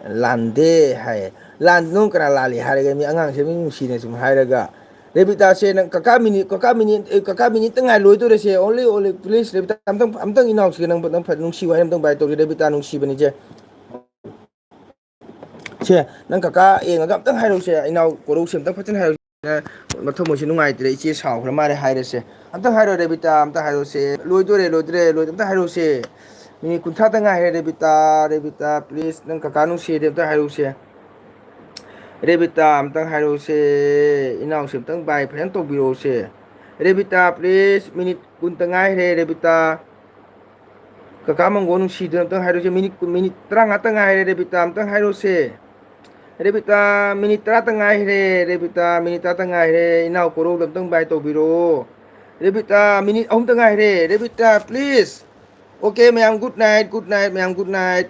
ꯂꯥꯟꯗꯦ ꯍꯥꯏ꯫ ꯂꯥꯟ-, ꯅꯪ ꯀꯅꯥ ꯂꯥꯜꯂꯤ ꯍꯥꯏꯔꯒ ꯃꯤ ꯑꯉꯥꯡꯁꯦ ꯃꯤ ꯅꯨꯡꯁꯤꯅ ꯁꯨꯝ ꯍꯥꯏꯔꯒ, ꯔꯦꯕꯤꯇꯥꯁꯦ, ꯅꯪ ꯀꯀꯥ ꯃꯤꯅꯤꯠ, ꯀꯀꯥ ꯃꯤꯅꯤꯠ, ꯑꯦ, ꯀꯀꯥ ꯃꯤꯅꯤꯠꯇ ꯉꯥꯏ ꯂꯣꯏꯗꯣꯔꯦꯁꯦ꯫ Only, only, please, ꯔꯦꯕꯤꯇꯥ, ꯑꯝꯇꯪ, ꯑꯝꯇꯪ ꯏꯅꯥꯎꯁꯤꯒ ꯅꯪ, ꯅꯪ ꯐ-, ꯅꯨꯡꯁꯤ ꯋꯥꯍꯩ ꯑꯝꯇꯪ ꯕꯥꯏ ꯇꯧꯁꯦ꯫ ꯔꯦꯕꯤꯇꯥ ꯅꯨꯡꯁꯤꯕꯅꯤꯁꯦ꯫ ꯁꯦ, ꯅꯪ ꯀꯀꯥ ꯌꯦꯡꯉꯒ ꯑꯝꯇꯪ ꯍꯥꯏꯔꯛꯎꯁꯦ꯫ ꯏꯅꯥꯎ ꯀꯣꯔꯧꯁꯦ ꯑꯝꯇꯪ ꯐꯖꯅ ꯍꯥꯏꯔꯛꯎꯁꯦ꯫ ꯃꯊꯃꯣꯏꯁꯦ ꯅꯨꯡꯉꯥꯏꯇ꯭ꯔꯦ, ꯏꯆꯦ ꯁꯥꯎꯈ꯭ꯔ ꯃꯥꯜꯂꯦ ꯍꯥꯏꯔꯁꯦ꯫ ꯑꯝꯇꯪ ꯍꯥꯏꯔꯣ ꯔꯦꯕꯤꯇꯥ, ꯑꯝꯇ ꯍꯥꯏꯔꯛꯎꯁꯦ꯫ ꯂꯣꯏꯗꯣꯔꯦ, ꯂꯣꯏꯗꯣꯔꯦ, ꯂꯣꯏ-, ꯑꯝꯇ ꯍꯥꯏꯔꯛꯎꯁꯦ꯫ ꯃꯤꯅꯤꯠ ꯀꯨꯟꯊ꯭ꯔꯥꯇ ꯉꯥꯏꯔꯦ, ꯔꯦꯕꯤꯇꯥ, ꯔꯦꯕꯤꯇꯥ, please, ꯅꯪ ꯀꯀꯥ ꯅꯨꯡꯁꯤꯔꯗꯤ ꯑꯝꯇ ꯍꯥꯏꯔꯛꯎꯁꯦ꯫ ꯔꯦꯕꯤꯇꯥ, ꯑꯝꯇꯪ ꯍꯥꯏꯔꯛꯎꯁꯦ꯫ ꯏꯅꯥꯎꯁꯦ ꯑꯝꯇꯪ ꯕꯥꯏ ꯐꯖꯅ ꯇꯧꯕꯤꯔꯛꯎꯁꯦ꯫ ꯔꯦꯕꯤꯇꯥ, please, ꯃꯤꯅꯤꯠ ꯀꯨꯟꯇ ꯉꯥꯏꯔꯦ, ꯔꯦꯕꯤꯇꯥ꯫ ꯀꯀꯥ ꯃꯪꯒꯣꯜ ꯅꯨꯡꯁꯤꯗꯨꯅ ꯑꯝꯇꯪ ꯍꯥꯏꯔꯛꯎꯁꯦ꯫ ꯃꯤꯅꯤꯠ ꯀꯨꯟ, ꯃꯤꯅꯤꯠ ꯇꯔꯥꯃꯉꯥꯇ ꯉꯥꯏꯔꯦ, ꯔꯦꯕꯤꯇꯥ, ꯑꯝꯇꯪ ꯍꯥꯏꯔꯛꯎꯁꯦ꯫ ꯔꯦꯕꯤꯇꯥ, ꯃꯤꯅꯤꯠ ꯇꯔꯥꯇ ꯉꯥꯏꯔꯦ, ꯔꯦꯕꯤꯇꯥ, ꯃꯤꯅꯤꯠ ꯇꯔꯥꯇ ꯉꯥꯏꯔꯦ꯫ ꯏꯅꯥꯎ ꯀꯣꯔꯧꯗ ꯑꯝꯇꯪ ꯕꯥꯏ ꯇꯧꯕꯤꯔꯛꯑꯣ꯫ ꯔꯦꯕꯤꯇꯥ, ꯃꯤꯅꯤꯠ ꯑꯍꯨꯝꯇ ꯉꯥꯏꯔꯦ, ꯔꯦꯕꯤꯇꯥ, please꯫ Okay, ꯃꯌꯥꯝ, good night, good night, ꯃꯌꯥꯝ, good night꯫